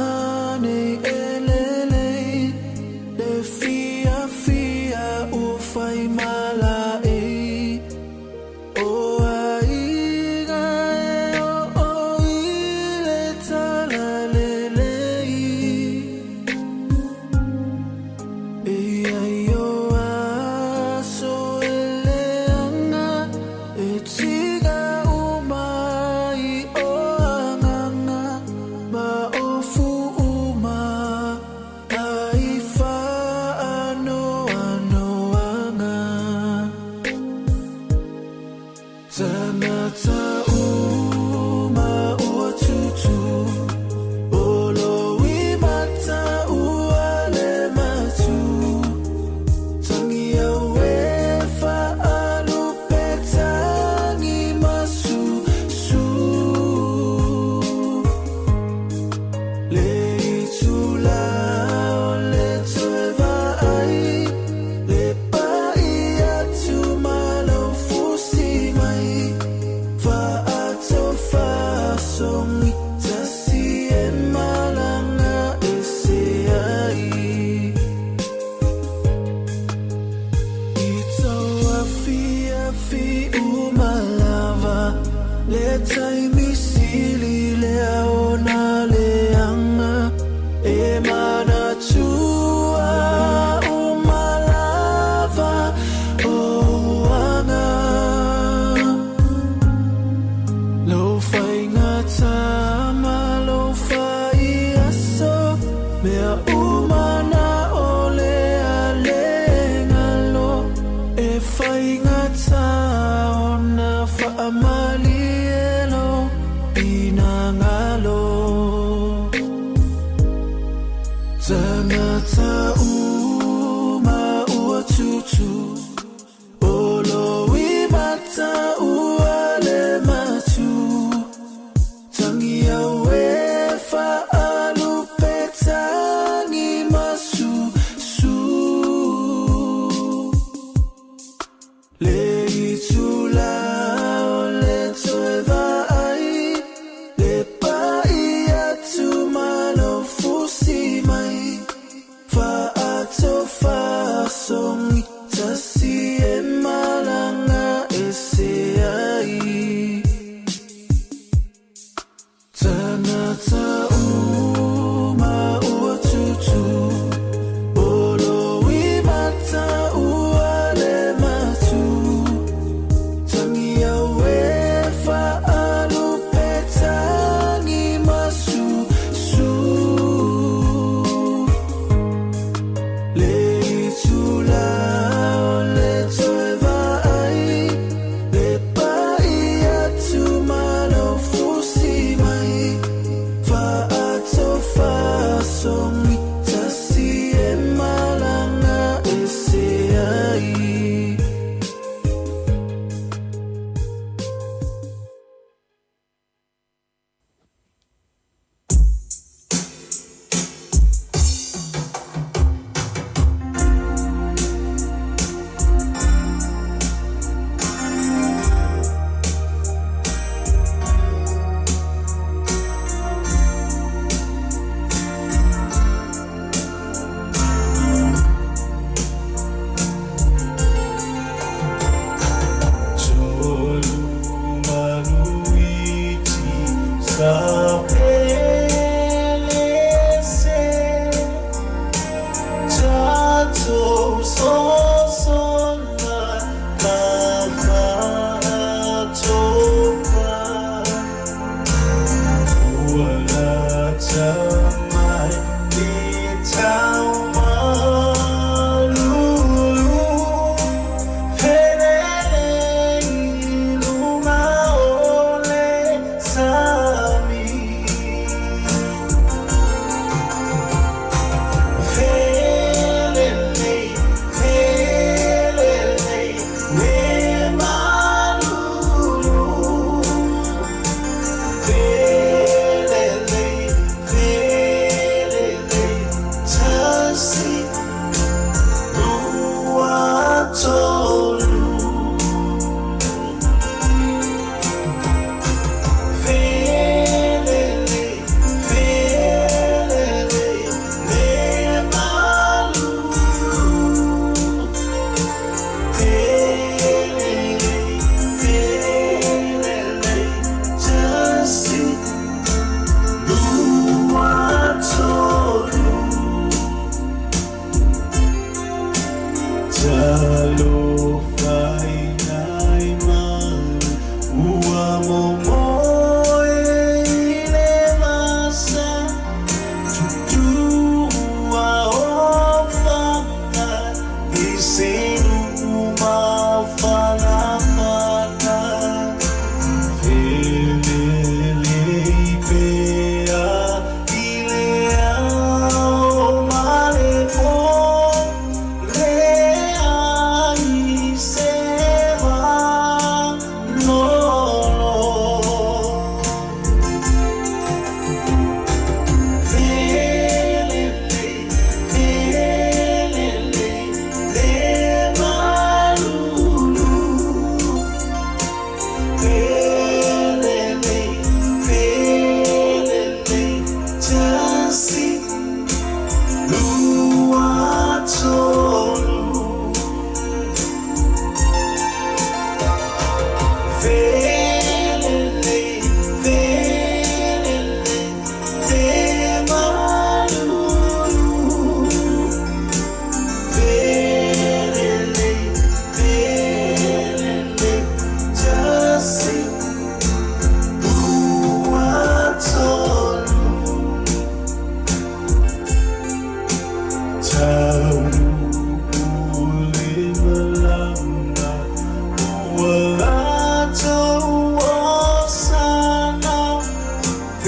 nei e lelei, le fiafia ua fai malaei. O aiga e oo i le talalelei. E i ai o aso e leaga e tiga uma ai o agaga ma ofu uma. faasogi tasi e malaga ese ai. I tou afiafi uma lava le taimi sili lea ona leaga e manatua uma lava ou aga. Lou faigata ma lou faiaso, mea uma na o le a le galo, e faigata ona faamalie lou finagalo. Tagata uma ua tutu, o lou imata ua le matu. Tangi au e faalupe tagi masusu. Le itulā o le toe vaai, le pa'i atu ma lou fusi mai. Faatofasogi tasi e malaga ese ai. Tagata uma ua tutu, o lou imata ua le matu. Tangi au e faalupe tagi masusu. Le itulā o le toe vaai, le pa'i atu ma lou fusi mai. Faatofasogi tasi e malaga ese ai.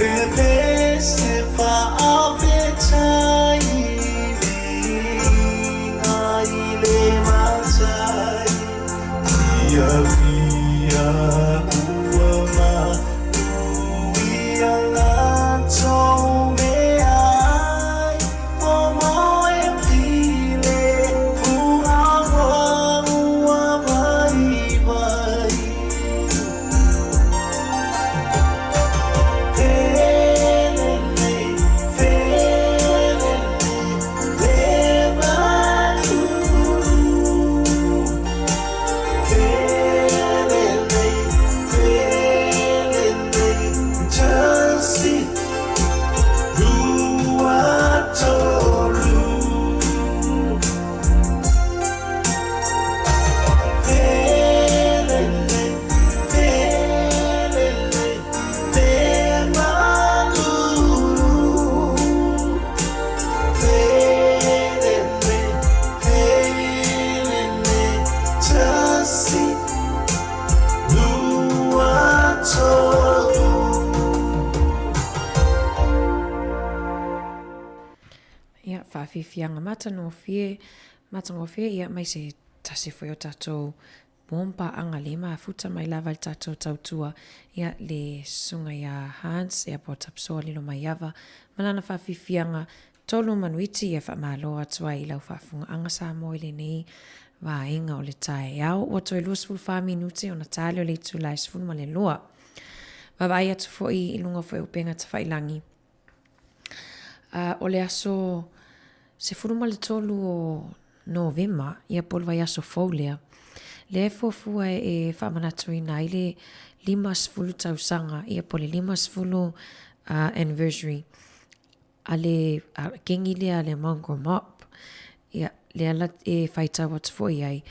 Pepese faafetai viiga i le matai Fiafia ua manuia latou meaai Momoe pile puaua ua vaivai Ia, whawhiwhianga matangofie, matangofie, ia, mai se tasi foi o tatou Bomba anga le mafuta mai lava i le tatou tautua ia le susuga ia Hans ia po o Tapsoa Lilomaiava ma lana faafiafiaga Tolu Manuiti ia faamalo atu ai i lau faafogaaga Samoa i lenei vaega o le taeao. Ua toe 24 minute ona ta lea o le itula e 12. Vaavaai atu foi i luga foi o upega tafailangi O le aso 13 o Novema, ia po o le vaiaso fou lea, lea e fuafua e faamanatuina ai le 50 tausaga, ia po o le 50 anniversary a le kegi lea a le Mongrel Mob. Ia, lea la e faitau atu foi ai,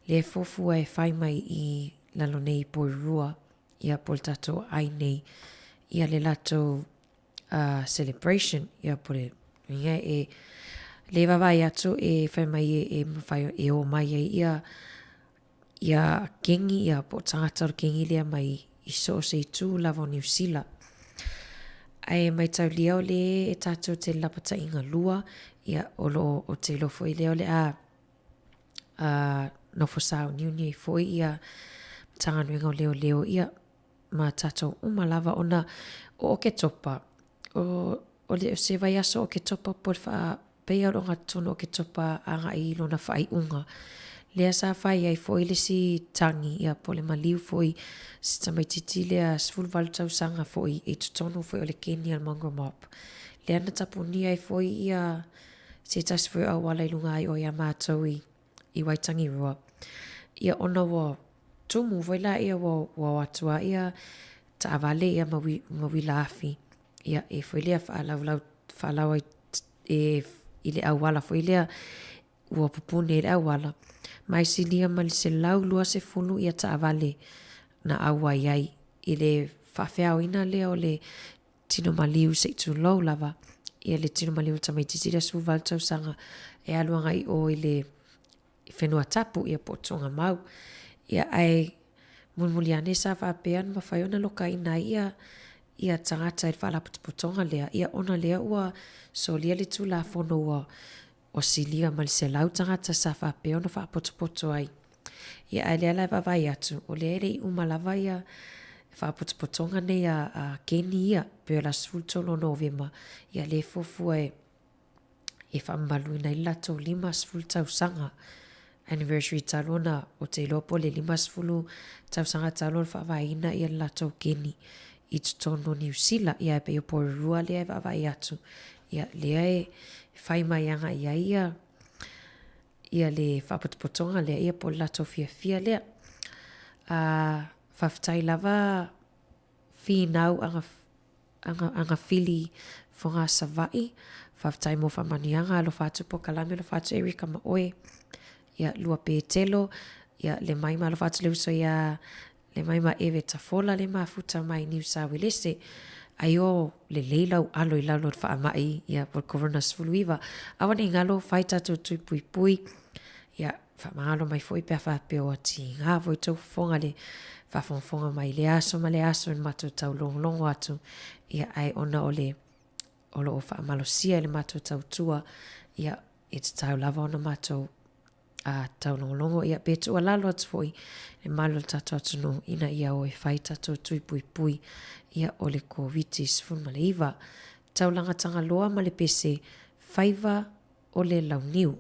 lea e fuafua e fai mai i lalo nei i Porirua, ia po o le tatou ai nei, ia le latou celebration, ia po o le ia e le vaavaai atu e fai mai e, e mafai e o mai ai ia ia kegi ia po o tagata o le kegi lea mai i so o se itu lava o Niu Sila. Ae maitaulia o le e tatou te lapataiga lua, ia o lo o, o te iloa foi lea o le a nofo sauniuni ai foi ia Matagaluega o Leoleo ia ma tatou uma lava ona o Oketopa, o, o le, o se vaiaso o Oketopa po o le wha, pei o le ogatotonu o Oketopa agai i lona faaiuga. Lea sa fai ai foi le isi tangi, ia po o le maliu foi si tamaititi lea 18 tausaga foi i totonu foi o le keni a le Mongrel Mob. Lea na tapunia ai foi ia se tasi foi o auala i luga ai o ia mātou i, i Waitangirua. Ia ona ua tumu foi la ia ua, ua o atu a ia taavale ia ma, wi, ma uila afi. Ia e foi lea whaalaulau, whaalau ai e, i le auala foi lea ua pupuni ai le auala. Mai silia ma le 120 ia taavale na auai ai i le faafeaoina lea o le tino maliu se i tulou lava ia le tino maliu o le tamaitiiti lea 18 tausaga e alu agai i o i le whenua tapu ia po o Tonga Mau. Ia ae mulimuli ane sa faapea ona mafai ona lokaina ai ia ia tagata i le faalapotopotoga lea, ia ona lea ua solia le Tulafono ua ua silia ma le 100 tagata sa faapea ona faapotopoto ai. Ia ae lea la e vaavaai atu, o lea e le i uma lava ia faapotopotoga nei a, a Keni ia, pei o le aso 13 o Novema, ia lea e fuafua e e faamamaluina ai le latou 50 tausaga anniversary talu ona ou te iloa po o le 50 tausaga talu ona faavaeina ia le latou keni i totonu o Niu Sila. Ia e pei o Porirua lea e vaavaai atu, ia lea e fai mai agai i ai ia ia le faapotopotoga lea, ia po o le latou fiafia lea. A faafetai lava finau aga aga agafili Fogaa Savaii, faafetai mo faamanuiaga, alofa atu Pokalame, alofa atu Erica ma oe, ia Lua Petelo, ia le mai ma alofa atu le uso ia le mai ma Eve Tafola le mafuta mai Niu Sawelese, ai o lelei lau alo i lalo o le faamai ia po o le Corona 19. Aua ne i galo, fai tatou tui puipui, ia. Faamagalo mai foi pe a faapea ua tiga foi tou fofoga le faafogafoga mai i lea aso ma lea aso i le matou taulogologo atu, ia ae ona o le o lo o faamalosia i le matou tautua, ia e tatau lava ona matou a taulogologo, ia pe tuualalo atu foi le malu o le tatou atunuu ina ia o e fai tatou tui puipui ia o le Koviti-19. Taulaga Tagaloa ma le pese faiva o le launiu.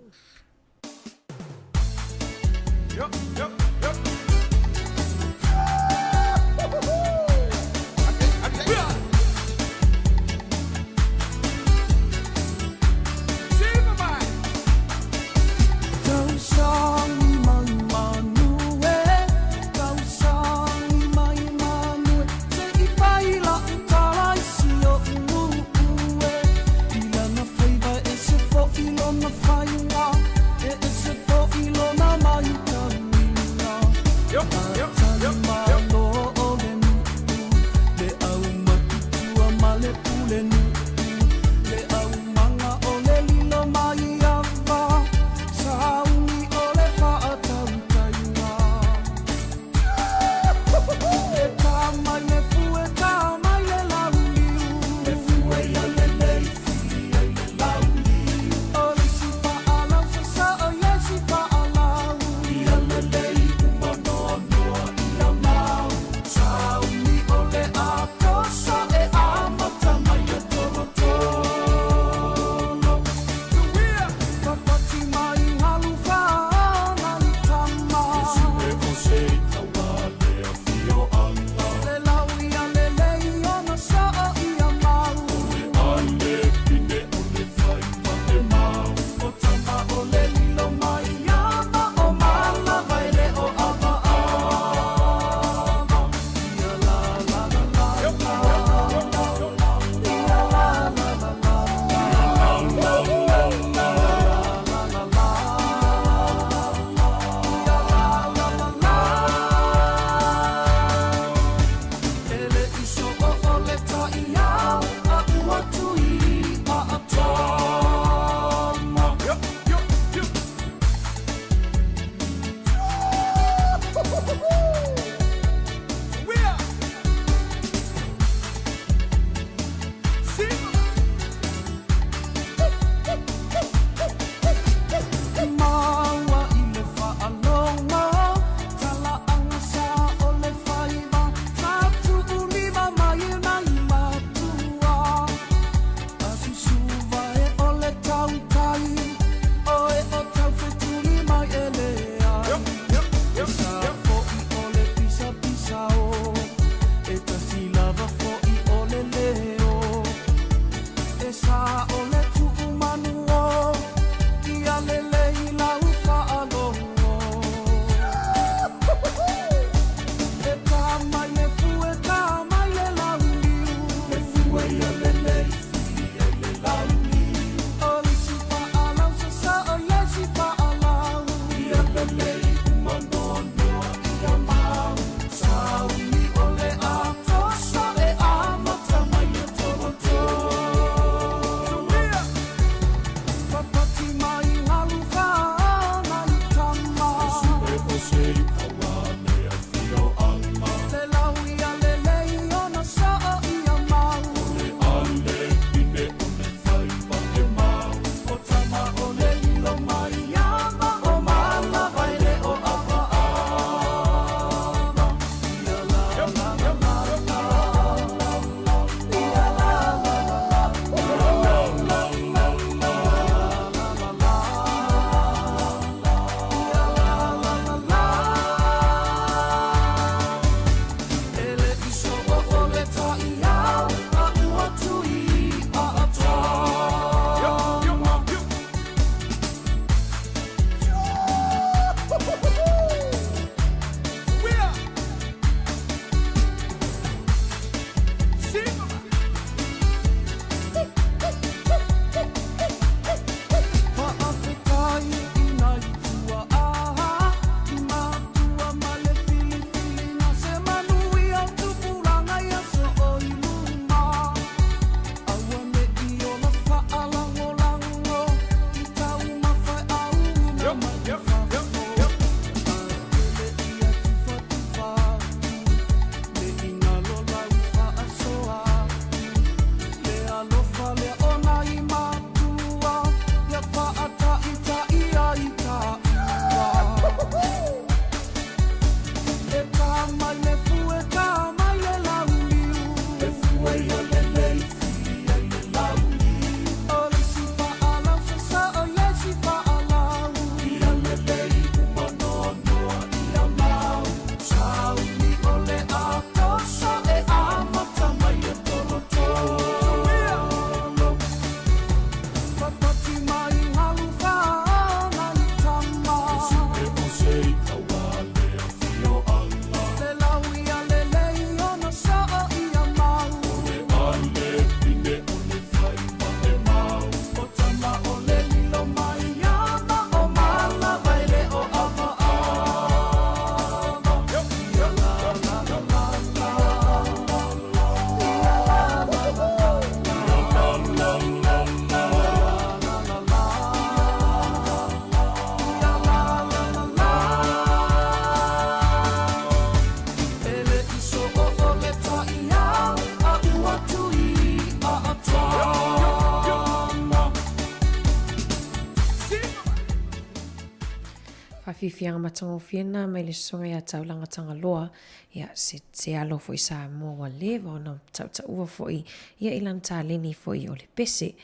faafiafiaga matagofie lena mai le sosoga ia Taulaga Tagaloa, ia, se, se alo foi Samoa ua leva ona tautaua foi ia i lana taleni foi o le pese.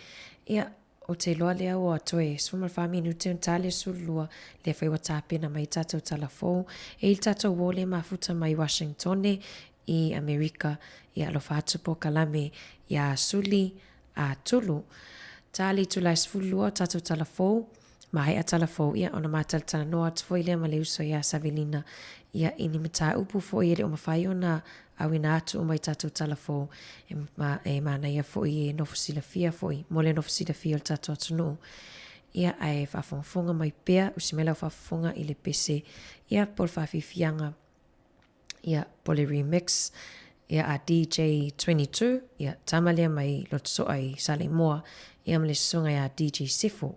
Ia, ou te iloa lea ua toe 14 minute ona ta le 12, lea foi ua tapena mai tatou tala fou. E i ai le tatou uo lea e mafuta mai Washingtone i Amerika, ia alofa atu polokalame iā Suli a Tulu. Ta le itula e 12 o tatou tala fou, maea tala fou, ia ona mātalatalanoa atu foi lea ma le uso iā Savelina, ia i ni mataupu foi e le o mafai ona auina atu uma i tatou tala fou, e, ma, e manaia foi e nofo silafia foi, mo le nofo silafia o le tatou atunuu. Ia, ae faafogafoga mai pea, usi mai lau faafofoga i le pese, ia, po o le faafiafiaga ia po le remix ia a DJ 22 ia tama lea mai Lotosoa i Saleimoa ia ma le susuga ia DJ Sefo.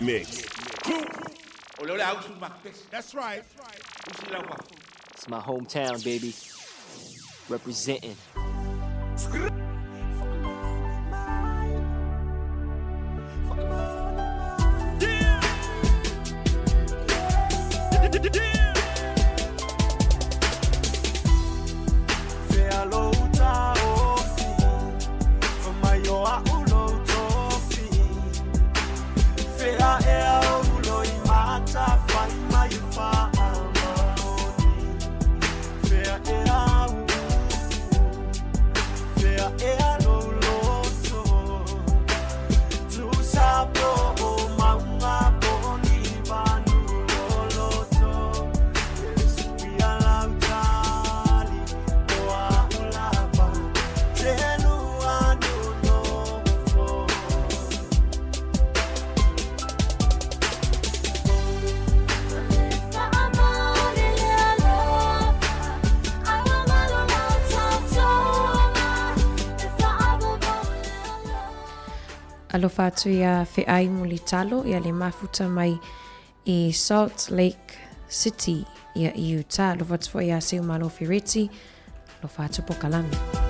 Mix. That's right. It's my hometown, baby. Representing. Alofa atu iā Fe'ai Mulitalo ia le mafuta mai i Salt Lake City ia i Utah. Alofa atu foi iā Seumalo Fereti. Alofa atu Pokalame.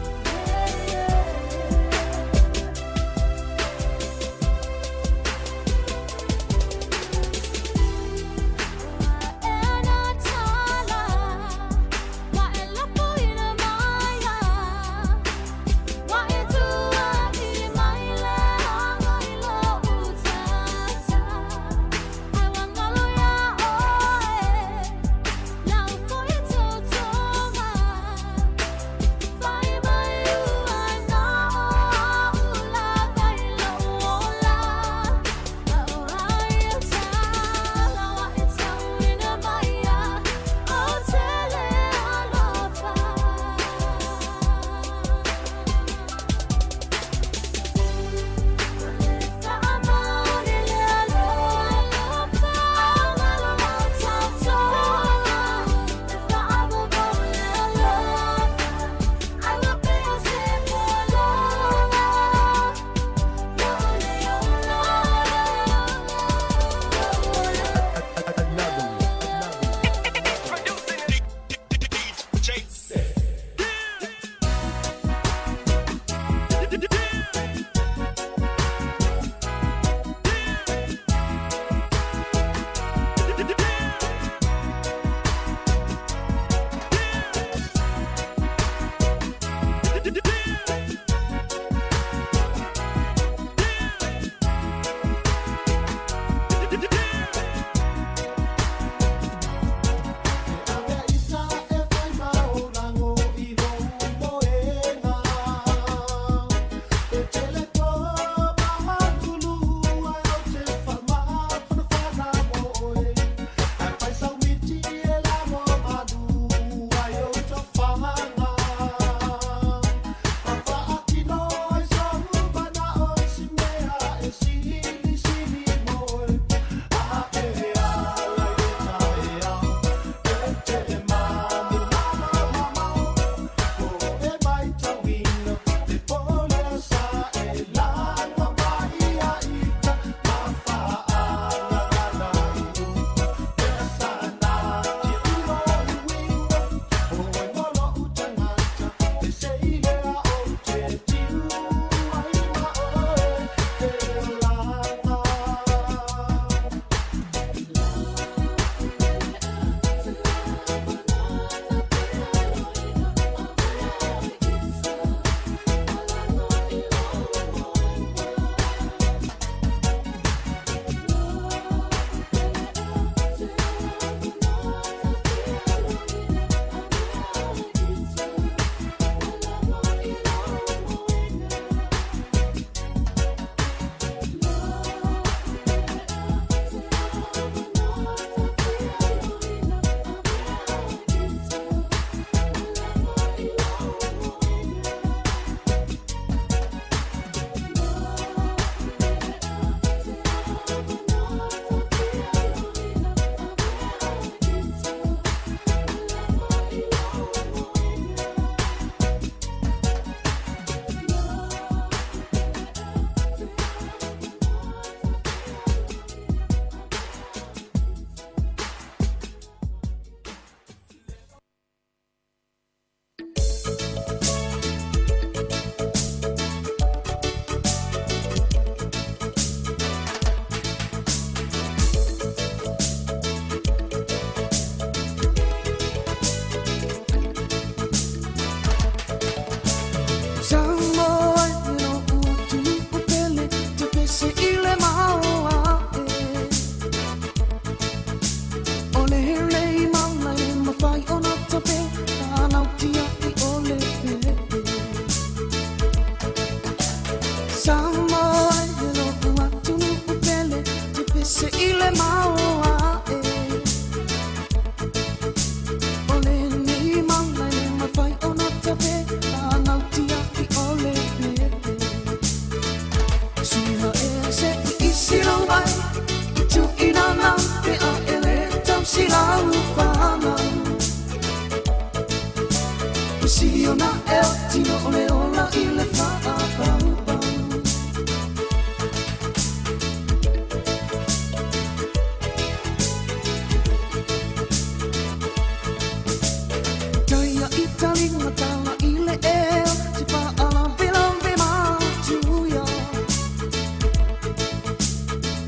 sili ona e o tino o le ola i le faapaupau. Taia i talinga tala i le ea, se faalavelave matuia.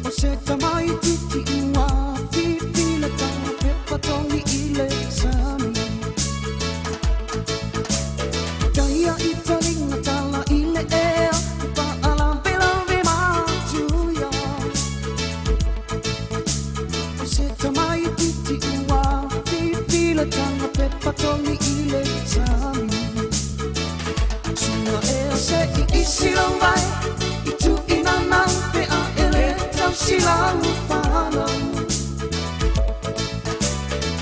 O se tamaititi ua fifi le tala pepa togi i le sami. Taia i talinga tala i le ea, se faalavelave matuia. O se tamaititi ua fifi le tala pepa togi i le sami. Sua ea se i isi lau vai, i tu ina nau pe a ele tau sila u whanau.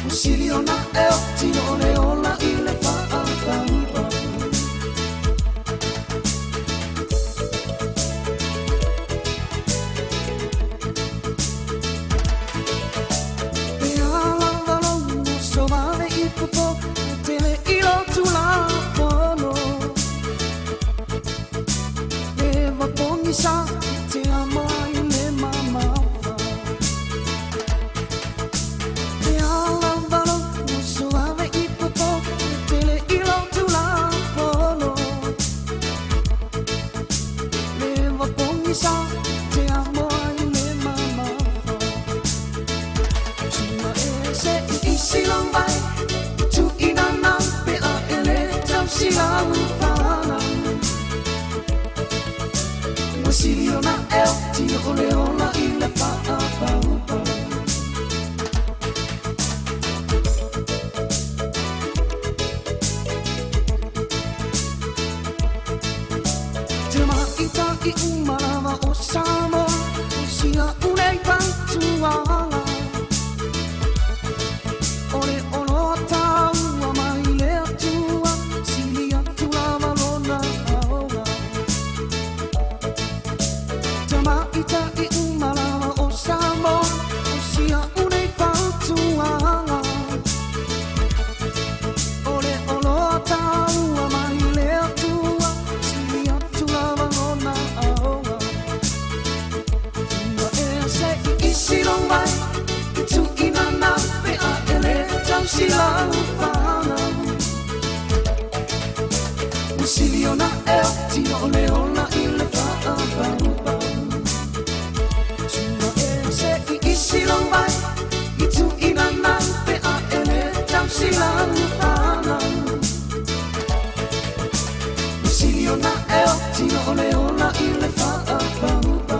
O sili ona e o tino o le ola i le whaapaupau. Pe ala valo o so vale i popo, e tele i lo tula pono. E wapongi sa i te amoa i le mamafa. Pe ala valo o so vale i popo, e tele i lo tula pono. E wapongi sa i te amoa i le mamafa. Sua e se i isi lau vai, i tu ina nau pe a ele tau sila u whanau. Ua sili ona e o tino o le ola i le whaapaupau. Te maita i umalawa o Samoa, o sia unei patuanga. O le oloa taua mai le atua, sili atu lava lona aoga. Te maita i umalawa o Samoa, o sia unei patuanga. O le oloa taua mai le atua, sili atu lava lona aoga. Ua ea se i isi lau vai, i tu ina nau pe a ele tau sila u whanau. Ua sili ona e o tino o le ola i le whaapaupau. Ua ea se i isi lau vai, i tu ina nau pe a ele tau sila u whanau. Ua sili ona e o tino o le ola i le whaapaupau.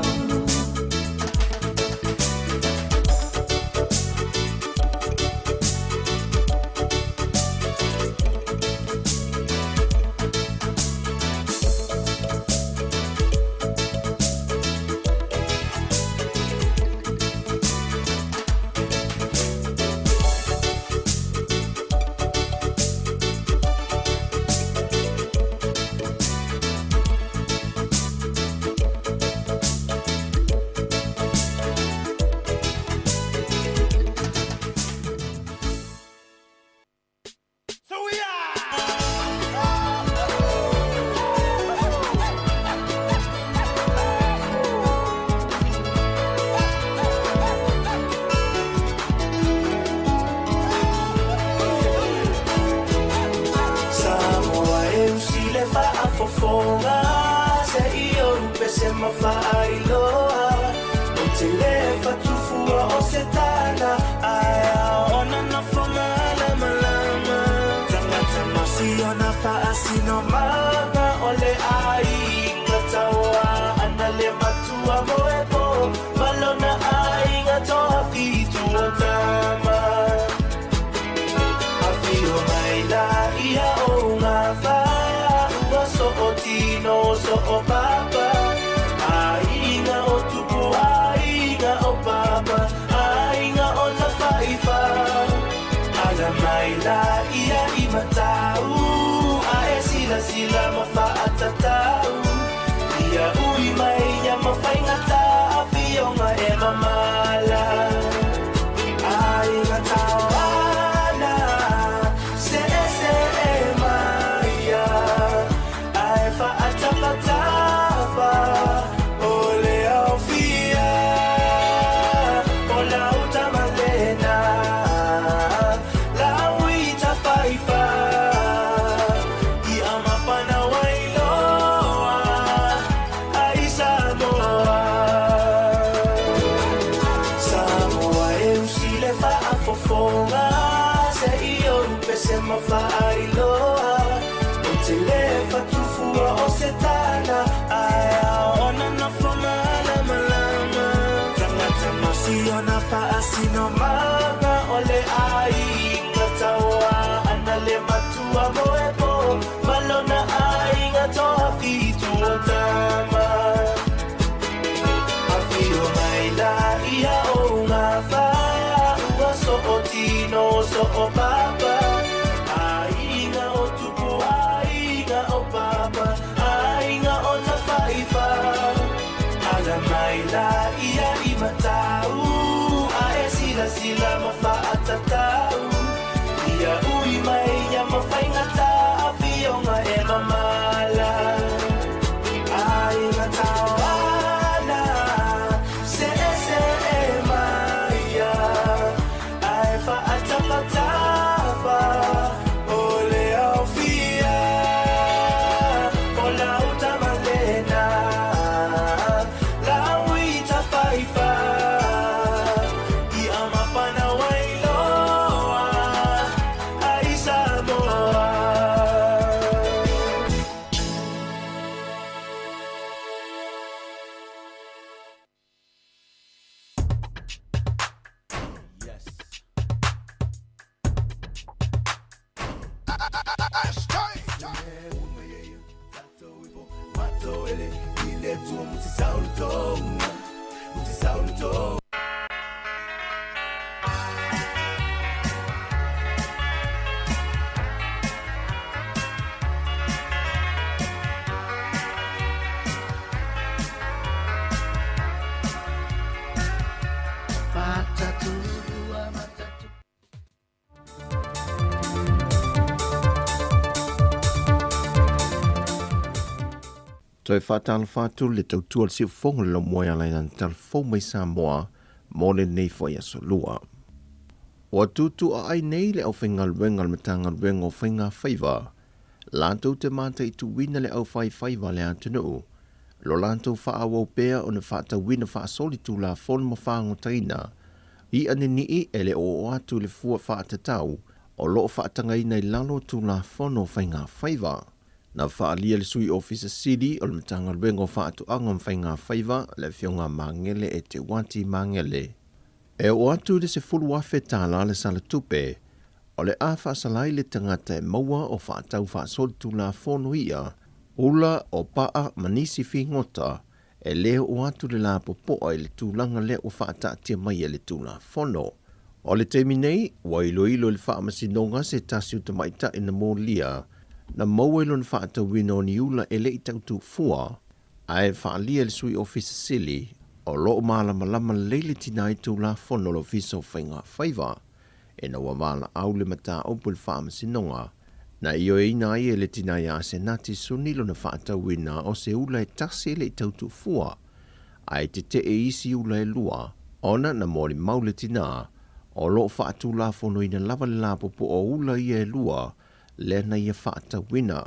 Samoa e usi le faafofoga se i ou pese ma faailoa. O te le fatufua o se tala ae ona nofo malamalama. Tagata masi ona faasinomaga o le aiga taua ana le matua mo e po. Malona aiga toafitu o tama. Afio mai la ia o ngā wha, ua so o tino so o papa. Aiga o tupu, aiga o papa, aiga o tawhaiwha. Ala mai la ia i matau, a e sila sila ma whaatatau. Ia ui mai ia ma whaingata, afionga e mamala. Aiga tauana, se e se e mai. fatufua o se tana Ae aona nofo malamalama Tagata masiona faasinomaga o le aiga Taoa ana le matua moepo Malona aiga toafitu o tama Afio mai la ia o ngā whaua So o tino, so o papa Aiga o tupu, aiga o papa Aiga o tafaifa Ala mai la ia i matau Ae sila sila ma whaatatau Ia ui mai ia mafaingata Afionga e mamala Aiga tauana Se se e maia Ae whaatapatapa O le aufia O lau tamalena Lau i tafaifa I amapana wailoa Ai Samoa. Toe faatalofa atu le tautua o le siufofoga o le laumua e ala i lana talafou mai Samoa mo lenei foi aso lua. Ua tuutuuaai nei le aufaigaluega a le Matagaluega o Faiga Faiva latou te mataituina le aufaifaiva a le atunuu lo latou faaauau pea ona faatauina faasolitulafono ma fagotaina i'a ninii e le oo atu i le fua faatatau o loo faatagaina i lalo o Tulafono o Faiga Faiva. Na faaalia e le Sui Ofisa Sili o le Matagaluega o Faatoaga ma Faiga Faiva, le Afioga a Magele Eteuati Magele, e oo atu i le $10,000 le sala tupe o le a faasala ai le tagata e maua o faatau faasolitulafono i'a, ula o paa ma nisi figota e lē oo atu le lapopoa i le tulaga lea ua faataatia mai e le Tulafono. O le taimi nei, ua iloilo e le Faamasinoga se tasi o tamaitai na molia na maua i lona faatauina o ni ula e le i tautufua, ae faaalia e le Sui Ofisa Sili o lo o malamalama lelei le tinā i Tulafono o le Ofisa o Faiga Faiva ina ua valaau le mataupu i le Faamasinoga na ioeina ai e le tinā ia Asenati Suni lona faatauina o se ula e tasi e le i tautuufua, ae tetee i isi ula e lua, ona na molimau le tinā o lo o faatulafonoina lava le lapopo o ula ia e lua lea na ia faatauina.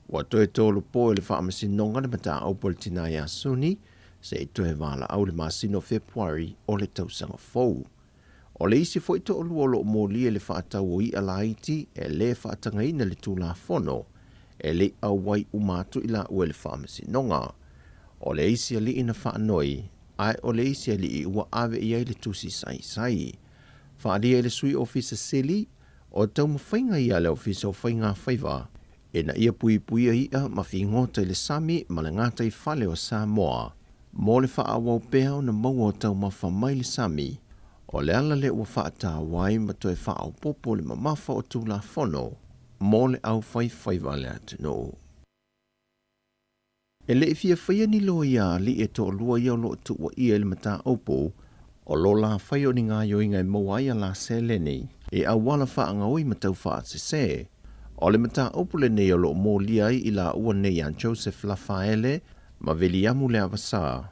Ua toe tolopo e le Faamasinoga le mataupu a le tinā ia Suni se i toe valaau i le masina o Fepuari o le tausaga fou. O le isi foi toalua o lo o molia i le faatau o i'a laiti e lē faatagaina i le Tulafono, e le i auai uma atu i laua i le Faamasinoga. O le isi alii na faanoi, ae o le isi alii ua ave i ai le tusi saisai. Faaalia e le Sui Ofisa Sili o taumafaiga ia a le Ofisa o Faiga Faiva ina ia puipuia i'a ma figota i le sami ma le gataifale o Samoa mo le faaauau pea ona maua o taumafa mai le sami. O le ala lea ua faataua ai ma toe faaopoopo le mamafa o Tulafono mo le aufaifaiva a le atunuu. E le i fia faia ni loia alii e toalua ia o lo o tuuaia i le mataupu o lo la faia o ni gaoioiga e maua ai a la seleni i auala faagaoi ma taufaasese. O le mataupu lenei o lo o molia ai i laua nei ia Joseph Lafaele ma Viliamu Leavasa,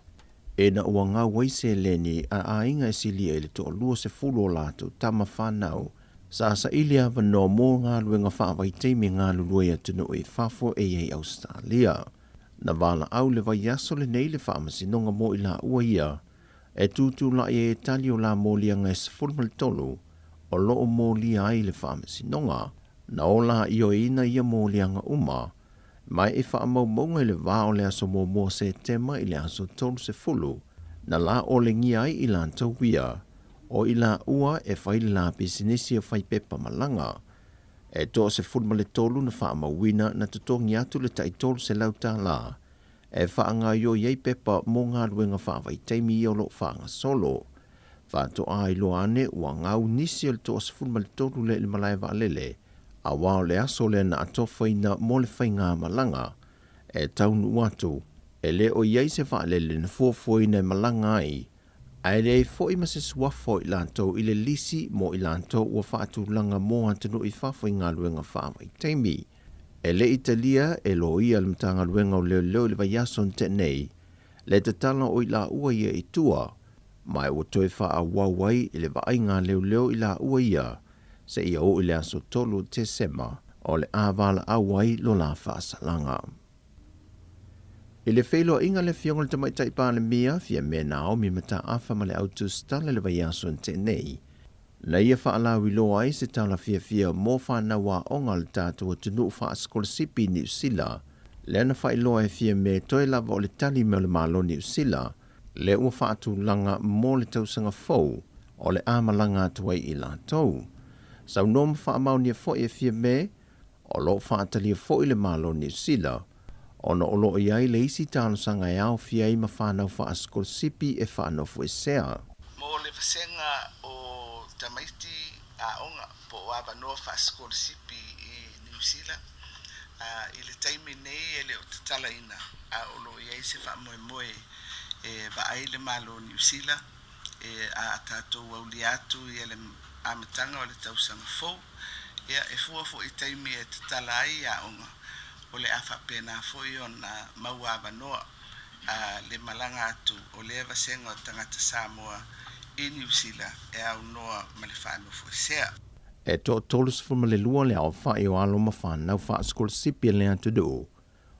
ina ua gau ai seleni a aiga e silia i le 20 o latou tama fanau sa saili avanoa mo galuega faavaitaimi e galulue i atunuu i fafo e i ai Ausetalia. Na valaau le vaiaso lenei le Faamasinoga mo i laua ia e tutulai ai e tali o la moliaga e 13 o lo o molia ai le Faamasinoga. Na ola ioeina ia moliaga uma Mai i faamaumauga i le va o le aso 1 o Setema i le aso 30, na laolegia ai i latou ia, o i laua e fai le la pisinisi o fai pepa malaga. E 13 na faamauina na totogi atu le tai $300 e faagaoioi ai pepa mo galuega faavaitaimi ia o lo o faagasolo. Faatoa iloa ane ua gau nisi o le 13 lea i le malae vaalele, aua o le aso lea na atofaina mo le faigamalaga e taunuu atu, e le o i ai se vaalele na fuafuaina e malaga ai, ae leai foi ma se suafa o i latou i le lisi mo i latou ua faatulaga mo atunuu i fafo i galuega faavaitaimi. E le i talia e loia a le Matagaluega o Leoleo i le vaiaso na tea nei le tatala o i laua ia i tua, ma ua toe faaauau ai le vaaiga a leoleo i laua ia seia oo i le aso 3 o Tesema o le a valaau ai lo la faasalaga. I le feiloaiga a le Afioga i le Tamaitai Palemia, Fiame Naomi Mataafa ma le Au Tusitala i le vaiaso na tea nei, na ia faalauiloa ai se tala fiafia mo fanau aoga a le tatou atunuu faasikolasipi i Niu Sila, lea na faailoa e Fiame toe lava o le tali mai o le Malo Niu Sila, lea ua faatulaga mo le tausaga fou o le a malaga atu ai i latou. Saunoa ma faamaonia foi e Fiame, o lo o faatalia foi le Malo Niu Sila, ona o lo o i ai le isi talosaga e aofia ai ma fanau faasikolasipi e faanofoesea. Mo le vasega o tamaiti aoga po o avanoa faasikolasipi i Niu Sila, i le taimi nei e le o tatalaina, a o lo o i ai se faamoemoe e vaai le Malo o Niu Sila e a tatou aulia atu i le amataga o le tausaga fou. Ia, e fua foi i taimi e tatala ai aoga, o le a faapena foi ona maua avanoa a le malaga atu o lea vasega o tagata Samoa i Niu Sila e aunoa ma le faanofoesea. E toa-32 le aofai o alo ma fanau faasikolasipi a le atunuu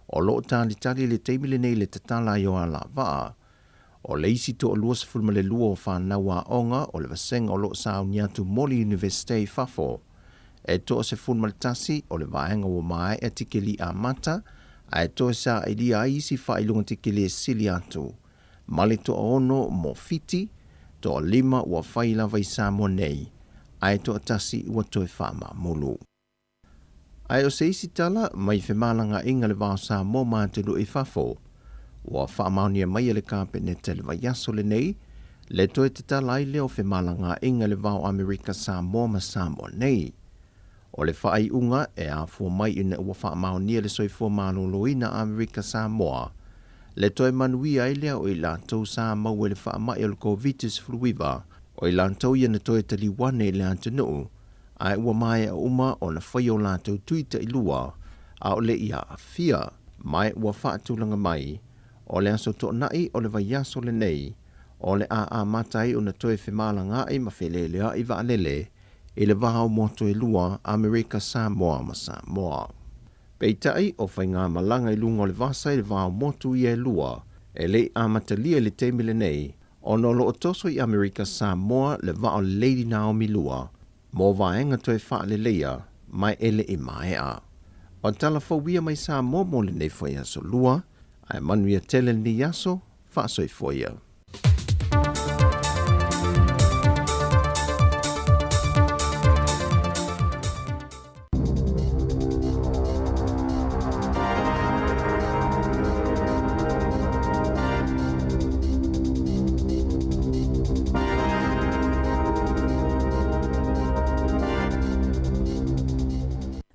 o lo o talitali i le taimi lenei i le tatala ai o alavaa. O le isi toa-22 o fanau aoga o le vasega o lo o sauni atu mo le Iunivesite i fafo. E toa-11 o le vaega ua maea tikeli amata ae toe sailia ai isi faailoga tikeli e sili atu. Ma le toaono mo Fiti, toalima ua fai lava i Samoa nei, ae toatasi ua toe faamamulu. Ae o se isi tala mai femalagaaiga le va o Samoa ma atunuu i fafo, ua faamaonia mai e le Kapeneta i le vaiaso lenei le toe tatala ai lea o femalagaaiga le va o Amerika Samoa ma Samoa nei. O le faaiuga e afua mai ina ua faamaonia le soifua maloloina Amerika Samoa le toe manuia ai lea o i latou sa maua i le faamai o le Koviti-19, o i latou ia na toe taliu ane i le atunuu, ae ua maea uma ona fai o latou tui tailua a o le i aafia, ma ua faatulaga mai o le aso Toonai o le vaiaso lenei o le a amata ai ona toe femalagaai ma feleleai vaalele i le va o motu e lua, Amerika Samoa ma Samoa. Peitai, o faigamalaga i luga o le vasa i le va o motu ia e lua, e le i amatalia i le taimi lenei, ona o lo o toso i Amerika Samoa le vaa o le Lady Naomi 2 mo vaega toe faaleleia ma e le i maea. O tala fou ia mai Samoa mo lenei foi aso Lua, ae manuia tele lenei aso, faasoifua ia.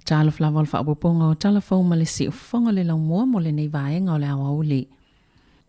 Talofa lava o le faaopoopoga o tala fou ma le siufofoga o le laumua mo lenei vaega o le aoauli.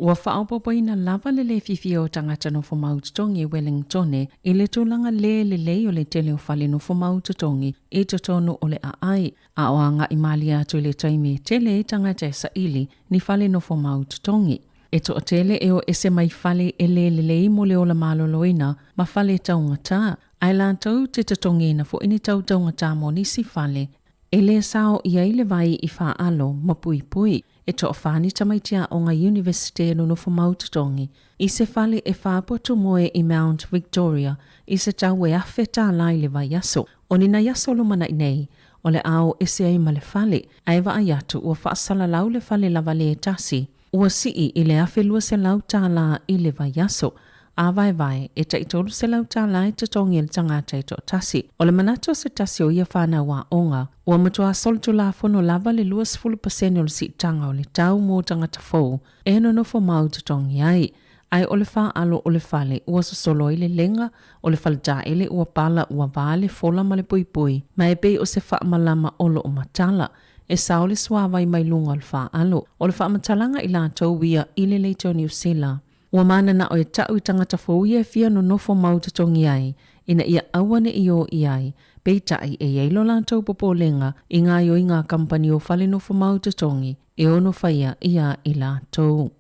Ua faaopoopoina lava le lē fiafia o tagata nofomau totogi i Wellingtone i le tulaga lē lelei o le tele o fale nofomau totogi i totonu o le aai, a o agaʻi malie atu i le taimi e tele ai tagata e saili ni fale nofomau totogi. E toatele e o ese mai fale e lē lelei mo le ola maloloina ma fale taugatā, ae latou te totogiina foi ni tau taugatā mo nisi fale E lē sao i ai le vai i faalo ma puipui. E toafa ni tamaiti aoga Iunivesite e nonofo mau totogi i se fale e faapotu moe i Mount Victoria i se tau e $1,000 i le vaiaso. O ni nai aso lumanaʻi nei, o le a o ese ai ma le fale, ae vaai atu ua faasalalau le fale lava le tasi, ua sii i le $1,200 i le vaiaso. A vaevae, e tai $300 e totogi e le tagata e toatasi. O le manatu o se tasi o ia fanau aoga, ua matua solitulafono lava le 20% o le siitaga o le tau mo tagata fou e nonofo mau totogi ai. Ae o le faalo o le fale ua sosolo ai le lega, o le faletaele ua pala ua va le fola ma le poipoi, ma e pei o se faamalama o loo matala. E sao le suavai mai luga o le faalo. O le faamatalaga i latou ia i le Leitio Niu Sila. Ua mananao e tau i tagata fou ia e fia nonofo mau totogi ai, ina ia aua ne i o i ai, peitai e i ai lo latou popolega i gaoioiga a kamupani o fale nofo mau totogi e ono faia iā i latou.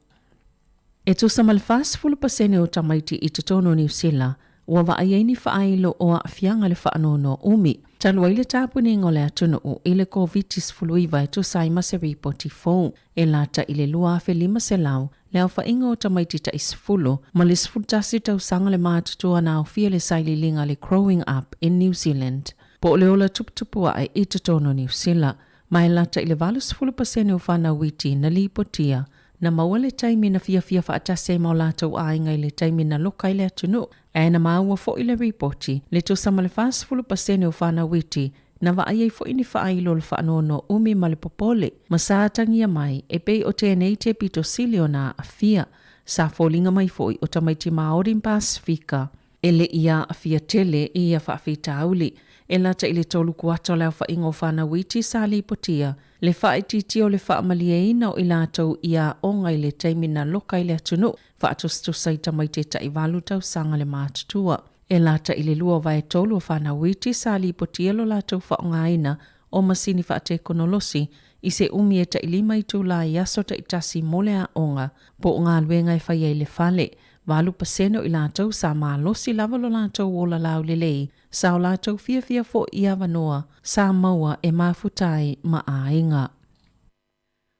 E tusa ma le 40% o tamaiti i totonu o Niu Sila ua vaai ai ni faailo o aafiaga i le faanoanoa umi, talu ai le tapunia o le atunuu i le Koviti-19 e tusa ai ma se ripoti fou e lata i le 2,500 le aofaiga o tamaiti tai 10 ma le 11 tausaga le matutua na aofia le sailiiliga le Growing Up in New Zealand po o le ola tuputupu ae i totonu o Niu Sila, ma e lata i le 80% o fanau iti na lipotia Na maua le taimi na fiafia faatasi ai ma o latou aiga i le taimi na loka ai le atunuu, ae na maua foi le ripoti, le tusa ma le 40% o fanau iti na vaai ai foi ni faailo o le faanoanoa umi ma le popole, ma sa atagia mai e pei o tenei te pito sili ona aafia. Sa foliga mai foi o tamaiti Māori ma Pasifika. E le i aafia tele i ia faafitauli, e lata i le 3 kuata o le aofaiga o fanau iti sa lipotia le faaitiitia o le faamalieina o i latou i aoga i le taimi na loka ai le atunuu, faatusatusa i tamaiti e tai 8 tausaga le matutua. E lata i le 2/3 o fanau iti sa lipotia lo latou faaaogaina o masini faatekonolosi i se umi e tai 5 itulā i aso taitasi mo le aoga po o galuega e fai ai i le fale. 8% o i latou sa malosi lava lo latou ola laulelei, sa o latou fiafia foi i avanoa sa maua e mafuta ai ma aiga.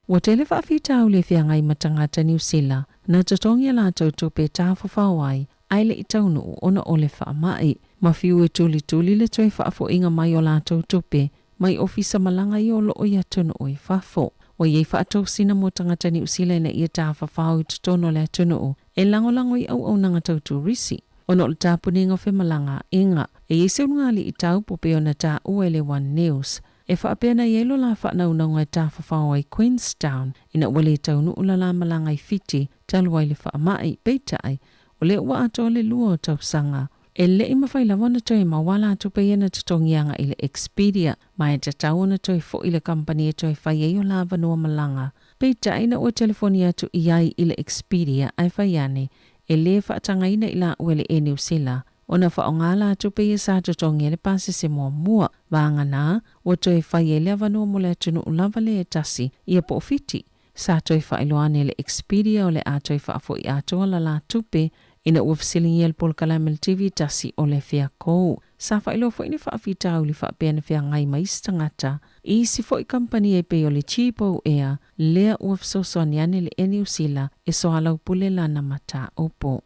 Ua tele faafitauli e feagai ma tagata Niu Sila na totogi a latou tupe e tafafao ai ae le i taunuu ona o le faamai, ma fiu e tulituli le toe faafoiga mai o latou tupe mai ofisa malaga ia o loo i atunuu i fafo. Ua i ai faatosina mo tagata Niu Sila ina ia tafafao i totonu o le atunuu e lagolago i auaunaga tau turisi, ona o le tapunia o femalagaaiga. E i ai se ulugalii tau pei ona taua e le One News, e faapea na i ai lo la faanaunauga e tafafao ai Queenstown ina ua le taunuu la la malaga i Fiti talu ai le faamai, peitai o lea ua atoa le 2 o tausaga e le i mafai lava ona toe maua la tupe ia na totogi agai i le Expedia, ma e tatau ona toe foi i le kamupani e toe fai ai o la avanoa malaga. Peitai ina ua telefoni atu i ai i le Expedia ae fai ane e lē faatagaina i laua e le Air Niu Sila ona faaaoga la tupe ia sa totogi ai le pasese muamua, vagana ua toe fai ai le avanoa mo le atunuu lava lea e tasi ia po o Fiti. Sa toe faailoa ane e le Expedia o le a toe faafoi atoa la la tupe ina ua fesiligia le polokalame le TV tasi o le Feakou. Sa faailoa foi ni faafitauli faapea na feagai ma isi tagata i isi foi kamupani e pei o le Cheapo Air, lea ua fesoasoani ane le Air Niu Sila e soalaupule lana mataupu.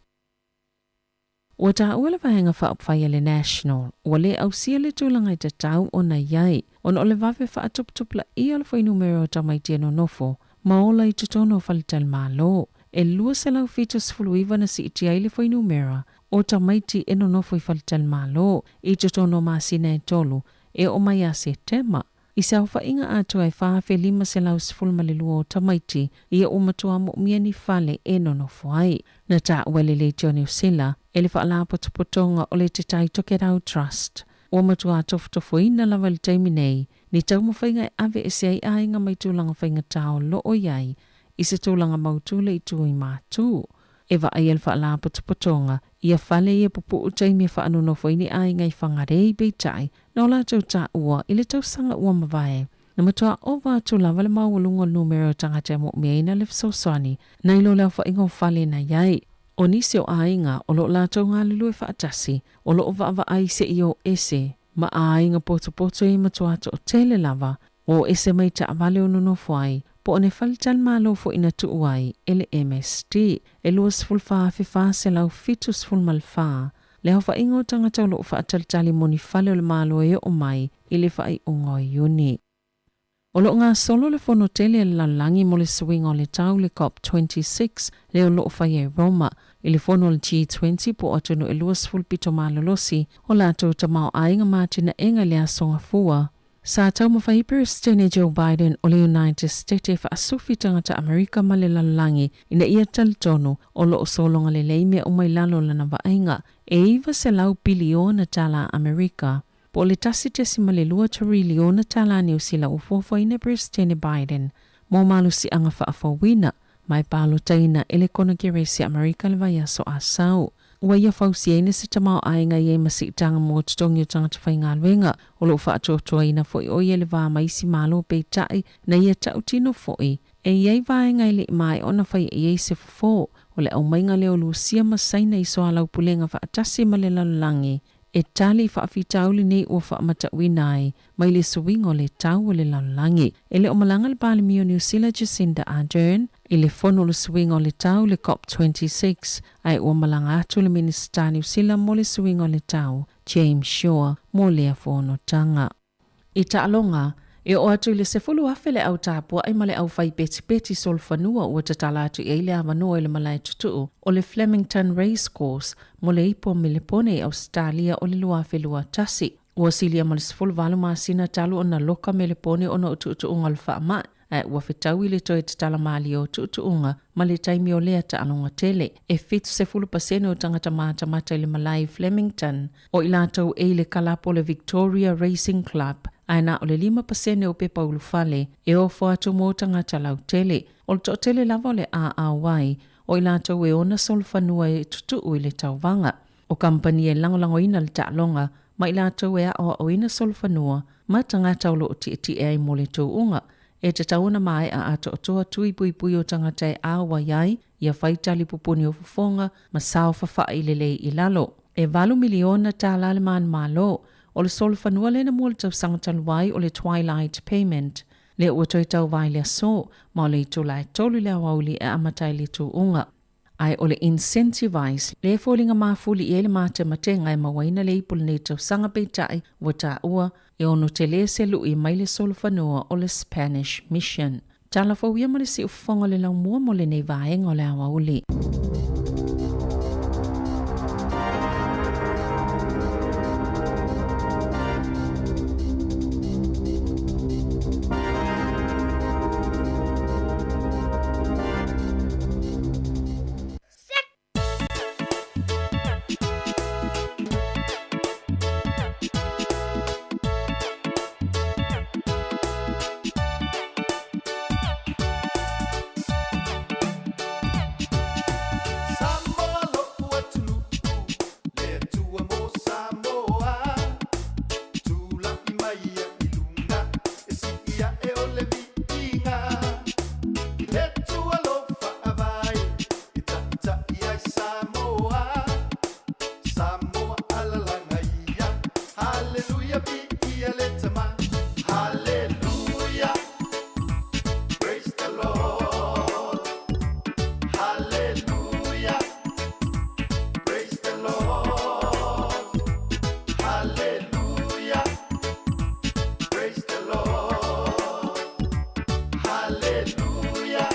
Ua taua le Vaega Faaupufai a le National ua le ausia le tulaga e tatau ona i ai, ona o le vave faatuputupulaia o le fuainumera o tamaiti e nonofo ma ola i totonu o faletalimalo. E 279 na siitia ai le fuainumera o tamaiti e nonofo i faletalimalo i totonu o masina e tolu e oo mai ia Setema. I se aofaiga atoa e 4,512 o tamaiti ia ua matua moomia ni fale e nonofo ai. Na taua e le Leitio Niu Sila e le Faalapotopotoga o le Te Tai Tokerau Trust ua matua tofotofoina lava i le taimi nei ni taumafaiga e aveese ai aiga mai tulaga faigata o loo i ai i se tulaga mautū le itu i matū. E vaaia le Faalapotopotoga ia fale ia pupuu taimi e faanonofo ai ni aiga i Whangarei, peitai na o latou taua i le tausaga ua mavae. Na matua ova atu lava le maualuga o le numera o tagata e moomiaina le fesoasoani nai lo le aofaiga o fale na i ai. O nisi o aiga o loo latou galulue faatasi o loo vaavaai seia o ese ma aiga potopoto e matua toatele lava ua o ese mai taavale o nonofo ai po o ni faletalimalo foi na tuu ai e le MSD. E 24,474 le aofaiga o tagata o loo faatalitali mo ni fale o le Malo e oo mai i le faaiuga o Iuni. O lo o gasolo le fono tele a le lalolagi mo le suiga o le tau le COP26 lea o lo o faia i Roma i le fono a le G20 po o atunuu e 20 pito malolosi o latou tamaoaiga ma atinaega i le Aso Gafua. Sa taumafai ai Peresetene Joe Biden o le United State e faasufi tagata Amerika ma le lalolagi ina ia talitonu o lo o sologa lelei mea uma i lalo o lana vaaiga e 900 piliona tala Amerika po o le 1.2 teriliona tala Niu Sila ua fuafuaina e Peresetene Biden mo malosiaga faafouina ma e palotaina e le Konekeresi a Amerika i le vaiaso Asau. Ua ia fausiaina se tamaoaiga e i ai ma siitaga mo totogi o tagata faigaluega, o lo o faatoatoaina foi o ia i le va ma isi Malo peitai na ia tautino foi e i ai vaega e le i maea ona faia i ai se fofo o le aumaiga lea o Lusia ma Saina i soalaupulega faatasi ma le lalolagi e tali i faafitauli nei ua faamatauina ai mai le suiga o le tau o le lalolagi. E le o malaga le Palemia o Niu Sila Jacinda Ardern i le fono o le suiga o le tau le COP26 ae ua malaga atu le Minisita Niu Sila mo le suiga o le tau James Shaw mo lea fonotaga. I taaloga, e oo atu i le 10,000 le au tapuai ma le au fai petipeti solofanua ua tatala atu i ai le avanoa i le malae tutuu o le Flemington Racecourse mo le ipu o Melepone i Ausetalia o le 2021. Ua silia ma le 18 masina talu ona loka Melepone ona o tuutuuga o le faamai, ae ua fetaui le toe tatala malie o tuutuuga ma le taimi o lea taaloga tele. E 70% o tagata matamata i le malae i Flemington o i latou e i le kalapu o le Victoria Racing Club, ae na o le 5% o pepa ulufale e ofo atu mo tagata lautele. O le toatele lava o le AAY o i latou e ona solofanua e tutuu i le tauvaga. O kamupani e lagolagoina le taaloga ma i latou e aoaoina solofanua ma tagata o lo o tietie ai mo le tuuga. E tatau ona maea atoatoa tui puipui o tagata e auai ai ia fai tali pupuni o fofoga ma sao fafa'i lelei i lalo. E $8 miliona le manumalo o le solofanua lena mo le tausaga talu ai o le Twilight Payment lea ua toe tauva i le aso ma o le itula e 3 i le aoauli e amata ai le tuuga. Ae o le Incentivize lea e foliga mafuli i ai le matematega e mauaina le ipu lenei tausaga peitai ua taua e ono tele se lu'i mai le solofanua o le Spanish Mission. Tala fou ia ma le siufofoga o le laumua mo lenei vaega o le aoauli. Samoa lo'u atunuu, le Atua mo Samoa. Tula'i mai ia i luga, e sii a'e o le viiga. I le Atua lo faavae, e ta'ita'i ai Samoa. Samoa alalaga ia, Haleluia viia le Tama. Haleluia, praise the Lord. Hallelujah, praise the Lord. Hallelujah, praise the Lord. Hallelujah. Praise the Lord. Hallelujah.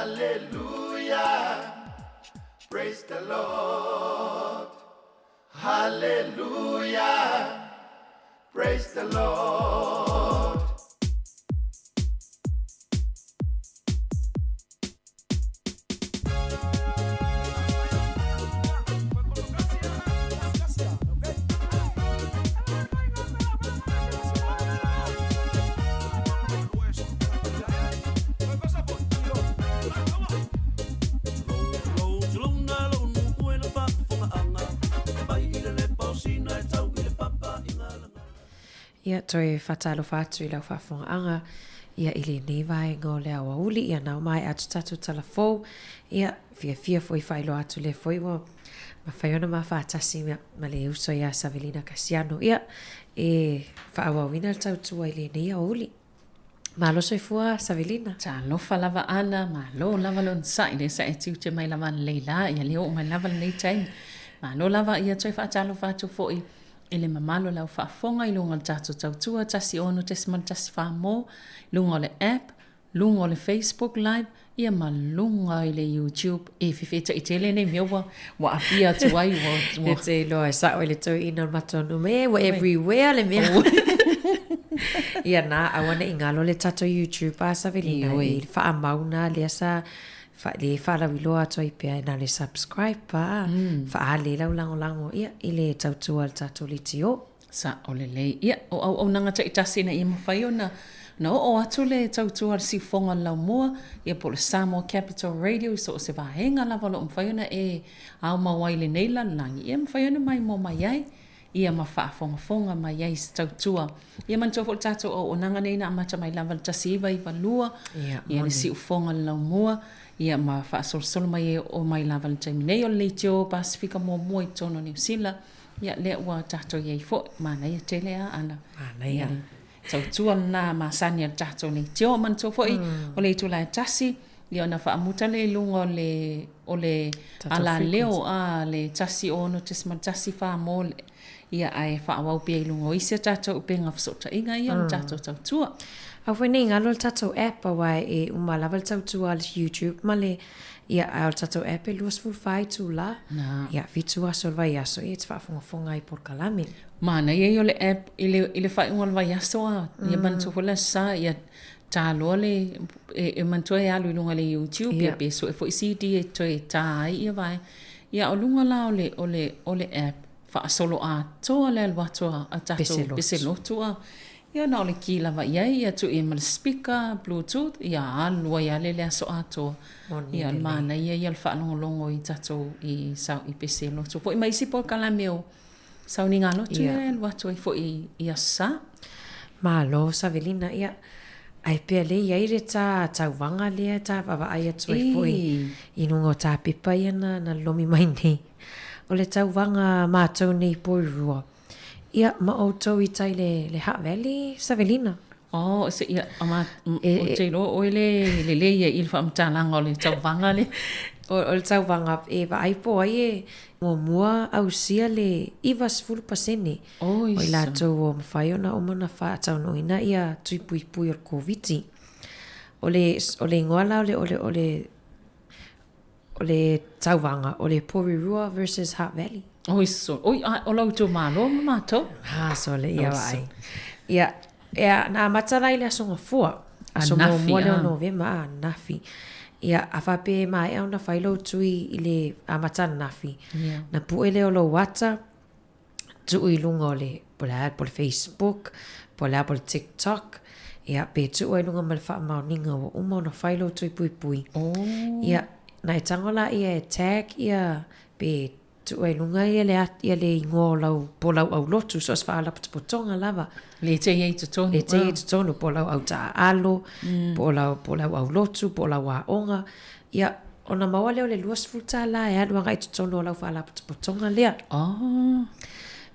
Hallelujah. Praise the Lord. Hallelujah. Praise the Lord. Ia, toe faatalofa atu i lau faafofogaaga, ia, i lenei vaega o le aoauli, ia, nao maea atu tatou tala fou, ia, fiafia foi faailoa atu lea foi ua mafai ona ma faatasi ma le uso ia Savelina Kasiano, ia, e faaauauina le tautua i lenei aoauli. Malo soifua Savelina. Talofa lava Ana, malo lava le onosai lea sa e tiute mai lava analei la, ia lea ua oo mai lava lenei taimi. Malo lava, ia toe faatalofa atu foi i le mamalu o le au faafofoga i luga o le tatou tautua 16.14 mo, luga o le app, luga o le Facebook live, ia ma luga i le YouTube. E fefetaʻi tele nei mea ua ua aafia atu ai ua ua. E te iloa e sao i le toeaina o le matou nuu me ua everywhere le mea. Ia na aua ne i galo le tatou YouTube a Savelina i faamau na lea sa fa, le faalauiloa atu ai pea na le subscribe a faaali lau lagolago ia i le tautua a le tatou leitio. Sao lelei. Ia, o auaunaga taitasi ina ia mafai ona na oo atu le tautua a le siufofoga o le laumua, ia po o le Samoa Capital Radio i so o se vaega lava o lo o mafai ona e aumau ai i lenei lalolagi, ia e mafai ona maimoa mai ai, ia ma faafogafoga mai ai i se tautua. Ia manatua foi le tatou auaunaga nei na amata mai lava i le 1992, ia le siufofoga o le laumua, ia ma faasolosolo mai ai e oo mai lava i le taimi nei o le Leitio Pasefika muamua i totonu o Niu Sila. Ia, lea ua tatou i ai foi, manaia tele lava Ana. Manaia. Ia, tautua lena masani a le tatou leitio. Manatua foi, o le itula e tasi, ia ona faamuta lea i luga o le, o le alaleo a le 106.14 mo le, ia, ae faaauau pea i luga o isi a tatou upega fesootaiga ia o le tatou tautua. Aua foi ne i galo le tatou app aua e uma lava le tautua a le YouTube ma le Ia, a o le tatou app e 24 itulā. Ia, 7 aso o le vaiaso, ia e te faafogafoga ai i polokalame. Manaia ia o le app i le, i le faaiuga o le vaiaso a, ia manatua foi le Aso Sa, ia tā loa le, e manatua e alu i luga o le YouTube, ia pe sue foi CD e toe tā ai ia vaega. Ia a o luga la o le, o le, o le app, faasoloatoa le alu atu a tatou pese lotu a, ia na o le ki lava i ai, ia tuu i ai ma le speaker, bluetooth, ia alu ai lava le aso atoa. Ia o le manaia ia o le faalogologo i tatou i sau i pese lotu foi ma isi polokalame o sauniga lotu ia e alu atu ai foi i Aso Sa. Malo Savelina, ia ae pea lea i ai le ta tauvaga lea ta vaavaai atu ai foi i luga o ta pepa ia na lolomi mai nei. O le tauvaga a matou nei Porirua, ia, ma outou i tai le, le Hutt Valley, Savelina. Oh, se, ia, ma, ou te iloa oe le lelei ia i le faamatalaga o le tauvaga lea. O le tauvaga e vaai po o ai e muamua ausia le 90% o i latou ua mafai ona uma ona faataunuuina ia tui puipui o le Koviti. O le, o le igoa la o le, o le, o le O le tauvaga, o le Porirua versus Hutt Valley. Oi sole, oi a, o lou itumalo ma matou. Ha, sole, ia vaai. Ia, ia, na amata la i le Aso Gafua. Aso muamua lea o Novema, a, ananafi. Ia, a faapea e maea ona fai lou tui i le amata ananafi, na pue lea o lou ata, tuu i luga o le, po o le a, po o le Facebook, po o le a, po o le TikTok, ia, pe tuu ai i luga ma le faamaoniga ua uma ona fai lou tui puipui. Oh. Ia, na e tago laia e tag ia, pe tuu ai i luga ia le, ia le igoa o lau, po o lau aulotu, so o se faalapotopotoga lava. Le te i ai i totonu. Le te i ai i totonu, po o lau autaaalo, po o lau, po o lau aulotu, po o lau aoga. Ia, ona maua lea o le $20 e alu agai i totonu o lau faalapotopotoga lea. Oh.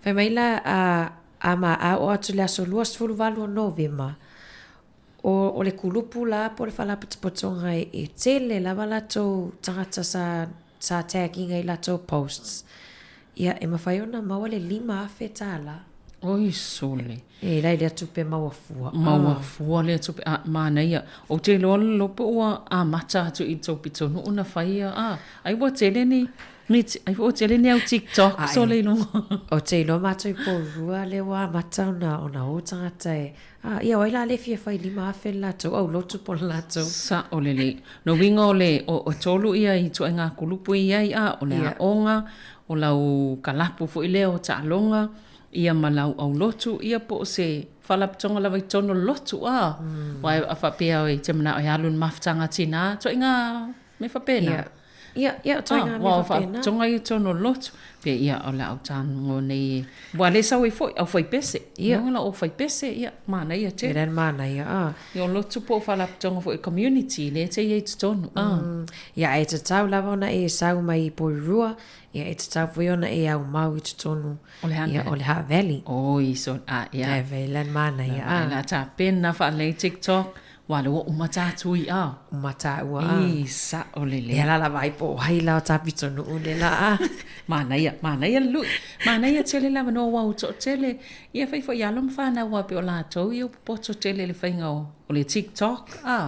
Fai mai la, a, a ma, a oo atu i le aso 28 o Novema, o, o le kulupu la po o le faalapotopotoga e, e tele lava latou tagata sa, sa tag ina i latou posts, ia, e mafai ona maua le $5,000. Oi sole. E la lea tupe maua fua. Maua fua lea tupe a manaia. Ou te iloa lolo po ua amata atu i tou pitonuu na faia a ai ua tele ni ni ai foi ua tele ni au TikTok sole i luga. Ou te iloa matou i Porirua lea ua amata ona ona o tagata e a ia o ai la le fia fai 5000 le latou au lotu po o le latou. Sao lelei. No uiga o le o tolu ia i ituaiga kulupu e i ai a o le aoga, o lau kalapu foi lea o taaloga, ia ma lau aulotu, ia po o se faalapotopotoga lava i totonu o le lotu, a. Aua a faapea e te manao e alu i le mafutaga a tina, ituaiga mea faapena. Ia, ia, ituaiga mea faapena. Aua o faalapotopotoga ia i totonu o le lotu, pe ia o le a ou tago nei, aua o lea e sau ai foi, au fai pese. Ia. Lona o fai pese, ia, manaia tele. E le manaia, a. Ia o lotu po o faalapotopotoga foi o community, lea e te i ai i totonu, a. Ia, ae tatau lava ona e sau mai i Porirua, ia e tatau foi ona e aumau i totonu O le ia, o le Hutt Valley. Oi, so, a, ia. E vei le manaia, a. La tapena faalelei TikTok, ua lea ua uma tatou i a. Uma tāua, a. I, sao lelei. Ia la la vaai po o ai la o tā pitonuu le la, a. Manaia, manaia le lui. Manaia tele le avanoa ua toatele. Ia fai foi alo ma fanau aua pei o latou ia ua popoto tele i le faiga o le TikTok, a.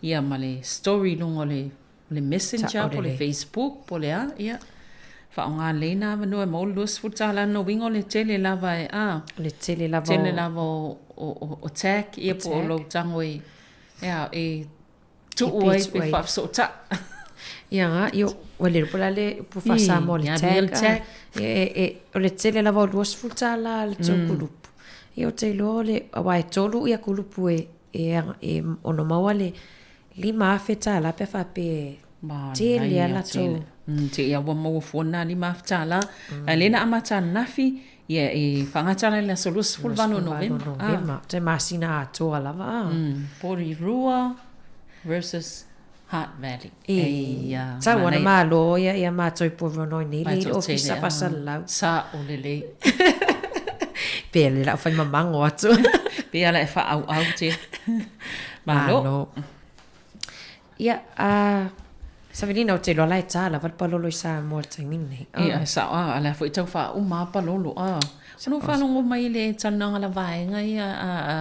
Ia ma le story i luga o le O le messenger po o le Facebook po o le a, ia, faaaoga lelei na avanoa e maua le $20 lona uiga o le tele lava e, a. O le tele lava o. Tele lava o tag ia po o lou tago e, e a, e tuu ai pe faafesootai. Ia ga, ia, ua le iloa po o le a le upu faa-Samoa o le tag. O le tele lava o $20 a le tou kulupu. Ia ou te iloa o le, aua e tolu ia kulupu e ono maua le $5,000 pe a faapea e tele a latou. Te ia ua maua fua lena $5,000. Ae lea na amata ananafi, ia e faagata la i le aso 28 o Novema. Novema, te masina atoa lava a. Porirua versus Hutt Valley. Eia. Tau ana malo ia ia matou i Porirua nei le i le ofisa faasalalau. Sao lelei. Pe le lau fai mamango atu. Pe ala e faaauau te. Malo. Malo. Ia, a Savelina, ou te iloa la e tā lava le palolo i Samoa i le taimi lenei. Ia, e sao, a, a lea foi tau faauma a palolo, a. Ona ou faalogo mai i le talanoaga a la vaega ia a, a,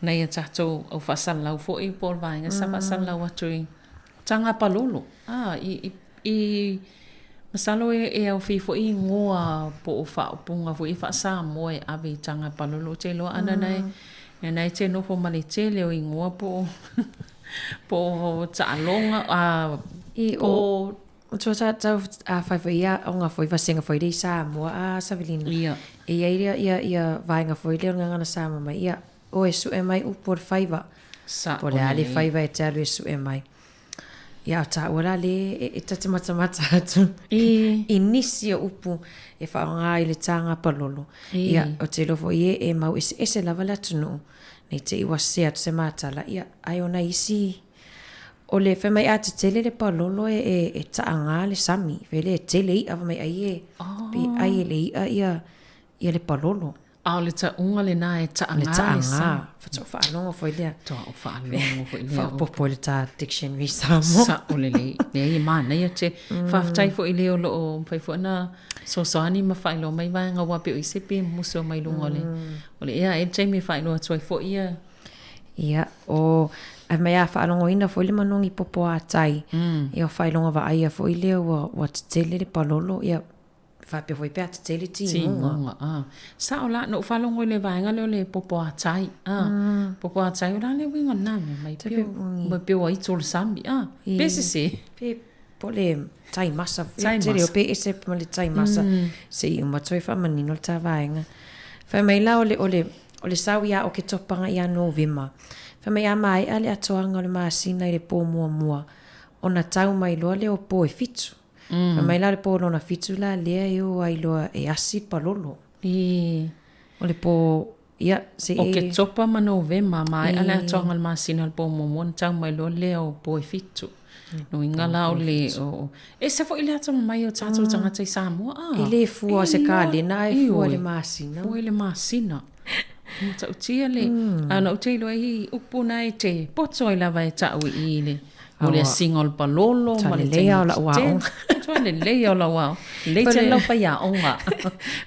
nai a tatou au faasalalau foi po o le vaega sa faasalalau atu i taga palolo, a, i, i, i, masalo e, e aofia foi igoa po o faaupuga foi faa-Samoa e ave i taga palolo. Ou te iloa ana na e, na e te nofo ma le tele o igoa po o, po o taaloga, a, po o... O tua tātou a whai foi ia, o ngā foi vasenga foi lea i Samoa a Savelina. Ia. E i ai ia, ia vaenga foi lea o le gagana Samoa mai. Ia, o e sue mai upu o le faiva. Sa Po o le a le faiva e te alu e sue mai. Ia, o tāua la le e ta te matamata atu i nisi o upu e whaonga i le tānga palolo. Ia, o te iloa foi e e mau eseese lava le atunuu. Nei te i ua sese atu se matala, ia, ai ona isi o le fai mai a tetele le palolo e, e, e taagā le sami. Fai le e tele i'a, fai mai ai e, pe ai e le i'a ia, ia le palolo. A o le tauga lena e taaga le sa. Faatoa faalogo foi lea. Faatoa faalogo foi lea. Faaopoopo i le ta dictionary Samoa. Sao lelei. Leai e manaia tele. Faafetai foi i le o lo o mafai foi ona fesoasoani ma faailoa mai vaega aua pei o isi pe musu mai luga o le o le ea e le taimi e faailoa atu ai foi ia. Ia, o ae mai a faalogoina foi le manogi popo a tai. Ia o faailoga vaaia foi lea ua ua tetele le palolo ia Faapea foi pe a tetele timuga. Timuga, a. Sao la, na ou faalogo i le vaega lea o le popo a tai, a. Popo a tai, o le a le uiga lena mea, mai pei o, mai pei o aito o le sami, a. Pe sese. Pe, po o le tai masa. Tai masa. Tele o pe ese ma le tai masa. Se i uma toe faamanino le ta vaega. Fai mai la o le, o le, o le sau ia Oketopa ia Novema. Fai mai a maea le atoaga o le masina i le pō muamua, ona tau mai loa lea o pō e fitu. Fai mai la o le pō lona fitu la lea e o ai loa e asi le palolo. O le pō, ia, se i. Oketopa ma Novema, maea le atoaga o le masina o le pō muamua ona tau mai loa lea o pō e fitu. Uiga la o le, o, ese foi le atamamai o tatou tagata i Samoa, a. E le fua se kalena ae fua i le masina. Fua i le masina. Matautia le, a na ou te iloa i upu na e te poto ai lava e ta'u i i le, mo le asiga o le palolo ma le taimi tetele. Matua lelei o lau ao. Lelei tele lau faiaoga.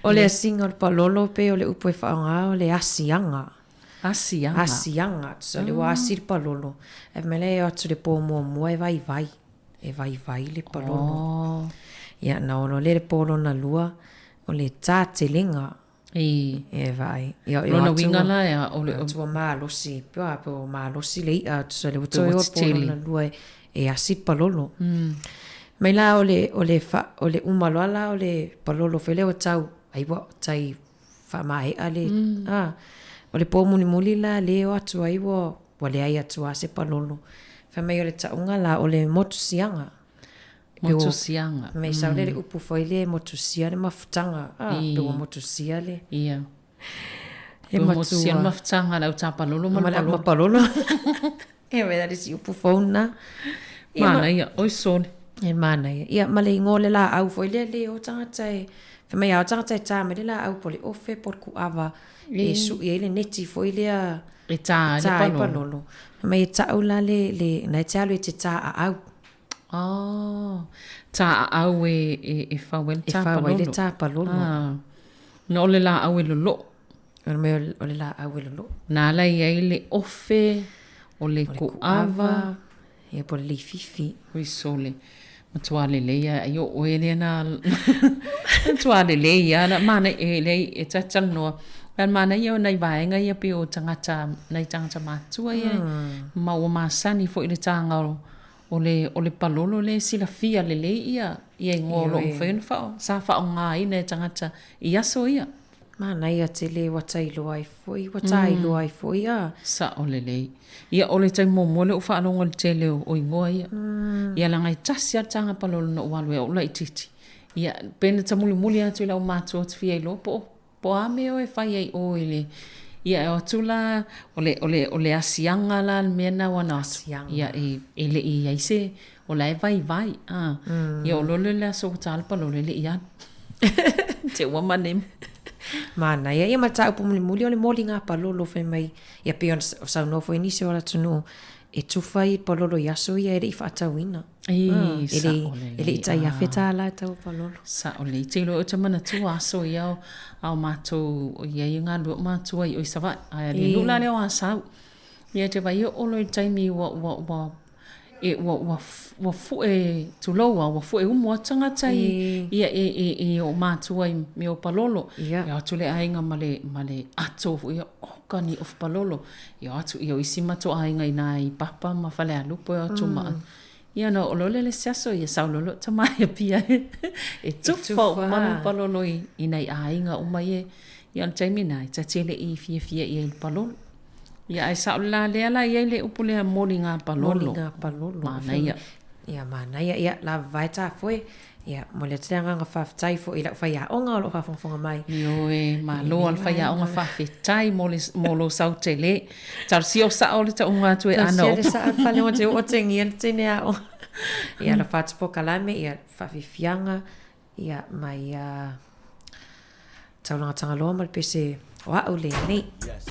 O le asiga o le palolo pei o le upu e faaaoga o le asiaga. Asiaga. Asiaga. So le ua asi le palolo. Ae fai mai lea e o atu i le po muamua e vaivai. E vaivai le palolo. Oh. Ia na ono lea le po lona lua o le tatelega. I. E vaai. Ia, Lona uiga la ea, o le... Atu ua malosi, pe a, pe ua malosi le i'a, tusa le ua toe o po lona lua e, e asi le palolo. Mai la o le, o le, fa, o le uma loa la o le palolo foi lea ua tau, ai ua tai faamae'a le, a, o le po mulimuli la le o atu ai ua, ua leai atu lava se palolo. Fai mai o le ta'uga la o le motusiaga. Motusiaga. Mei sau lea le upu foi lea e motusia le mafutaga. Ah, pe ua motusia le. Ia. Pe ua motusia le mafutaga a le au tapalolo ma le palolo. Ma palolo. Ia me le isi upu fou lena. Manaia, oi sole. E manaia. Ia, ma le igoa o le laau foi lea le o tagata e, fai mai a o tagata e ta mai le laau po o le ofe po o le kuava e sui ai le neti foi lea e ta ai le palolo. Fai mai e ta'u la le, le, na e te alu e te tā aau. Oh, tā aau e, e, e fau ai le tā palolo. E fau ai le tā palolo. Ah. Na o le laau e lolo'o. O le mea o le laau e lolo'o. Na ala i ai le ofe, o le kuava. Ia po o le leififi. Oi sole. Matua lelei a ai o oe lea na matua lelei a na mana e lei e tatalanoa. Al manaia o nai vaega ia pei o tagata, nai tagata matua ia, ma ua masani foi i le taga o O le, o le palolo lea e silafia lelei ia, ia igoa o lo o mafai ona fao, sa faaaogaina e tagata i aso ia. Manaia tele ua tailoa ai foi, ua tailoa ai foi a. Sao lelei. Ia, o le taimi muamua lea ua faalogo i le tele o igoa ia. Ia leaga e tasi lava le taga palolo na ou alu ai a ou laitiiti. Ia, pe na tamulimuli atu i lau matua ou te fia iloa po o Po o a mea o e fai ai ʻoe i le, ia e o atu la, o le, o le, o le asiaga la le mea na ua na atu. Ia e, e le i ai se, o la e vaivai, a. Ia o lole le aso ua tā le palolo e le i alu. Te ua mane. Manaia. Ia ma le mataupu mulimuli o le moliga palolo fai mai, ia pei ona saunoa foi nisi o le atunuu, e tufa i palolo i aso ia e le i faatauina. E, sa'o lelei. E le i tai $1,000 e tau o palolo. Sa'o lelei. Te iloa ou te manatua aso ia o, a o matou o i ai e galue o matua i o i Savaii. Ae le nuu la lea o Asau. Ia te vai o olo i le taimi ua, ua, ua, e, ua, ua, ua fu'e, tulou a, ua fu'e umu atu tagata i, ia, e, e, e o matua i mea o palolo. Ia. E o atu le aiga ma le, ma le ato foi ia, oka ni ofu palolo. E o atu ia o isi matou aiga inā i Papa ma Falealupo e o atu ma, Ia na oo loa lea i le isi aso, ia sau loa lou tama i Apia e tufa uma le palolo i nai aiga uma ia. Ia o le taimi lena, e ta te le i fiafia i ai i le palolo. Ia ae sao le la lea la i ai le upu lea moliga palolo. Moliga palolo. Manaia. Ia manaia, ia lava e tafoe. Ia, momoli atu le agaga faafetai foi i lau faiaoga o lo o faafogafoga mai. Ioe, malo a le faiaoga faafetai mo le mo lou sau tele. Talosia o sao le tauga atu e ana Talosia le sao le fale o te oo tengia le teine aoga. Ia, alofa atu polokalame, ia, faafiafiaga, ia, mai ia Taulaga Tagaloa ma le pese o a'u lenei. Yes.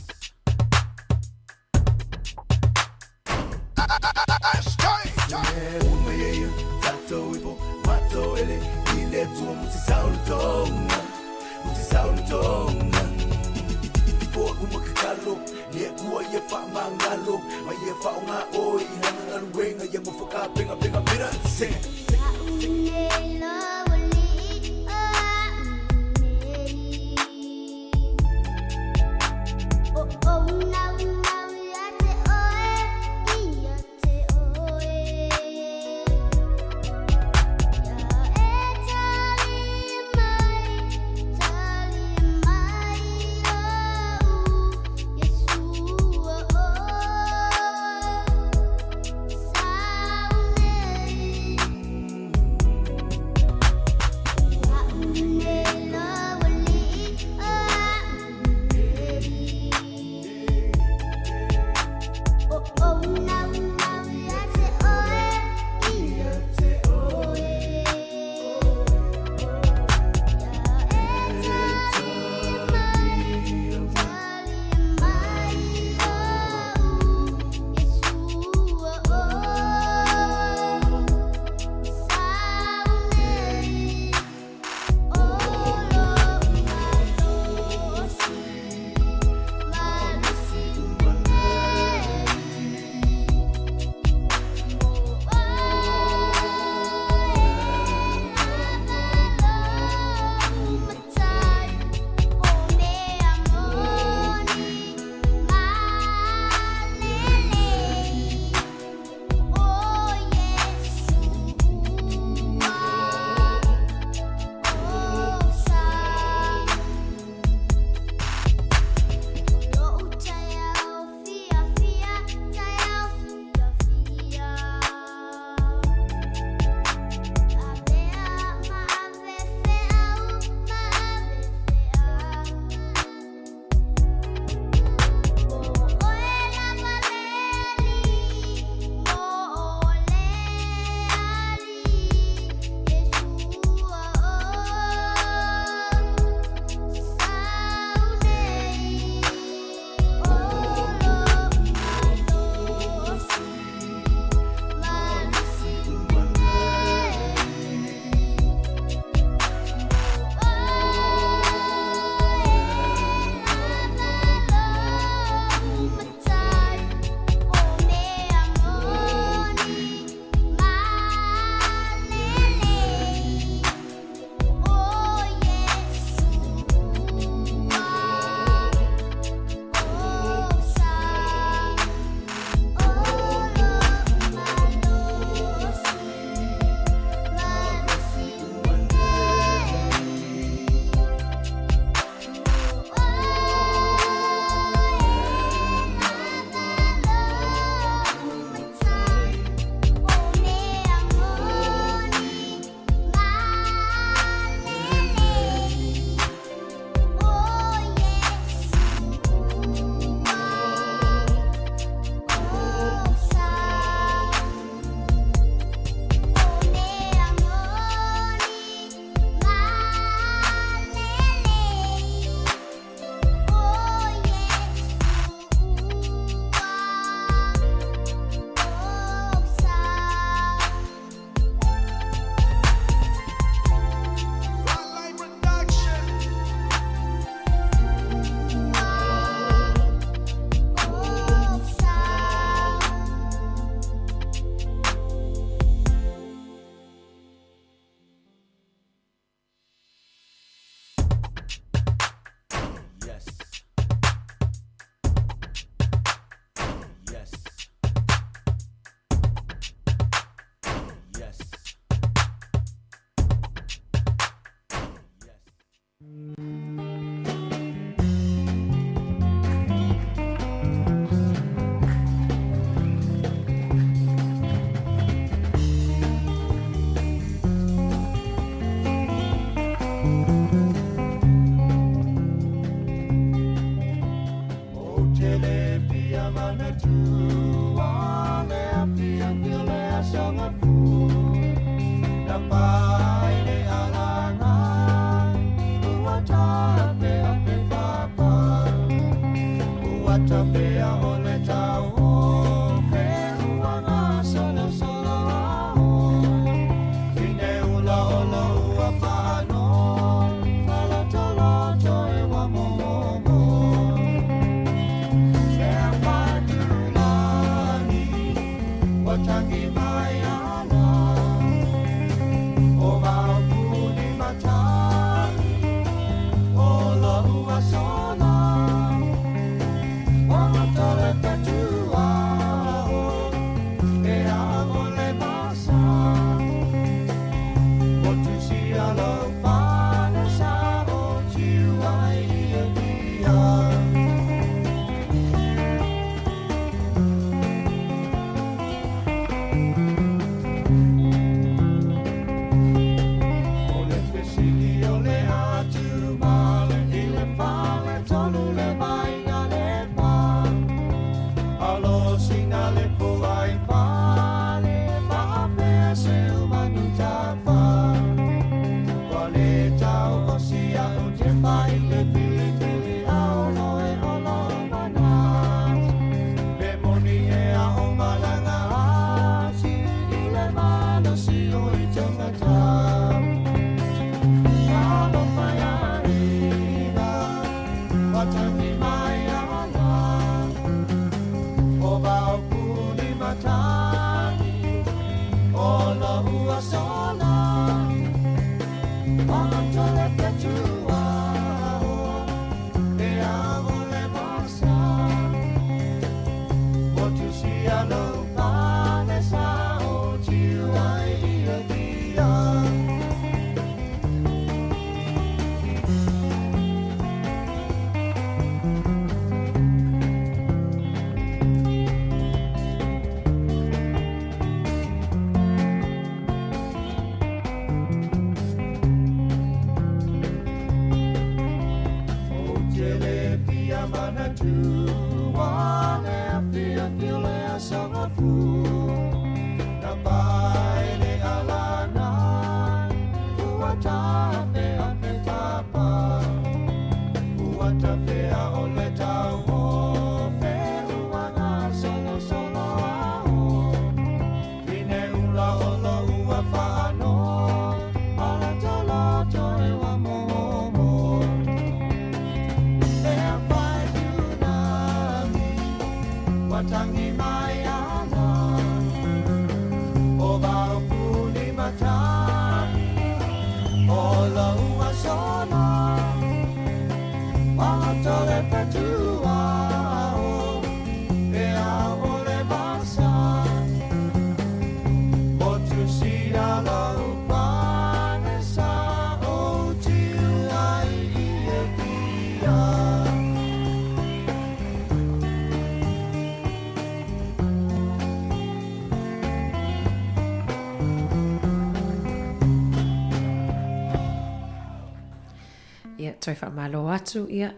Ia, toe faamalo atu, ia,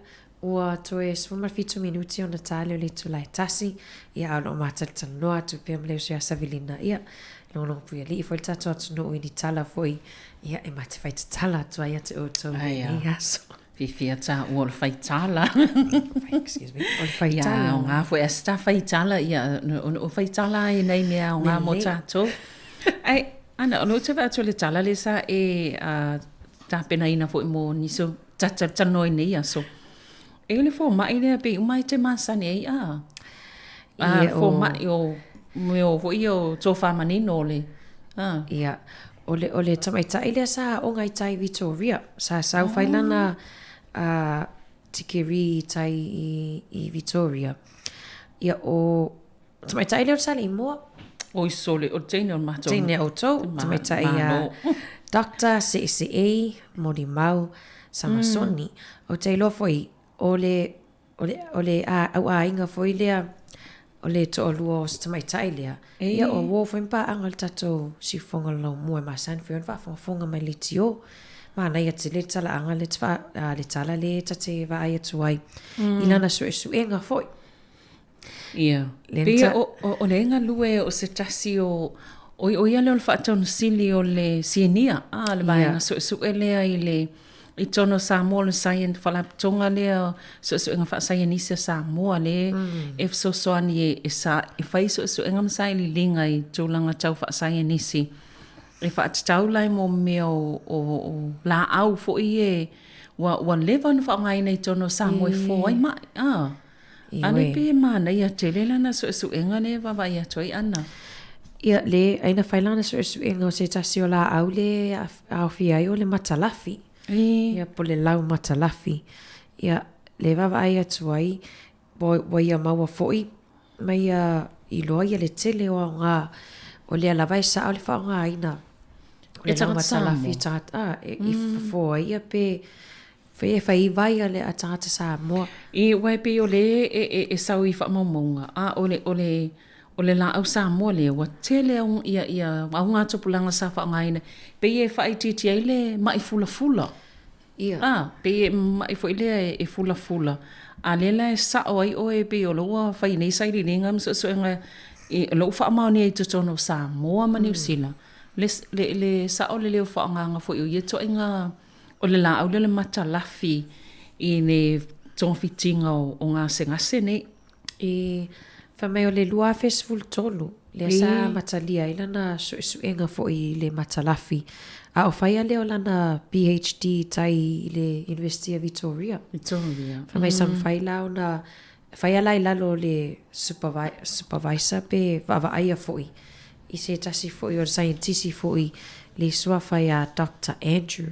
ua toe 17 minuti ona ta lea o le itula e tasi, ia, a o lo o matalatalanoa atu pea ma le uso ia Savelina, ia, logologo puialii foi le tatou atunuu i ni tala foi, ia, e ma te fai tatala atu ai ia te outou i lenei aso. Fiafia taua o le fai tala. Excuse me. O le fai tala. Ia, aoga foi. A se ta fai tala, ia, o fai tala ai nei mea aoga mo tatou. Ai, ana, o lea ou te vaai atu i le tala lea sa e tapenaina foi mo nisi o talatalanoa i nei aso. E o le fomai lea pei uma e te masani ai a. A fomai o mea o foi o tofa manino o le a. Ia, o le, o le tamaitai lea sa aoga i tai Victoria. Sa sau fai lana a tikeri i tai i, i Victoria. Ia, o tamaitai lea o le Saleimoa. Oi sole, o le teine o le matou. Teine o outou, tamaitai a Doctor Se'ese'ei Molimau Samasoni. Ou te iloa foi, o le, o le, o le auaiga foi lea, o le toalua o se tamaitai lea. Ia, o uo foi ma paaga o le tatou siufofoga o le laumua e masani foi ona faafogafoga mai le leitio. Manaia tele le talaaga lea te le tala lea ta te vaai atu ai i lana suesuega foi. Ia. Pei o le galue o se tasi o, o ia lea o le faatonusili o le sinia, a, le vaega suesue lea i le, i totonu o Samoa, o le science, faalapotopotoga lea, suesuega faasaienisi a Samoa lea e fesoasoani e sa, e fai suesuega ma sailiiliga i tulaga tau faasaienisi e faatatau la i mo mea o, o, o laau foi ia ua, ua leva ona faaaogaina i totonu o Samoa e fo ai mai, a. A lea pei e manaia tele lana suesuega lea e vaavaai atu ai Ana. Ia, le, ai na fai lana suesuega o se tasi o laau le aofia ai o le matalafi. Ia, po o le lau matalafi. Ia, le vaavaai atu ai, ua, ua ia maua foi ma ia iloa ia le tele o aoga o lea lava e sao le faaaogaina o le lau matalafi i tagata, a, e, i fofo ai ia pe Fai e fai vai a le a tagata Samoa. I, aua e pei o le e, e, e sau i faamaumauga, a o le, o le, o le laau Samoa lea, ua tele au, ia, ia augatupulaga sa faaaogaina, pei e faaitiitia ai le ma'i fulafula. Ia. A, pei e ma'i foi lea e, e fulafula, a lea la e sa'o ai oe pei o lea ua fai nei sailiiliga ma suesuega i lou faamaonia i totonu o Samoa ma Niu Sila, le, le, le sa'o le leo faaaogaga foi o ia ituaiga O le laau lea o le matalafi i le togafitiga o gasegase nei. I fai mai o le 2013 lea sa amatalia ai lana suesuega foi i le matalafi, a o fai a lea o lana PhD i tai i le University of Victoria. Victoria. Fai mai sa mafai la ona fai a la i lalo o le supervisor pe vaavaaia foi. i se tasi foi o le saienitisi foi le suafa ia Doctor Andrew.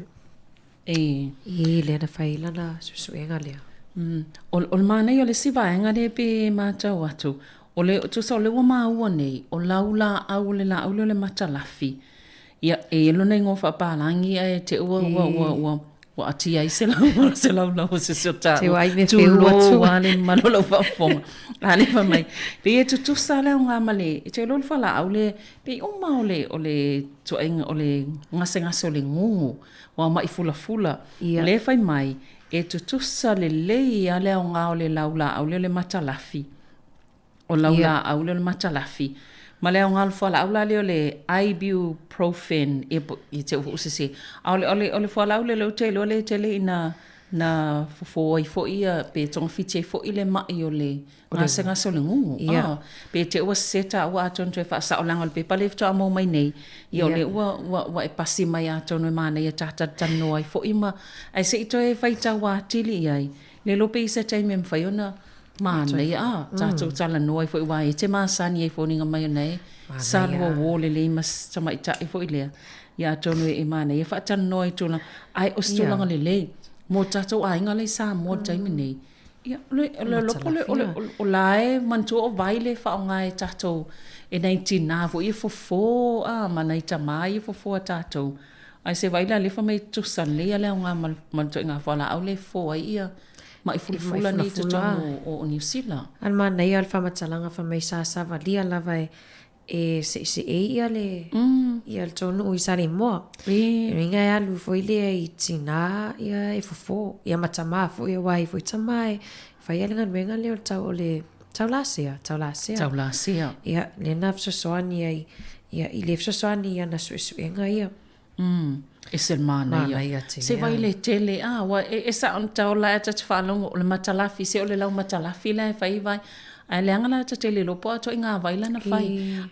E. I lea na fai ai lana suesuega lea. Mm. O, o le manaia o le isi vaega lea pe matau atu, o le, tusa o lea ua maua nei, o lau laau o le laau lea o le matalafi, ia, e i ai lona igoa faapalagi ae te ua, ua, ua, ua, ua atia ai se lau, se laulau o se isi o Te taua. ua ai mea feua Tulou atu. lava le mamalu o lau faafofoga. A lea fai mai, pei e tutusa le aoga ma le, e te iloa le fualaau lea, pei uma o le, o le tuaiga, o le gasegase o le gugu. Ua maʻi fulafula. Ia. O lea e fai mai, e tutusa lelei lava le aoga o le laulaau lea o le matalafi, o laulaau lea o le matalafi, ma le aoga o le fualaau la lea o le ibuprofen, ia po, ia te i ua ou sese. A o le, o le, o le fualaau lea o lea ou te iloa lea e tele ina na fofo ai foi ia, pe togafiti ai foi le maʻi o le gasegase o le gugu. Ia. Ah, pe te i ua sese taua atonu toe faasao leaga o le pepa lea faatoa maua mai nei, ia o lea ua, ua, ua e pasi mai atonu e manaia ta talatalanoa ai foi ma, ae se i toe faitau atili i ai, le iloa pe i ai se taimi e mafai ona manaia, ah, tatou talanoa ai foi aua e te masani ai foliga mai ona e sa lua uō lelei ma si tamaitai foi lea, ia atonu e manaia faatalanoa i tulaga, ae o se tulaga lelei mo tatou aiga la i Samoa i le taimi nei. Ia, o le, o le lopo le, o le, o la e manatua o vai le faaaoga e tatou, e nai tinā foi e fofo, a, ma nai tamā ia e fofo a tatou. Ae se vaai la lea fai mai e tutusa lelei lava le aoga ma le, ma le ituaiga fualaau lea e fofo ai ia maʻi fulafula nei i totonu o Niu Sila. A o le manaia o le faamatalaga fai mai sa savalia lava e e seʻeseʻei ia le ia le tou nuu i Saleimoa. E uiga e alu foi lea i tinā ia e fofo, ia ma tamā foi aua e i ai foi tamā e fai le galuega lea o le tau o le taulasea, taulasea. Taulasea. Ia, lea na fesoasoani ai ia i le fesoasoani i ana suesuega ia. Umm, ese le manaia. Manaia tele. Se vai le tele, a, ua e, e sao na tau la e ta te faalogo, o le matalafi, se o le lau matalafi la e fai vai. Ae leaga la ta te le iloa po o atoa i ngā vai lana fai.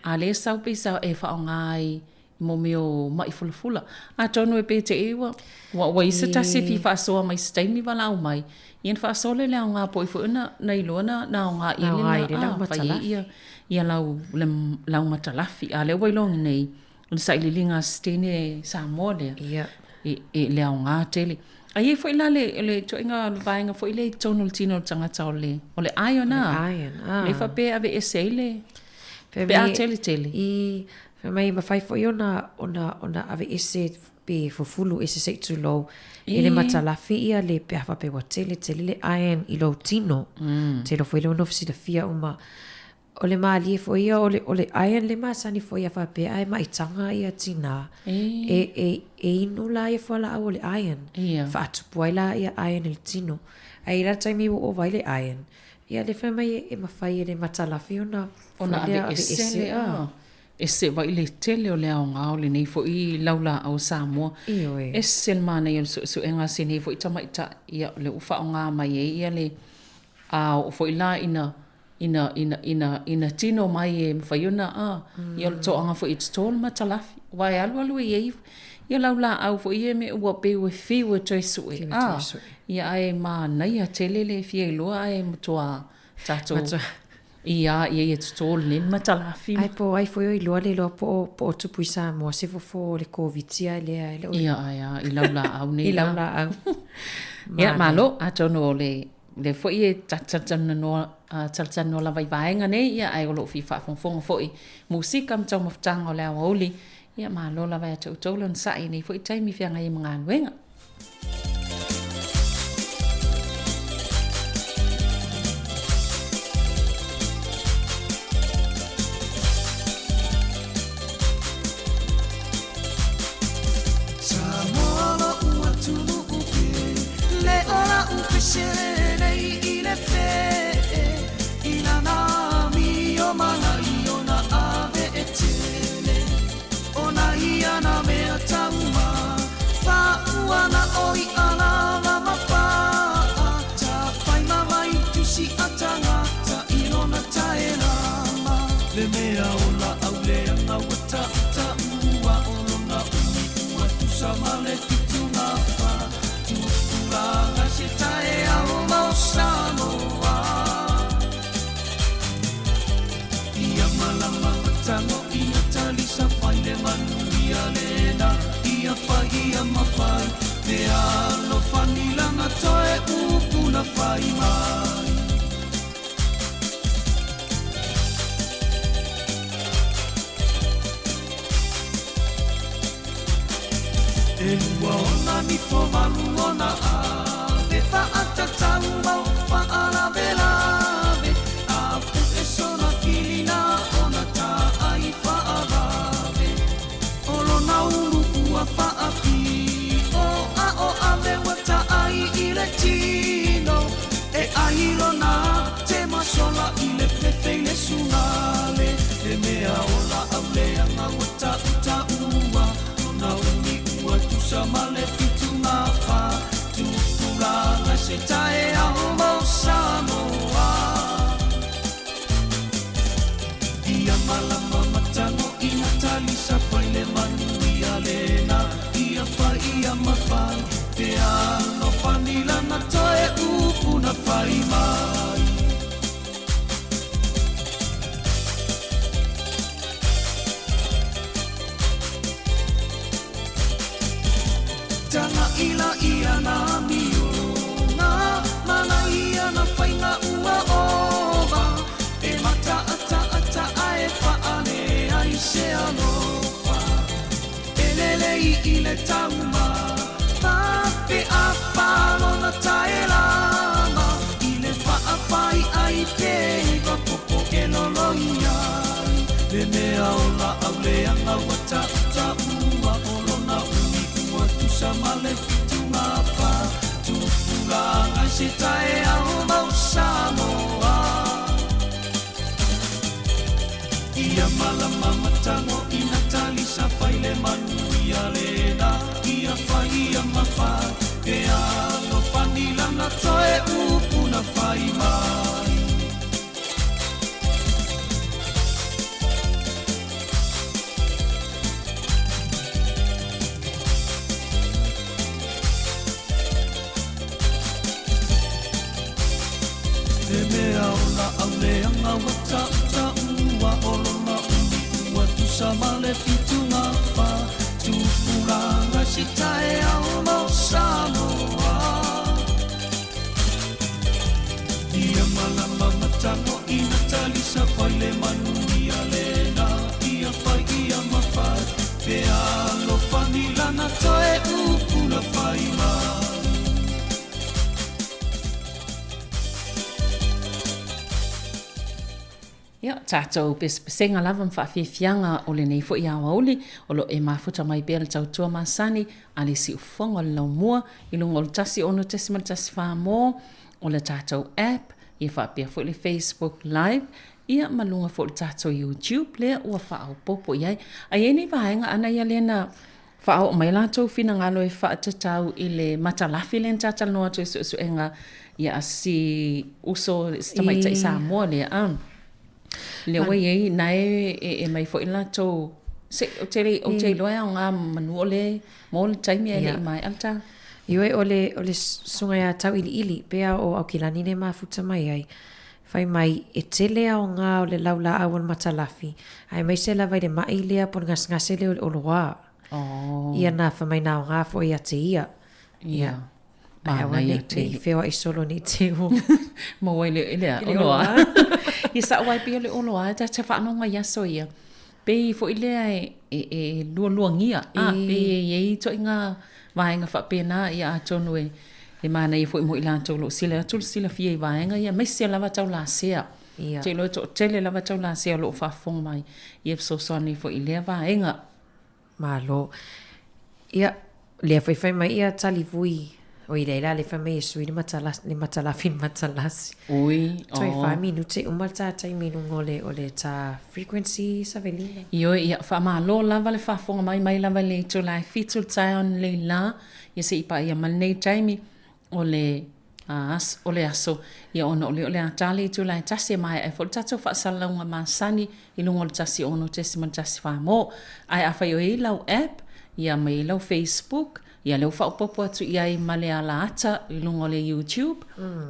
A lea sau pei sa e faaaoga ai i mo mea o maʻi fulafula. Atonu e pei te i ua, ua, ua i se tasi e fia faasoa mai se taimi valaau mai, ia na faasoa lea le aoga po o ai foi na, na iloa na, na aoga i ai le la, a, fai ai ia, ia lau, le lau matalafi. A lea ua iloa nei, O le sailiiliga a Setene Samoa lea. Ia. E, e le aoga tele. A i ai foi la le, le ituaiga vaega foi lea i totonu o le tino o le tagata o le, o le iron a. O le iron, a. Lea faapea e aveese ai le, pe a tele tele. I, fai mai e mafai foi ona, ona, ona aveese pe fufulu ese se i tulou e le matalafi ia le pe a faapea ua tele tele le iron i lou tino. Te iloa foi lea ua nofo silafia uma. O le mālie foi ia, o le, o le iron le masani foi a faapea ae maitaga ia tinā, e, e, e inu la ia fualaau o le iron, Ia. faatupu ai la ia iron i le tino. Ae i la taimi ua ova ai le iron, ia lea fai mai e mafai e le matalafi ona, Ona foi lea aveese aveese, le, a. a, ese vaai le tele o le aoga o lenei foi laulaau o Samoa. Ioe. Ese le manaia o le suesuega a si nei foi tamaitai, ia, o lea ua faaaoga mai ai ia le, a oo foi la ina ina, ina, ina, ina tino mai e mafai ona, a, ia o le toaga foi e toto le matalafi. Aua e alualu e i ai ia laulaau foi ia me ua pei ua fiu e toe sue, a, ia ae manaia tele le fia iloa ae matua tatou ia ia ia toto lenei le matalafi. Ae po o ai foi o iloa le iloa po o, po o tupu i Samoa se fofo o le Koviti a lea e le o. Ia ae a, i laulaau nei I laulaau. Ia, malo, atonu o le lea foi e talatalanoa lava i vaega nei, ia, ae o lo o fia faafogafoga foi musika ma taumafataga o le aoauli. Ia, malo lava ia te outou le onosai i nei foi taimi feagai ai ma galuega. E lua ona nifo malu ona ave Faatatau mau faalavelave A puʻe sona kilina ona taai faavave O lona ulu ua faapio A o ave ua taai i le tino E ai lona te masola i le fefe i le sugale Le mea o laau leaga ua tautaua Lona umi ua tusa ma le 74 Tupulaga se taeao mo Samoa Ia malama matago ina talisa fai le manuia lena Ia fai ia ma fai Pe alofani lana toe upu na fai mai Taga'i la ia na amioga Ma ia na faiga ua ova E mataataata e faale ai se alofa E lelei i le taumafa Pe a lona taelama I le faafai ai pe iva popo e loloi ai Le mea o laau leaga ua tautaua O lona umi ua tusa ma le 74 Tupulaga i se taeao mau Samoa Ia malama matago ina talisa fai le manuia lena Ia fai ia ma fai Pe alofani lana toe upu na fai mai Le mea o laau leaga ua tautaua O lona umi ua tusa ma le 74 Tupulaga i se taeao mo Samoa Ia malama matago ina talisa fai le manuia lena Ia fai ia ma fai Pe alofani lana toe upu na fai mai Ia, tatou pesepesega lava ma faafiafiaga o lenei foi aoauli, o lo o e mafuta mai pea le tautua masani a le siufofoga o le laumua i luga o le 106.14 mo o le tatou app, ia faapea foi le Facebook Live, ia ma luga foi o le tatou YouTube lea ua faaopoopo i ai. A i ai ni vaega ana ia lea na faaoo mai latou finagalo e faatatau i le matalafi lea na talatalanoa atu i suesuega ia a si uso si tamaitai Samoa lea a. Lea ua i ai na e e mai foi latou se ou te le ou te iloa e aoga manu o le mo le taimi ae le i maea le ta. Ioe o le o le susuga ia Tauiliili pea o Aukilani le mafuta mai ai. Fai mai, e tele aoga o le laulaau o le matalafi, aemaise lava i le maʻi lea po o le gasegase lea o le oloā. Oh. Ia na fai mai na aoga foi ia te ia. Ia. Ae aua Manaia ne, ne i tele. feoai solo ne i te ua. Maua i le, i le I le oloā. oloā. Ia sao ai pei o le oloā e ta te faanoga i aso ia. Pei foi lea e, e, e lualuagia, a, pei e i ai ituaiga vaega faapena, ia atonu e, e manaia foi mo i latou o lo o sila atu le silafia i vaega ia, aemaise lava tau lasea. Ia. Ou te iloa e toatele lava tau lasea o lo o faafofoga mai, ia fesoasoani foi i lea vaega. Malo. Ia, lea foi fai mai ia Talivui, oi lea la le fai mai e sui le matalasi, le matalafi le matalasi. Ui, Toe oh. wha minute uma le tā taimi lunga o le, o le tā frequency Savelina. Ioe, ia, faamalo lava le faafofoga mai, mai lava i le itula e 7 le taeao nei la, ia se i paia ma lenei taimi o le aso, o le aso, ia ona o lea o le a ta le itula e 1 e maea ai foi le tatou faasalalauga masani i luga o le 106.14 mo. Ae afai o i ai lau app, ia ma i ai lau Facebook, ia lea ua faaopoopo atu i ai ma le ala ata i luga o le YouTube,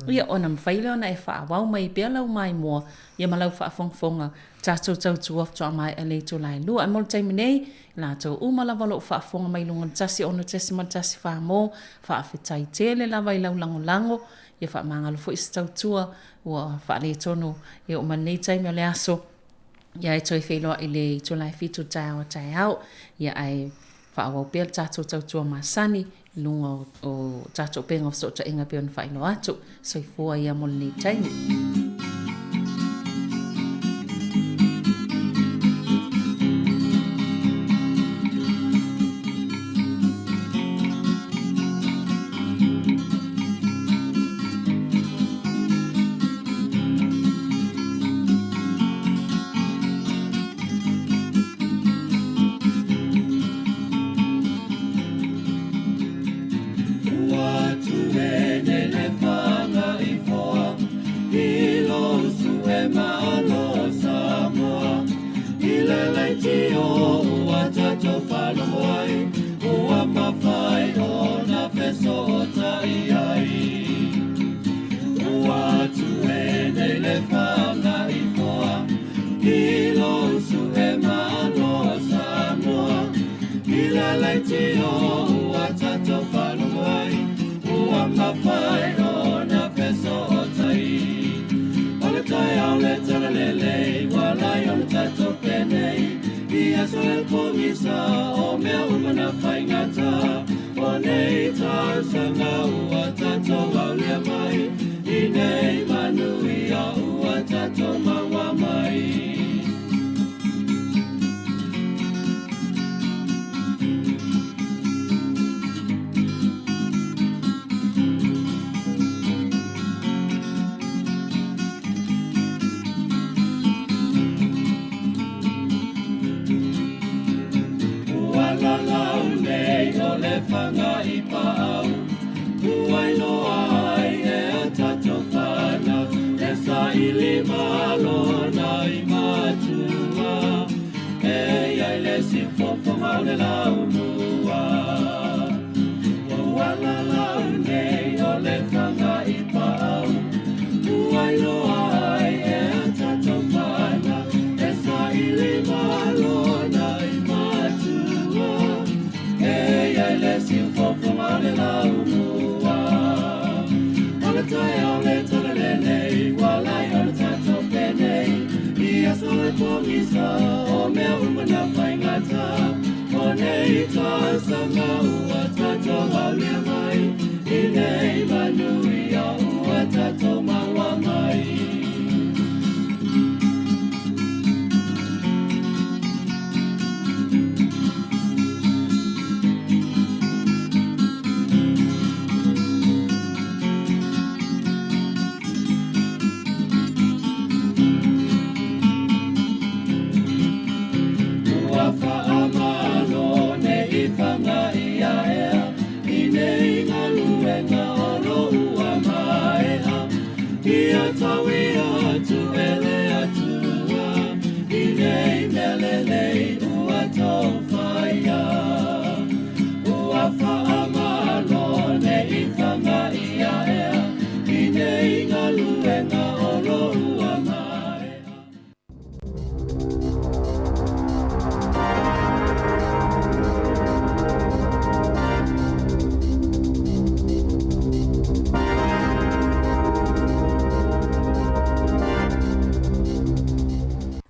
ia ona mafai lea ona e faaauau mai pea lau maimoa, ia ma lau faafogafoga tatou tautua faatoa maea le itula e 2. Ae mo le taimi nei, i latou uma lava o lo o faafofoga mai i luga o le 106.14 mo, faafetai tele lava i lau lagolago, ia faamagalo foi se tautua ua faaletonu e oo mai lenei taimi o le aso, ia e toe feiloai i le itula e 7 taeao a taeao. Ia ae. Faaauau pea le tatou tautua masani i luga o tatou upega o fesootaiga e pei ona faailoa atu. Soifua ia mo lenei taimi.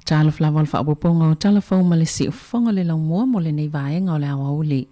Talofa lava o le faaopoopoga o Tala Fou ma le Siufofoga o le Laumua mo lenei vaega o le aoauli.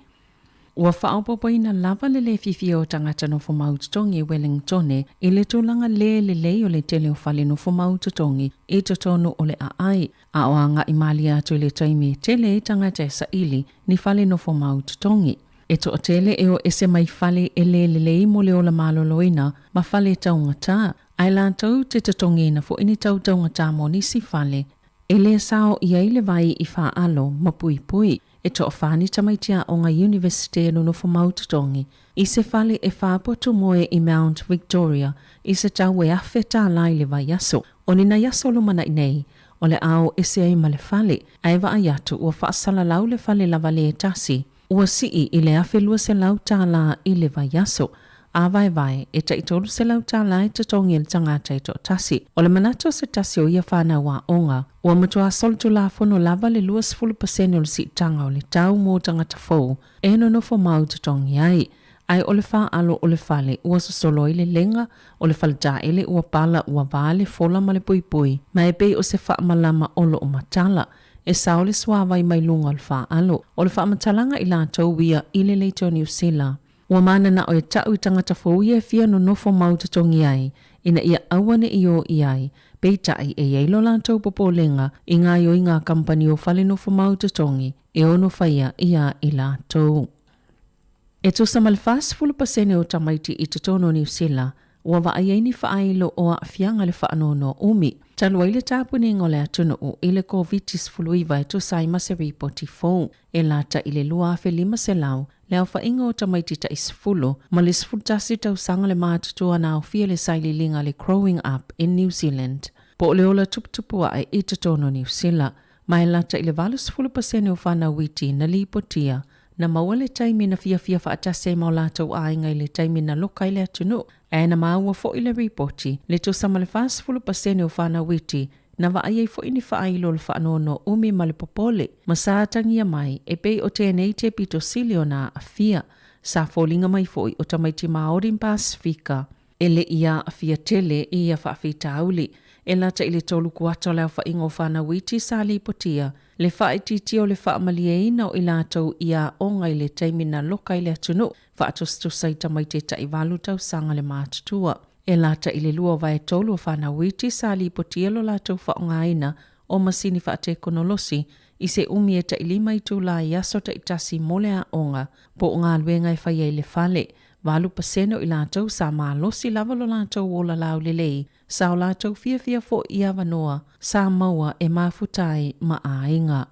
Ua faaopoopoina lava le lē fiafia o tagata nofomau totogi i Wellingtone i le tulaga lē lelei o le tele o fale nofomau totogi i totonu o le aai, a o agai malie atu i le taimi e tele ai tagata e saili ni fale nofomau totogi. E toatele e o ese mai fale e lē lelei mo le ola maloloina ma fale taugatā, ae latou te totogiina foi ni tau taugatā mo nisi fale e lē sao i ai le vai i faalo ma puipui. E toafa ni tamaiti aoga Iunivesite e nonofo mau totogi i se fale e faapotu moe i Mount Victoria i se tau e $1,000 i le vaiaso. O ni nai aso lumanai nei, o le a o ese ai ma le fale, ae vaai atu ua faasalalau le fale lava le tasi, ua sii i le $1,200 i le vaiaso. A vaevae, e tai $300 e totogi e le tagata e toatasi. O le manatu o se tasi o ia fanau aoga, ua matua solitulafono lava le 20% o le siitaga o le tau mo tagata fou e nonofo mau totogi ai. Ae o le faalo o le fale ua sosolo ai le lega o le faletaele ua pala ua va le fola ma le puipui, ma e pei o se faamalama o loo matala. e sao le suāvai mai luga o le faalo. O le faamatalaga i latou ia i le Leitio Niu Sila. Ua mananao e ta'u i tagata fou ia e fia nonofo mau totogi ai, ina ia aua ne i ō i ai, peitai e i ai lo latou popolega i gaoioiga a kamupani o fale nofo mau totogi e ono faia iā i latou. E tusa ma le 40% o tamaiti i totonu o Niu Sila ua vaai ai ni faailo o aafiaga le faanoanoa umi, talu ai le tapuniga o le atunuu i le Koviti-19 e tusa ai ma se ripoti fou e lata i le 2,500 le aofaiga o tamaiti tai 10 ma le 11 tausaga le matutua na aofia le sailiiliga a le Growing Up in New Zealand po o le ola tuputupu ae i totonu o Niu Sila ma e lata i le 80% o fanau iti na lipotia Na maua le taimi na fiafia faatasi ai ma o latou aiga i le taimi na loka ai le atunuu, ae na maua foi le ripoti, le tusa ma le 40% o fanau iti na vaai ai foi ni faailo o le faanoanoa umi ma le popole, ma sa atagia mai e pei o tenei te pito sili ona aafia. Sa foliga mai foi o tamaiti Maori ma Pasifika e le i aafia tele i ia faafitauli. E lata i le tolu kuata o le aofaiga o fanau iti sa lipotia le faaitiitia o le faamalieina o i latou i aoga i le taimi na loka ai le atunuu, faatusatusa i tamaiti e taivalu tausaga le matutua. E lata i le lua vaetolu o fanau iti sa lipotia lo latou faaaogaina o masini faatekonolosi i se umi e tailima itulā i aso taitasi mo le aoga po o galuega e fai ai i le fale. 8% o i latou sa malosi lava lo latou ola laulelei, sa o latou fiafia foi i avanoa sa maua e mafuta ai ma aiga.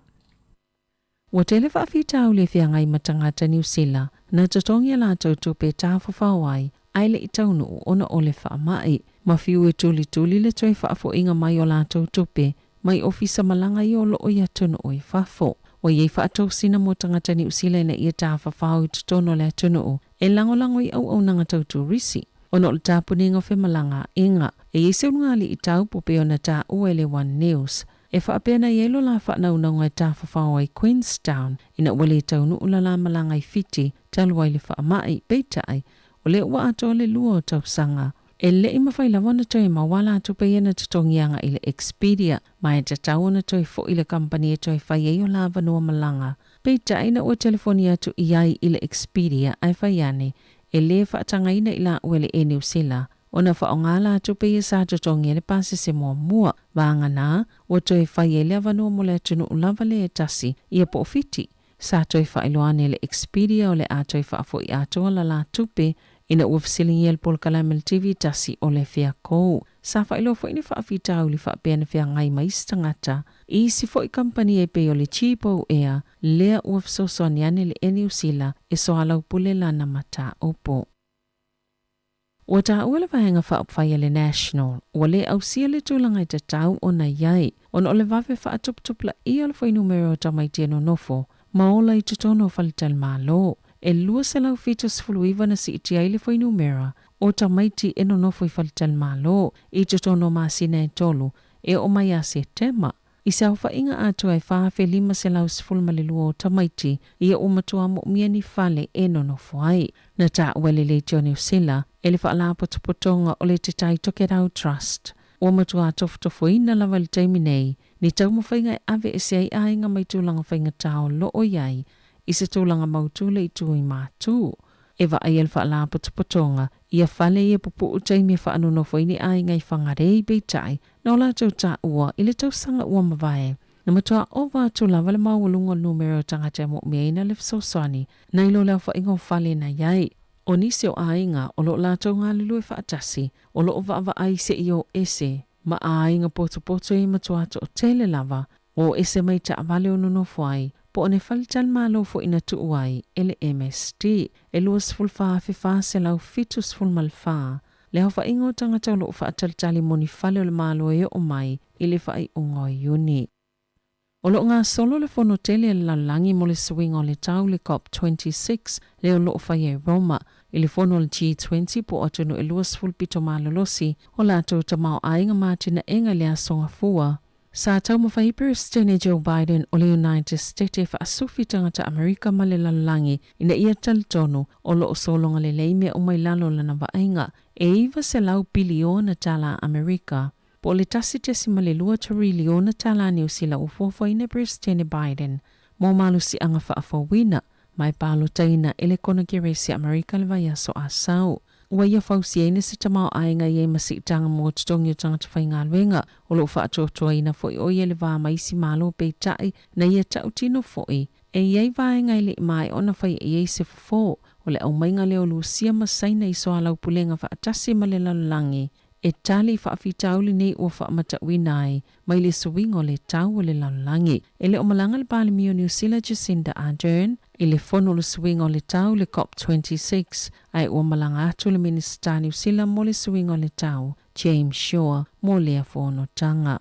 Ua tele faafitauli e feagai ma tagata Niu Sila na totogi a latou tupe e tafafao ai ae le i taunuu ona o le faamai. Ma fiu e tulituli le toe faafoiga mai o latou tupe mai ofisa malaga ia o loo i atunuu i fafo. Ua i ai faatosina mo tagata Niu Sila ina ia tafafao i totonu o le atunuu e lagolago i auaunaga tau turisi ona o le tapuniga o femalagaaiga. E i ai se ulugalii tau pei ona taua e le One News e faapea na i ai lo la faanaunauga e tafafao ai Queenstown ina ua le taunuu la la malaga i Fiti talu ai le faamai. Peitai, o lea ua atoa le lua o tausaga e le i mafai lava ona toe maua a latou pei ona totogi agai i le Expedia, ma e tatau ona toe foi i le kamupani e toe fai ai o la avanoa malaga. Peitai ina ua telefoni atu i ai i le Expedia ae fai ane e le faatagaina i laua e le Air New Sila ona faaaoga latou pei e sa totogi ai le pasese muamua. Vagana, ua toe fai ai le avanoa mo le atunuu lava lea e tasi ia po o Fiti. Sa toe faailoa ane e le Expedia o le a toe faafoi atoa la la tupe ina ua fesiligia le polokalame le TV tasi o le Feakou. Sa faailoa foi ni faafitauli faapea na feagai ma isi tagata i isi foi kamupani e pei o le Cheapo Air lea ua fesoasoani ane le Air Niu Sila e soalaupule lana mataupu. Ua taua le Vaega Faaupufai a le National, ua le ausia le tulaga e tatau ona i ai, ona o le vave faatuputupulaia o le fuainumera o tamaiti e nonofo ma ola i totonu o faletalimalo. E 279 na siitia ai le fuainumera o tamaiti e nonofo i faletalimalo i totonu o masina e tolu e oo mai ia Setema. I se aofaiga atoa e 4,512 o tamaiti ia ua matua moomia ni fale e nonofo ai. Na taua e le Leitio Niu Sila e le Faalapotopotoga o le Te Tai Tokerau Trust, ua matua tofotofoina lava i le taimi nei ni taumafaiga e ave ese ai aiga mai tulaga faigata o loo i ai i se tulaga mautū le itu i Matū. E vaaia le Faalapotopotoga ia fale ia pupuu taimi e faanonofo ai ni aiga i Whangarei peitai Na o latou taua i le tausaga ua mavae, na matua ova atu lava le maualuga o le numera o tagata e moomia le fesoasoani nai lo le aofaiga o fale na i ai. O nisi o aiga o lo o latou galulue faatasi, o lo o vaavaai seia o ese ma aiga potopoto e matua toatele lava o ese mai taavale o nonofo ai, po o ni faletalimalo foi na tuu ai e le MSD e 24,474 le aofaiga o tagata o lo o faatalitali mo ni fale o le Malo e oo mai i le faaiuga o Iuni. O lo o gasolo le fono tele a le lalolagi mo le suiga o le tau le COP26 lea o lo o faia i Roma i le fono a le G20 po o atunuu e 20 pito malolosi o latou tamaoaiga ma atinaega i le Aso Gafua. Sa taumafai ai Peresetene Joe Biden o le United State e faasufi tagata Amerika ma le lalolagi ina ia talitonu o lo o sologa lelei mea uma i lalo o lana vaaiga e 900 piliona tala Amerika. Po o le 1.2 teriliona tālā Niu Sila ua fuafuaina e Peresetene Biden mo malosiaga faafouina ma e palotaina e le Konekeresi a Amerika le vaiaso Asau. Ua ia fausiaina se tamaoaiga i ai ma siitaga mo totogi o tagata faigaluega o lo o faatoatoaina foi o ia i le va ma isi Malo peitai na ia tautino foi e i ai vaega e le i maea ona faia i ai se fofo o le aumaiga lea o Lusia ma Saina i soalaupulega faatasi ma le lalolagi e tali i faafitauli nei ua faamatauina ai mai le suiga o le tau o le lalolagi. E le o malaga le Palemia o Niu Sila Jacinda Ardern i le fono o le suiga o le tau le COP 26 ae ua malaga atu le Minisita Niu Sila mo le suiga o le tau James Shaw mo lea fonotaga.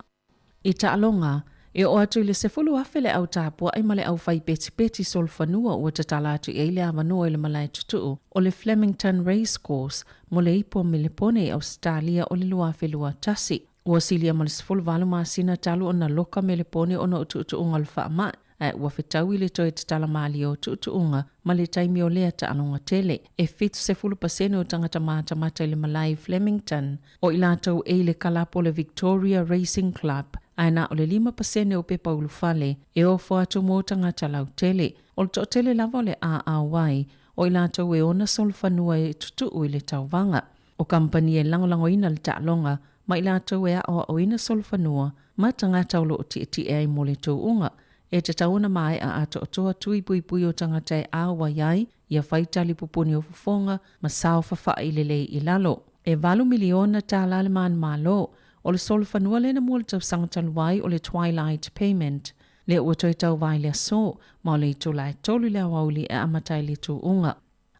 I taaloga, e oo atu i le 10,000 le au tapuai ma le au fai petipeti solofanua ua tatala atu i ai le avanoa i le malae tutuu o le Flemington Racecourse mo le ipu o Melepone i Ausetalia o le 2021. Ua silia ma le 18 masina talu ona loka Melepone ona o tuutuuga o le faamai, ae ua fetaui le toe tatala malie o tuutuuga ma le taimi o lea taaloga tele. E 70% o tagata matamata i le malae i Flemington o i latou e i le kalapu o le Victoria Racing Club, ae na o le 5% o pepa ulufale e ofo atu mo tagata lautele. O le toatele lava o le AAY o i latou e ona solofanua e tutuu i le tauvaga. O kamupani e lagolagoina le taaloga ma i latou e aoaoina solofanua ma tagata o lo o tietie ai mo le tuuga, e tatau ona maea atoatoa tui puipui o tagata e auai ai ia fai tali pupuni o fofoga ma sao fafa'i lelei i lalo. E $8 miliona le manumalo o le solofanua lea na mua i le tausaga talu ai o le Twilight Payment lea ua toe tauva i le aso ma o le itula e 3 i le aoauli e amata ai le tuuga.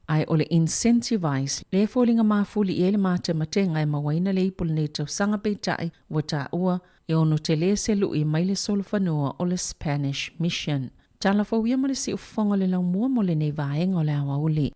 Ae o le incentivize lea e foliga mafuli i ai le matematenga e mauaina le ipu lenei tausaga peitai ua taua e ono tele se lui mai le solofanua o le Spanish Mission. Tala fou ia ma le siufofoga o le laumua mo lenei vaega o le aoauli.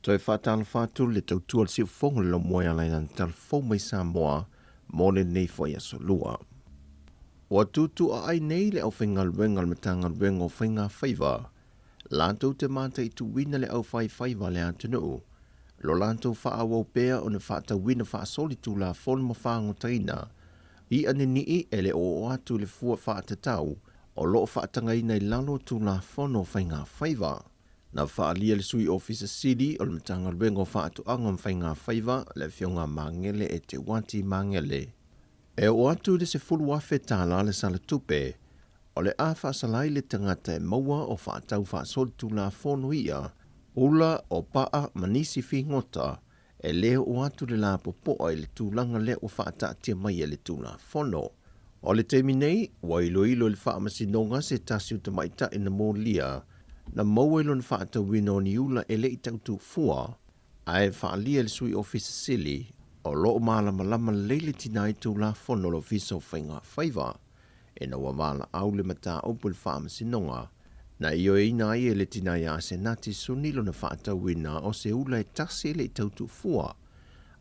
Toe faatalofa atu le tautua le siufofoga le laumua e ala i lana tala fou mai Samoa mo lenei foi aso lua. Ua tuutuuaai nei le aufaigaluega a le Matagaluega o Faiga Faiva latou te mataituina le aufaifaiva a le atunuu lo latou faaauau pea ona faatauina faasolitulafono ma fagotaina i'a ninii e le o oo atu i le fua faatatau o lo o faatagaina i lalo o Tulafono o Faiga Faiva. Na faaalia le Sui Ofisa Sili o le Matagaluega o Faatoaga ma Faiga Faiva, le Afioga a Magele Eteuati Magele. E oo atu i le $10,000 le sala tupe o le a faasala ai le tagata e maua o faatau faasolitulafono i'a, ula, o pa'a ma nisi figota e lē oo atu le lapopoa i le tulaga lea ua faataatia mai e le Tulafono. O le taimi nei, ua iloilo i le Faamasinoga se tasi o tamaitai na molia na maua i lona faatauina o ni ula e le i tautufua, ae faaalia e le Sui Ofisa Sili o lo o malamalama lelei le tinā i Tulafono o le Ofisa o Faiga Faiva. Ina ua valaau le mataupu i le Faamasinoga, na ioeina ai e le tinā iā Asenati Suni lona faatauina o se ula e tasi e le i tautuufua,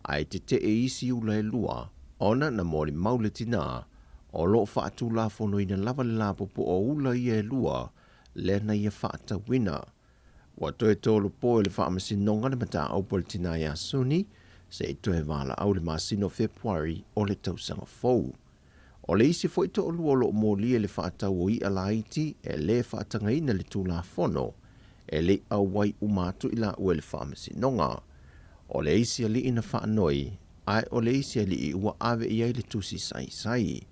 ae tetee i isi ula e lua, ona na molimau le tinā o lo o faatulafonoina lava le lapopo o ula ia e lua lea na ia faatauina. Ua toe tolopo e le Faamasinoga le mataupu a le tinā iā Suni se i toe valaau i le masina o Fepuari o le tausaga fou. O le isi foi toalua o lo o molia i le faatau o i'a laiti e lē faatagaina i le Tulafono, e le i auai uma atu i laua i le Faamasinoga. O le isi alii na faanoi, ae o le isi alii ua ave i ai le tusi saisai.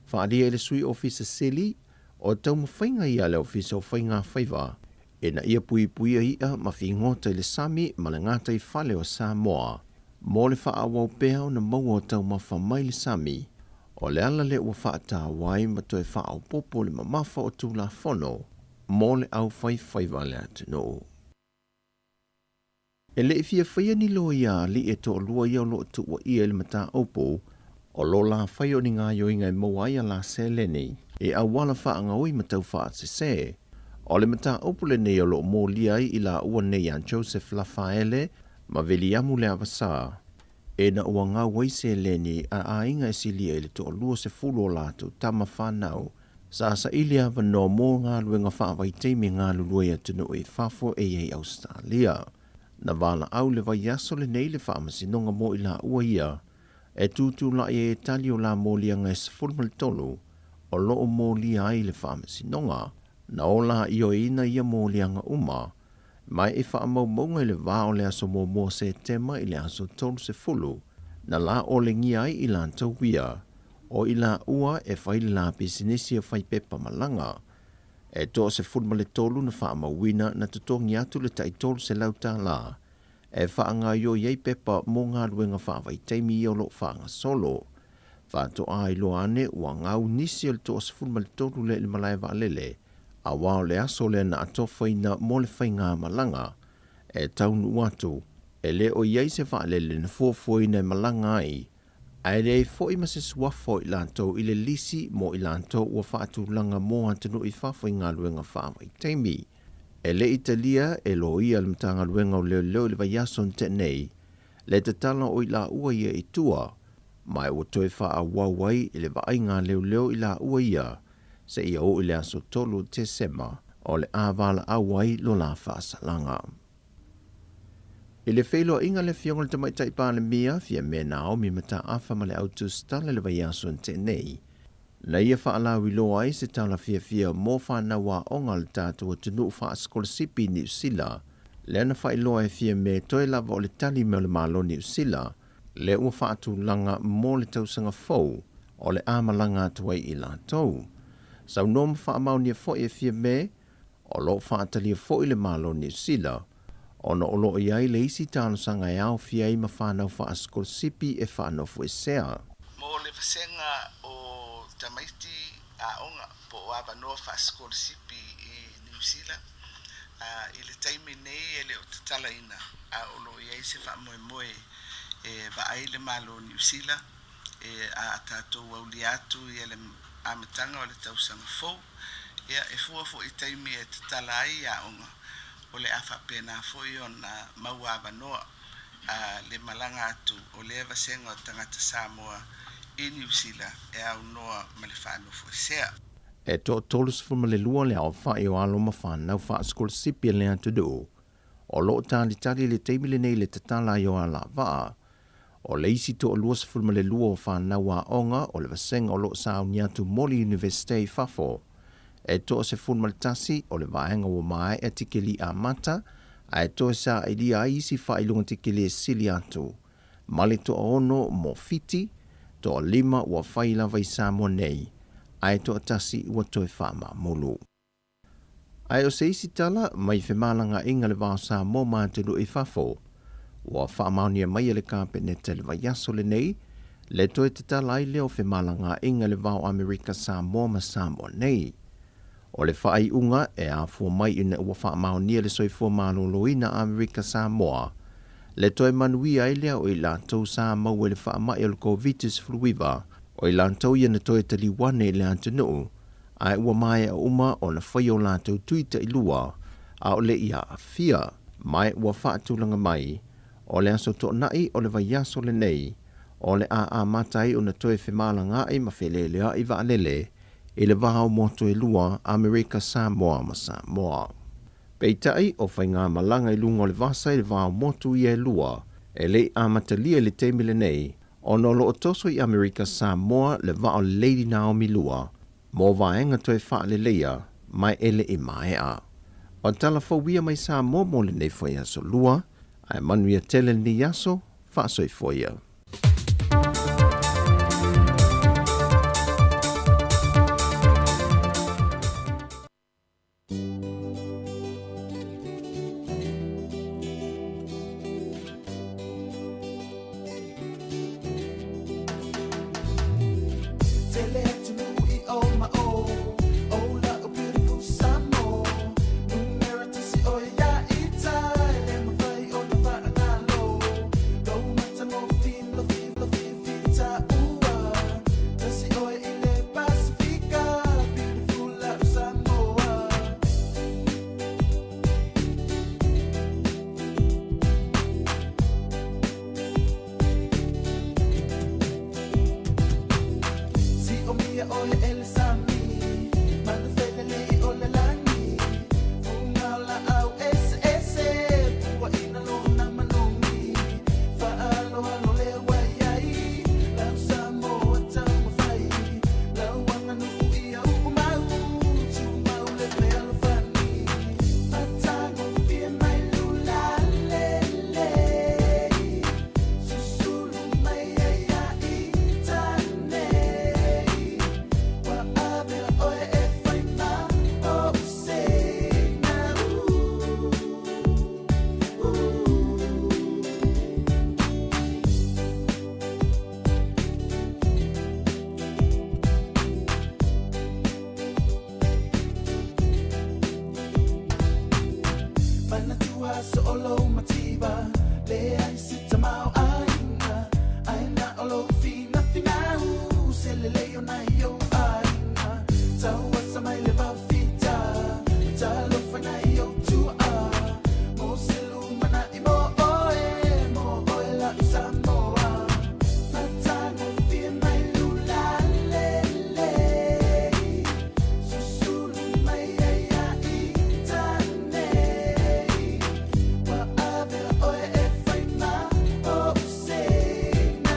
Faaalia i le Sui Ofisa Sili, o taumafaiga ia a le Ofisa o Faiga Faiva ina ia puipuia i'a ma figota i le sami ma le gataifale o Samoa mo le faaauau pea ona maua o taumafa mai le sami, o le ala lea ua faataua ai ma toe faaopoopo le mamafa o Tulafono mo le aufaifaiva a le atunuu. E le i fia faia ni loia alii e toalua ia o lo o tuuaia i le mataupu o lo la faia o ni gaoioiga e maua ai a la seleni i auala faagaoi ma taufaasese. O le mataupu lenei o lo o molia ai i laua nei ia Joseph Lafaele ma Viliamu Leavasa, ina ua gau ai seleni a aiga e silia i le toa-20 o latou tama fanau sa saili avanoa mo galuega faavaitaimi e galulue i atunuu i fafo e i ai Ausetalia. Na valaau i le vaiaso lenei le Faamasinoga mo i laua ia e tutulai ai e tali o la moliaga e 13 o lo o molia ai le Faamasinoga. Na ola ioeina ia moliaga uma mai i faamaumauga i le va o le aso 1 o Setema i le aso 30, na la olegia ai i latou ia o i laua e fai le la pisinisi o fai pepa malaga. E 13 na faamauina na totogi atu le tai $300 e faagaoioi ai pepa mo galuega faavaitaimi ia o lo o faagasolo. Faatoa iloa ane ua gau nisi o le 13 lea i le malae vaalele, aua o le aso lea na atofaina mo le faigamalaga e taunuu atu, e le o i ai se vaalele na fuafuaina e malaga ai, ae leai foi ma se suafa o i latou i le lisi mo i latou ua faatulaga mo atunuu i fafo i galuega faavaitaimi. E le i talia e loia a le Matagaluega o Leoleo i le vaiaso na tea nei le tatala o i laua ia i tua, ma ua toe faaauau ai le vaaiga a leoleo i laua ia seia oo i le aso 3 o Tesema o le a valaau ai lo la faasalaga. I le feiloaiga a le Afioga i le Tamaitai Palemia, Fiame Naomi Mataafa ma le Au Tusitala i le vaiaso na tea nei, na ia faalauiloa ai se tala fiafia mo fanau aoga a le tatou atunuu faasikolasipi i Niu Sila, lea na faailoa e Fiame toe lava o le tali mai o le Malo Niu Sila, lea ua faatulaga mo le tausaga fou o le a malaga atu ai i latou. Saunoa ma faamaonia foi e Fiame, o lo o faatalia foi le Malo Niu Sila, ona o lo o i ai le isi talosaga e aofia ai ma fanau faasikolasipi e faanofoesea. Mo le vasega o tamaiti aoga po o avanoa faasikolasipi i Niu Sila, i le taimi nei e le o tatalaina, a o lo o i ai se faamoemoe e vaai le Malo o Niu Sila e a tatou aulia atu i le amataga o le tausaga fou. Ia, e fua foi i taimi e tatala ai aoga, o le a faapena foi ona maua avanoa a le malaga atu o lea vasega o tagata Samoa i Niu Sila e aunoa ma le faanofoesea. E toa-32 le aofai o alo ma fanau faasikolasipi a le atunuu o lo o talitali i le taimi lenei i le tatala ai o alavaa. O le isi toa-22 o fanau aoga o le vasega o lo o sauni atu mo le Iunivesite i fafo. E toa-11 o le vaega ua maea tikeli amata ae toe sailia ai isi faailoga tikeli e sili atu ma le toa-6 mo Fiti, toa-5 ua fai lava i Samoa nei, ae toatasi ua toe faamamulu. Ae o se isi tala mai femalagaaiga i le va o Samoa ma atunuu i fafo, ua faamaonia mai e le Kapeneta i le vaiaso lenei le toe tatala ai lea o femalagaaiga i le va o Amerika Samoa ma Samoa nei. O le faaiuga e afua mai ina ua faamaonia le soifua maloloina a Amerika Samoa le toe manuia ai lea o i latou sa maua i le faamai o le Koviti-19, o i latou ia na toe taliu ane i le atunuu ae ua maea uma ona faia o latou tui tailua a o le i aafia. Ma ua faatulaga mai, o le aso Toonai o le vaiaso lenei, o le a amata ai ona toe femalagaai ma feleleai vaalele i le va o motu e lua, Amerika Samoa ma Samoa. Peitai, o faigamalaga i luga o le vasa i le va o motu ia e lua, e le i amatalia i le taimi lenei, ona o lo o toso i Amerika Samoa le vaa o le Lady Naomi 2 mo vaega toe faaleleia ma e le i maea. O tala fou ia mai Samoa mo lenei foi aso Lua, ae manuia tele lenei aso, faasoifua ia. Tele atunuu i o ma o, oh la'u beautiful Samoa. Numera tasi ʻoe ia i tai, le mafai ona faagalo. Lou matagofie. omia oe e le sami Manu felelei o le lani Fuga o laau eseese Puaina lona manogi Faaaloalo lea ua i ai Lau Samoa taumafai Lau aganuu ia uumau Tumau le fealofani Matagofie mai lula lelei Susulu mai ai ia i tane Ua avea oe e fai ma ou seina Manatua aso o lou mativa Leai se tamaoaiga Ae na o lou finafinau Se lelei o nai ou aiga Tauasa mai le vaofita Talofa nai ou tuaa Mo se lumanai mo oe Mo oe lau Samoa Matagofie mai lula lelei Susulu mai ai ia i tane Ua avea oe e fai ma ou seina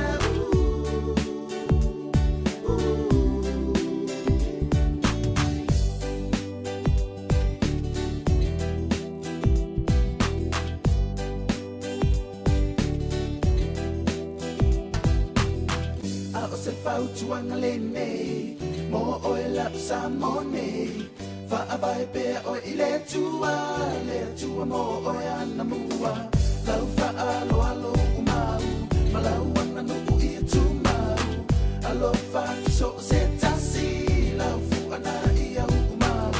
A o se fautuaga lenei Mo oe lau Samoa nei Faavae pea oe i le Atua Le Atua mo oe anamua Lau faaaloalo uumau Ma lau aganuu ia tumau Alofa atu so o se tasi Lau fuana ia uumau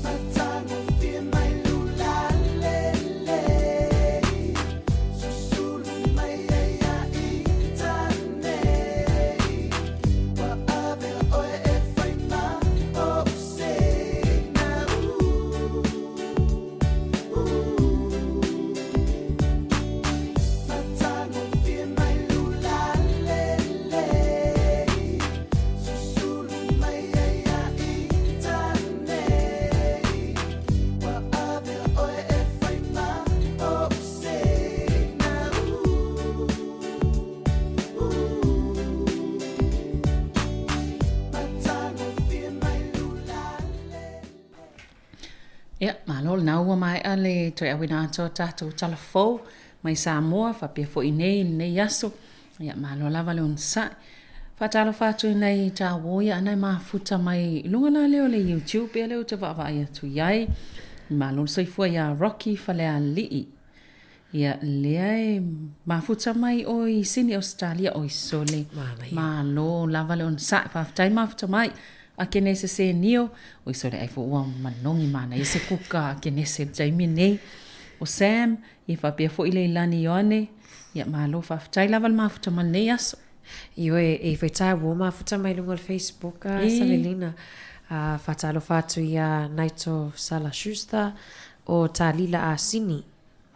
Matagofie mai lula lelei Susulu mai ai ia i tane Ua avea oe e fai ma ou seina Matagofie mai lula lelei Susulu mai ai ia i tane Ua avea oe e fai ma ou seina Matagofie mai lula Ia, malo lena ua maea le toe auina atu o tatou tala fou mai Samoa faapea foi nei i lenei aso. Ia, malo lava le onosai. Faatalofa atu i nai tāuo ia ana e mafuta mai i luga la lea o le YouTube ia lea ou te vaavaai atu i ai. Malo le soifua iā Rocky Falealii. Ia, lea e mafuta mai ʻoe i Sini Ausetalia, oi sole. Malo lava le onosai. Faafetai mafuta mai. Akenese Senio, oi sole ai foi ua manogi manaia se kuka akenese i le taimi lenei. O Sam, ia faapea foi Leilani Ioane, ia malo faafetai lava le mafuta mai lenei aso. Ioe, e fai tāua mafuta mai luga o le Facebook a Savelina. A faatalofa atu iā Naito Sala Schuster o Talila Asini.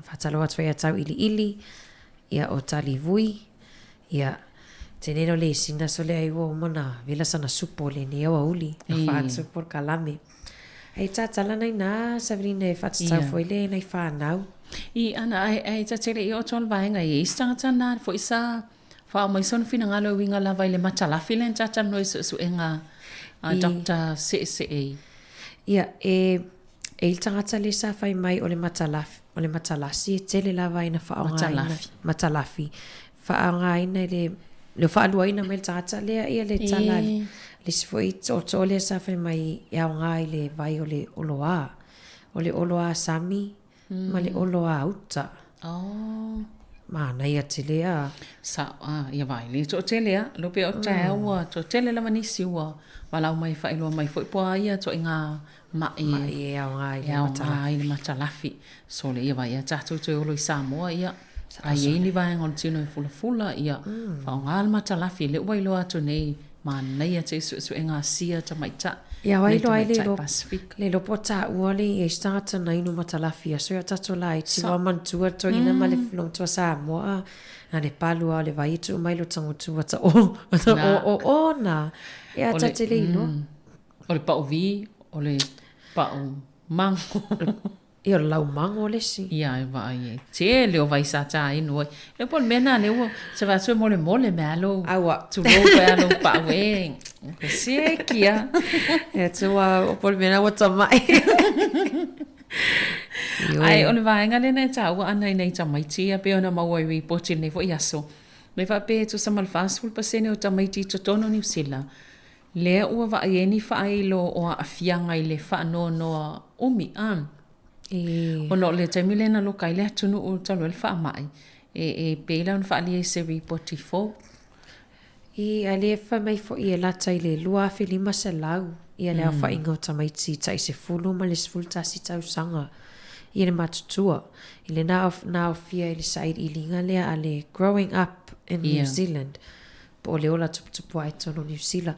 Faatalofa atu foi ia Tauiliili, ia o Talivui, ia tenei no le sina so le ai ua uma na vela sana supo le nei aoauli na faatu polokalame. Ai tatala nai na Savelina e faatatau foi le nai whanau. I ana ai ai tatele i oto le vaega i isi tagata na foi sa faaoo mai sona finagalo e uiga lava i le matalafi lea na tatalanoa i suesuega a Doctor Seesee. Ia, e E i le tagata le sa fai mai o le matalaf, o le matalasi e tele lava ina faaaogaina. Matalafi. Matalafi. Faaaogaina i le, le faaluaina mai le tagata lea ia le tala. E. Le isi foi tootoo lea sa fai mai e aoga i le vai o le oloā. O le oloā sami ma le oloā uta. Oh. Manaia tele a. Sa, a, ia vai le toatele a. Lo pea o taeao ua toatele lava nisi ua valaau mai faailoa mai foi po o a ia ituaiga ma'i Ma'i e aoga i le matalafi. I le matalafi. Sole ia vai ia tatou toe olo i Samoa ia a i ai ni vaega o le tino e fulafula ia faaaoga le matalafi lea ua iloa atu nei Manaia tele suesuega Asia tamaitai Ia wai nei loa ai le tamaitai iloa Pasifika. le iloa po o taua le i ai se tagata na inu matalafi aso ia tatou laiti Sa. ua manatua le toeaina ma le loomatua Samoa a na le palu a o le vai e tuu mai lo tagotu ua ta o ua Na. o o o na ia O le ta te le iloa. o le pa'u vi o le pa'u mago. Ia o le laumago le isi. Ia e vaai e tele o vai sa tāinu ai. Le po le mea nā le ua se vae atu e molemole mea lou. Aua. Tulou pe a lou pa'u e. Ko seki a. E atu a o po le mea nā ua tamai. Ai o le vaega lena e tāua ana i nei tamaiti ia pei ona maua i ripoti i lenei foi aso. Me faapea e tusa ma le 40% o tamaiti i totonu o Niu Sila lea ua vaai ai ni faailo o aafiaga i le faanoanoa umi a. Ona o le taimi lea na loka ai le atunuu talu ai le faamai, e pei la ona faaalia i se ripoti fou. I, a lea fai mai foi e lata i le 2500 ia le aofaiga o tamaiti tai 10 ma le 11 tausaga i le matutua i le na aofia i le sailiiliga lea a le Growing Up in New Zealand po o le ola tuputupu ae totonu o Niu Sila.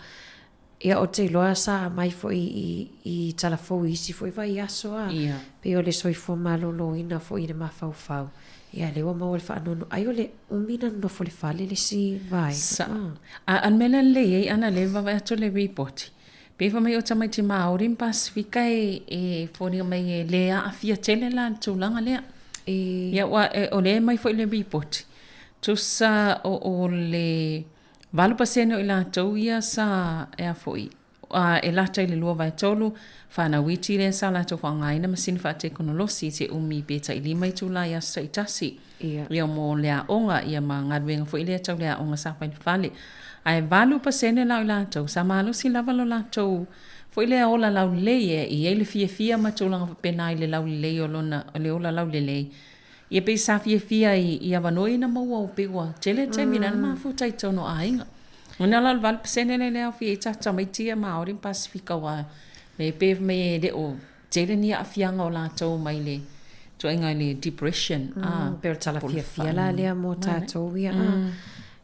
Ia ou te iloa sa aumai foi i, i tala fou i isi foi vaiaso a. Ia. Pei o le soifua maloloina foi i le mafaufau. Ia lea ua maua le faanoano. Ai o le umi na nonofo i le fale le isi vaega. Sa. A, a le mea lea lelei ai ana lea e vaavaai atu le ripoti, pei fai mai o tamaiti Māori ma Pasifika e, e foliga mai e le aafia tele la le tulaga lea. E. Ia ua, e, o lea e aumai foi le ripoti, tusa o, o le 8% o i latou ia sa, e a foi, a e lata i le 2/3, fanau iti lea sa latou faaaogaina masini faatekonolosi i se umi pe tai 5 itula i aso taitasi. Ia. Ia mo le aoga, ia ma galuega foi lea tau le aoga sa fai i le fale. Ae 8% la o i latou sa malosi lava lo latou foi lea ola laulelei e i ai le fiafia ma tulaga faapena i le laulelei o lona, o le ola laulelei. Ia pei sa fiafia i, i avanoa ia na maua o pei ua tele taimi na mafuta i totonu o aiga. Ona la o le 8% lea le aofia ai tatou tamaiti ia Māori ma Pasifika aua e pei fai mai e le o tele ni aafiaga o latou mai le tuaiga i le depression. Pei o le tala fiafia la lea mo tatou ia.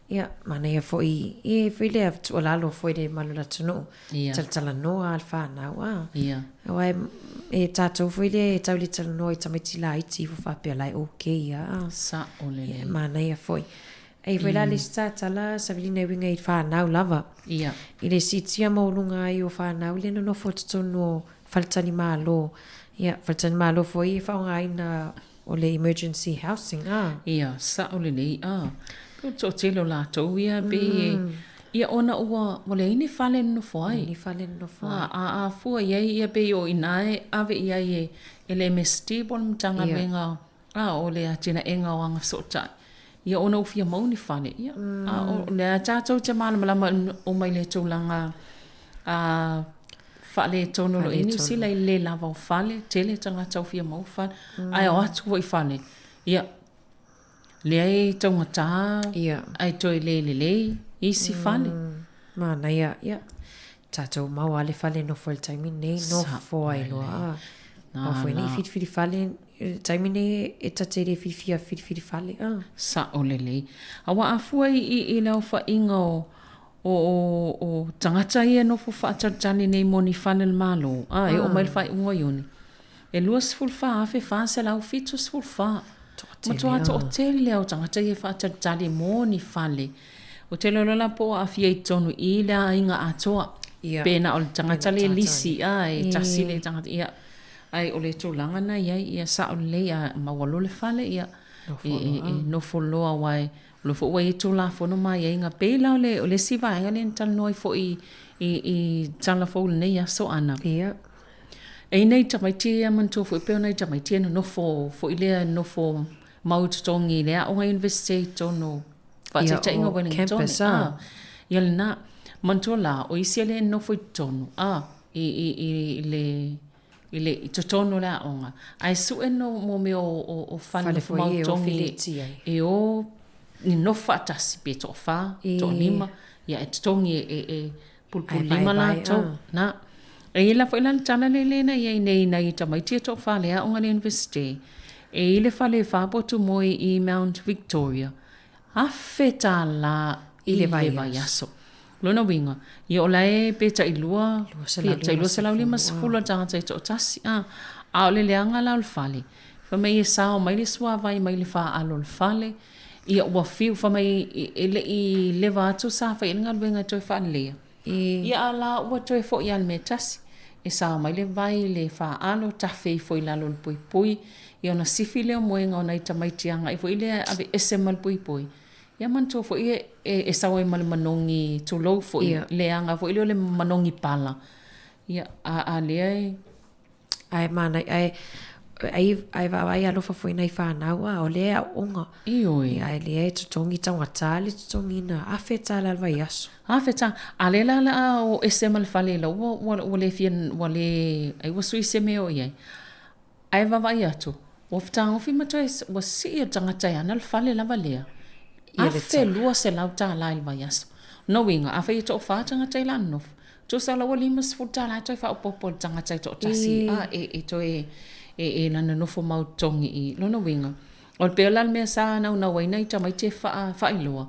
Ia, manaia foi, e foi lea tuualalo foi le malu o le atunuu. Ia. Talatalanoa a le whanau, a. Ia. Aua e, e tātou foi lea e tau le talanoa i tamaiti laiti ifo faapea la e okay ia, a. Sa'o lelei. Ia, manaia foi. E foi la le isi tātala, Savelina e uiga i whanau lava. Ia. I le siitia maualuga ai o whanau i le nonofo i totonu o faletalimalo. Ia, faletalimalo foi e faaaogaina O le emergency housing, a. Ia, sa'o lelei, a. Pei o le toatele o latou ia, pei e, ia ona ua, ua leai ni fale e nonofo ai. Leai ni fale e nonofo ai. A, a, a fua i ai, ia pei o i ina e ave i ai e, e le MSD po o le Matagaluega, a, o le atinaega o Agafesootai, ia ona ua fia mau ni fale, ia. A o lea tatou te malamalama uma i le tulaga, a, faaletonu o lo o i ai Niu Sila i le le lava o fale, tele tagata ua fia maua fale, ae o atu foi i fale, ia, lea e taugata ae toe le lelei isi fale. Manaia, ia, tatou maua lava le fale e nofo ai i le taimi lenei, nofo ai loa. Aua foi nei filifili fale, i le taimi lenei e ta te le fiafia filifili fale. Sa'o lelei. Aua a fua i le aofaiga o O tagata ia e nofo faatalitali nei mo ni fale a le Malo, a e oo mai le faaiuga o Iuni, e 24,474. Matua toatele lava o tagata ia e faatalitali mo ni fale. Ou te iloa la po o aafia i totonu i le aiga atoa. Pe na o le tagata le lisi, a e tasi le tagata, ia. Ae o le tulaga na i ai, ia sao lelei a maua loa le fale, ia e nofo loa aua e O lo foi ua i ai Tulafono ma aiaiga pei la o le, o le isi vaega lea na talanoa ai foi i, i tala fou i lenei aso Ana. Ia. E i nei tamaiti ia manatua foi pei o nai tamaiti ia nonofo foi lea nofo mau totogi i le aoga University i totonu o faataitaiga o Wellington. Campus, a. Ia lena. Manatua la, o isi e le nonofo i totonu, a, i, i, i, i le i le i totonu o le aoga, ae sue no mo mea o, o, o fale nofo foi e o mautogi fileti ai. e o ni nofo faatasi pe toafa, toalima, ia e totogi e, e, e pulupululima Ae vaevae, latou. ah. Na. E i ai la foi la le tala lele na i ai nei nai tamaiti e toafa le aoga le University, e i le fale e fa potu moe i Mount Victoria, $1,000 i I le le vaiaso. vaiaso. Lona uiga, ia o la e pe tailua, tai 250 le tagata e toatasi, a. A o le leaga la o le fale, fai mai e sao mai le suavai mai le faalo o le fale, ia ua fiu, fai mai e le i leva atu sa fai ai le galuega e toe faaleleia, ia a la ua toe foi lava i le mea e tasi. E sao mai le vai i le faalo, tafe ifo i lalo o le puipui, ia ona sifi lea o moega o nai tamaiti agai foi lea e aveese ma le puipui, Ia manatua foi e sau ai ma le manogi tulou foi, leaga foi lea o le manogi pala. Ia, a lea e... Ae manaia, ae, ai, ae vaavaai alofa foi nai fanau, a o lea e aooga. Ioe. Ia, ae lea e totogi taugata le totogiina, $1000 i le vaiaso. $1000. A lea la o le a o ese ma le fale i lau ua, ua le fia, ua le, ai ua sui se mea o i ai. Ae vaavaai atu, ua fetagofi ma toe, ua sii e le tagata e ana le fale lava lea, $1,200 i le vaiaso. O lona uiga, afai e toafa tagata i lana nofo, tusa la ua $50 e toe faaopoopo i le tagata e toatasi, a, e toe, e lana nofo mau totogi i i. O lona uiga, o le pei o le a le mea sa naunau ai nai tamaiti e faailoa,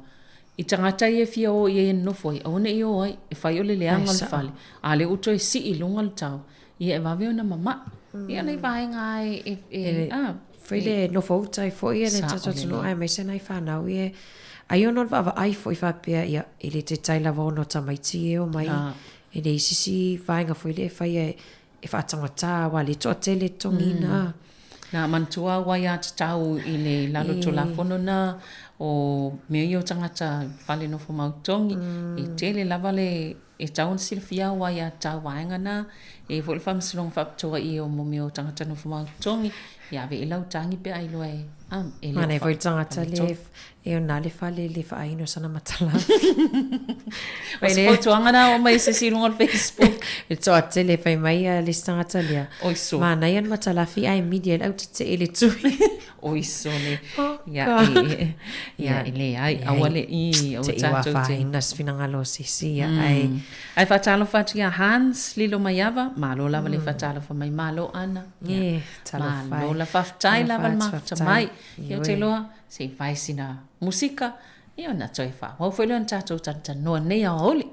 i tagata ia e fia o i ai e nonofo ai, aua ne i o ai, e fai o le leaga o le fale, a o lea ua toe sii i luga le tau, Ia e vave ona mama'i. Ia nai vaega lava e, e, a. Foi le nofo uta ai foi e le tatou atunuu aemaise nai fanau ia ai ona o le vaavaai foi faapea ia e le taitai lava ona o tamaiti ia e omai e leai se isi vaega foi lea e faia e faataugata aua o lea e toatele e totogiina. Na manatua au aiatatau i le lalo Tulafono na o mea ia o tagata fale nofo mau totogi, e tele lava le E tatau ona silafia au aiatatau vaega na, e i ai foi le faamasinoga faapitoa i o mea o tagata nofo mau totogi, ia ave i ai lau tagi pe a iloa e, a, e le o Manaia foi le tagata le e ona le fale le faaino sana matalafi. O se fautuaga na o mai se isi i luga o le Facebook. E toatele fai mai a le isi tagata lea. Oi so. Manaia le matalafi ae mili ai le au tetee i le tui. Oi sole. Oh, ia, e, ia, e leai, aua le i, aua tatou te. Te i afaina se finagalo o se isi, ia, ai. Ae faatalofa atu ia Hans Lilo Maiava, malo lava le faatalofa mai, malo Ana. Ia, talofa e. Malo la, faafetai lava le mafuta mai. Ia, ou te iloa, se i fai sina musika, ia ona toe faaauau foi lea ona tatou talatalanoa i lenei aoauli.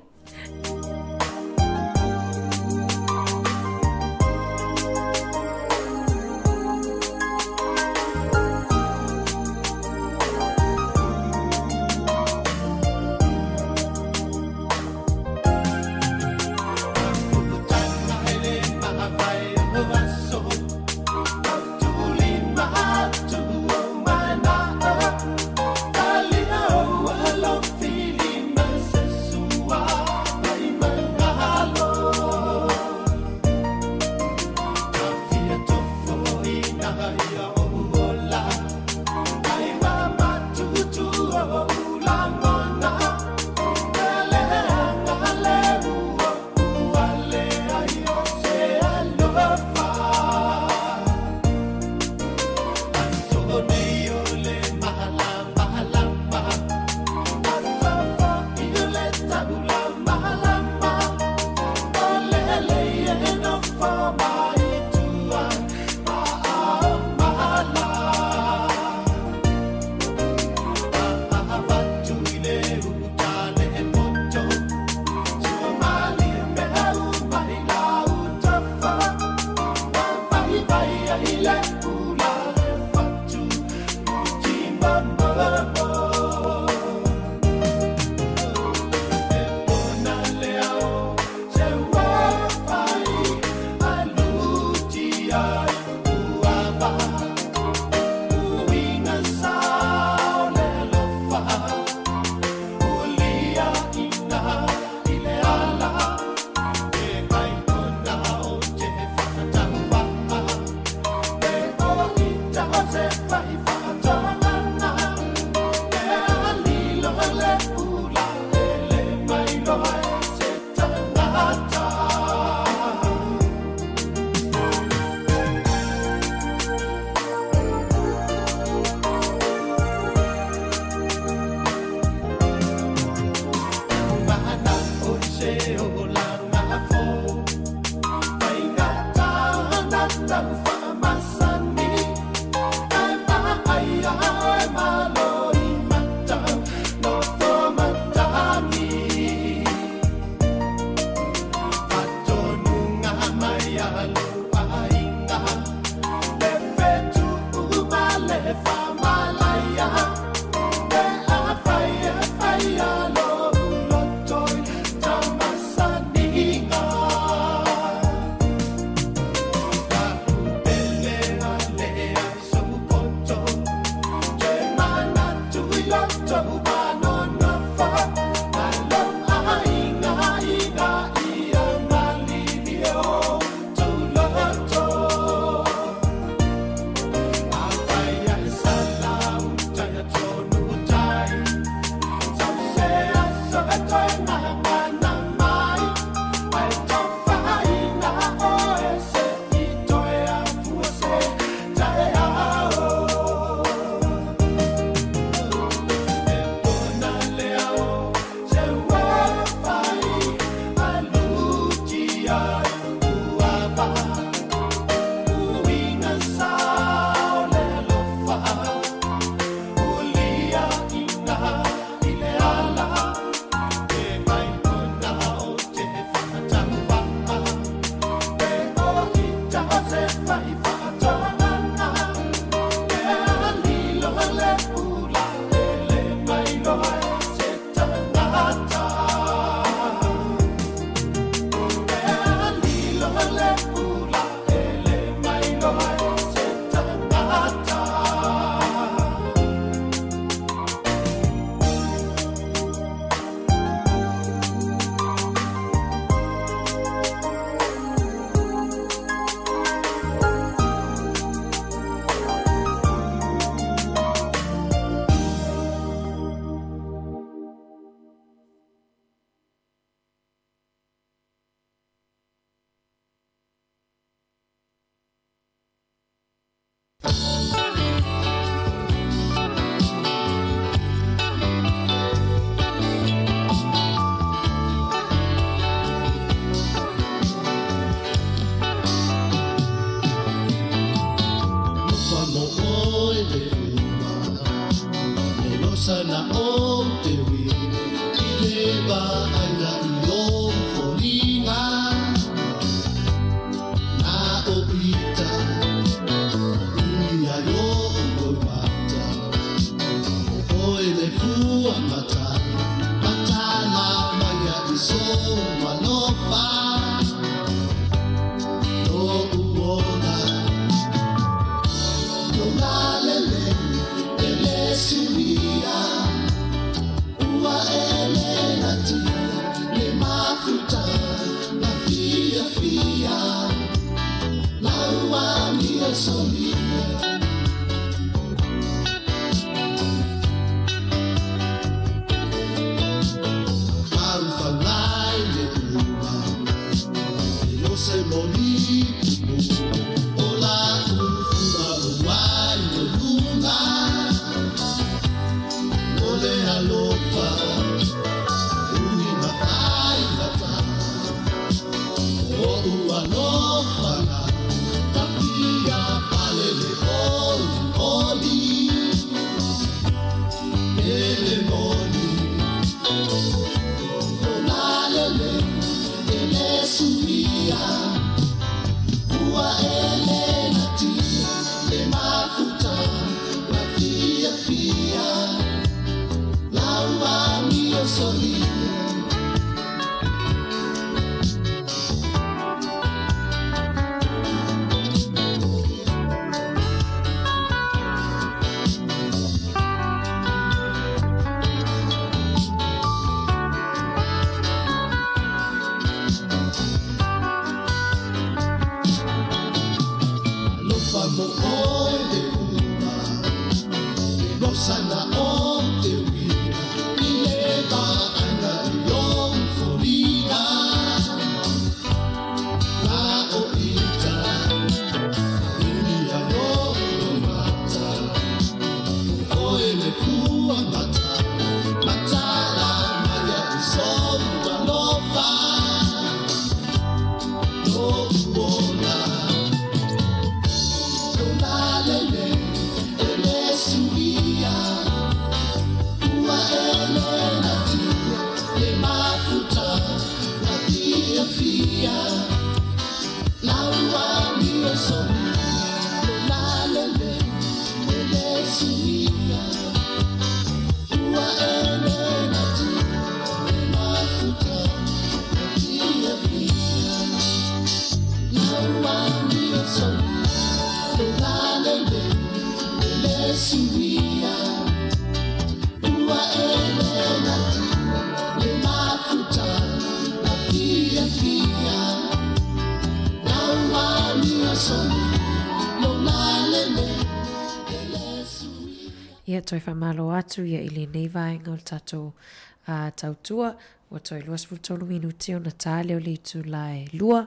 Ia, toe faamalo atu ia i lenei vaega o le tatou uh, tautua. Ua toe 23 minute ona tā lea o le itula e lua,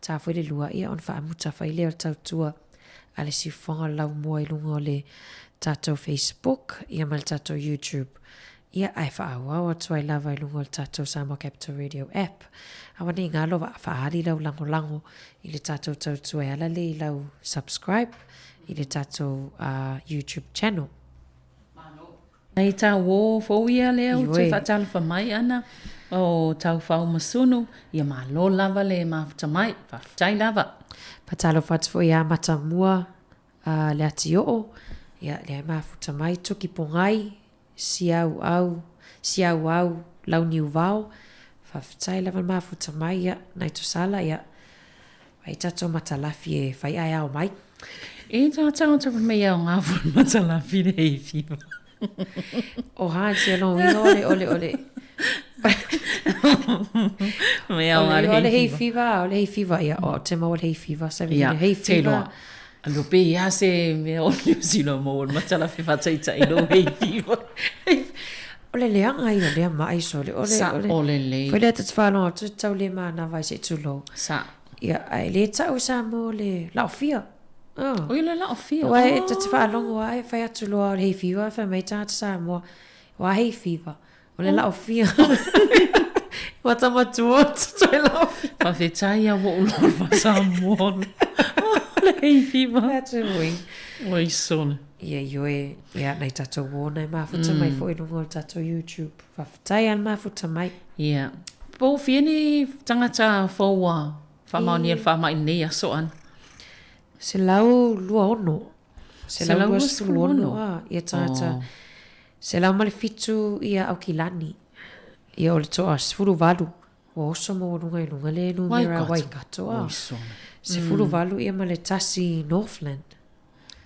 tā foi le lua ia ona faamuta fai lea o le tautua a le siufofoga o le laumua i luga o le tatou Facebook ia ma le tatou YouTube. Ia, ae faaauau atu ai lava i luga o le tatou Samoa Capital Radio app. Aua ne i galo faaali lau lagolago i le tatou tautua e ala lea i lau subscribe i le tatou uh, YouTube channel. Nei tau o fou ia lea ou te faatalofa mai ana o Taufao ma Sunu, ia malo lava le mafuta mai, faafetai lava. Faatalofa atu foi ia Matamua uh, le Atioo, ia lea e mafuta mai, Tuki Pongai, Siauau, Siauau, Launiuvao, faafetai lava le mafuta mai, ia, nai Tosala, ia, ai tatou matalafi e fai ae ao mai. E tātou te mea o ngā fua matalafi le hei whiwa. O hā, te anō inga ole, ole, ole. Mea o ngā le hei whiwa, o le hei whiwa, ia, o te mau le hei whiwa, sa ia, hei whiwa. Alo pe ia se mea o New Zealand mo le matalafi faataitai lo hei whiwa. O le leaga ia o lea maʻi sole. O le, Sa o le lei. Foi lea ta te faalogo atu tau le manava i se tulou. Sa. Ia, ae le tau Samoa le laofia. Oh. Oi le laofia. Ua e ta te faalogo lava e fai atu loa o le hay fever, fai mai tagata Samoa, ua hay fever. O le laofia. Ua tamatua toe laofia. Faafetai ia ua ou loa le Samoa. Le hay fever. Atu ui. Oi sole. Ia, ioe, ia, nai tatou uō nai mafuta mai foi i luga o le tatou YouTube. Faafetai lava le mafuta mai. Ia. Po o fia ni tagata fou ua faamaonia le faamai i lenei aso ana? 126. 126, a, ia tagata. 107 ia Aukilani. Ia o le toa 18 ua oso maualuga i luga le numera Waikato, a. 18 ia ma le tasi Northland.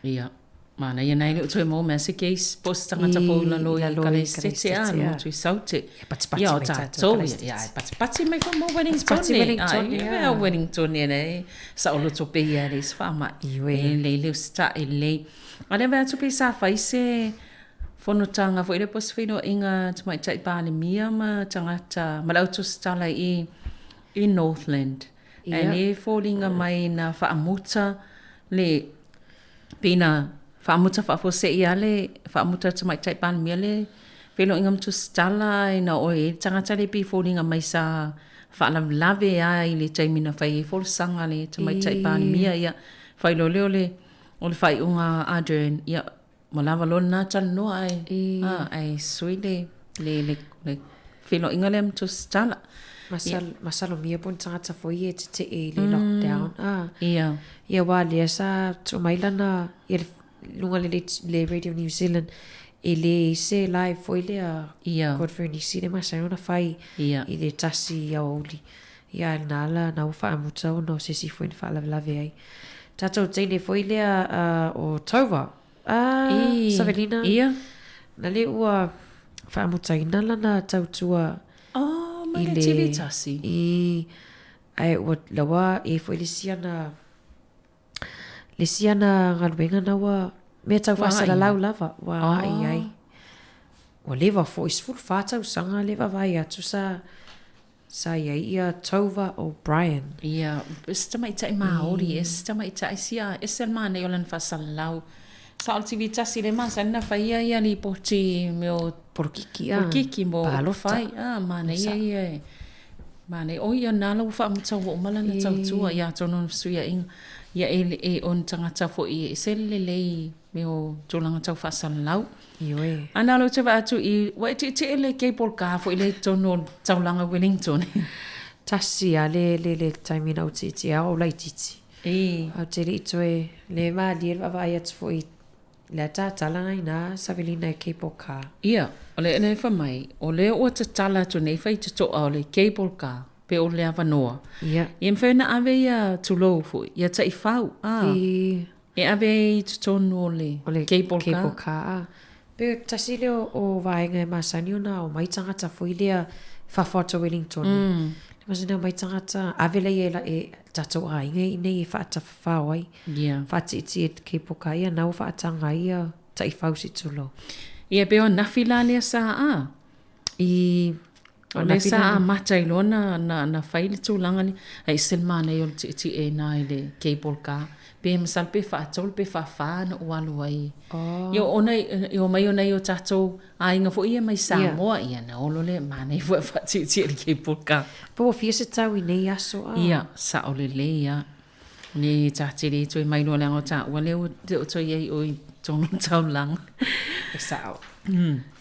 Ia, manaia nai le o toe maua mea se case po o se tagata fou i lalo i Kalaisete a, le motu i Saute. Ia patipati mai tatou Kalaisete. Ia, patipati mai foi mo Wellingtone. Wellingtone, ia. Ia, Wellingtone nei, saoloto pea ia le isi faamai. E lelei le usitai lelei. A lea vaai atu pe sa fai se fonotaga foi lea po o se feiloaiga Tamaitai Palemia ma tagata ma le au tusitala i i Northland. Ae le foliga mai na faamuta le pei na faamuta faafuasei lava le faamuta e le Tamaitai Palemia le feiloaiga ma tusitala ae na o e i ai le tagata lea pei e foliga mai sa faalavelave lava i le taimi na fai ai folasaga a le Tamaitai Palemia. Ia fai loa lea o le o le faaiuga a Ardern, ia Ua lava loa lena talanoa ae, a, ae sui le, le, le, le feiloaiga lea ma Tusitala. Masal, yeah. Masalomia po o ni tagata foi ia e tetee i le mm. lockdown. Ah. Ia. Ia aua lea sa tuu mai lana, ia le luga le, le Radio New Zealand, e le i ai se live foi lea Ia. Godfrey Nisi le masani ona fai Ia. i le tasi aoauli. Ia ae lena la, na ua faamuta ona o se isi foi na faalavelave ai. Tatou teine foi lea uh, o Tova, uh, I, Savelina, ia. na lea ua faamutaina lana tautua Oh, mai le TV tasi. I, ae ua lawa e foi le isi ana, le isi ana galuega na ua mea tau faasalalau lava, ua agai ai. Ua leva foi, 14 tausaga le vaavaai atu sa, Sa i ai ia Tova O'Brien. Ia, se tamaitai Māori, e se tamaitai sia, ese le manaia o lana faasalalau. Sa o le TV tasi lea masani na faia ia lipoti mea o Polokiki, a. Polokiki mo upufai, a, manaia ia e, manaia. O ia na la ua faamuta ua uma lana tautua, ia atonu o le fesuiaiga. Ia e, e o ni tagata foi e ese le lelei mea o tulaga tau faasalalau. Ioe. A na lou te vaai atu i, ua e tietie le cable car foi lea i totonu o le taulaga Wellington. Tasi lava le, le, le taimi na ou tietie ai, o ou laitiiti. I. Ae ou te le i toe, le malie le vaavaai atu foi i le ataatala na ina Savelina i cable car. Ia, o le lea fai mai, o lea ua tatala atu nei faitotoa o le cable car, pe o le avanoa. Ia. Ia mafai ona ave ia tulou foi, ia taifau, a. I. E ave ai i totonu o le cable car. Cable car, a. Pe tasi lea o vaega e masani ona omai tagata foi lea fafo atu o Wellington. Mm. Le masani omai tagata, ave laia e, la, e tatou aiga i nei e faatafafao ai. Yeah. Faatiitii e cable car ia, na ua faataga ai ia taifau se i tulou. Ia, pe o anafi la lea sa a? I. O lea sa amata ai loa na, na, na fai le tulaga lea, ae ese le manaia o le tietie i ina i le cable car. Pe masalo pe faatolu pe faafa na ou alu ai. Oh. Ia ona i omai o nai o tatou aiga foi ia mai Samoa, ia na olo lea, manaia foi ae faatietie i le cable car. Po ua fia se tau i nei aso a? Ia, sao lelei lava. Le ta te le toe mai loa leaga o taua lea ua le o toe i ai oe i totonu o le taulaga. E sao.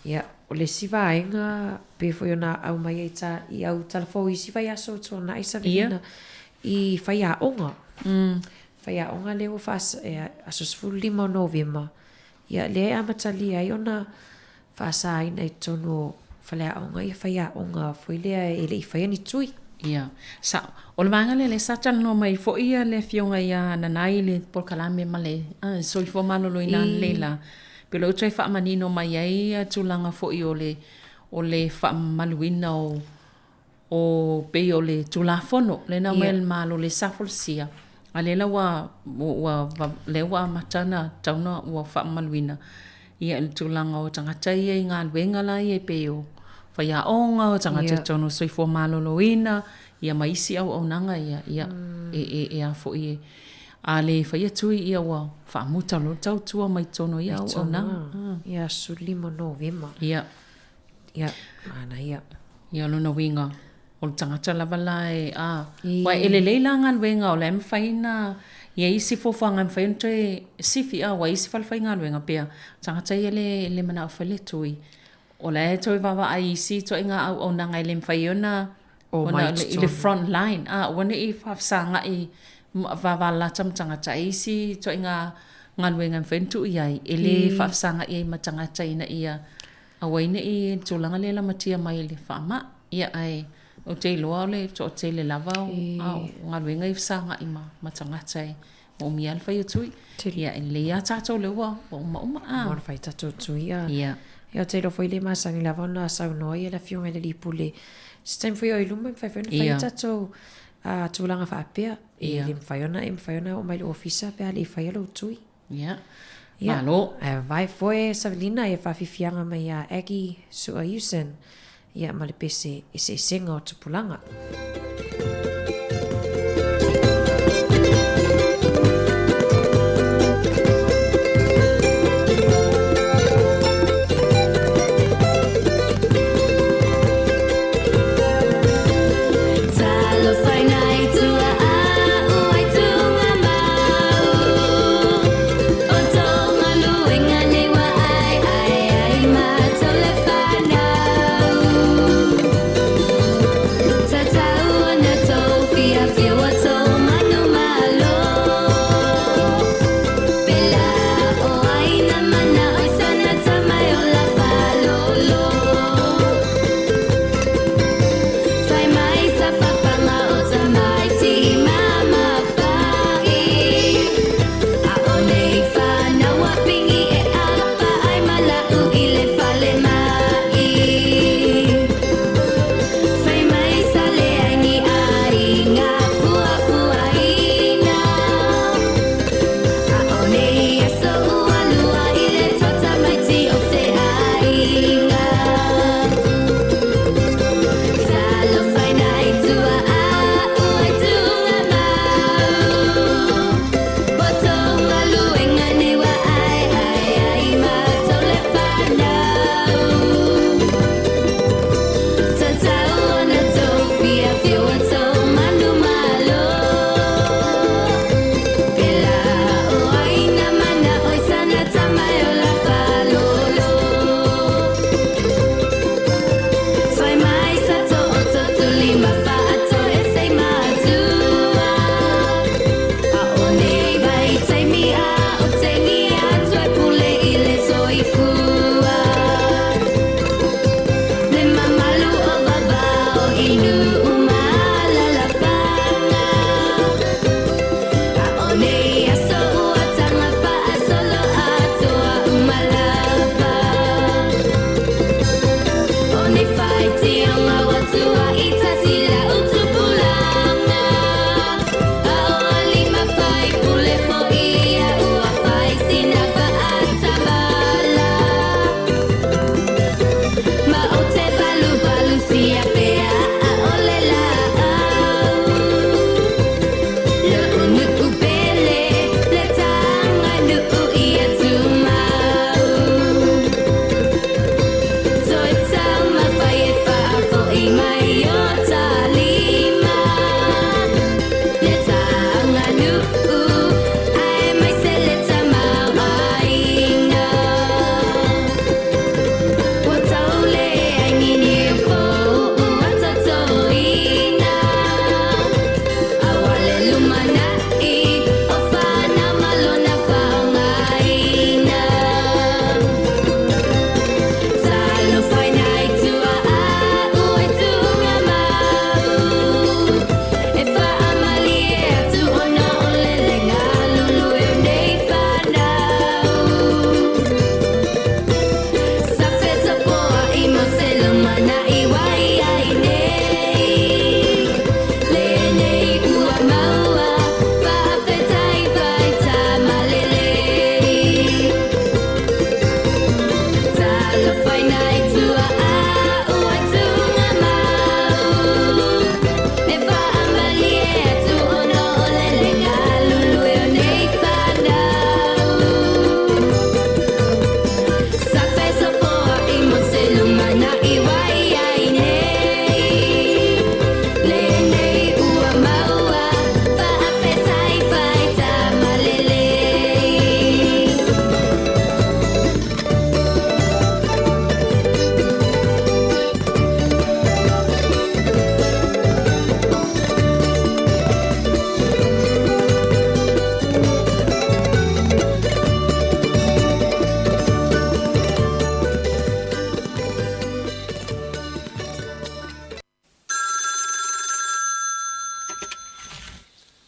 Ia, o le isi vaega pei foi ona aumai ai ta, i au tala fou i isi vaiaso o tuanai Savelina, i faiaoga. Faiaoga lea ua faas, e, aso 15 o Novema, ia lea e amatalia ai ona faasaina i totonu o faleaoga ia faiaoga foi lea e le i faia ni tui. Ia, sao. O le vaega lea lea sa talanoa mai foi ia le afioga ia Nanai i le polokalame ma le soifua maloloina analeila, pe o lea ua toe faamanino mai ai ia tulaga foi o le o le faamamaluina o o pei o le Tulafono lea na aumai e le Malo lea sa folasia, a lea la ua ua lea ua amata ona tatau ona ua faamamaluina ia le tulaga o tagata ia i galuega la ia e pei o faiaoga, o tagata i totonu o le soifua maloloina, ia ma isi auaunaga ia, ia e e e a foi e a le faia tui ia ua faamuta loa le tautua mai totonu o ia auaunaga. Ia, 15 o Novema. Ia. Ia, manaia. Ia, o lona uiga, o le tagata lava la e, a, aua e lelei la galuega o la e mafai ona i ai isi fuafuaga e mafai ona toe sifi, a, ua i ai isi falefaigaluega pea, o tagata ia e le manao e fai le tui, o la e toe vaavaai i isi ituaiga auaunaga e le mafai ai ona Omai i totonu. le front line, a, aua ne i faafesagai vavalalata ma tagata, ai isi ituaiga galuega e mafai ona tuu i ai, e le faafesagai ai ma tagata ina ia Aua ai ne i le tulaga lea e lamatia mai i le faamai. Ia ae ou te iloa o le toatele lava o galuega ia e fesagai ma tagata e moomia ai le fai o tui. Ia e lelei lava tatou lea ua umauma. Ua ona fai tatou tui. Ia. Ia ou te iloa foi le masani lava ona saunoa ia le afioga i le alii pule. Se taimi foi o i luma e mafai foi ona fai tatou tulaga faapea. E le mafai ona e mafai ona oo mai i le ofisa pe a le i faia lou tui. Ia. Ia. Malo. Ae vae foe Savelina ia faafiafiaga mai ia Aggie Sua Usen ia ma le pese Eseesega o Tupulaga.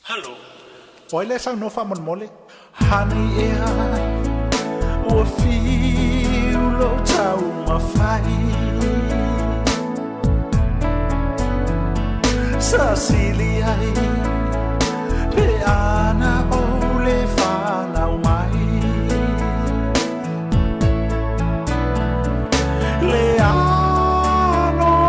Halo. O ai lea e saunoa faamolemole? Honey ea, ua fiu lou taumafai Sa sili ai pe ana ou le fanau mai Le anoanoai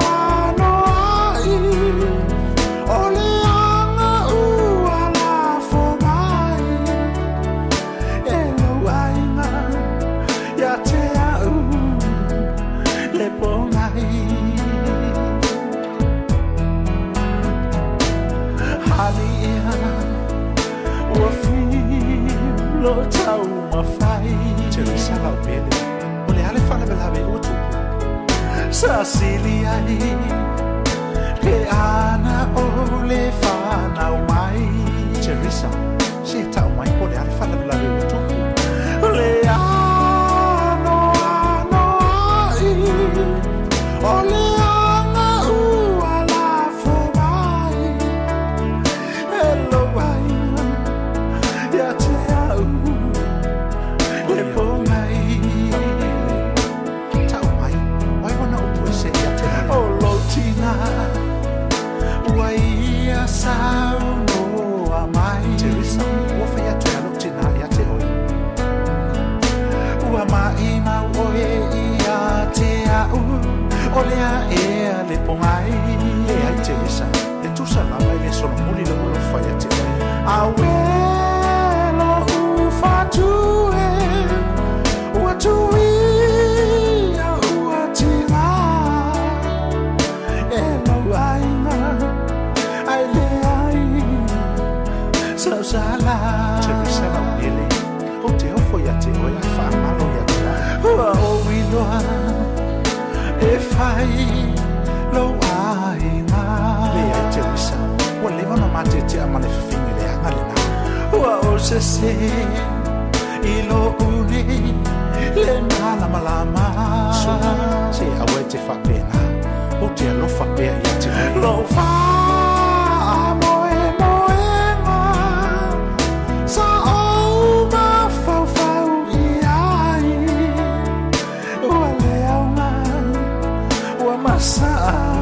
o le aga ua lafo mai e lou aiga ia te a'u le pogai. Honey ea, ua fiu lou taumafai. Teresa Laubele, o le a le faalavelave ua tupu? Sa sili ai pe ana ou le fanau mai. Teresa, se tau mai po o le a le faalavelave ua tupu? Le anoanoai o le aga ua lafo mai e lou aiga ia te a'u le pogai. Tau mai, o ai wana upu ese ia te oe? O lou tina ua ia saunoa mai. Teresa, ua fai atu e a lou tina ia te oe. Ua maʻimau oe ia te a'u, o le a ea le pogai? Leai Teresa, e tusa lava e le solomuli le ua lou fai ia te oe. Auē lo'u fatu e, ua tuia ua tiga e lou aiga ae leai sau sala. Teresa Laulele, ou te ofo ia te oe ae faagalo ia te a'u. Ua ou iloa e fai lou aiga. Leai Teresa, ua leva ona matetea ma le fafine leaga lena. Ua ou sese i lo'u nei le malamalama. Suka, se aua e te faapena, ou te alofa pea ia te oe. Lou faamoemoega sa ou mafaufau i ai, ua le aoga, ua masaa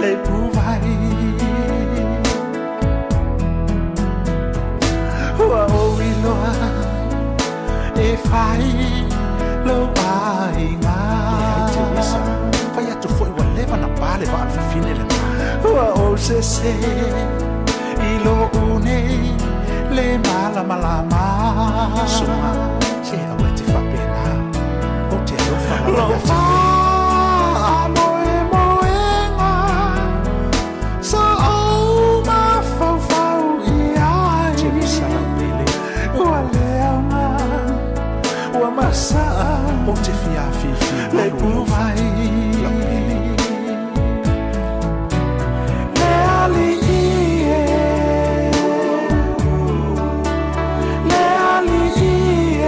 le ipuvai. Ua ou iloa e fai lou aiga. Leai Teresa, fai atu foi ua leva ona pa le vaa o le fafine lena. Ua ou sese i lo'u nei le malamalama. Suka, se aua e te faapena, ou te alofa lava ia te oe. Faamoemoega sa ou mafaufau i ai. Teresa Laulele. Ua le aoga, ua masaa. Ou te fia afifi le ipuvai. Laulele. Le alii e, le alii e,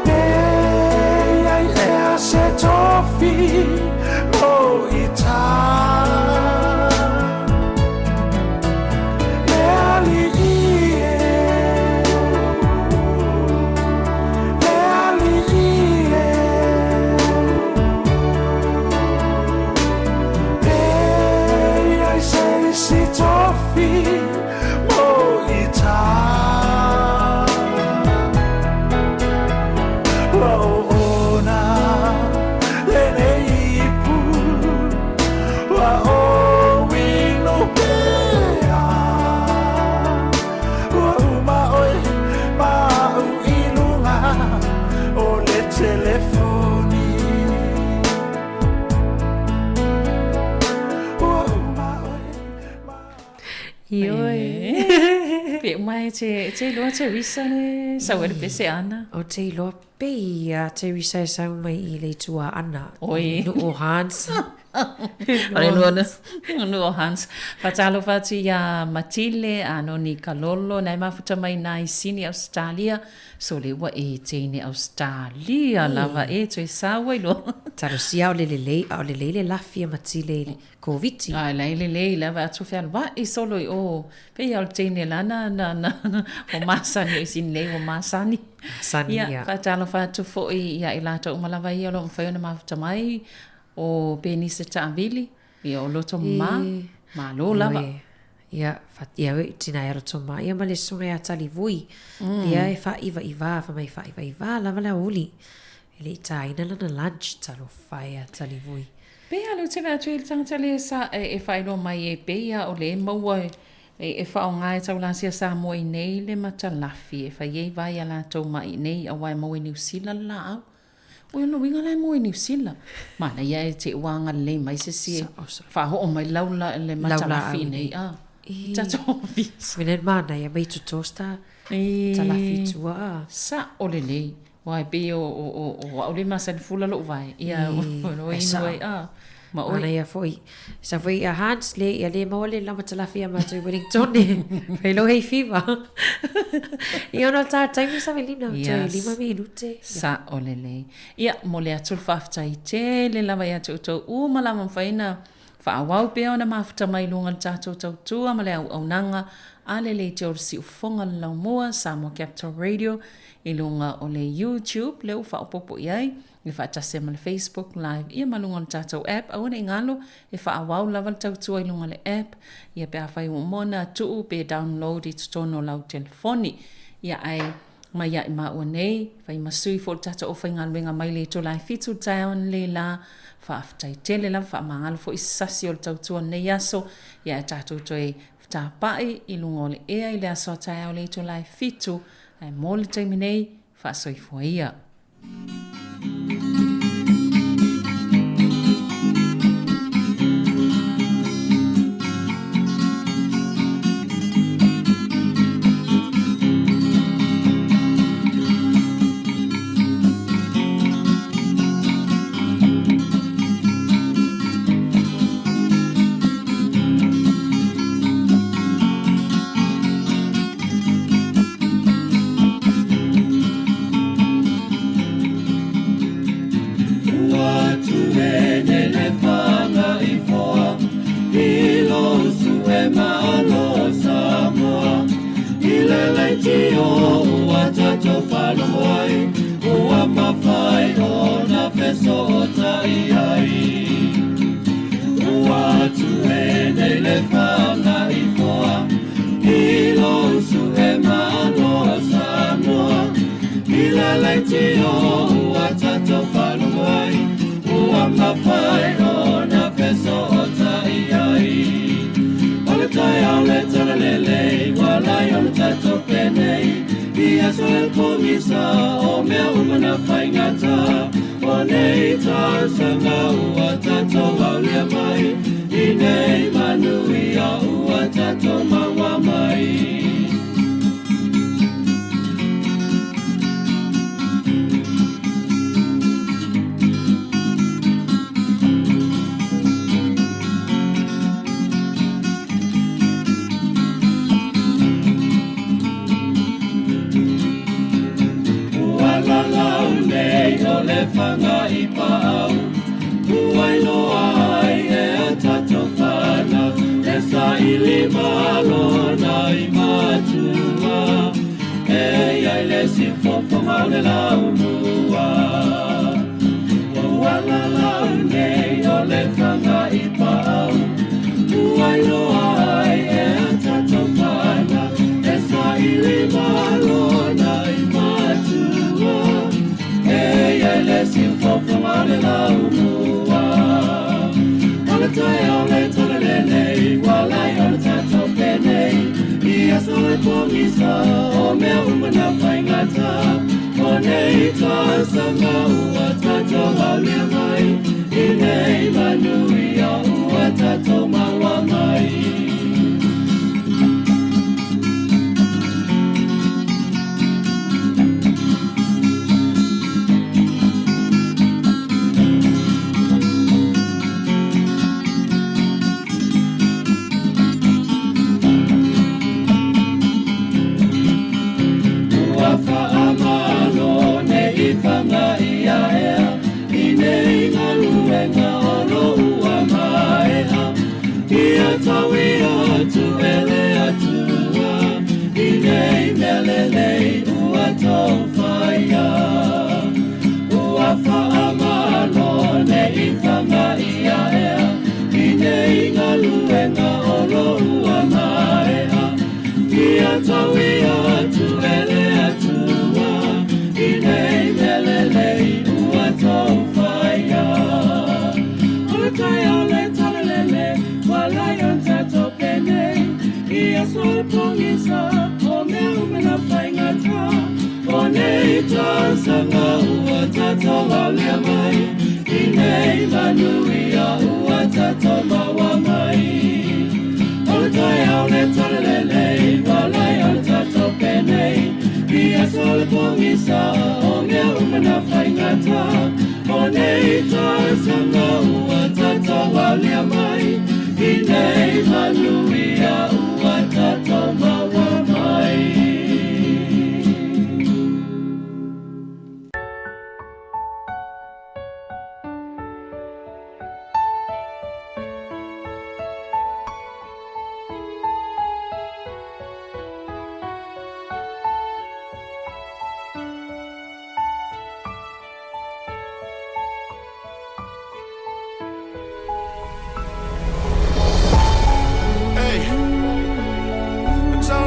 e i ai ea se tofi mo i tā. Le alii e, le alii e, e i ai se isi tofi mo i tā. Ua oona lenei ipu, ua ou inu pea. Ua uma oe ma a'u i luga o le telefoni. Ua uma oe ma Ioe. Pe uma e te, te iloa Teresa le sau ai le pese ana. Ou te iloa pei ia Teresa e sau mai i le itu Aana. Oi. Nuu o Hans. O le nuu o nuu o Hans. Faatalofa atu iā Matile, Anoni Kalolo, na e mafuta mai nā i Sini, Ausetalia. Sole ua e teine Ausetalia lava e toe sau ai loa. Talosia o le lelei, a o lelei le lafi a Matile i le Koviti. Ai la e lelei lava atu fealuai solo i o. Pei a o le teine la na na na ua masani o i Sini nei ua masani. Masani ia. Ia, faatalofa atu foi ia i latou uma lava ia o lo o mafai ona mafuta mai. O Penise Taavili, ia o Loto Ma, malo lava. Ia, ia oi, tina ia Loto Ma, ia ma le susuga ia Talivui. Ia e faaivaivā, fai mai faaivaivā lava le aoauli. E le i tāina lana lunch, talofa e ia Talivui. Pei lava lea ou te vaai atu i le tagata lea sa e faailoa mai e pei lava o lea e maua e faaaoga e Taulasia Samoa i nei le matalafi e fai ai vai a latou mai i nei aua e maua i Niu Sila le laau. O lona uiga la e moe i Niu Sila. Manaia e te ua agalelei mai se isi e faahoo mai lau la le matalafi nei a. I tatou ofisa. Mea nei manaia mai toto sta talafi i tua a. Sao lelei. Aua e pei o o au le masani fula lou vae. Ia o inu ai a. Ma oe. Manaia foi. Sa foi ia Hans le ia le maua le lama talafi ia matou i Wellington. Fai lou hay fever. Ia ona o le ta taimi Savelina, toe 5 minute. Sao lelei. Ia, momoli atu le faafetai tele lava ia te outou uma lava mafai ona faaauau pea ona mafuta mai i luga o le tatou tautua ma le auaunaga a le Leitio o le Siufofoga o le Laumua, Samoa Capital Radio, i luga o le YouTube lea ua faaopoopo i ai. E faatasi ai ma le Facebook Live ia ma luga o le tatou app. Aua ne i galo, e faaauau lava le tautua i luga o le app, ia pe afai ua uma ona tuu pe download i totonu o lau telefoni. Ia ae mai ia i maua nei, fai ma sui foi o le tatou aufaigaluega mai le itula e 7 i le taeao analeila. Faafetai tele lava, faamagalo foi se sasi o le tautua i lenei aso, ia ae tatou toe tapai i luga o le ea i le aso a taeao i le itula e 7, ae mo le taimi nei, faasoifua ia. lenei galuega o lo ua maea. Ia tauia atu e le Atua i nei mea lelei ua tou faia. O le taeao le talalele ua lai ona tatou penei i aso o le pogisa o mea uma na faigata. O nei tausaga ua tatou aulia mai i nei manuia ua tatou maua mai. O le taeao le talalelei ua lai ona tatou penei i aso o le pogisa o mea uma na faigata. O nei tausaga ua tatou aulia mai.